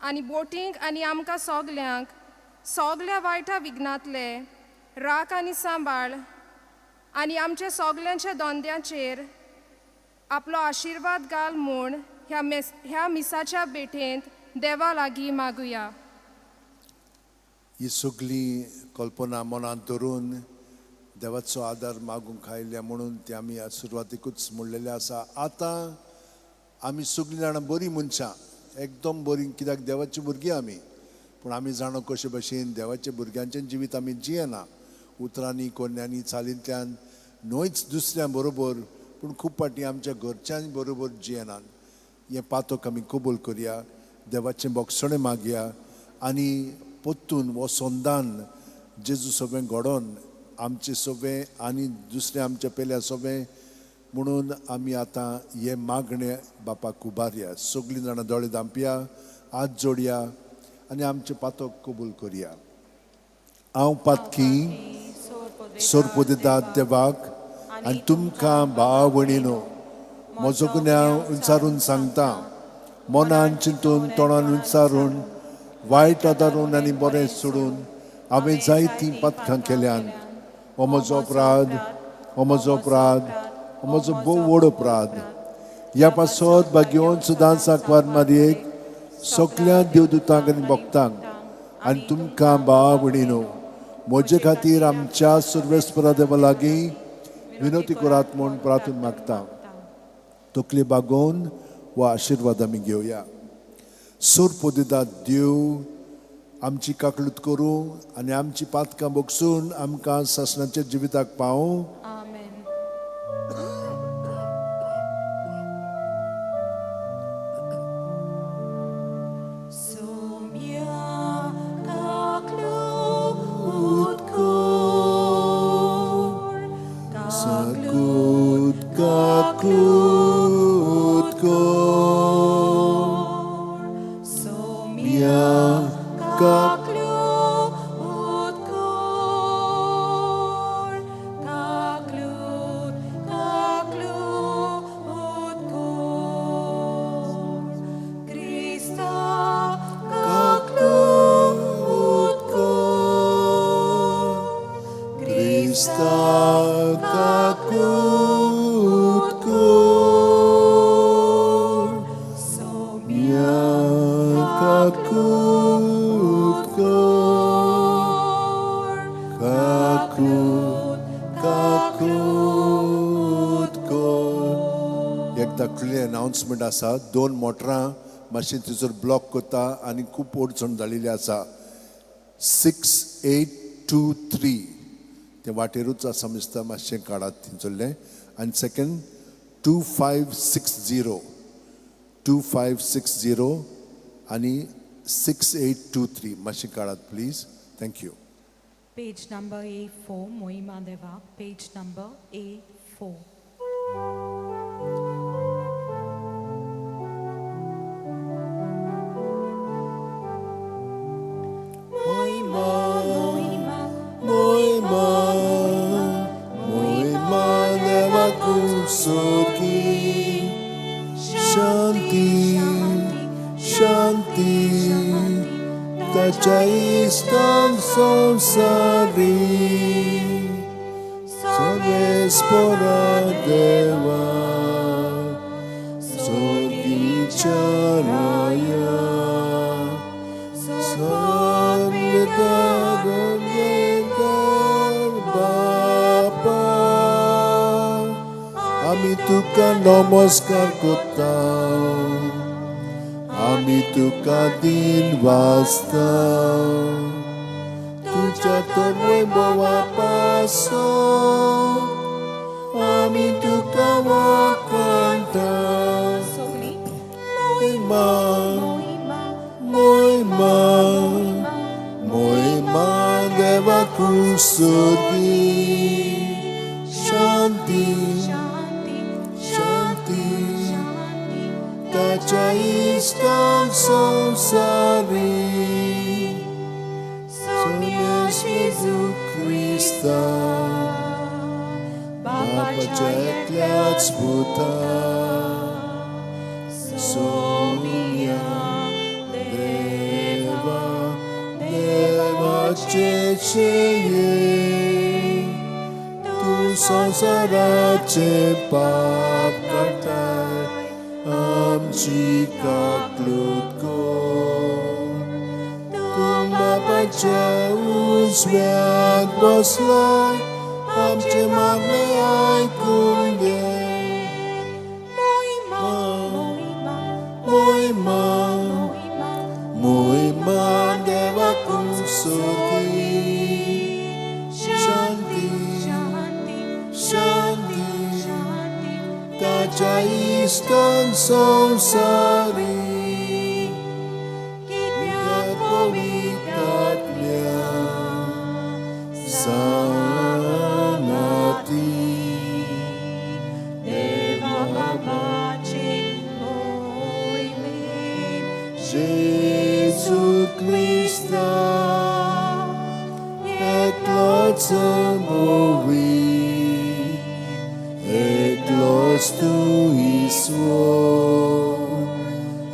आनी बोटींक आनी आमकां सगल्यांक सगल्या वायटा विघ्नांतले राख आनी सांबाळ आनी आमच्या सगल्यांच्या दोंद्यांचेर आपलो आशिर्वाद घाल म्हूण ह्या मिसाच्या भेटेंत देवा लागीं मागुया. ही सगळी कल्पना मनांत धरून देवाचो आदार मागूंक आयल्या म्हणून ती आमी सुरवातीकूच म्हणलेलें आसा. आतां आमी सगळीं जाणां बरीं मनशां, एकदम बरीं, कित्याक देवाचीं भुरगीं आमी. पूण आमी जाणो कशे भशेन देवाच्या भुरग्यांचें जिवीत आमी जियेना, उतरांनी, कोन्यांनी, चालींतल्यान न्हयच दुसऱ्यां बरोबर, पूण खूब फावटी आमच्या घरच्यां बरोबर जियेनात. हें पातक आमी कबूल करया, देवाचें बोगसणें मागया आनी परतून हो संदान जेजू सोबें घडोवन आमचें सोबें आनी दुसरें आमच्या पेल्या सोबें म्हणून आमी आतां हें मागणें बापाक उबारया. सगळीं जाणां दोळे धांपया, हात जोडया आनी आमचें पातक कबूल करया. हांव पातकी सोरपोदितात देवाक आनी तुमकां भाव भयणीनो म्हजो गुन्यांव उंचारून सांगता. मनान चिंतून, तोंडान उंचारून, वायट आदारून आनी बरें सोडून हांवें जायतीं पातकां केल्यान. हो म्हजो अपराध, हो म्हजो अपराध, हो म्हजो भोव व्हड अपराध. ह्या पासत भाग्योन सदांच सांकवार मारयेक, सगल्या देवदूतांक आनी भक्तांक आनी तुमकां भाव भयणीनो म्हजे खातीर आमच्या सर्वेस्परा देवा लागीं विनवती करात म्हूण प्रार्थना मागता. तकली बागोवन हो आशिर्वाद आमी घेवया. सोरपोदिदा देव आमची काकलूत करूं आनी आमची पातकां बोगसून आमकां सासणाच्या जिविताक पावूं. अनाउन्समेंट आसा, दोन मोटरां मातशें थंयसर ब्लॉक करता आनी खूब अडचण जालेली आसा. 6 8 2 3 तें वाटेरूच आसा दिसता, मातशें काडात थंयसरलें. आनी सेकंड 2 5 6 0 2 5 6 0 आनी 6 8 2 3 मातशें काडात please. Thank you. Page number A4, Moima Deva, page number A4. Shanti, Shanti, ताच्या इश्टांक संवसारी सर्वेस्परा देवा सोगीच्या राया बापा आमी तुका नमस्कार करता, आमी तुका दिन वाचता, तुज्या तोंवय बोवा पासो आमी तुका वाखाणटा. मोहिमा मोहिमा मोहिमा देवा कुसोदी शांती शांती ताच्या इश्टांक संवसारी सोम्या जेजू क्रिस्ता बापाच्या एकल्याच पुता सोम्या देवा देवाचे शेये तूं संवसाराचे पाप काडटाय आमची काकलूत कर. तूं बापाच्या उजव्याक बसलाय आमचे मागणे आयकून घे. मोहिमा मोहिमा देवाकून सोदी. शांती शांती ताच्या इश्टान संवसारी कित्याक पवित्र आत्म्या सांगाती. देवा बाबाचे मोहिमेन जेजू क्रिस्ता एकलोच मोवी एकलोच तूं ईश्वर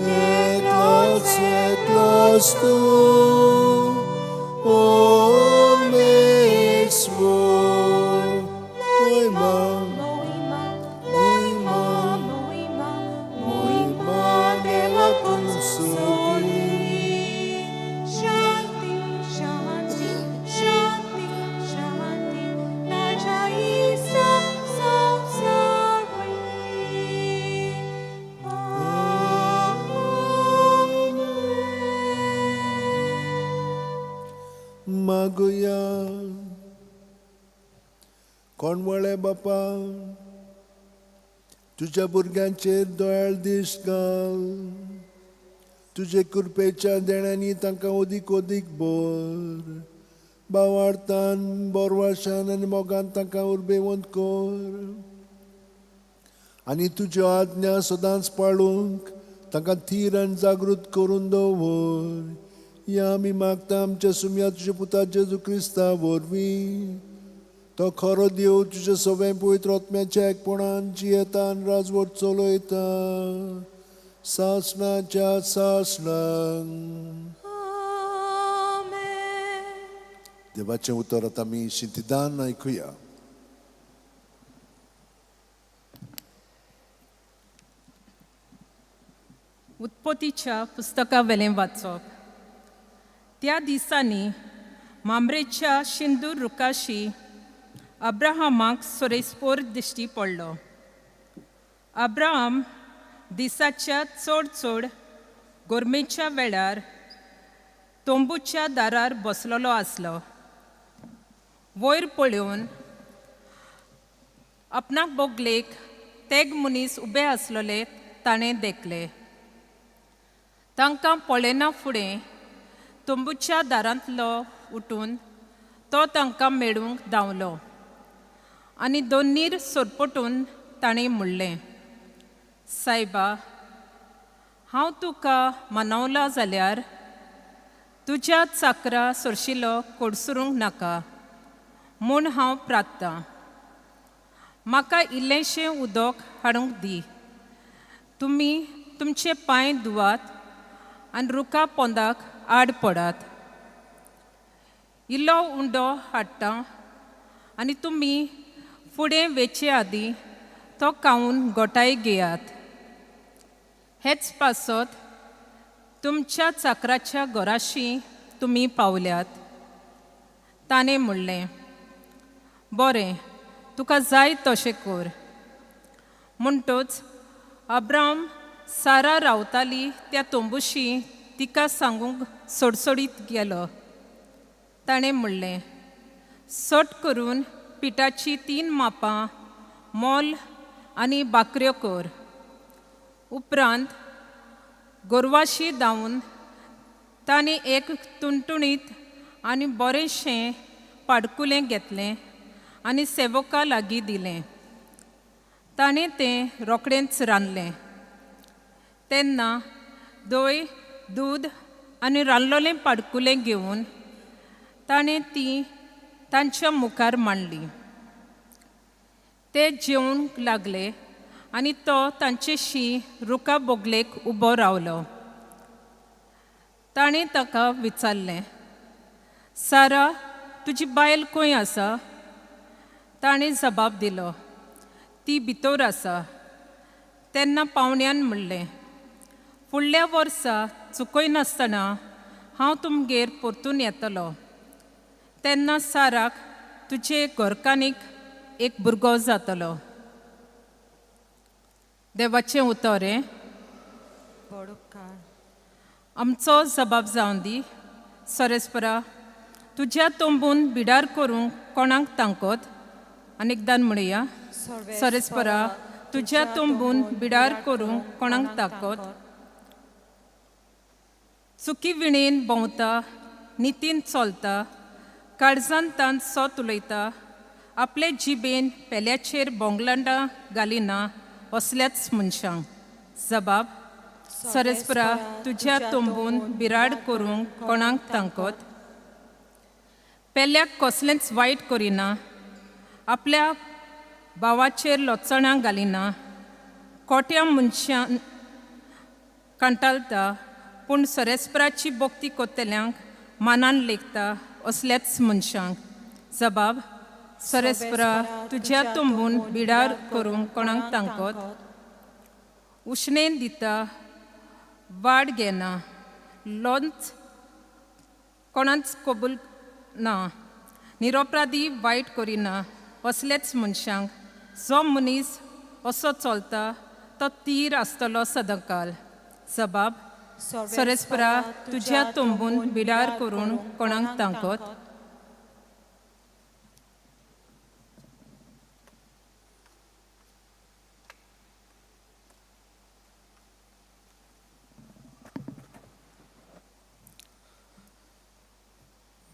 एकलोच एकलोच तूं परमेश्वर. मोहिमा मोहिमा मोहिमा देवाकून सोदी. शांती शांती शांती शांती ताच्या इश्टान संवसारी. मागुया. कोण वळे बापा तुज्या भुरग्यांचेर दोयाळ दीस घाल. तुजे कृपेच्या देण्यांनी तांकां ओदीक ओदीक भर. बावार्थान बोरवाशान आनी मोगान तांकां उर्बेवंत कर आनी तुज्यो आज्ञा सदांच पाळूंक तांकां थीर आनी जागृत करून दवर. ह्या आमी मागता आमच्या सुम्या तुज्या पुता जेजू क्रिस्ता वरवीं. तो खरो देव तुज्या सगळें पवित्र आत्म्याच्या एकपणान जियेता आनी राजवट चलयता सासणाच्या सासणाक. देवाचें उतर आतां आमी शिंतिदान आयकुया. उत्पत्तीच्या पुस्तका वेलें वाचप. त्या दिसांनी मामरेच्या शिंदूर रुखाशी अब्राहमाक सोरेस्पोर दिश्टी पडलो. अब्राहम दिसाच्या चड चड गोरमेच्या वेळार तंबूच्या दारार बसलेलो आसलो. वयर पळोवन आपणाक बोगलेक तेग मनीस उबे आसलेले ताणें देखले. तांकां पळयना फुडें तंबूच्या दारांतलो उठून तो तांकां मेळूंक धांवलो आनी दोनीर सोरपटून ताणें म्हणलें, सायबा, हांव तुका मानवला जाल्यार तुज्या चाकरा सोरशिलो कोडसुरूंक नाका म्हूण हांव प्रार्थता. म्हाका इल्लेंशें उदक हाडूंक दी. तुमी तुमचे पांय धुवात आनी रुखा पोंदाक आड पडात. इल्लो उंडो हाडटा आनी तुमी फुडें वेचे आदीं तो खावन गोठाय घेयात. हेच पासत तुमच्या चाकराच्या घराशी तुमी पावल्यात. ताणें म्हणलें, बरें, तुका जाय तशें कर. म्हणटच अब्राहम सारा रावताली त्या तंबूशी तिका सांगूंक सोडसोडीत गेलो. ताणें म्हणलें, सट करून पिठाची 3 मापां मोल आनी बाकऱ्यो कर. उपरांत गोरवाशी धांवून ताणें एक तुणतुणीत आनी बरेंशें पाडकुलें घेतलें आनी सेवका लागीं दिलें. ताणें तें रोखडेंच रांदलें. तेन्ना दय, दूद आनी रांदलोलें पाडकुलें घेवन ताणें ती तांच्या मुखार मांडली. ते जेवंक लागले आनी तो तांचेशी रुखा बोगलेक उबो रावलो. ताणें ताका विचारलें, सारा, तुजी बायल खंय आसा? ताणें जबाब दिलो, ती भितर आसा. तेन्ना पावण्यान म्हणलें, फुडल्या वर्सा चुकयनासतना हांव तुमगेर परतून येतलो. तेन्ना साराक तुजे घरकान्नीक एक भुरगो जातलो. देवाचें उतर हें. आमचो जबाब जावन दी. सरेस्परा, तुज्या तोंबून बिडार करूंक कोणाक तांकत? आनी एकदां म्हणया, सरेस्परा, तुज्या तोंबून बिडार करूंक कोणाक ताकत? चुकी विणेन भोंवता, नितीन चलता, काळजान तान सोत उलयता, आपले जिबेन पेल्याचेर बोंगलांडां घालिना असल्याच मनशांक. जबाब, सरेस्परा, तुज्या तोंबून बिराड करूंक कोणाक तांकत? पेल्याक कसलेंच वायट करिना, आपल्या भावाचेर लोचणां घालिना, कोट्या मनशान कंटाळटा, पूण सरेस्पराची भक्ती करतल्यांक मानान लेखता असल्याच मनशांक. जबाब, सरेस्परा, तुज्या तोंबून बिडार करूंक कोणाक तांकत? उश्णेन दिता, वाड घेना, लोंच कोणाच कबूल ना, निरोपराधी वायट करिना असलेच मनशांक. जो मनीस असो चलता तो तीर आसतलो सदांकाल. जबाब, सरेस्परा, तुज्या तोंबून बिडार करून कोणाक तांकत?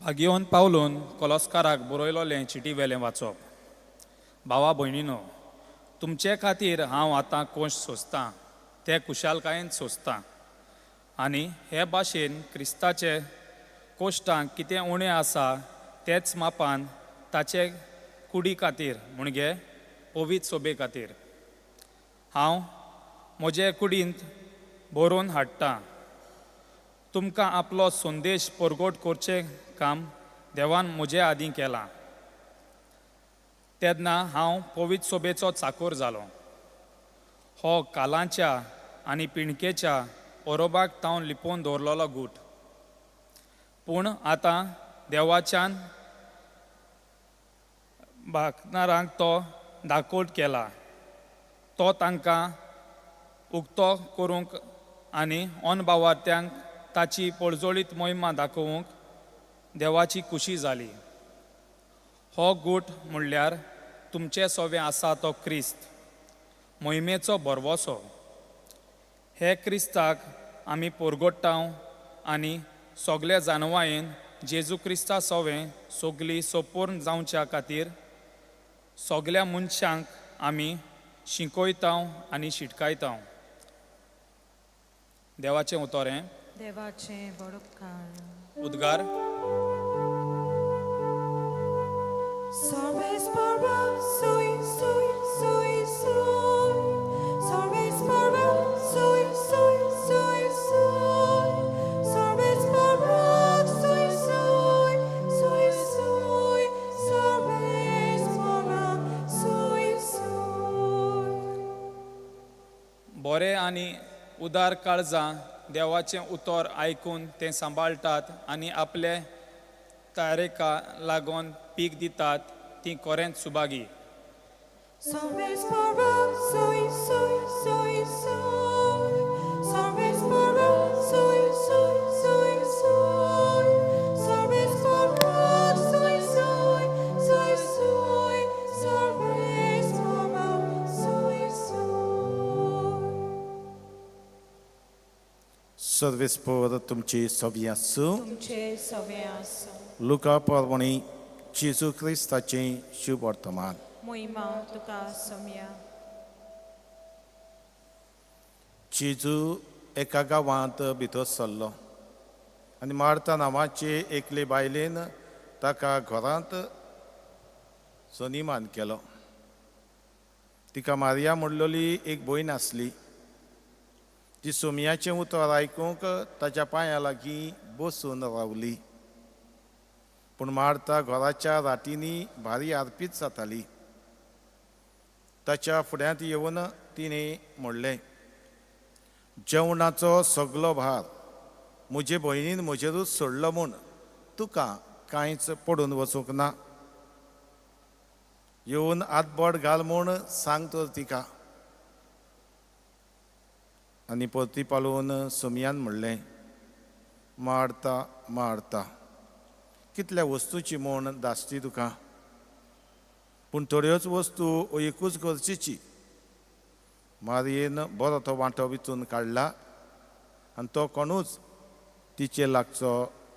भाग्यवंत पावलून कोलोस्काराक बरयलोलें चिटी वेलें वाचप. भावा भयणीनो, तुमचे खातीर हांव आतां कोश सोंसतां ते खुशालकायेन सोंसतां आनी हे भाशेन क्रिस्ताचे कोश्टांक कितें उणें आसा तेच मापान ताचे कुडी खातीर म्हणजे पवित्र सोबे खातीर हांव म्हजे कुडींत बरोवन हाडटां. तुमकां आपलो संदेश परगट करचें काम देवान म्हजे आदीं केलां. तेन्ना हांव पवित्र सोबेचो चाकोर जालो. हो कालांच्या आनी पिणकेच्या ओरोबाक तावन लिपोवन दवरलेलो गूट. पूण आतां देवाच्यान भागणारांक तो दाखोवट केला. तो तांकां उक्तो करूंक आनी अनभावार्थ्यांक ताची पळजोळीत मोहिमा दाखोवंक देवाची खुशी जाली. हो गूट म्हणल्यार तुमचे सोवे आसा तो क्रिस्त मोहिमेचो भरवसो. हे क्रिस्ताक आमी पोरगोट्टाव आनी सगल्या जानवायेन जेजू क्रिस्ता सोवे सगली सोपूर्ण जावच्या खातीर सगल्या मनशांक आमी शिकयताव आनी शिटकायताव. देवाचें उतर हें. देवाचें बरोपकार. उद्गार. Sarvespara, sui, sui, sui, sui. Sarvespara, sui, sui, sui, sui. Sarvespara, sui, sui, sui, sui. Sarvespara, sui, sui. बरें आनी उदार काळजां देवाचें उतर आयकून तें सांबाळटात आनी आपले तारेका लागून पीक दितात ती कोरेंत Subhagi. Sarvespara, sui, sui, sui, sui. Sarvespara, sui, sui, sui, sui. Sarvespara, sui, sui, sui, sui. Sarvespara, sui, sui. सर्वेस्पोर तुमची सवी आसूं. तुमचे सवे आसूं. लुका परवणी जेजू क्रिस्ताचें शुभ वर्तमान. मोहिमा तुका सोम्या. जेजू एका गांवांत भितर सरलो आनी मार्ता नांवाचे एकले बायलेन ताका घरांत सनिमान केलो. तिका मारिया म्हणलेली एक भयण आसली. ती सोमयाचें उतर आयकूंक ताच्या पांया लागीं बसून रावली. पूण मार्ता घराच्या राटींनी भारी आरपीत जाताली. ताच्या फुड्यांत येवन तिणें म्हणलें, जेवणाचो सगलो भार म्हजे भयणीन म्हजेरूच सोडलो म्हूण तुका कांयच पडून वचूंक ना. येवन हातबोट घाल म्हूण सांग तर तिका. आनी परती पालोवन सोमयान म्हणलें, मारता मारता कितल्या वस्तूची म्हूण धासती तुका, पूण थोड्योच वस्तू एकूच गरजेची. मारयेन बरो तो वांटो विचून काडला आनी तो कोणूच तिचे लागचो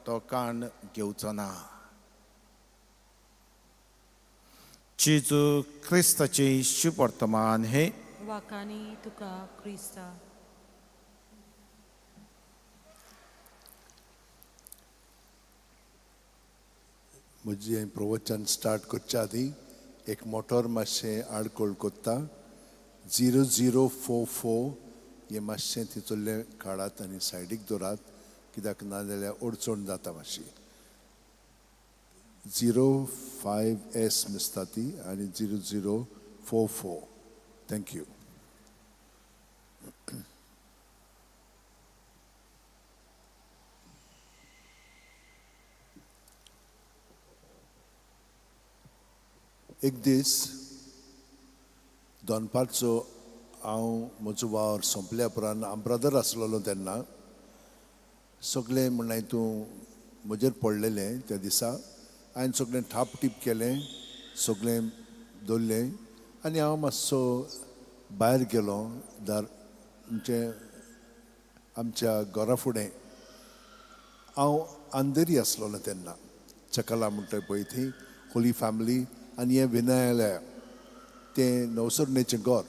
तो काण घेवचो ना. जेजू क्रिस्ताचें शुभवर्तमान हें. वाकानी तुका क्रिस्ता. म्हजें प्रवचन स्टार्ट करच्या आदीं एक मोटर मातशें आडकोळ कोत्ता. 0044 हें मातशें तितुल्लें काडात आनी सायडीक दवरात, कित्याक नाजाल्यार अडचण जाता मातशी. 05S दिसता ती आनी 0044. Thank you. एक दीस दनपारचो हांव म्हजो वावर सोंपल्या उपरांत, हांव ब्रदर आसलेलो तेन्ना, सगळें म्हणल्यार तूं म्हजेर पडलेलें त्या दिसा. हांवें सगळें ठाप टीप केलें, सगळें दवरलें आनी हांव मातसो भायर गेलो दार म्हणजे आमच्या घरा फुडें. हांव अंधेरी आसलेलो तेन्ना, चकला म्हणटा पळय थंय होली फॅमिली आनी हें विनयालय तें नवसरणेचें घर.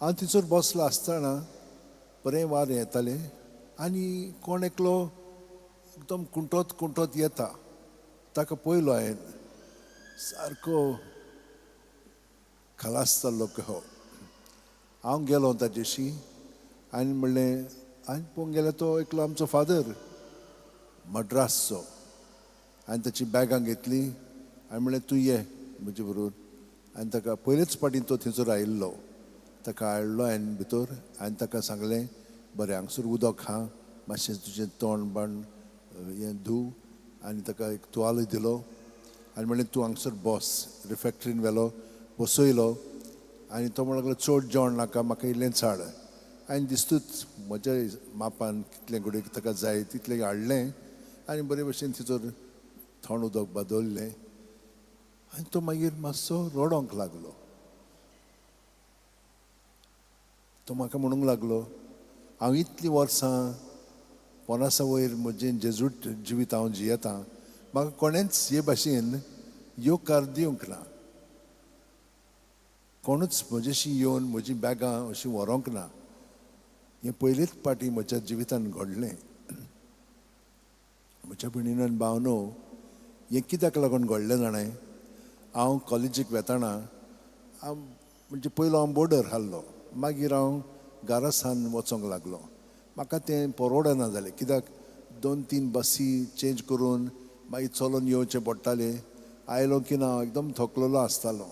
हांव थंयसर बसलो आसतना बरें वारें येतालें आनी कोण एकलो एकदम कुंटत कुंटत येता. ताका पळयलो हांवें, सारको खलास जाल्लो कहो. हांव गेलो ताजेशी आनी म्हणलें, आनी पळोवंक गेल्यार तो एकलो आमचो फादर मड्रासचो. आनी ताची बॅगां घेतली आनी म्हणलें, तूं ये म्हजे बरोबर. आनी ताका पयलेच फावटी तो थंयसर आयिल्लो, ताका हाडलो हांवें भितर आनी ताका सांगलें, बरें हांगसर उदक खा, मातशें तुजें तोंड बाण हें धूव. आनी ताका एक तुवालो दिलो आनी म्हणलें, तूं हांगसर बस. रिफॅक्टरीन व्हेलो, बसयलो आनी तो म्हणूंक लागलो, चड जेवण नाका, म्हाका इल्लेंच हाड. आनी दिसतूच म्हज्या मापान कितलें घडये ताका जाय तितलें हाडलें आनी बरे भशेन तिचो थंड उदक बदललें. आनी तो मागीर मातसो रडोंक लागलो. तो म्हाका म्हणूंक लागलो, हांव इतलीं वर्सां 50 वयर म्हजें जेजूट जिवीत हांव जियेतां, म्हाका कोणेंच हे भाशेन येवकार दिवंक ना, कोणूच म्हजेशी येवन म्हजीं बॅगां अशीं व्हरोंक ना. हें पयलेच फावटी म्हज्या जिवितान घडलें. म्हज्या भयणीन आनी भावनो, हें कित्याक लागून घडलें जाणें, हांव कॉलेजीक वेताना हांव म्हणजे पयलो हांव बोर्डर हाडलो, मागीर हांव घरा सान वचोंक लागलो. म्हाका तें परवडना जालें, कित्याक 2-3 बसी चेंज करून मागीर चलोन येवचें पडटालें. आयलो की ना एकदम थकलेलो आसतालो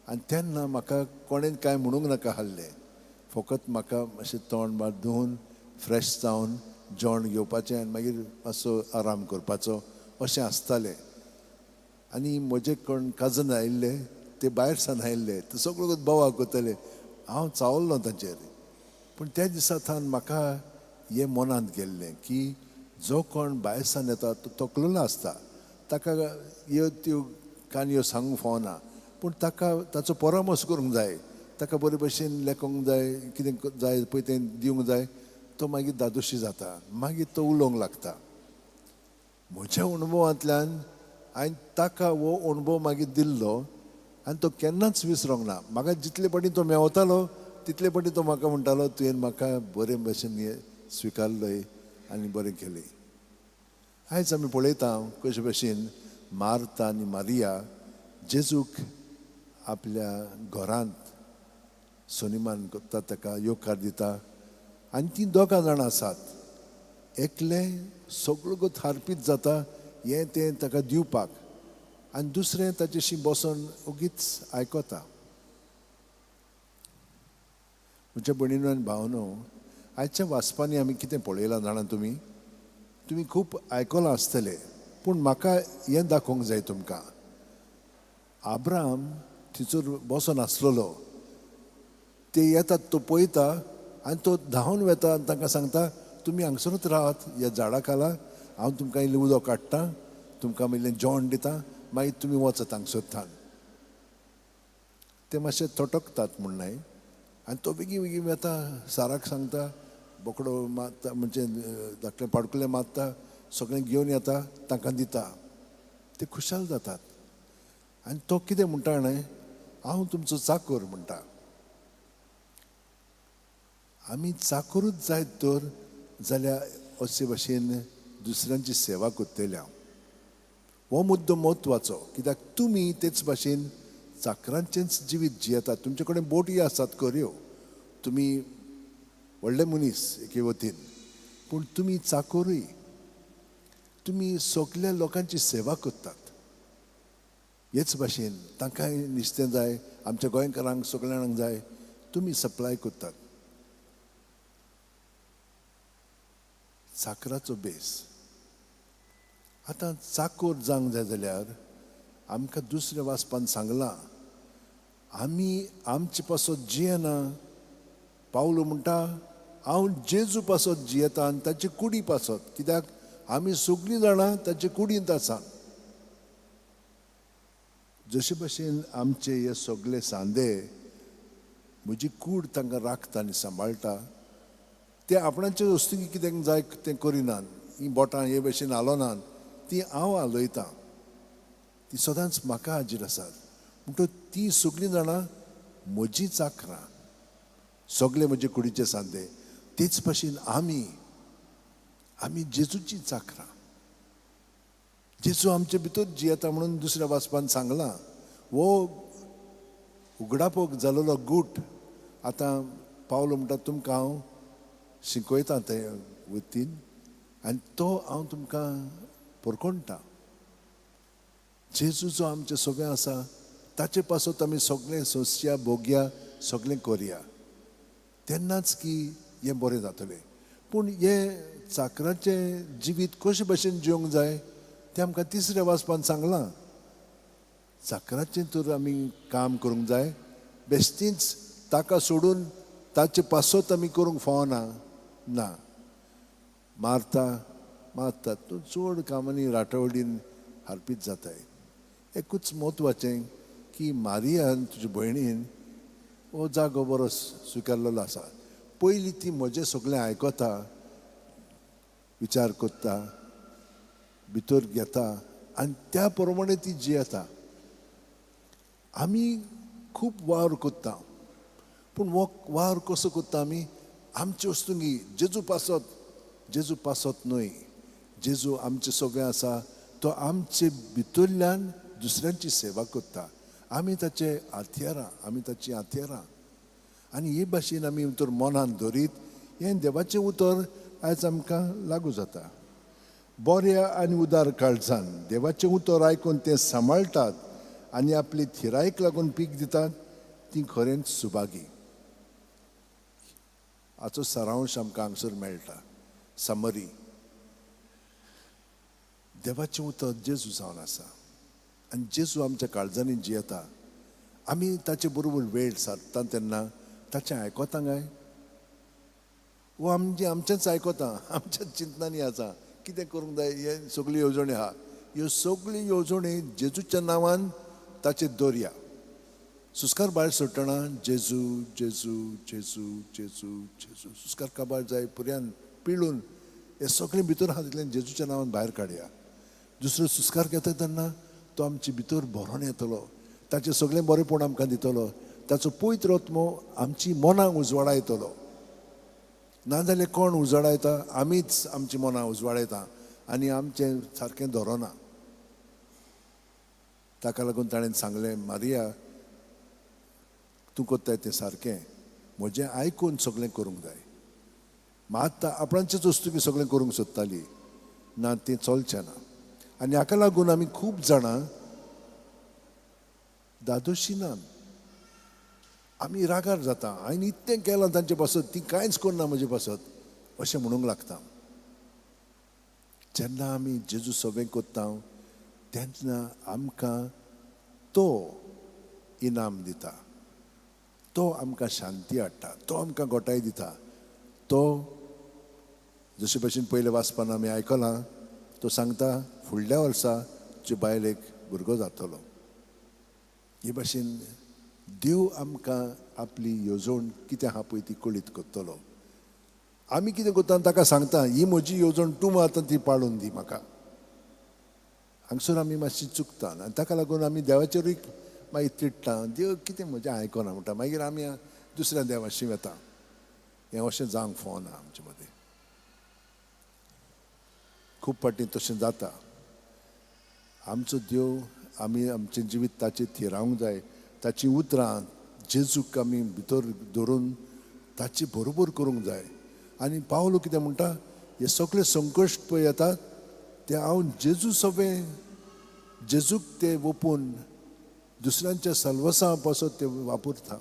आनी तेन्ना म्हाका कोणें कांय म्हणूंक नाका आहलें, फकत म्हाका मातशें तोंड बात धुवन फ्रेश जावन जेवण घेवपाचें आनी मागीर मातसो आराम करपाचो अशें आसतालें. आनी म्हजे कोण कजन आयिल्ले ते भायर सान आयिल्ले, ते सगळे बोवाळ करताले, हांव चावल्लो तांचेर. पूण त्या दिसा थावन म्हाका हें मनांत गेल्लें की जो कोण भायर सान येता तो तकलेलो आसता, ताका ह्यो त्यो काणयो सांगूंक फावना, पूण ताका ताचो परामर्श करूंक जाय, ताका बरे भशेन लेखूंक जाय, कितें जाय पळय तें दिवंक जाय. तो मागीर दादोशी जाता, मागीर तो उलोवंक लागता. म्हज्या अणभवांतल्यान हांवें ताका हो अणभव मागीर दिल्लो आनी तो केन्नाच विसरोंक ना. म्हाका जितले फावटी तो मेवतालो तितले फावटी तो म्हाका म्हणटालो, तुवें म्हाका बरे भशेन हें स्विकारलोय आनी बरें केलें. आयज आमी पळयता कशे भशेन मार्ता आनी मारिया जेजूक आपल्या घरांत सोनिमान करता, ताका येवकार दिता आनी तीं दोगां जाणां आसात. एकलें सगळो थारपीत जाता हें तें ताका दिवपाक आनी दुसरें ताचेशी बसोन ओगीच आयकता. म्हज्या भयणीनो आनी भावनो, आयच्या वाचपांनी आमी कितें पळयलां जाणा तुमी? तुमी खूब आयकलां आसतलें, पूण म्हाका हें दाखोवंक जाय तुमकां. आब्राम थंयसर बसोन आसलेलो, ते येतात तो पळयता आनी तो धांवन वेता आनी तांकां सांगता, तुमी हांगसरूच रावात ह्या झाडा खाला, हांव तुमकां इल्लें उदक काडटा, तुमकां इल्लें जेवण दिता, मागीर तुमी वचात हांगसर. ते मातशे थटकतात म्हूण न्हय, आनी तो बेगीन बेगीन वेता, साराक सांगता, बोकडो मारता, म्हणजे धाकलें पाडकुलें मारता, सगळें घेवन येता, तांकां दिता, ते खुशाल जातात. आनी तो कितें म्हणटा न्हय, हांव तुमचो चाकोर म्हणटा. आमी चाकोरूच जायत तर जाल्यार अशे भाशेन दुसऱ्यांची सेवा करतले हांव. हो मुद्दो म्हत्वाचो, कित्याक तुमी तेच भाशेन चाकरांचेंच जिवीत जियेतात. तुमचे कडेन बोटी आसात खऱ्यो, तुमी व्हडले मनीस एके वतीन, पूण तुमी चाकोरूय, तुमी सगल्या लोकांची सेवा करतात. हेच भाशेन तांकांय नुस्तें जाय, आमच्या गोंयकारांक सगळ्या जाणांक जाय, तुमी सप्लाय करतात. चाकराचो बेस. आतां चाकोर जावंक जाय जाल्यार आमकां दुसऱ्या वाचपान सांगलां, आमी आमचे पासत जियेना. पावलो म्हणटा, हांव जेजू पासत जियेता आनी ताचे कुडी पासत, कित्याक आमी सगळीं जाणां ताचे कुडींत आसा. जशे भाशेन आमचे हे सगळे सांदे म्हजी कूड तांकां राखता आनी सांबाळटा, ते आपणाचे वस्तू कितें जाय तें करिनात, हीं बोटां हे भाशेन हालोनात, ती हांव हालयतां, ती सदांच म्हाका हाजीर आसात. म्हणटकच ती सगळीं जाणां म्हजी चाकरां, सगळे म्हजे कुडीचे सांदे. तेच भाशेन आमी आमी जेजूची चाकरां. जेजू आमचे भितर जियेता म्हणून दुसऱ्या वाचपान सांगलां. हो उगडापोक जालेलो गूट आतां पावलो म्हणटा, तुमकां हांव शिकयता ते वतीन, आनी तो हांव तुमकां परकोणटा. जेजू जो आमचे सगळें आसा ताचे पासत आमी सगळें सोंसया, भोगया, सगळें करया, तेन्नाच की हें बरें जातलें. पूण हें चाकराचें जिवीत कशे भशेन जिवंक जाय तें आमकां तिसऱ्या वाचपान सांगलां. चाकराचें तर आमी काम करूंक जाय, बेश्टीच ताका सोडून ताचे पासत आमी करूंक फावना. ना, मारता मारता तूं चड कामांनी राटावळीन हारपीत जाताय. एकूच म्हत्वाचें की मारियान तुजे भयणीन हो जागो बरो स्विकारलेलो आसा. पयलीं ती म्हजें सगळें आयकता, विचार करता, भितर घेता आनी त्या प्रमाणे ती जियेता. आमी खूब वावर करता, पूण हो वावर कसो करता आमी? आमचे वस्तुंगी जेजू पासत, जेजू पासत न्हय. जेजू आमचे सगळें आसा, तो आमचे भितरल्यान दुसऱ्यांची सेवा करता. आमी ताचे हत्यारां, आमी ताची हत्यारां. आनी हे भाशेन आमी उतर मनान धरीत हें देवाचें उतर आयज आमकां लागू जाता. बऱ्या आनी उदार काळजान देवाचें उतर आयकून तें सांबाळटात आनी आपली थिरायेक लागून पीक दितात, ती खरेंच सुभागी. हाचो सारांश आमकां हांगसर मेळटा. समरी. देवाचें उतर जेजू जावन आसा आनी जेजू आमच्या काळजांनी जियेता. आमी ताचे बरोबर वेळ सारता तेन्ना ताचें आयकता काय वो आमचें आमचेंच आयकता, आमच्याच चिंतनांनी आसा कितें करूंक जाय. हे सगळ्यो येवजण्यो आहा, ह्यो सगळ्यो येवजण्यो जेजूच्या नांवान ताचेर दवरया. सुस्कार भायर सोडटना जेजू जेजू जेजू जेजू जेजू, सुस्कार काबार जाय पुऱ्यान पिळून हे सगळें भितर आहा तितलें जेजूच्या नांवान भायर काडया. दुसरो सुस्कार घेता तेन्ना तो आमचे भितर भरोन येतलो, ताचें सगळें बरेंपण आमकां दितलो, ताचो पवित्र आत्मो आमची मनां उजवाडायतलो. नाजाल्यार कोण उजवाडायता? आमीच आमची मनां उजवाडायता आनी आमचें सारकें धरना. ताका लागून ताणें सांगलें, मारिया तूं करताय तें सारकें, म्हजें आयकून सगळें करूंक जाय. मात आपणाचेच वस्तू सगळें करूंक सोदताली ना, तें चलचें ना. आनी हाका लागून आमी खूब जाणां दादोशी ना. आमी रागार जाता, हांवें इतलें केलां तांचे पासत, ती कांयच करना म्हजे पासत अशें म्हणूंक लागता. जेन्ना आमी जेजू सवें करता तेन्ना आमकां तो इनाम दिता, तो आमकां शांती हाडटा, तो आमकां गोटाय दिता. तो जशे भशेन पयले वाचपान आमी आयकलां, तो सांगता फुडल्या वर्सा तुजे बायलेक भुरगो जातलो. हे भाशेन देव आमकां आपली येवजण कितें आहा पळय ती कळीत करतलो. आमी कितें करता ताका सांगता ही म्हजी येवजण तूं आतां ती पाळून दी म्हाका. हांगसर आमी मातशी चुकता आनी ताका लागून आमी देवाचेरूय मागीर तिडटा, देव कितें म्हजें आयकना म्हणटा, मागीर आमी दुसऱ्या देवाशी वता. हें अशें जावंक फावना आमचे मदें. खूब फावटी तशें जाता. आमचो देव आमी आमचें जिवीत ताचेर थिरावंक जाय, ताचीं उतरां जेजूक आमी भितर धरून ताचे बरोबर करूंक जाय. आनी पावलो कितें म्हणटा, हे सगळे संकश्ट पळय येतात ते हांव जेजू सगळें जेजूक ते ओपून दुसऱ्यांच्या सल्वसां पासत ते वापरता.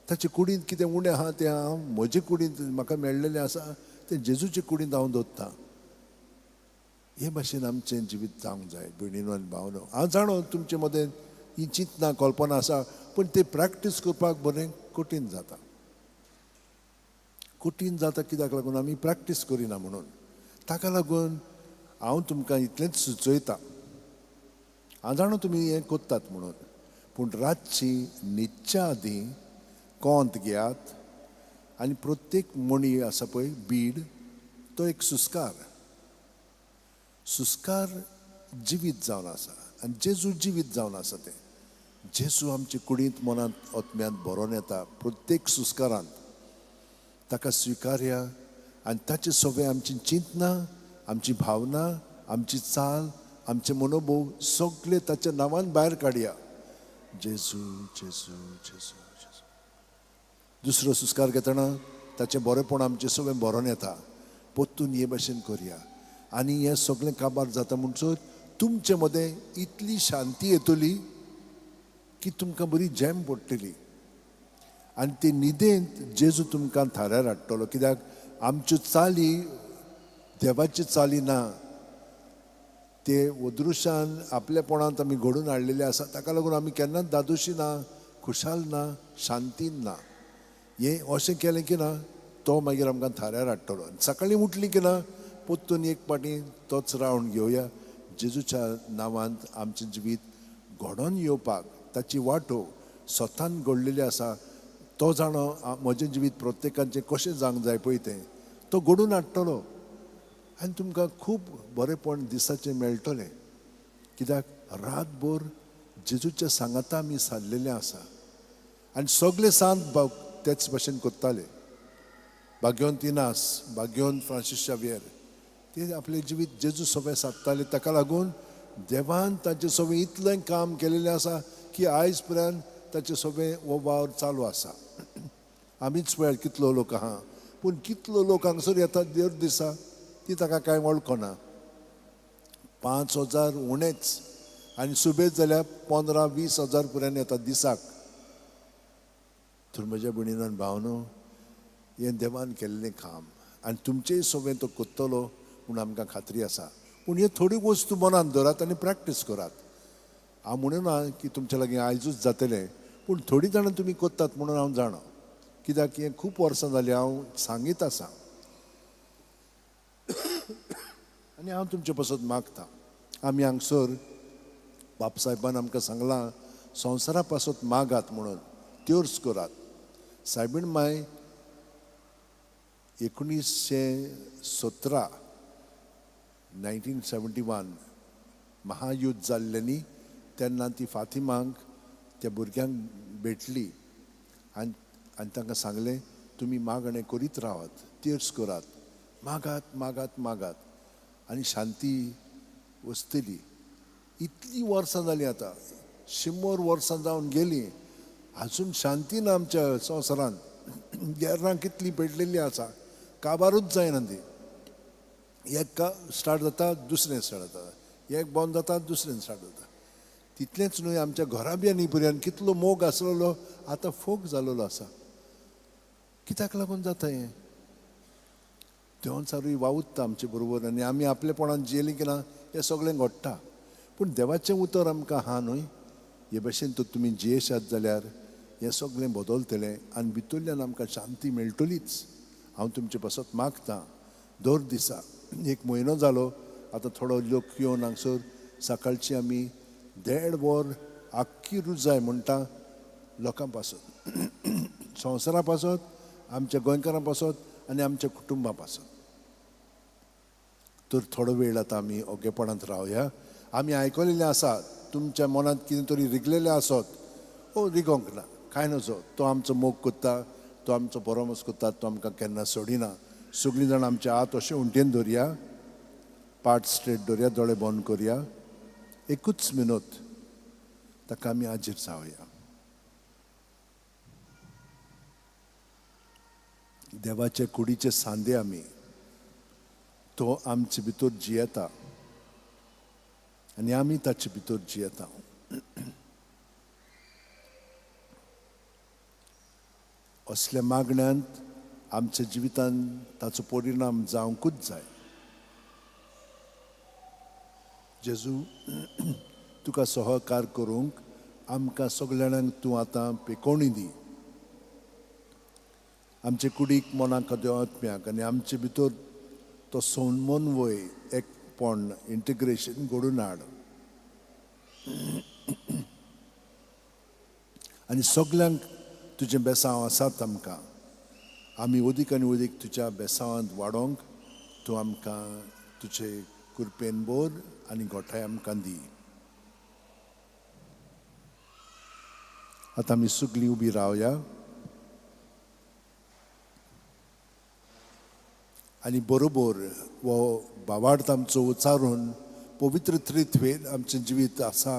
ताचे कुडींत कितें उणें आहा तें हांव म्हजे कुडींत म्हाका मेळ्ळेलें आसा तें जेजूचे कुडींत हांव दवरतां. हे भाशेन आमचें जिवीत जावंक जाय भयणीनो आनी भावनो. हांव जाणो तुमचे मदें ही चिंतना कल्पना आसा, पूण ते प्रॅक्टीस करपाक बरें कठीण जाता. कठीण जाता कित्याक लागून आमी प्रॅक्टीस करिना म्हणून. ताका लागून हांव तुमकां इतलेंच सुचयता, हांव जाणो तुमी हें करतात म्हणून, पूण रातची न्हिदच्या आदीं कोंत घेयात आनी प्रत्येक मणी आसा पळय बीड, तो एक सुस्कार, सुस्कार जिवीत जावन आसा आनी जेजू जिवीत जावन आसा. तें जेजू आमचे कुडींत मनांत आत्म्यांत भरोन येता प्रत्येक सुस्कारांत. ताका स्विकारया आनी ताचे सगळें आमची चिंतना, आमची भावना, आमची चाल, आमचे मनोभोव सगळे ताच्या नांवान भायर काडया. जेजू जेजू जेजू जेजू. दुसरो सुस्कार घेतना ताचें बरेंपण आमचें सगळें भरोन येता. परतून हे भाशेन करया आनी हें सगळें काबार जाता म्हणसर तुमचे मदें इतली शांती येतली की तुमकां बरी जॅम पडटली आनी ते न्हिदेंत जेजू तुमकां थाऱ्यार हाडटलो. कित्याक आमच्यो चाली देवाच्यो चाली ना, ते अदृश्यान आपलेपणांत आमी घडून हाडलेले आसा. ताका लागून आमी केन्नाच दादोशी ना, खुशाल ना, शांतीन ना. हें अशें केलें की ना तो मागीर आमकां थाऱ्यार हाडटलो. सकाळीं उठली की ना परतून एक फावटी तोच रावंड घेवया. जेजूच्या नांवांत आमचें जिवीत घडोवन येवपाक ताची वाटो स्वतान घडलेली आसा. तो जाणो म्हजें जिवीत प्रत्येकाचें कशें जावंक जाय पळय तें तो घडोवन हाडटलो आनी तुमकां खूब बरेंपण दिसाचें मेळटलें. कित्याक रातभर जेजूच्या सांगाता आमी सारलेलें आसा आनी सगळे सांत तेच भाशेन करताले. भाग्यवंत इनास, भाग्यवंत फ्रांसीस शावियर ते आपलें जिवीत जेजू सगळें सादताले. ताका लागून देवान ताचें सगळें इतलें काम केलेलें आसा की आयज पर्यंत ताचें सगळें हो वावर चालू आसा. आमीच पळयात कितलो लोक आहा, पूण कितलो लोक हांगसर येतात दर दिसा ती ताका कांय वळखना. 5,000 उणेच आनी सुबेज जाल्यार 15-20 हजार पर्यंत येतात दिसाक. तर म्हज्या भयणीन भावनो, हें देवान केल्लें काम आनी तुमचेय सगळें तो करतलो म्हूण आमकां खात्री आसा. पूण हे थोडी वस्तू मनांत धरात आनी प्रॅक्टीस करात. हांव म्हणना की तुमच्या लागीं आयजूच जातलें, पूण थोडीं जाणां तुमी करतात म्हणून हांव जाणा. कित्याक हें खूब वर्सां जालीं हांव सांगीत आसा आनी हांव तुमचे पासत मागता. आमी हांगसर बापसाहेबान आमकां सांगलां संवसारा पासत मागात म्हणून, त्योर्स करात. सायबीण माय 1917 1971 महायुद्ध जाल्लें न्ही तेन्ना ती फातिमांक त्या भुरग्यांक भेटली आनी आनी तांकां सांगलें तुमी मागणें करीत रावात, तेर्स करात, मागात मागात मागात आनी शांती वसतली. इतलीं वर्सां जालीं आतां, 100 वर्सां जावन गेलीं, आजून शांती ना आमच्या संवसारांत. गेर्रां कितलीं पेटलेलीं आसा, काबारूच जायना ती. एक स्टार्ट जाता दुसरें स्टार्ट जाता, एक बंद जाता दुसरें स्टार्ट जाता. तितलेंच न्हय, आमच्या घराब्यांनी पर्यंत कितलो मोग आसलेलो आतां फोग जालेलो आसा. कित्याक लागून जाता हें? देवान वावुरता आमचे बरोबर आनी आमी आपलेपणान जियेलीं की ना हें सगळें घडटा. पूण देवाचें उतर आमकां आहा न्हय, हे भशेन तर तुमी जियेशात जाल्यार हें सगळें बदलतलें आनी भितरल्यान आमकां शांती मेळटलीच. हांव तुमचे पासत मागतां दर दिसा, एक म्हयनो जालो आतां थोडो लोक येवन हांगसर सकाळची आमी 1.5 वर आख्खी रुजाय म्हणटा लोकां पासत, संवसारा पासत, आमच्या गोंयकारां पासत आनी आमच्या कुटुंबा पासत. तर थोडो वेळ आतां आमी ओगेपणांत रावया. आमी आयकलेलें आसा, तुमच्या मनांत कितें तरी रिगलेलें आसत, ओ रिगोंक ना, कांय नजो, तो आमचो मोग करता, तो आमचो परामर्श करता, तो आमकां केन्ना सोडिना. सगळीं जाणां आमचे हात अशें उंटेन धरया, पाट स्ट्रेट धरया, दोळे बंद करया, एकूच मिनत ताका आमी हाजीर जावया. देवाचे कुडीचे सांदे आमी, तो आमचे भितर जियेता आनी आमी ताचे भितर जियेता. असल्या मागण्यांत आमच्या जिवितांत ताचो परिणाम जावंकूच जाय. जेजू, तुका सहकार करूंक आमकां सगळ्यांक तूं आतां पेकोवणी दी. आमचे कुडीक, मनाक, आत्म्याक आनी आमचे भितर तो समन्वय, एकपण, इंटिग्रेशन घडोवन हाड आनी सगल्यांक तुजें बेसांव आसात आमकां, आमी अदीक आनी अदीक तुज्या बेसांवांत वाडोवंक तूं आमकां तुजे कृपेन बोर आनी गोठाय आमकां दी. आतां आमी सगळीं उबी रावया आनी बरोबर हो भावार्थ आमचो उचारून पवित्र त्रित्वेन आमचें जिवीत आसा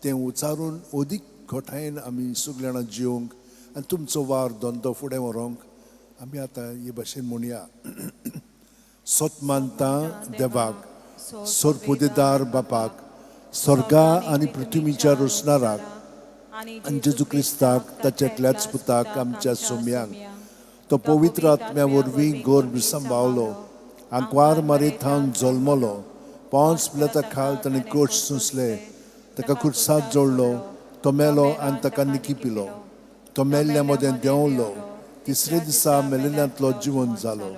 तें उचारून अदीक घोठायेन आमी सगळीं जाणां जिवंक आनी तुमचो वावर धंदो फुडें व्हरूंक आमी आतां हे भाशेन म्हणया. सत मानता देवाक, सोरपुदेदार बापाक, स्वर्गा आनी पृथ्वीच्या रोसणाराक आनी जेजू क्रिस्ताक ताच्या एकल्याच पुताक आमच्या सोम्यांक, तो पवित्र आत्म्या वरवीं गर्भ सांबावलो, आंकवार मारी थावन जल्मलो, 5 प्लेता खाल ताणें कोश सोंसले, ताका खुर्सात जोडलो, तो मेलो आनी ताका निकी पिलो, तो मेल्ल्या मदें देंवलो, तिसरे दिसा मेलेल्यांतलो जिवन जालो,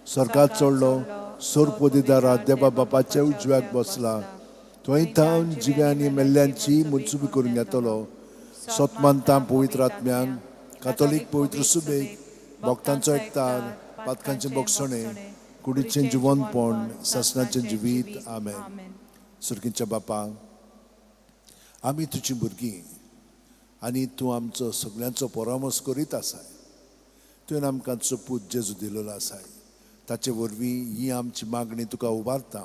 स्वर्गात चडलो, सोरपोदेदारा देवा बापाच्या उजव्याक बसला, थंय थावन जिव्या आनी मेल्ल्यांची मनसुबी करून घेतलो. सत मानता पवित्र आत्म्यांक, कातोलीक पवित्र सुबेक, भक्तांचो एकतार, पातकांचें बोगसणें, कुडीचें जिवनपण, सासणाचें जिवीत. आमेन. सुर्गीच्या बापा, आमी तुजी भुरगीं आनी तूं आमचो सगल्यांचो परामर्श करीत आसाय. तुवें आमकां तुजो पूत जेजू दिलेलो आसाय, ताचे वरवीं ही आमची मागणी तुका उबारता.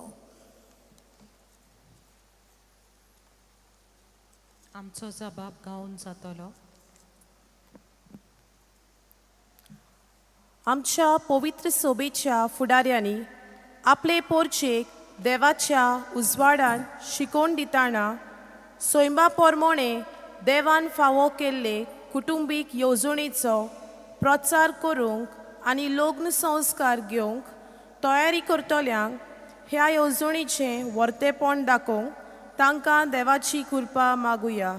आमचो जबाब गावन जातलो. आमच्या पवित्र सोबेच्या फुडाऱ्यांनी आपले पोरचेक देवाच्या उजवाडान शिकोवन दितना सैमा पोरमोणे देवान फावो केल्ले कुटुंबीक येवजणेचो प्रचार करूंक आनी लग्न संस्कार घेवंक तयारी करतल्यांक ह्या येवजणेचें वर्तेपण दाखोवंक तांकां देवाची कृपा मागुया.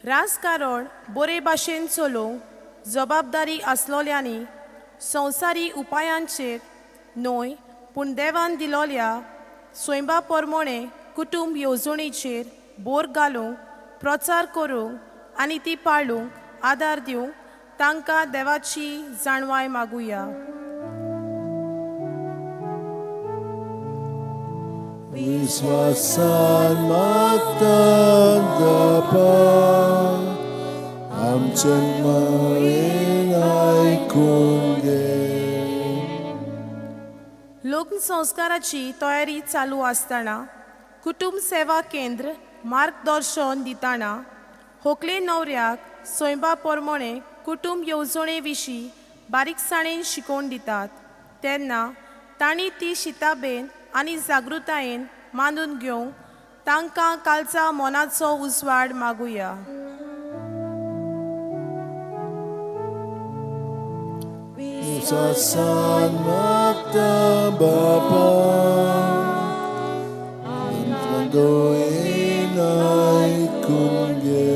राजकारण बरे भाशेन चलोवंक जबाबदारी आसलोल्यांनी संवसारी उपायांचेर न्हय पूण देवान दिलोल्या स्वयंबा पोरमोणे कुटुंब येवजणेचेर बोर घालूंक प्रचार करूंक आनी ती पाळूंक आदार दिवंक तांकां देवाची जाणवाय मागुया. विश्वासान मागता बापा, आमचें मागणें आयकून घे. लग्न संस्काराची तयारी चालू आसतना कुटुंब सेवा केंद्र मार्गदर्शन दितना होकले न्हवऱ्याक सैमा प्रमाणे कुटुंब येवजणे विशीं बारीकसाणेन शिकोवन दितात तेन्ना तांणी ती शिताबेन आनी जागृतायेन मानून घेवंक तांकां कालचा मनाचो उजवाड मागुया. विश्वासान मागता बापा आमकां दोयेन आयकून घे.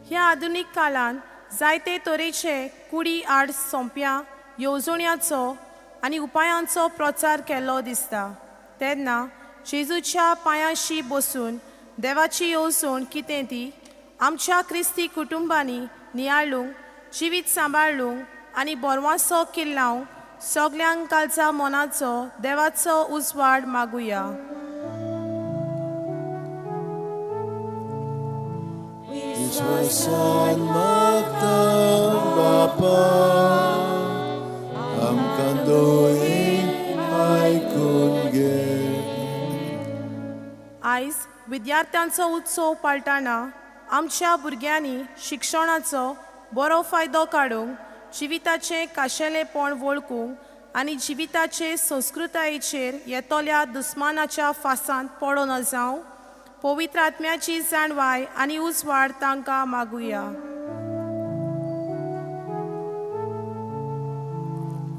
ह्या आधुनीक काळांत जायते तरेचे कुडी आड सोंप्या येवजण्याचो आनी उपायांचो प्रचार केल्लो दिसता तेन्ना जेजूच्या पांयांशी बसून देवाची येवजण कितें ती आमच्या क्रिस्ती कुटुंबांनी नियाळूंक जिवीत सांबाळूंक आनी बोरवासो किल्लावंक सगल्यांक कालचा मनाचो देवाचो उजवाड मागुया. विश्वासान मागता बापा आमकां दोयेन आयकून घे. आयज विद्यार्थ्यांचो उत्सव पाळटना आमच्या भुरग्यांनी शिक्षणाचो बरो फायदो काडूंक जिविताचें खाशेलेपण वळखूंक आनी जिविताचे संस्कृतायेचेर येतल्या दुस्मानाच्या फासांत पडोना जावं पवित्र आत्म्याची जाणवाय आनी उजवाड तांकां मागुया.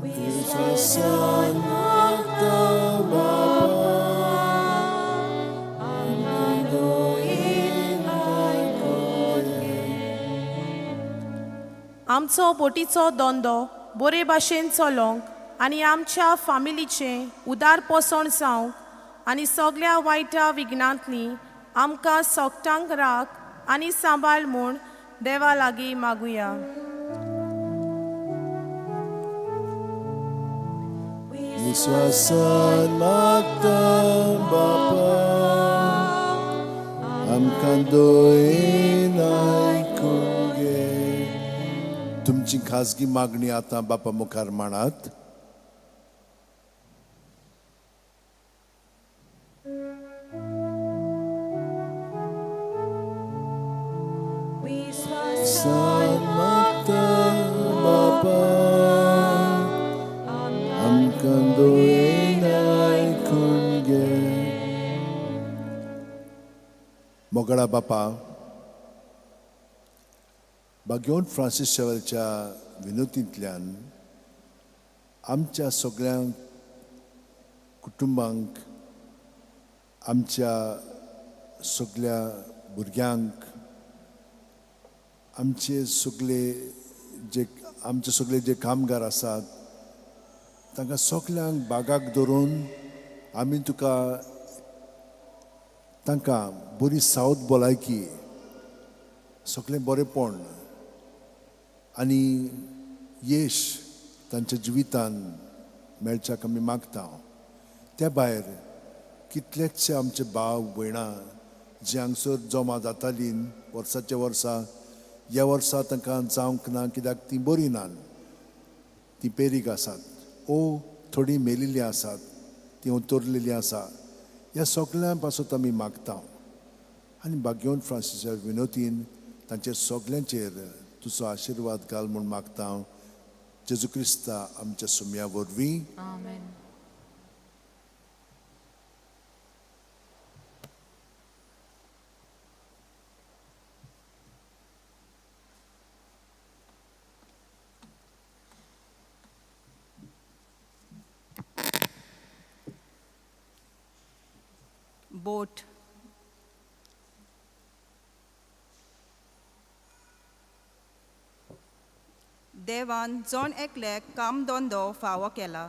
विश्वासान मागता बापा आमकां दोयेन आयकून घे. आमचो बोटीचो धंदो बरे भाशेन चलोवंक आनी आमच्या फामिलीचें उदार पोसण जावंक आनी सगल्या वायटा विघ्नांतली आमकां सोगटांक राख आनी सांबाळ म्हूण देवा लागीं मागुया. विश्वासान मागता बापा आमकां दोयेन आयकून घे. तुमची खाजगी मागणी आतां बापा मुखार मांडात. विश्वासान मागता बापा आमकां दोयेन आयकून घे. मोगळा बापा, बाग्योन फ्रांसीस शेवरच्या विनोदींतल्यान आमच्या सगळ्या कुटुंबांक, आमच्या सगळ्या भुरग्यांक, आमचे सगळे जे कामगार आसात तांकां सगल्यांक बागाक धरून आमी तुका तांकां बरी सावत भलायकी, सगळें बरेंपण आनी येश तांच्या जिवितान मेळच्याक आमी मागता. त्या भायर कितलेचशे आमचे भाव भयणां जी हांगसर जमा जातालीं वर्साच्या वर्सा, ह्या वर्सा तांकां जावंक ना कित्याक तीं बरीं नात, तीं पेरीक आसात ओ थोडीं मेलिल्लीं आसात, तीं उतरलेलीं आसा. ह्या सगळ्यां पासत आमी मागता आनी बाग्योन फ्रांसीसा विनोदीन तांचेर सगल्यांचेर तुजो आशिर्वाद घाल म्हूण मागता. जेजू क्रिस्ता आमच्या सुम्या वरवीं. आमेन. बोट. देवान जण एकल्याक कामधंदो फावो केला.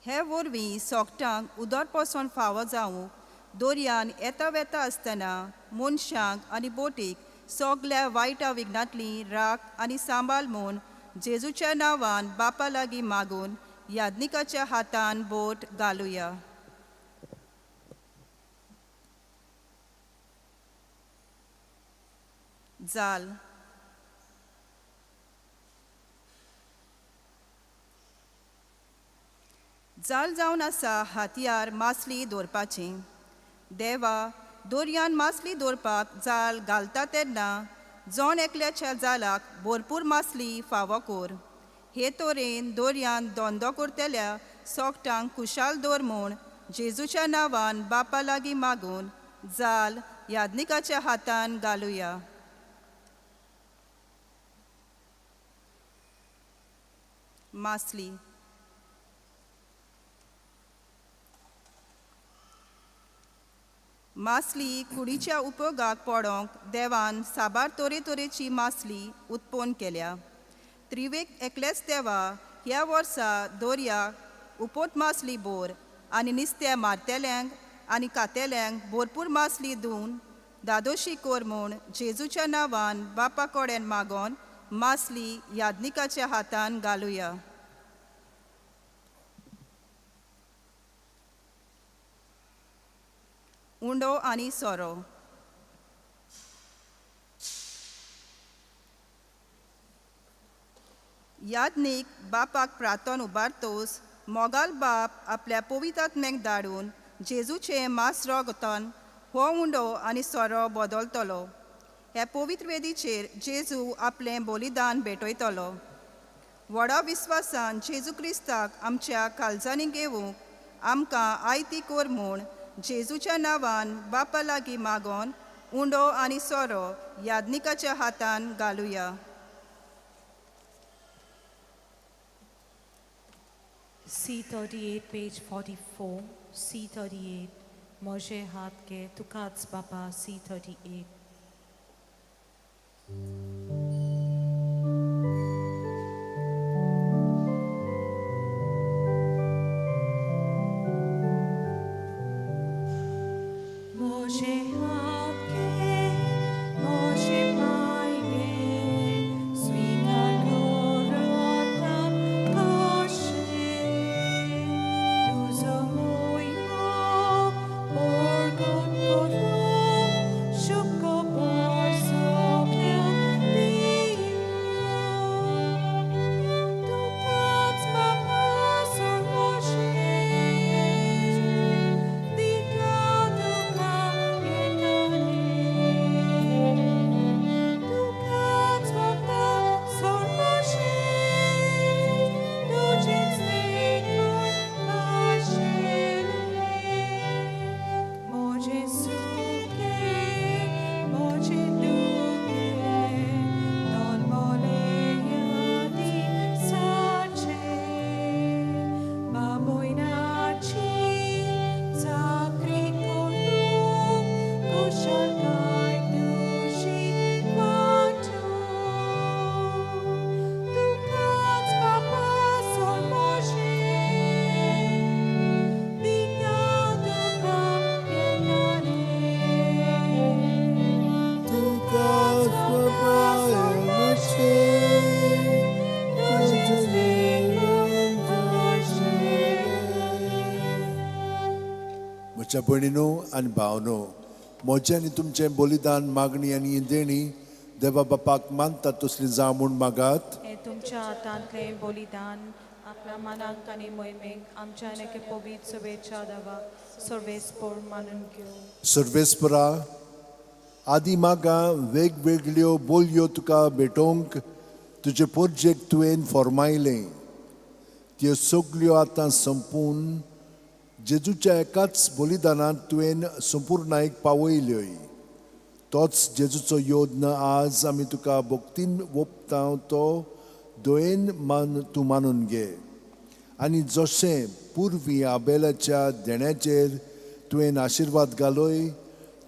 हे वरवीं सोगटांक उदरपोसण फावो जावंक दर्यान येता वेता आसतना मनशांक आनी बोटीक सगल्या वायटा विघ्नांतली राख आनी सांबाळ म्हूण जेजूच्या नांवान बापा लागीं मागून याज्ञिकाच्या हातान बोट घालुया. जाल. जाल जावन आसा हातयार मासली दवरपाची. देवा, दर्यान मासली दवरपाक जाल घालता तेन्ना जण एकल्याच्या जालाक भरपूर मासली फावो कर. हे तरेन दर्यान धंदो करतल्या सोगटांक खुशाल दवर म्हूण जेजूच्या नांवान बापा लागीं मागून जाल याज्ञिकाच्या हातान घालुया. मासली. मासली कुडीच्या उपयोगाक पडोंक देवान साबार तरेतरेची मासली उत्पन्न केल्या. त्रिवेक एकलेच देवा ह्या वर्सा दर्याक उपोत मासली बोर आनी निस्त्या मारतेल्यांक आनी कातेल्यांक भरपूर मासली दिवन दादोशी कर म्हूण जेजूच्या नांवान बापा कडेन मागोन मासली याज्ञिकाच्या हातान घालुया. उंडो आनी सोरो. याज्ञीक बापाक प्रार्थन उबारतोस मोगाल बाप आपल्या पवित्र धाडून जेजूचें मास रगतान हो उंडो आनी सोरो बदलतलो. ह्या पवित्र वेदीचेर जेजू आपलें बलिदान भेटयतलो. व्हडा विस्वासान जेजू क्रिस्ताक आमच्या काळजांनी घेवंक आमकां आयती कर म्हूण जेजूच्या नांवान बापा लागीं मागोन उंडो आनी सोरो याज्ञिकाच्या हातान घालुया. C38 page 44, C38, म्हजे हात घे तुकाच बापा, C38. म्हजे हात घे, म्हजे पांय घे, स्वीकार कर आतां कशें तुजो मोयमो परगट करूंक शुक्र सगळ्यांक दिवं. तुकाच बापा सर्वशें दिता तुका येतालें. तुकाच बापा सर्वशें तुजेंच लेखून खाशेलें. म्हजें सुखें म्हजें दुखें तोलमोलें ह्या दिसाचें. बाबोयनाची चाकरी करूंक कुशळकाय तुजी वांटूं. तुकाच बापा सर्वशें दिता तुका येतालें. तुकाच बापा सर्वशें तुजेंच लेखून खाशेलें. म्हज्या भयणीनो आनी भावनो, म्हजें आनी तुमचें बलिदान मागणी आनी देणी देवा बापाक मानतात तसली जावं म्हूण मागात. हें तुमच्या हातांतलें बलिदान आपल्या मनाक आनी मोहिमेक आमच्या आनी एके पवित्र सभेच्या देवाक सर्वेस्पोर मानून घेवं. सर्वेस्परा, आदी मागा वेगवेगळ्यो बोलयो तुका भेटोवंक तुजे पोरजेक तुवें फॉर्मायलें. त्यो सगल्यो आतां संपून जेजूच्या एकाच बलिदानांत तुवें संपुर्णायक पावयल्योय. तोच जेजूचो योद्न आज आमी तुका भक्तीन ओंपता तो दयेन मान तूं मानून घे. आनी जशें पुर्वी आबेलाच्या देण्याचेर तुवें आशिर्वाद घालोय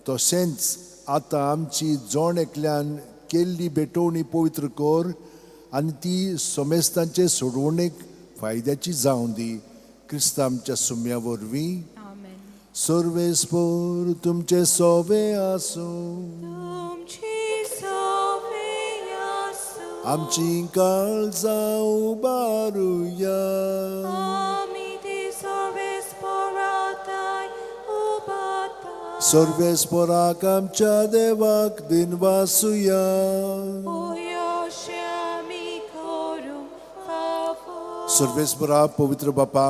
तशेंच आतां आमची जण एकल्यान केल्ली भेटवणी पवित्र कर आनी ती समेस्तांचे सोडवणेक फायद्याची जावं दी. क्रिस्ता आमच्या सुम्या वरवीं. आमेन. सर्वेस्पोर तुमचे सोवे आसूं. तुमची सोवे आसूं. आमची काळजां उबारुया. आमी ती सर्वेस्पोराताय उबाता. सर्वेस्पोराक आमच्या देवाक दिनवासुया. ओयाशे आमी करूंक फावो. सर्वेस्परा, पवित्र बापा,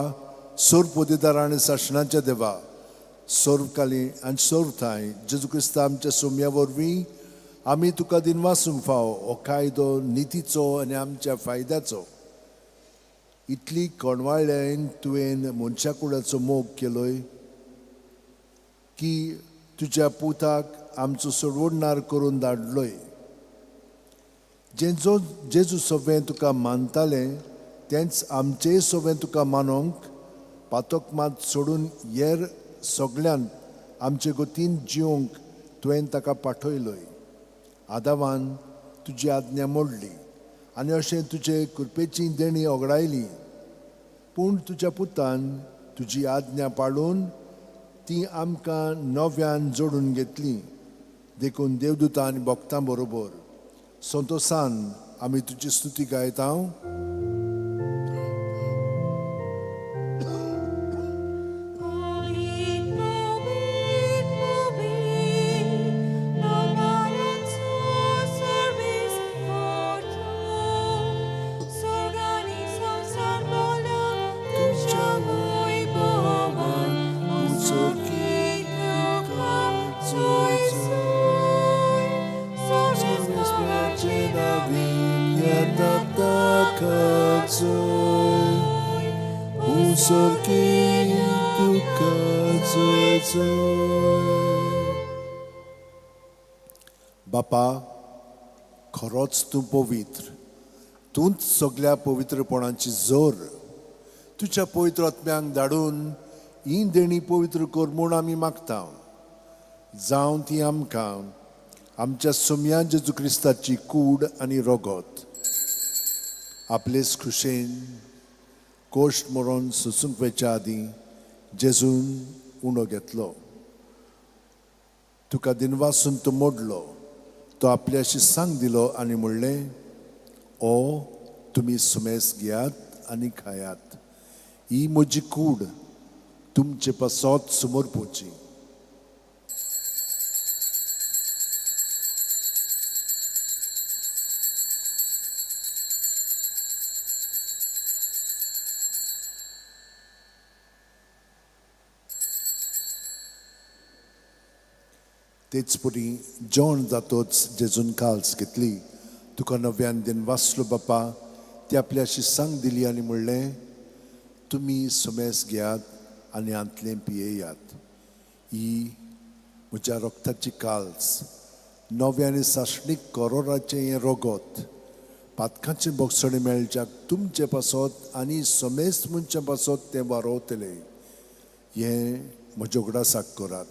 सोर पोदेदार आनी साशणाच्या देवा, सोर्वकाली आनी सोर्वथांय जेजू क्रिस्ता आमच्या सोम्या वरवीं आमी तुका दिनवासूंक फाव हो कायदो नितीचो आनी आमच्या फायद्याचो. इतली कोणवाळ्यान तुवें मनशा कुडाचो मोग केलोय की तुज्या पुताक आमचो सोडवणदार करून धाडलोय. जेजो जेजू सगळें तुका मानतालें तेंच आमचेय सगळें तुका मानोंक पातक मात सोडून येर सगळ्यान आमचे गतीन जिवंक तुवें ताका पाठयलोय. आदावान तुजी आज्ञा मोडली आनी अशें तुजे कृपेची देणी ओगडायली, पूण तुज्या पुतान तुजी आज्ञा पाळून ती आमकां नव्यान जोडून घेतली. देखून देवदूतां आनी भक्तां बरोबर संतोसान आमी तुजी स्तुती गायता. बापा, खरोच तूं पवित्र, तूंच सगळ्या पवित्रपणाची जोर. तुज्या पवित्र आत्म्यांक धाडून ही देणी पवित्र कर म्हूण आमी मागता. जावं ती आमकां आमच्या सोम्या जेजू क्रिस्ताची कूड आनी रगत आपलेच खुशेन कोश्ट मरोन सोसूंक वयच्या आदीं जेजून उणो घेतलो. तुका दिनवासून तो मोडलो, तो आपल्याशी सांग दिलो आनी म्हणलें, ओ तुमी सुमेस घेयात आनी खायात, ही म्हजी कूड तुमचे पासत समर्पोची. तेच परी जेवण जातोच जेजून काल्स घेतली, तुका नव्यान दिन वाचलो बापा, ती आपल्याशी सांग दिली आनी म्हणलें, तुमी सुमेस घेयात आनी हांतलें पियेयात, ही म्हज्या रक्ताची काल्स, नव्या आनी सासणीक करोराचें हें रगत, पातकांचें बोगसणें मेळच्याक तुमचे पासत आनी समेस्त मनशां पासत तें वारोवतलें. हें म्हज्या उगडासाक करात.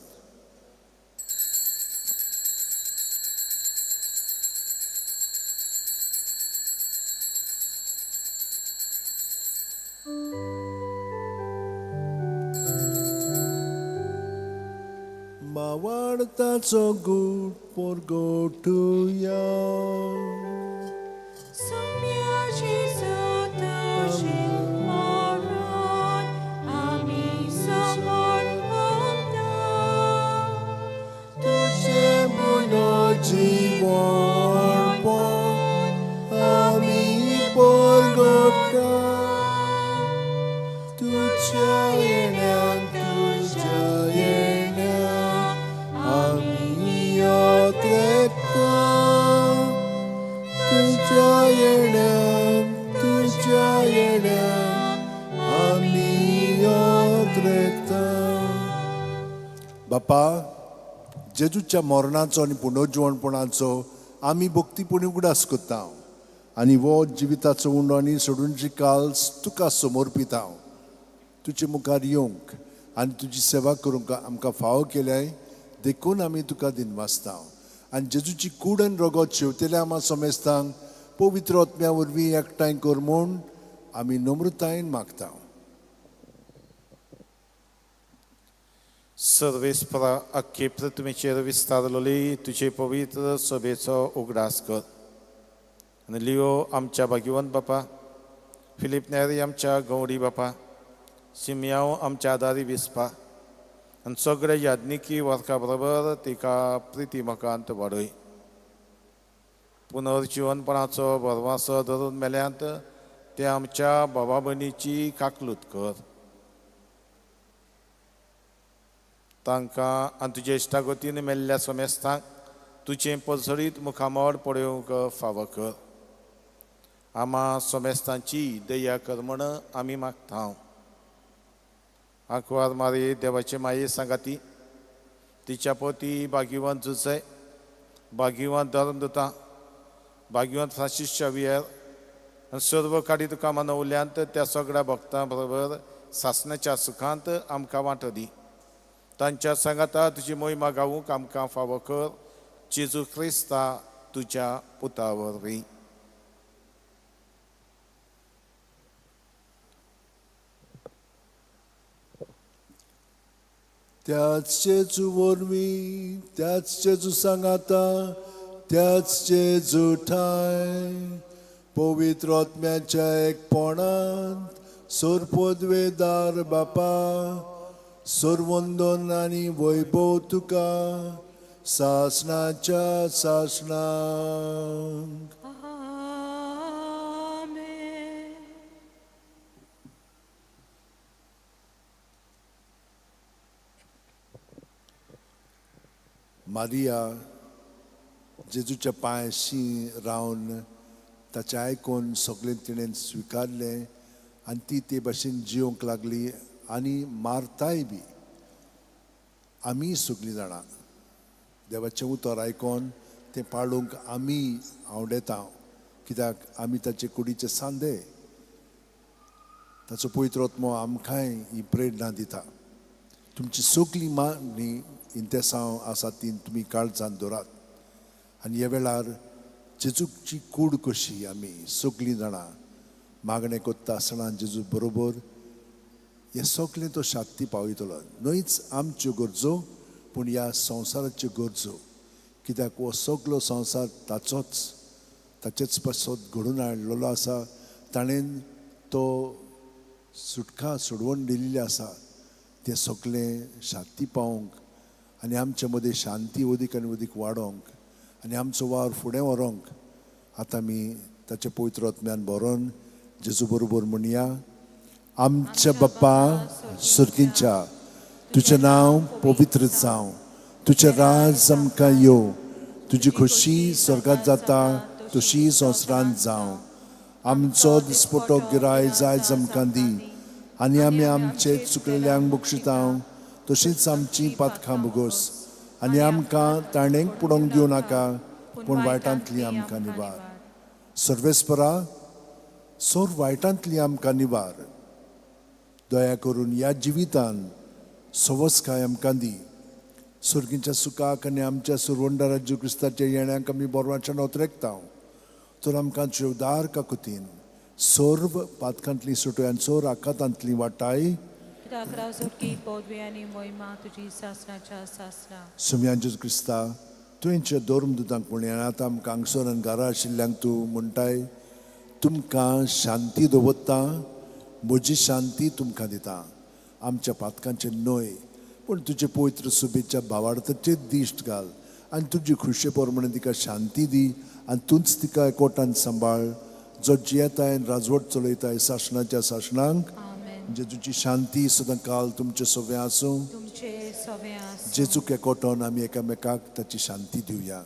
मावाडताचो गूट पोरगोटुया. तुजें म्हूण जिवणपण आमी पोरगोटा. तुज्या येण्याक तुज्या येण्याक आमी यत्रेता. तुज्या येण्याक तुज्या येण्याक आमी यत्रेता. बापा, जेजूच्या मरणाचो आनी पुनर्जिवणपणाचो आमी भक्तीपणी उगडास करता आनी हो जिविताचो उंडो आनी सोडूनची काल्स तुका समर्पिता. तुजे मुखार येवंक आनी तुजी सेवा करूंक आमकां फावो केल्याय देखून आमी तुका दिनवासता. आनी जेजूची कूड आनी रगत शेवतेल्या आमा समेस्तांक पवित्र आत्म्या वरवीं एकठांय कर म्हूण आमी नम्रतायेन मागता. सर्वेस्परा अख्खे पृथ्वीचेर विस्तारलोली तुजे पवित्र सभेचो उगडास कर आनी लियो आमच्या भाग्यवंत बापा, फिलीप नेरी आमच्या गौडी बापा, सिमयाव आमच्या आदारी विस्पा आनी सगळे याज्ञिकी वर्गा बरोबर तिका प्रिती मकांत वाडय. पुनर्जिवनपणाचो भरवासो धरून मेल्यांत ते आमच्या बाबा भयणीची काकलूत कर. तांकां आनी तुजे इश्टागतीन मेल्ल्या सोमेस्तांक तुजें पसळीत मुखामळ पळोवंक फावो कर. आमा सोमेस्तांची दया कर म्हण आमी मागता. आंकवार मारी देवाचे माये सांगाती तिच्या पोती भाग्यवंत जुजय, भाग्यवंत धर्मदूता, भाग्यवंत फ्रांसीस शावियर आनी सर्व काडी तुका मनवल्यांत त्या सगळ्या भक्तां बरोबर सासणाच्या सुखांत आमकां वांटो दी. तांच्या सांगाता तुजी मोहिमा गावूंक आमकां फावो कर, जेजू क्रिस्ता तुज्या पुता वरवीं. त्याच जेजू वरवीं, त्याच जेजू सांगाता, त्याच जेजू ठाय पवित्र आत्म्याच्या एकपणांत सोरपदवेदार बापा सोरवंदन आनी वैभव तुका सासणाच्या सासणाक. मारिया जेजूच्या पांयशी रावन ताचें आयकून सगळें तिणें स्विकारलें आनी ती ते भाशेन जिवंक लागली आनी मारताय बी. आमी सगळीं जाणां देवाचें उतर आयकून तें पाळूंक आमी आवडेता, कित्याक आमी ताचे कुडीचे सांदे. ताचो पवित्र आत्मो आमकांय ही प्रेरणा दिता. तुमची सगळी मागणी इंतेसांव आसा ती तुमी काळजान दवरात आनी ह्या वेळार जेजूची कूड कशी आमी सगळीं जाणां मागणें करता आसतना जेजू बरोबर हें सगळें तो शांती पावयतलो. न्हयच आमच्यो गरजो पूण ह्या संवसाराच्यो गरजो, कित्याक हो सगलो संवसार ताचोच, ताचेच पासत घडून हाडलेलो आसा. ताणें तो सुटका सोडवण दिल्ली आसा. तें सगळें शांती पावोवंक आनी आमचे मदीं शांती अदीक आनी अदीक वाडोवंक आनी आमचो वावर फुडें व्हरोंक आतां आमी ताचे पवित्र आत्म्यान भरोन जेजू बरोबर म्हणया. आमच्या बाप्पा सर्गींच्या, तुजें नांव पवित्र जावं, तुजें राज आमकां येवं, तुजी खोशी स्वर्गांत जाता तशी संवसारांत जावं. आमचो दिसपटो गिराय जायज आमकां दी आनी आमी आमचे चुकलेल्यांक बक्षिता तशींच आमची पातकां भोगोस आनी आमकां ताणेंक पुडोवंक दिवं नाका पूण वायटांतली आमकां निवार. सर्वेस्परा सोर वायटांतली आमकां निवार. दया करून ह्या जिवितान सवसकाय आमकां दी. सुर्गींच्या सुखाक आनी आमच्या सुरवंडारा जेजू क्रिस्ताच्या येण्याक आमी बोरवाच्यान ओतरेकता. तर आमकां उदार काकुतीन सर्व पातकांतली सुटोय आनी सोर आकातांतली वाटाय. सुम्या जेजू क्रिस्ता तुवेंच्या धर्मदूतांक म्हणलें आनी आतां आमकां हांगसर आनी घरा आशिल्ल्यांक तूं म्हणटाय, तुमकां शांती दवरता, म्हजी शांती तुमकां दिता. आमच्या पातकांचें न्हय पूण तुजे पवित्र सुबेच्या भावार्थाचेर दिश्ट घाल आनी तुजी खुशे प्रमाणे तिका शांती दी आनी तूंच तिका एकवटान सांबाळ, जो जियेताय आनी राजवट चलयताय सासणाच्या सासणांक. जेजूची शांती सदां काल तुमचे सवे आसूं. जेजूक एकवटोन आमी एकामेकाक ताची शांती दिवया.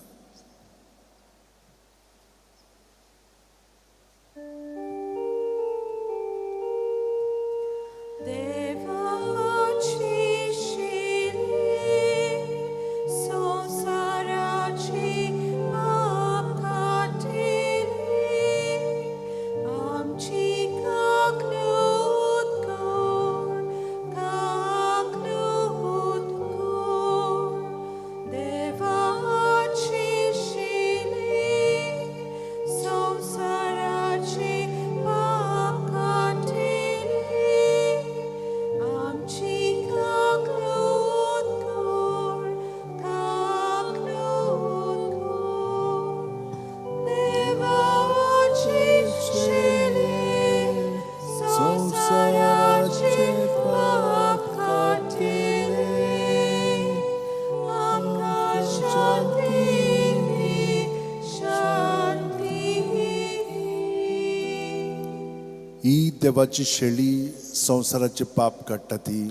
ही देवाची शेळी संवसाराचे पाप काडटा ती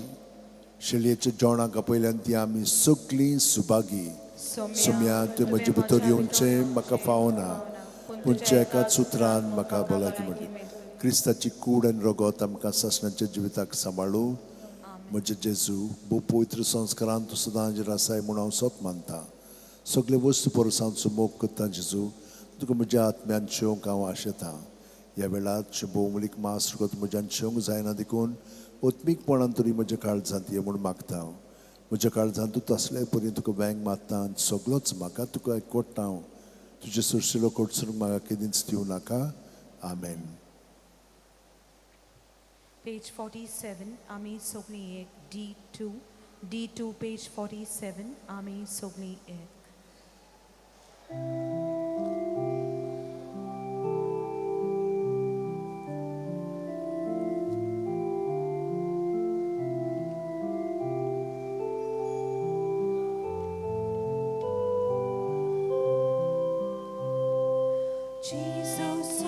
शेळयेच्या जेवणाक आपयल्यान ती आमी सगळीं सुभागी. सोम्या, तुवें म्हजे भितर येवचें म्हाका फावना, पूण एकाच सुत्रान म्हाका भलायकी मेळटली. क्रिस्ताची कूड आनी रगत आमकां सासणाच्या जिविताक सांबाळू. म्हजे जेजू, भोव पवित्र संस्कारान तूं सदांच आसाय म्हूण हांव सोत मानता. सगळे वस्तू परस हांव मोग करता जेजू, तुका म्हज्या आत्म्यान शेवंक हांव आशेतां. ह्या वेळार भोवमूलीक मास रगत म्हज्यान शेवंक जायना देखून ओत्मीकपणान तरी म्हज्या काळजांत ये म्हूण मागता हांव. म्हज्या काळजांत तूं तसले परी तुका वेंग मारता आनी सगळोच म्हाका तुका एकवटता हांव. तुजे सुरशिलो कोटसून म्हाका केदींच दिवं नाका. आमेन. Page 47, आमी सगळीं एक. D2, D2, page 47, आमी सगळीं एक. Jesus,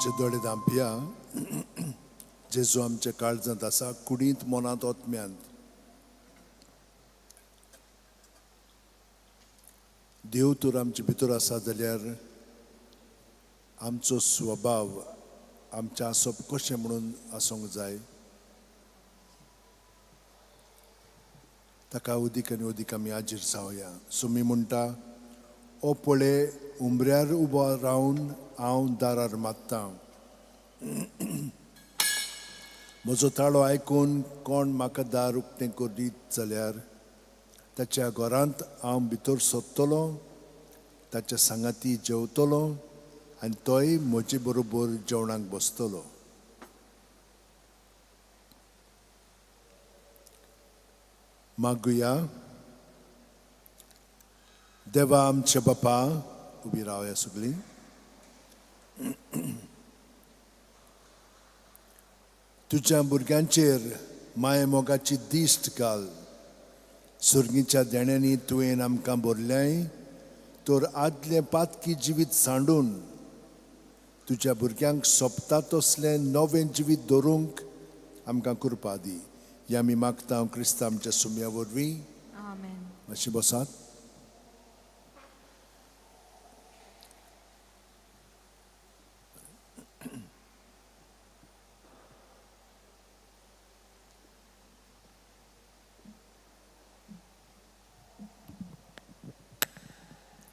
आमचे दोळे धांपया. जेजू आमच्या काळजांत आसा, कुडींत, मनांत, ओतम्यांत. देव तर आमचे भितर आसा जाल्यार आमचो स्वभाव, आमचें आसप कशें म्हणून आसूंक जाय, ताका उदीक आनी उदीक आमी हाजीर जावया. सुमी म्हणटा, ओ पळय उमऱ्यार उबो रावन हांव दारार मारतां. म्हजो ताळो आयकून कोण म्हाका दार उक्तें करीत जाल्यार ताच्या घरांत हांव भितर सोदतलो, ताच्या सांगाती जेवतलो आनी तोय म्हजे बरोबर जेवणाक बसतलो. मागुया. देवा आमच्या बापा, उबी रावया सगळीं. तुज्या भुरग्यांचेर माये मोगाची दिश्ट घाल. सुर्गीच्या देण्यांनी तुवें आमकां भरल्याय तर आदलें पातकी जिवीत सांडून तुज्या भुरग्यांक सोंपता तसलें नवें जिवीत दवरूंक आमकां कृपा दी. हें आमी मागता क्रिस्तांव आमच्या सुम्या वरवीं. मातशें बसात.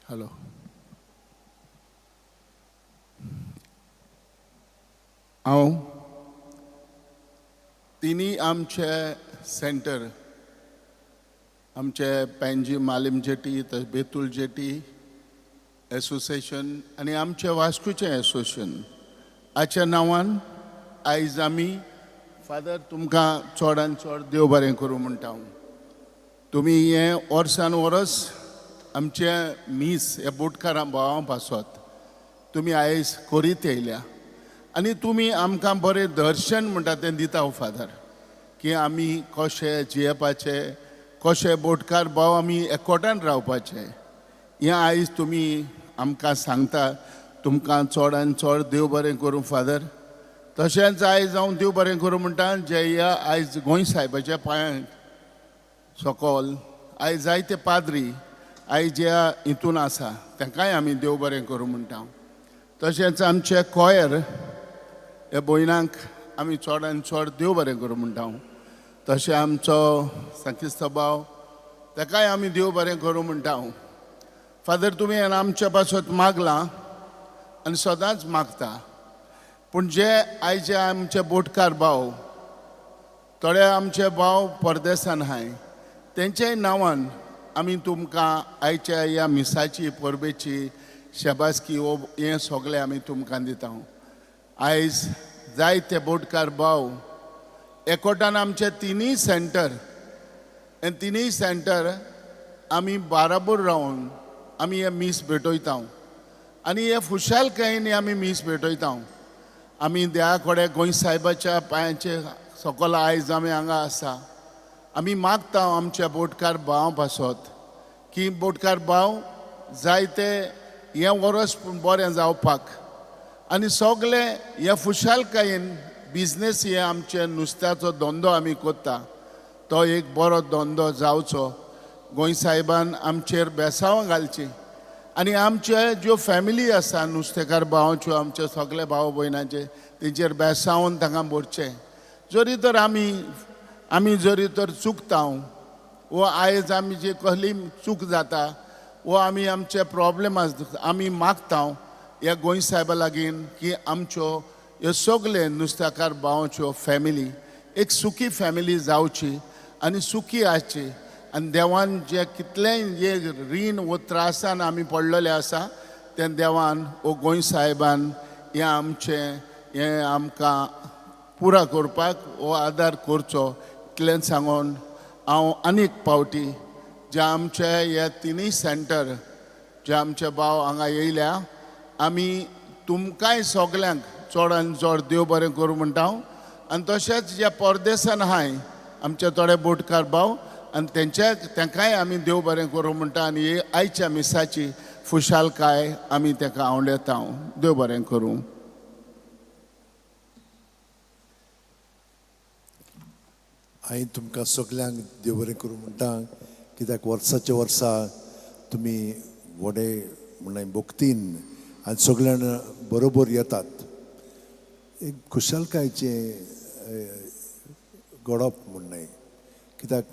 हॅलो. हांव तिनी आमचे सेंटर, आमचे Panaji Malim jetty, Betul jetty association आनी आमचे वास्कोचें एसोसिएशन हाच्या नांवान आयज आमी फादर तुमकां चडान चड देव बरें करूं म्हणटा. हांव तुमी हें वर्सान वर्स आमचें मीस ह्या बोटकारां भावां पासत तुमी आयज करीत येयल्या आनी तुमी आमकां बरें दर्शन म्हणटा तें दिता हो फादर, की आमी कशें जियेवपाचें, कशें बोटकार भाव आमी एकवटान रावपाचें, हें आयज तुमी आमकां सांगता. तुमकां चड आनी चड देव बरें करूं फादर. तशेंच आयज हांव देव बरें करूं म्हणटा जे ह्या आयज गोंय सायबाच्या पांयांक सकल आयज जायते पाद्री आयज ज्या हितून आसा तांकांय आमी देव बरें करूं म्हणटा. तशेंच आमचे कॉयर ह्या भयणांक आमी चड आनी चड देव बरें करूं म्हणटा. तशें आमचो संकिस्त भाव ताकाय आमी देव बरें करूं म्हणटा. फादर तुमी आमच्या पासत मागलां आनी सदांच मागता, पूण जे आयचे आमचे बोटकार भाव, थोडे आमचे भाव परदेसान आहाय, तेंच्याय नांवान आमी तुमकां आयच्या ह्या मिसाची परबेची शाबासकी हो हें सगळें आमी तुमकां दिता. आयज जायते बोटकार भाव एकवटान आमचे तिनूय सेंटर, आनी तिनूय सेंटर आमी बाराबोर रावन आमी हें मीस भेटयता आनी हे खुशालकायेन आमी मीस भेटयता. आमी देवा कडेन गोंय सायबाच्या पांयाचे सकल आयज आमी हांगा आसा. आमी मागता आमच्या बोटकार भाव पासत की बोटकार भाव जायते हें वर्स बरें जावपाक आनी सगळे हे खुशालकायेन बिजनेस हे आमचे नुस्त्याचो धंदो आमी करता तो एक बरो धंदो जावचो. गोंय सायबान आमचेर बेसांवां घालचीं आनी आमचे ज्यो फॅमिली आसा नुस्तेकार भावाच्यो, आमचे सगळे भाव भयणाचे तेंचेर बेसावन तांकां भरचें. जरी तर आमी जरी तर चुकता वो आयज आमी जी कसली चूक जाता वो आमी आमचे प्रॉब्लेम आसा आमी मागता ह्या गोंय सायबा लागीं की आमच्यो ह्यो सगळे नुस्तेकार भावाच्यो फॅमिली एक सुखी फॅमिली जावची आनी सुखी आसची आनी देवान जे कितलेंय जे रीण वो त्रासान आमी पडलेले आसा तें देवान वो गोंय सायबान हें आमचें हें आमकां पुरा करपाक हो आदार करचो. इतलें सांगून हांव आनीक पावटी जे आमचे हे तिनूय सेंटर जे आमचे भाव हांगा येयल्या आमी तुमकांय सगल्यांक चड आनी चड देव बरें करूं म्हणटा हांव. आनी तशेंच जे परदेसान आहाय आमचे थोडे बोटकार भाव आनी तेंच्या तांकांय आमी देव बरें करूं म्हणटा आनी हे आयच्या मिसाची खुशालकाय आमी ताका आवडटा. देव बरें करूं. हांवें तुमकां सगल्यांक देव बरें करूं म्हणटा, कित्याक वर्साच्या वर्सा तुमी व्हडे म्हणल्यार भक्तीन आनी सगळ्यां बरोबर येतात. एक खुशालकायेचें घडप म्हण न्हय, कित्याक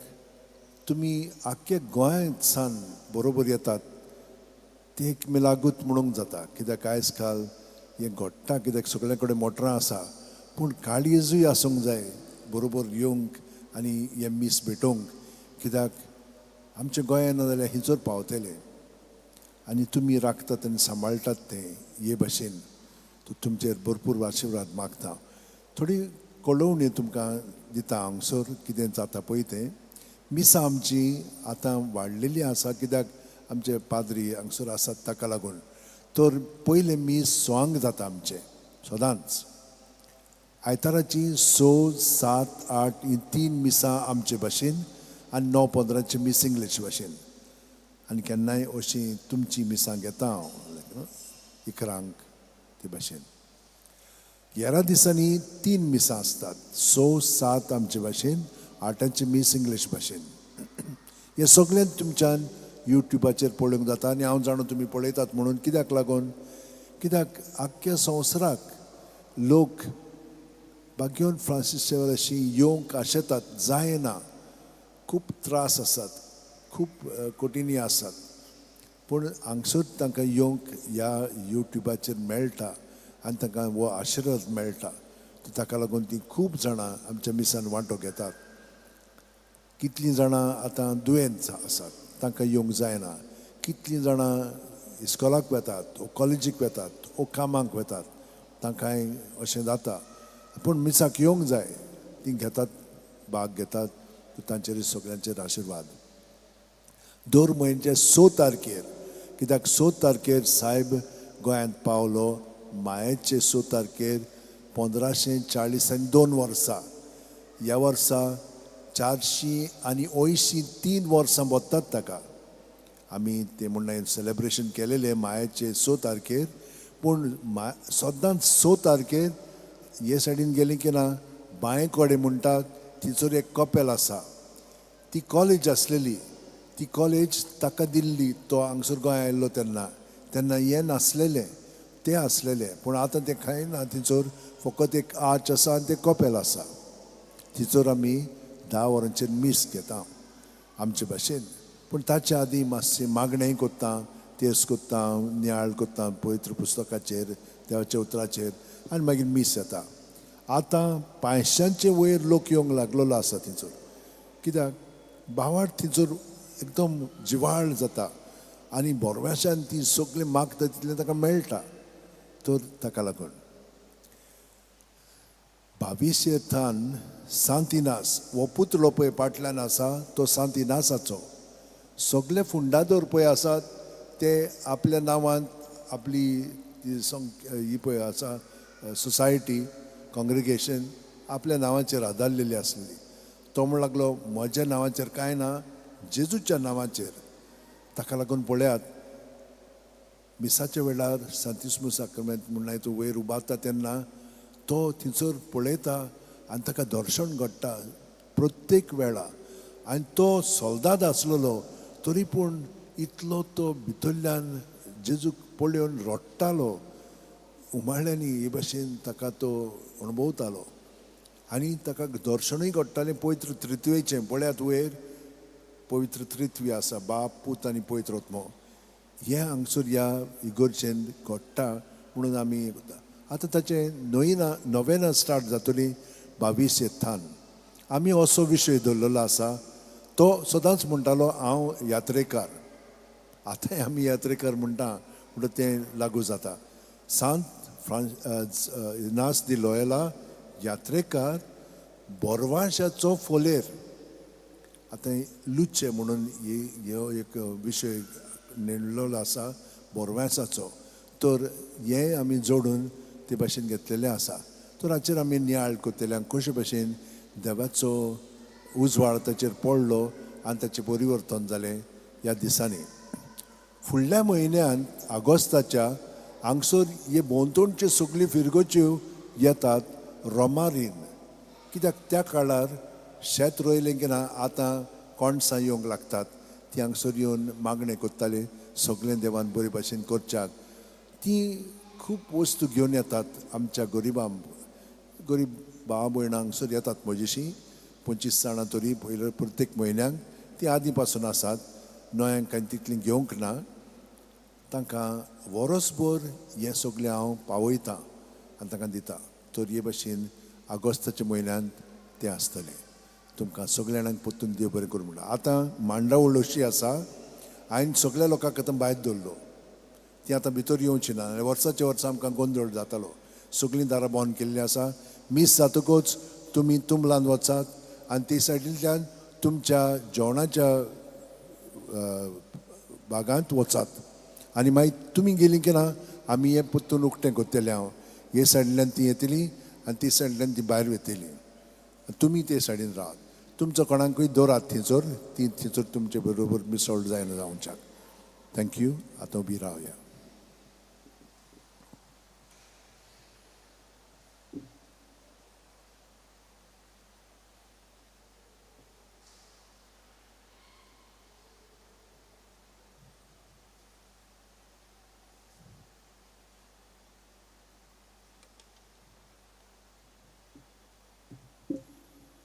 तुमी आख्ख्या गोंयांत सान बरोबर येतात. तें एक मिलागूत म्हणूंक जाता, कित्याक आयज काल हें घडटा, कित्याक सगळ्या कडेन मोटरां आसा, पूण काळीजूय आसूंक जाय बरोबर येवंक आनी हें मीस भेटोवंक, कित्याक आमच्या गोंयांत ना जाल्यार हिंचोर पावतले. आनी तुमी राखतात आनी सांबाळटात तें हे भाशेन, तुमचेर भरपूर आशिर्वाद मागता. थोडी कळोवणी तुमकां दिता हांगसर कितें जाता पळय तें. मिसां आमची आतां वाडलेली आसा, कित्याक आमचे पाद्री हांगसर आसात ताका लागून. तर पयलें मीस 6 जाता आमचें सदांच. आयताराची 6, 7, 8 ही 3 मिसां आमचे भाशेन आनी 9:15 मीस इंग्लीश भाशेन. आनी केन्नाय अशीं तुमची मिसां घेता हांव 11 ते भाशेन. 11 दिसांनी 3 मिसां आसतात, 6, 7 आमचे भाशेन, 8 मीस इंग्लीश भाशेन. हें सगळें तुमच्यान युट्यूबाचेर पळोवंक जाता आनी हांव जाणा तुमी पळयतात म्हणून. कित्याक लागून, कित्याक आख्ख्या संवसाराक लोक भाग्यवन फ्रांसीस शेवर अशी येवंक आशेतात, जायना, खूब त्रास आसात, खूब कठिणी आसात, पूण हांगसर तांकां येवंक ह्या युट्यूबाचेर मेळटा आनी तांकां हो आशिर्वाद मेळटा. ताका लागून ती खूब जाणां आमच्या मिसान वांटो घेतात. कितलीं जाणां आतां दुयेंत आसात, तांकां येवंक जायना. कितलीं जाणां इस्कॉलाक वेतात वो कॉलेजीक वेतात वो कामाक वेतात, तांकांय अशें जाता, पूण मिसाक येवंक जाय, तीं घेतात, भाग घेतात. तांचेर सगळ्यांचेर आशिर्वाद. दर म्हयन्याचे 6 तारखेर, कित्याक 6 तारखेर सायब गोंयांत पावलो, मायेचे 6 तारखेर 1542 वर्सां. ह्या वर्सा 483 वर्सां वतात ताका. आमी तें म्हणलें सेलेब्रेशन केलेलें मायेचे 6 तारखेर, पूण सदांच 6 तारखेर हे सायडीन गेली की ना, बांय कडेन म्हणटात थंयसर एक कपेल आसा, ती कॉलेज आसलेली, ती कॉलेज ताका दिल्ली. तो हांगसर गोंया आयिल्लो तेन्ना, तेन्ना हें नासलेलें, तें आसलेलें, पूण आतां तें कांय ना. थंयसर फकत एक आर्च आसा आनी तें कपेल आसा. थंयसर आमी 10 वरांचेर मीस घेता आमचे भाशेन, पूण ताच्या आदीं मातशें मागणेंय करता, तेर्स करता, नियाळ करता पवित्र पुस्तकाचेर, देवाच्या उतराचेर, आनी मागीर मीस येता. आतां 500 वयर लोक येवंक लागलेलो आसा थंयसर, कित्याक भावार्थ थंयसर एकदम जिवाळ जाता आनी बोरव्याच्यान ती सगळीं मागता तितलें ताका मेळटा. तर ताका लागून 22 थान सांतिनास हो पुतळो पळय पाटल्यान आसा तो सांतिनासाचो. सगळे फुंडादोर पळय आसात ते आपल्या नांवान आपली ती ही पळय आसा सोसायटी काँग्रिगेशन आपल्या नांवाचेर आदारलेली आसली. तो म्हण लागलो म्हज्या नांवाचेर कांय ना, जेजूच्या नांवाचेर. ताका लागून पळयात मिसाच्या वेळार सांतिस्मू साक्रमेंत म्हणल्यार तो वयर उबारता तेन्ना तो थंयसर पळयता आनी ताका दर्शन घडटा प्रत्येक वेळा. आनी तो सोल्दाद आसलेलो तरी पूण इतलो तो भितरल्यान जेजूक पळोवन रडटालो, उमाळ्यांनी हे भाशेन ताका तो अणभवतालो आनी ताका दर्शनूय घडटालें पवित्र त्रित्वेचें. पळयात वयर पवित्र त्रित्वी आसा, बाप, पूत आनी पवित्र आत्मो. हें हांगसर ह्या इगोर्जेन घडटा म्हणून आमी आतां ताचें नोवेना स्टार्ट जातली 22 थान. आमी असो विशय दवरलेलो आसा. तो सदांच म्हणटालो हांव यात्रेकार, आतांय आमी यात्रेकार म्हणटा म्हणटा तें लागू जाता. सांत इनास दी लोयला यात्रेकार बोरवाशाचो फोलेर. आतां लुचे म्हणून हो एक विशय नेणलेलो आसा बोरवासाचो, तर हें आमी जोडून ते भाशेन घेतलेलें आसा. तर हाचेर आमी नियाळ करतले कशे भाशेन देवाचो उजवाड ताचेर पडलो आनी ताचें परिवर्तन जालें ह्या दिसांनी. फुडल्या म्हयन्यांत आगोस्ताच्या हांगसर हे भोंवतणच्यो सगळ्यो फिरगोच्यो येतात रोमारीन, कित्याक त्या काळार शेत रोयलें की ना आतां कोणसां येवंक लागतात, ती हांगसर येवन मागणें करताली सगळें देवान बरे भाशेन करच्याक. ती खूब वस्तू घेवन येतात आमच्या गरिबां, गरीब भावा भयणां हांगसर येतात म्हजेशी 25 जाणां तरी पयले प्रत्येक म्हयन्याक. ती आदीं पासून आसात, नव्यांक कांय तितलीं घेवंक ना. तांकां वरसभर हें सगळें हांव पावयतां आनी तांकां दिता. तर हे भाशेन ऑगस्टाच्या म्हयन्यांत तें आसतलें. तुमकां सगळ्या जाणांक परतून देव बरें करूं म्हणटा. आतां मांडावळ अशी आसा, हांवें सगळ्या लोकांक आतां भायर दवरलो, ती आतां भितर येवची ना. आनी वर्साच्या वर्सा आमकां गोंदळ जातालो. सगळीं दारां बंद केल्लीं आसा. मीस जातकच तुमी तुमलान वचात आनी ते सायडींतल्यान तुमच्या जेवणाच्या भागांत वचात आनी मागीर तुमी गेलीं की ना आमी हें परतून उकतें करतलें. हांव हे सायडींतल्यान ती येतली आनी ते सायडींतल्यान ती भायर वतली. तुमी ते सायडीन रावात. तुमचो कोणाकूय दवरात थंयसर, ती थंयसर तुमचे बरोबर मिसळ जायना जावच्याक. Thank you. आतां उबी रावया.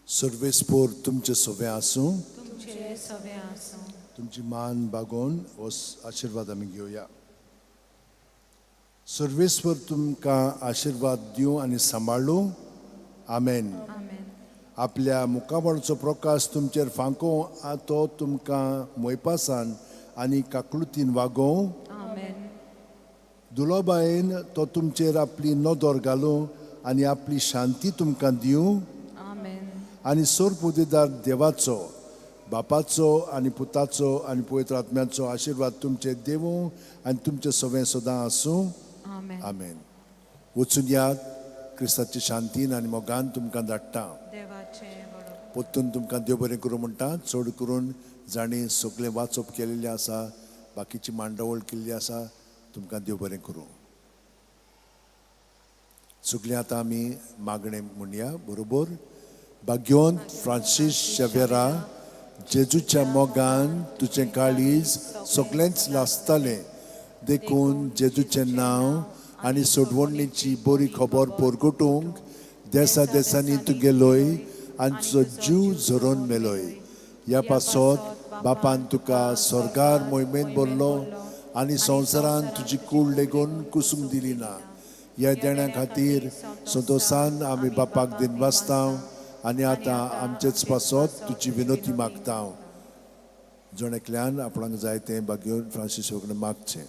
सर्वेस्पोर तुमचे सवे आसूं, तुमची मान बागोवन हो आशिर्वाद आमी घेवया. सर्वेस्पर तुमकां आशिर्वाद दिवं आनी सांबाळूं. आमेन. आपल्या मुखामळाचो प्रकाश तुमचेर फांकोवं, तो तुमकां मोयपासान आनी काकळुतीन वागोवं. दुलोबायेन तो तुमचेर आपली नदर घालूं आनी आपली शांती तुमकां दिवं. आनी सोरपुदेदार देवाचो, बापाचो आनी पुताचो आनी पवित्र आत्म्याचो आशिर्वाद तुमचे देवूं आनी तुमचे सवें सदां आसूं. आमेन. वचून यात, क्रिस्ताचे शांतीन आनी मोगान तुमकां धाडटा. परतून तुमकां देव बरें करूं म्हणटा. चड करून जाणीं सगळें वाचप केल्लें आसा, बाकीची मांडावळ केल्ली आसा, तुमकां देव बरें करूं. सगळीं आतां आमी मागणें म्हणया बरोबर. भाग्यवंत फ्रांसीस शेवेरा, जेजूच्या मोगान तुजें काळीज सगळेंच लासतालें, देखून जेजूचें नांव आनी सोडवणीची बरी खबर परगटूंक देसा देसांनी तूं गेलोय आनी तुजो जीव झरोवन मेलोय. ह्या पासत बापान तुका स्वर्गार मोहिमेंत भरलो आनी संवसारान तुजी कूड लेगून कुसूंक दिली ना. ह्या देण्या खातीर संतोशान आमी बापाक दिनवासता आनी आतां आमचेच पासत तुजी विनोती मागता. जण एकल्यान आपणाक जाय तें भाग्यवंत फ्रांसीस कडेन मागचें.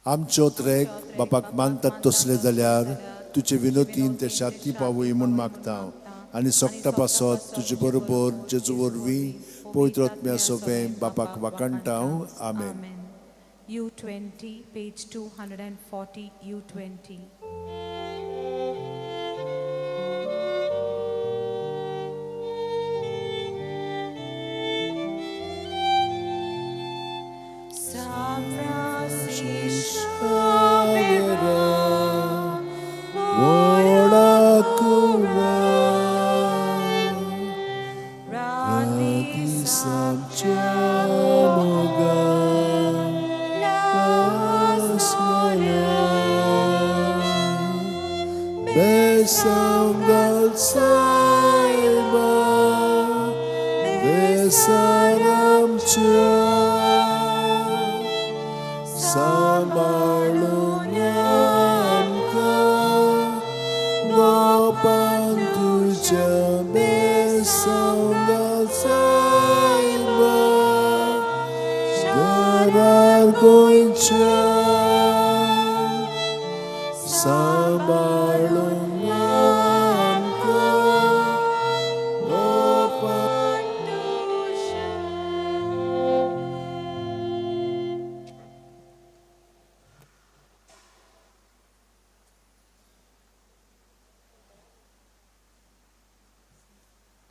आमच्यो त्रेक बापाक मानतात तसले जाल्यार तुजे विनोतीन ते शांती पावय म्हूण मागता आनी सोकटा पासत तुजे बरोबर जेजू वरवीं पवित्र आत्म्या सोंपें बापाक वाखाणटा. आमेन. U20, page 240, U20. San Francisco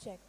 Check.